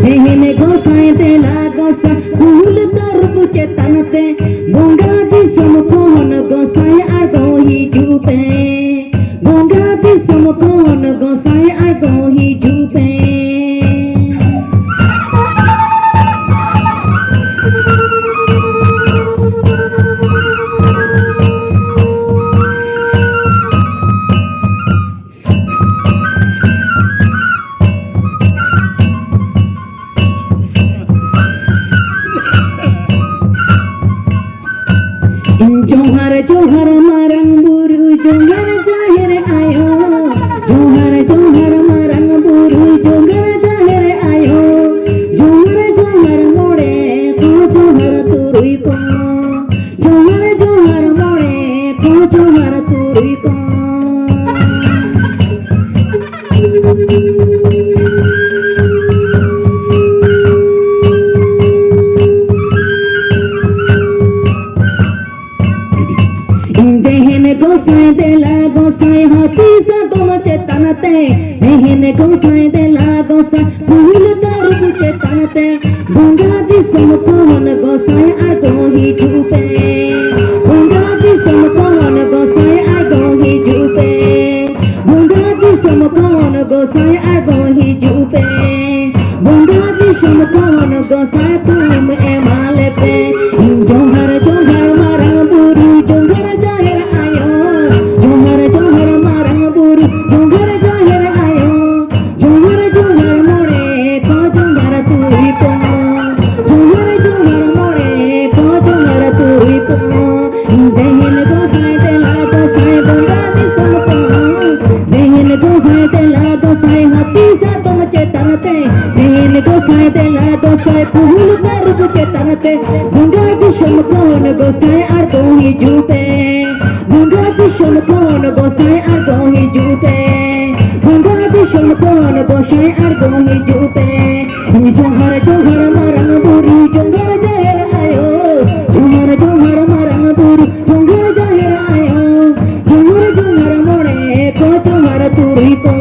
ᱛᱮᱦᱮᱧ ᱜᱚᱸᱥᱟᱭ ᱫᱮᱞᱟ ᱜᱚᱸᱥᱟᱭ, ᱠᱩᱞ ᱛᱟᱹᱨᱩᱵ ᱪᱮᱛᱟᱱ ᱛᱮ, ᱵᱚᱸᱜᱟ ᱫᱤᱥᱚᱢ ᱠᱷᱚᱱ ᱜᱚᱸᱥᱟᱭ ᱟᱬᱜᱚ ᱦᱤᱡᱩᱜ ᱯᱮ, ᱵᱚᱸᱜᱟ ᱫᱤᱥᱚᱢ ᱠᱷᱚᱱ ᱜᱚᱸᱥᱟᱭ ᱟᱬᱜᱚ ᱦᱤᱡᱩᱜ ᱯᱮ᱾ ᱡᱚᱦᱟᱨ ᱡᱚᱦᱟᱨ ᱢᱟᱨᱟᱝ ᱵᱩᱨᱩ, ᱡᱚᱦᱟᱨ ᱡᱟᱦᱮᱨ ᱟᱭᱳ, ᱡᱚᱦᱟᱨ ᱡᱚᱦᱟᱨ ᱢᱟᱨᱟᱝ ᱵᱩᱨᱩ, ᱡᱚᱦᱟᱨ ᱡᱟᱦᱮᱨ ᱟᱭᱳ, ᱡᱚᱦᱟᱨ ᱡᱚᱦᱟᱨ ᱢᱚᱬᱮ ᱠᱚ, ᱡᱚᱦᱟᱨ ᱛᱩᱨᱩᱭ ᱠᱚ᱾ ᱡᱚᱦᱟᱨ ᱡᱚᱦᱟᱨ ᱢᱚᱬᱮ ᱠᱚ, ᱡᱚᱦᱟᱨ ᱛᱩᱨᱩᱭ ᱠᱚ᱾ ᱫᱮᱦᱮᱱ ᱜᱚᱸᱥᱟᱭ ᱫᱮᱞᱟ ᱜᱚᱸᱥᱟᱭ, ᱦᱟᱹᱛᱤ ᱥᱟᱫᱚᱢ ᱪᱮᱛᱟᱱ ᱛᱮ, ᱛᱮᱦᱮᱧ ᱜᱚᱸᱥᱟᱭ ᱫᱮᱞᱟ ᱜᱚᱸᱥᱟᱭ, ᱠᱩᱞ ᱛᱟᱹᱨᱩᱵ ᱪᱮᱛᱟᱱ ᱛᱮ, ᱵᱚᱸᱜᱟ ᱫᱤᱥᱚᱢ ᱠᱷᱚᱱ ᱜᱚᱸᱥᱟᱭ ᱟᱬᱜᱚ ᱦᱤᱡᱩᱜ ᱯᱮ᱾ ᱵᱚᱸᱜᱟ ᱫᱤᱥᱚᱢ ᱠᱷᱚᱱ ᱜᱚᱸᱥᱟᱭ ᱟᱬᱜᱚ ᱦᱤᱡᱩᱜ ᱯᱮ᱾ ᱵᱚᱸᱜᱟ ᱫᱤᱥᱚᱢ ᱠᱷᱚᱱ ᱜᱚᱸᱥᱟᱭ ᱟᱬᱜᱚ ᱦᱤᱡᱩᱜ ᱯᱮ᱾ ᱵᱚᱸᱜᱟ ᱫᱤᱥᱚᱢ ᱠᱷᱚᱱ ᱜᱚᱸᱥᱟᱭ ᱛᱷᱩᱢ ᱮᱢᱟ ᱞᱮᱯᱮ᱾ ᱡᱚᱦᱟᱨ ᱡᱚᱦᱟᱨ ᱢᱟᱨᱟᱝ ᱵᱩᱨᱩ, ᱡᱚᱦᱟᱨ ᱡᱟᱦᱮᱨ ᱟᱭᱳ᱾ ᱡᱚᱦᱟᱨ ᱡᱚᱦᱟᱨ ᱢᱟᱨᱟᱝ ᱵᱩᱨᱩ, ᱡᱚᱦᱟᱨ ᱡᱟᱦᱮᱨ ᱟᱭᱳ᱾ ᱡᱚᱦᱟᱨ ᱡᱚᱦᱟᱨ ᱢᱚᱬᱮ ᱠᱚ, ᱡᱚᱦᱟᱨ ᱛᱩᱨᱩᱭ ᱠᱚ᱾ ᱡᱚᱦᱟᱨ ᱡᱚᱦᱟᱨ ᱢᱚᱬᱮ ᱠᱚ, ᱡᱚᱦᱟᱨ ᱛᱩᱨᱩᱭ ᱠᱚ᱾ ᱫᱮᱦᱮᱱ ᱜᱚᱸᱥᱟᱭ ᱫᱮᱞᱟ ᱜᱚᱸᱥᱟᱭ ᱵᱚᱸᱜᱟ ᱫᱤᱥᱚᱢ ᱠᱚ᱾ ᱫᱮᱦᱮᱱ ᱜᱚᱸᱥᱟᱭ ᱫᱮᱞᱟ ᱜᱚᱸᱥᱟᱭ ᱦᱟᱹᱛᱤ ᱥᱟᱫᱚᱢ ᱪᱮᱛᱟᱱ ᱛᱮ᱾ ᱫᱮᱦᱮᱱ ᱜᱚᱸᱥᱟᱭ ᱫᱮᱞᱟ ᱜᱚᱸᱥᱟᱭ ᱠᱩᱦᱩᱞ ᱛᱟᱹᱨᱩᱵ ᱪᱮᱛᱟᱱ ᱛᱮ᱾ ᱵᱚᱸᱜᱟ ᱫᱤᱥᱚᱢ ᱠᱷᱚᱱ ᱜᱚᱸᱥᱟᱭ ᱟᱬᱜᱚ ᱦᱤᱡᱩᱜ ᱯᱮ᱾ ᱵᱚᱸᱜᱟ ᱫᱤᱥᱚᱢ ᱠᱷᱚᱱ ᱜᱚᱸᱥᱟᱭ ᱟᱬᱜᱚ ᱦᱤᱡᱩᱜ ᱯᱮ᱾ ᱵᱚᱸᱜᱟ ᱫᱤᱥᱚᱢ ᱠᱷᱚᱱ ᱜᱚᱸᱥᱟᱭ ᱟᱬᱜᱚ ᱦᱤᱡᱩᱜ ᱯᱮ᱾ ᱡᱚᱦᱟᱨ ᱡᱚᱦᱟᱨ ᱢᱟᱨᱟᱝ ᱵᱩᱨᱩ, ᱡᱚᱦᱟᱨ ᱡᱟᱦᱮᱨ ᱟᱭᱳ᱾ ᱡᱚᱦᱟᱨ ᱡᱚᱦᱟᱨ ᱢᱟᱨᱟᱝ ᱵᱩᱨᱩ, ᱡᱚᱦᱟᱨ ᱡᱟᱦᱮᱨ ᱟᱭᱳ᱾ ᱡᱚᱦᱟᱨ ᱡᱚᱦᱟᱨ ᱢᱚᱬᱮ ᱠᱚ, ᱡᱚᱦᱟᱨ ᱛᱩᱨᱩᱭ ᱠᱚ᱾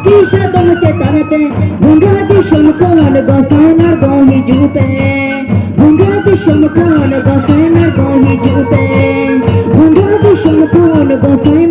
ᱠᱤ ᱥᱟᱫᱚᱢ ᱪᱮᱛᱟᱱ ᱛᱮ ᱵᱷᱩᱸᱜᱟ ᱫᱤᱥᱚᱢ ᱠᱷᱚᱱ ᱜᱚᱸᱥᱟᱭ ᱟᱬᱜᱚ ᱦᱤᱡᱩᱜ ᱯᱮ᱾ ᱵᱷᱩᱸᱜᱟ ᱫᱤᱥᱚᱢ ᱠᱷᱚᱱ ᱜᱚᱸᱥᱟᱭ ᱟᱬᱜᱚ ᱦᱤᱡᱩᱜ ᱯᱮ᱾ ᱵᱷᱩᱸᱜᱟ ᱫᱤᱥᱚᱢ ᱠᱷᱚᱱ ᱜᱚᱸᱥᱟᱭ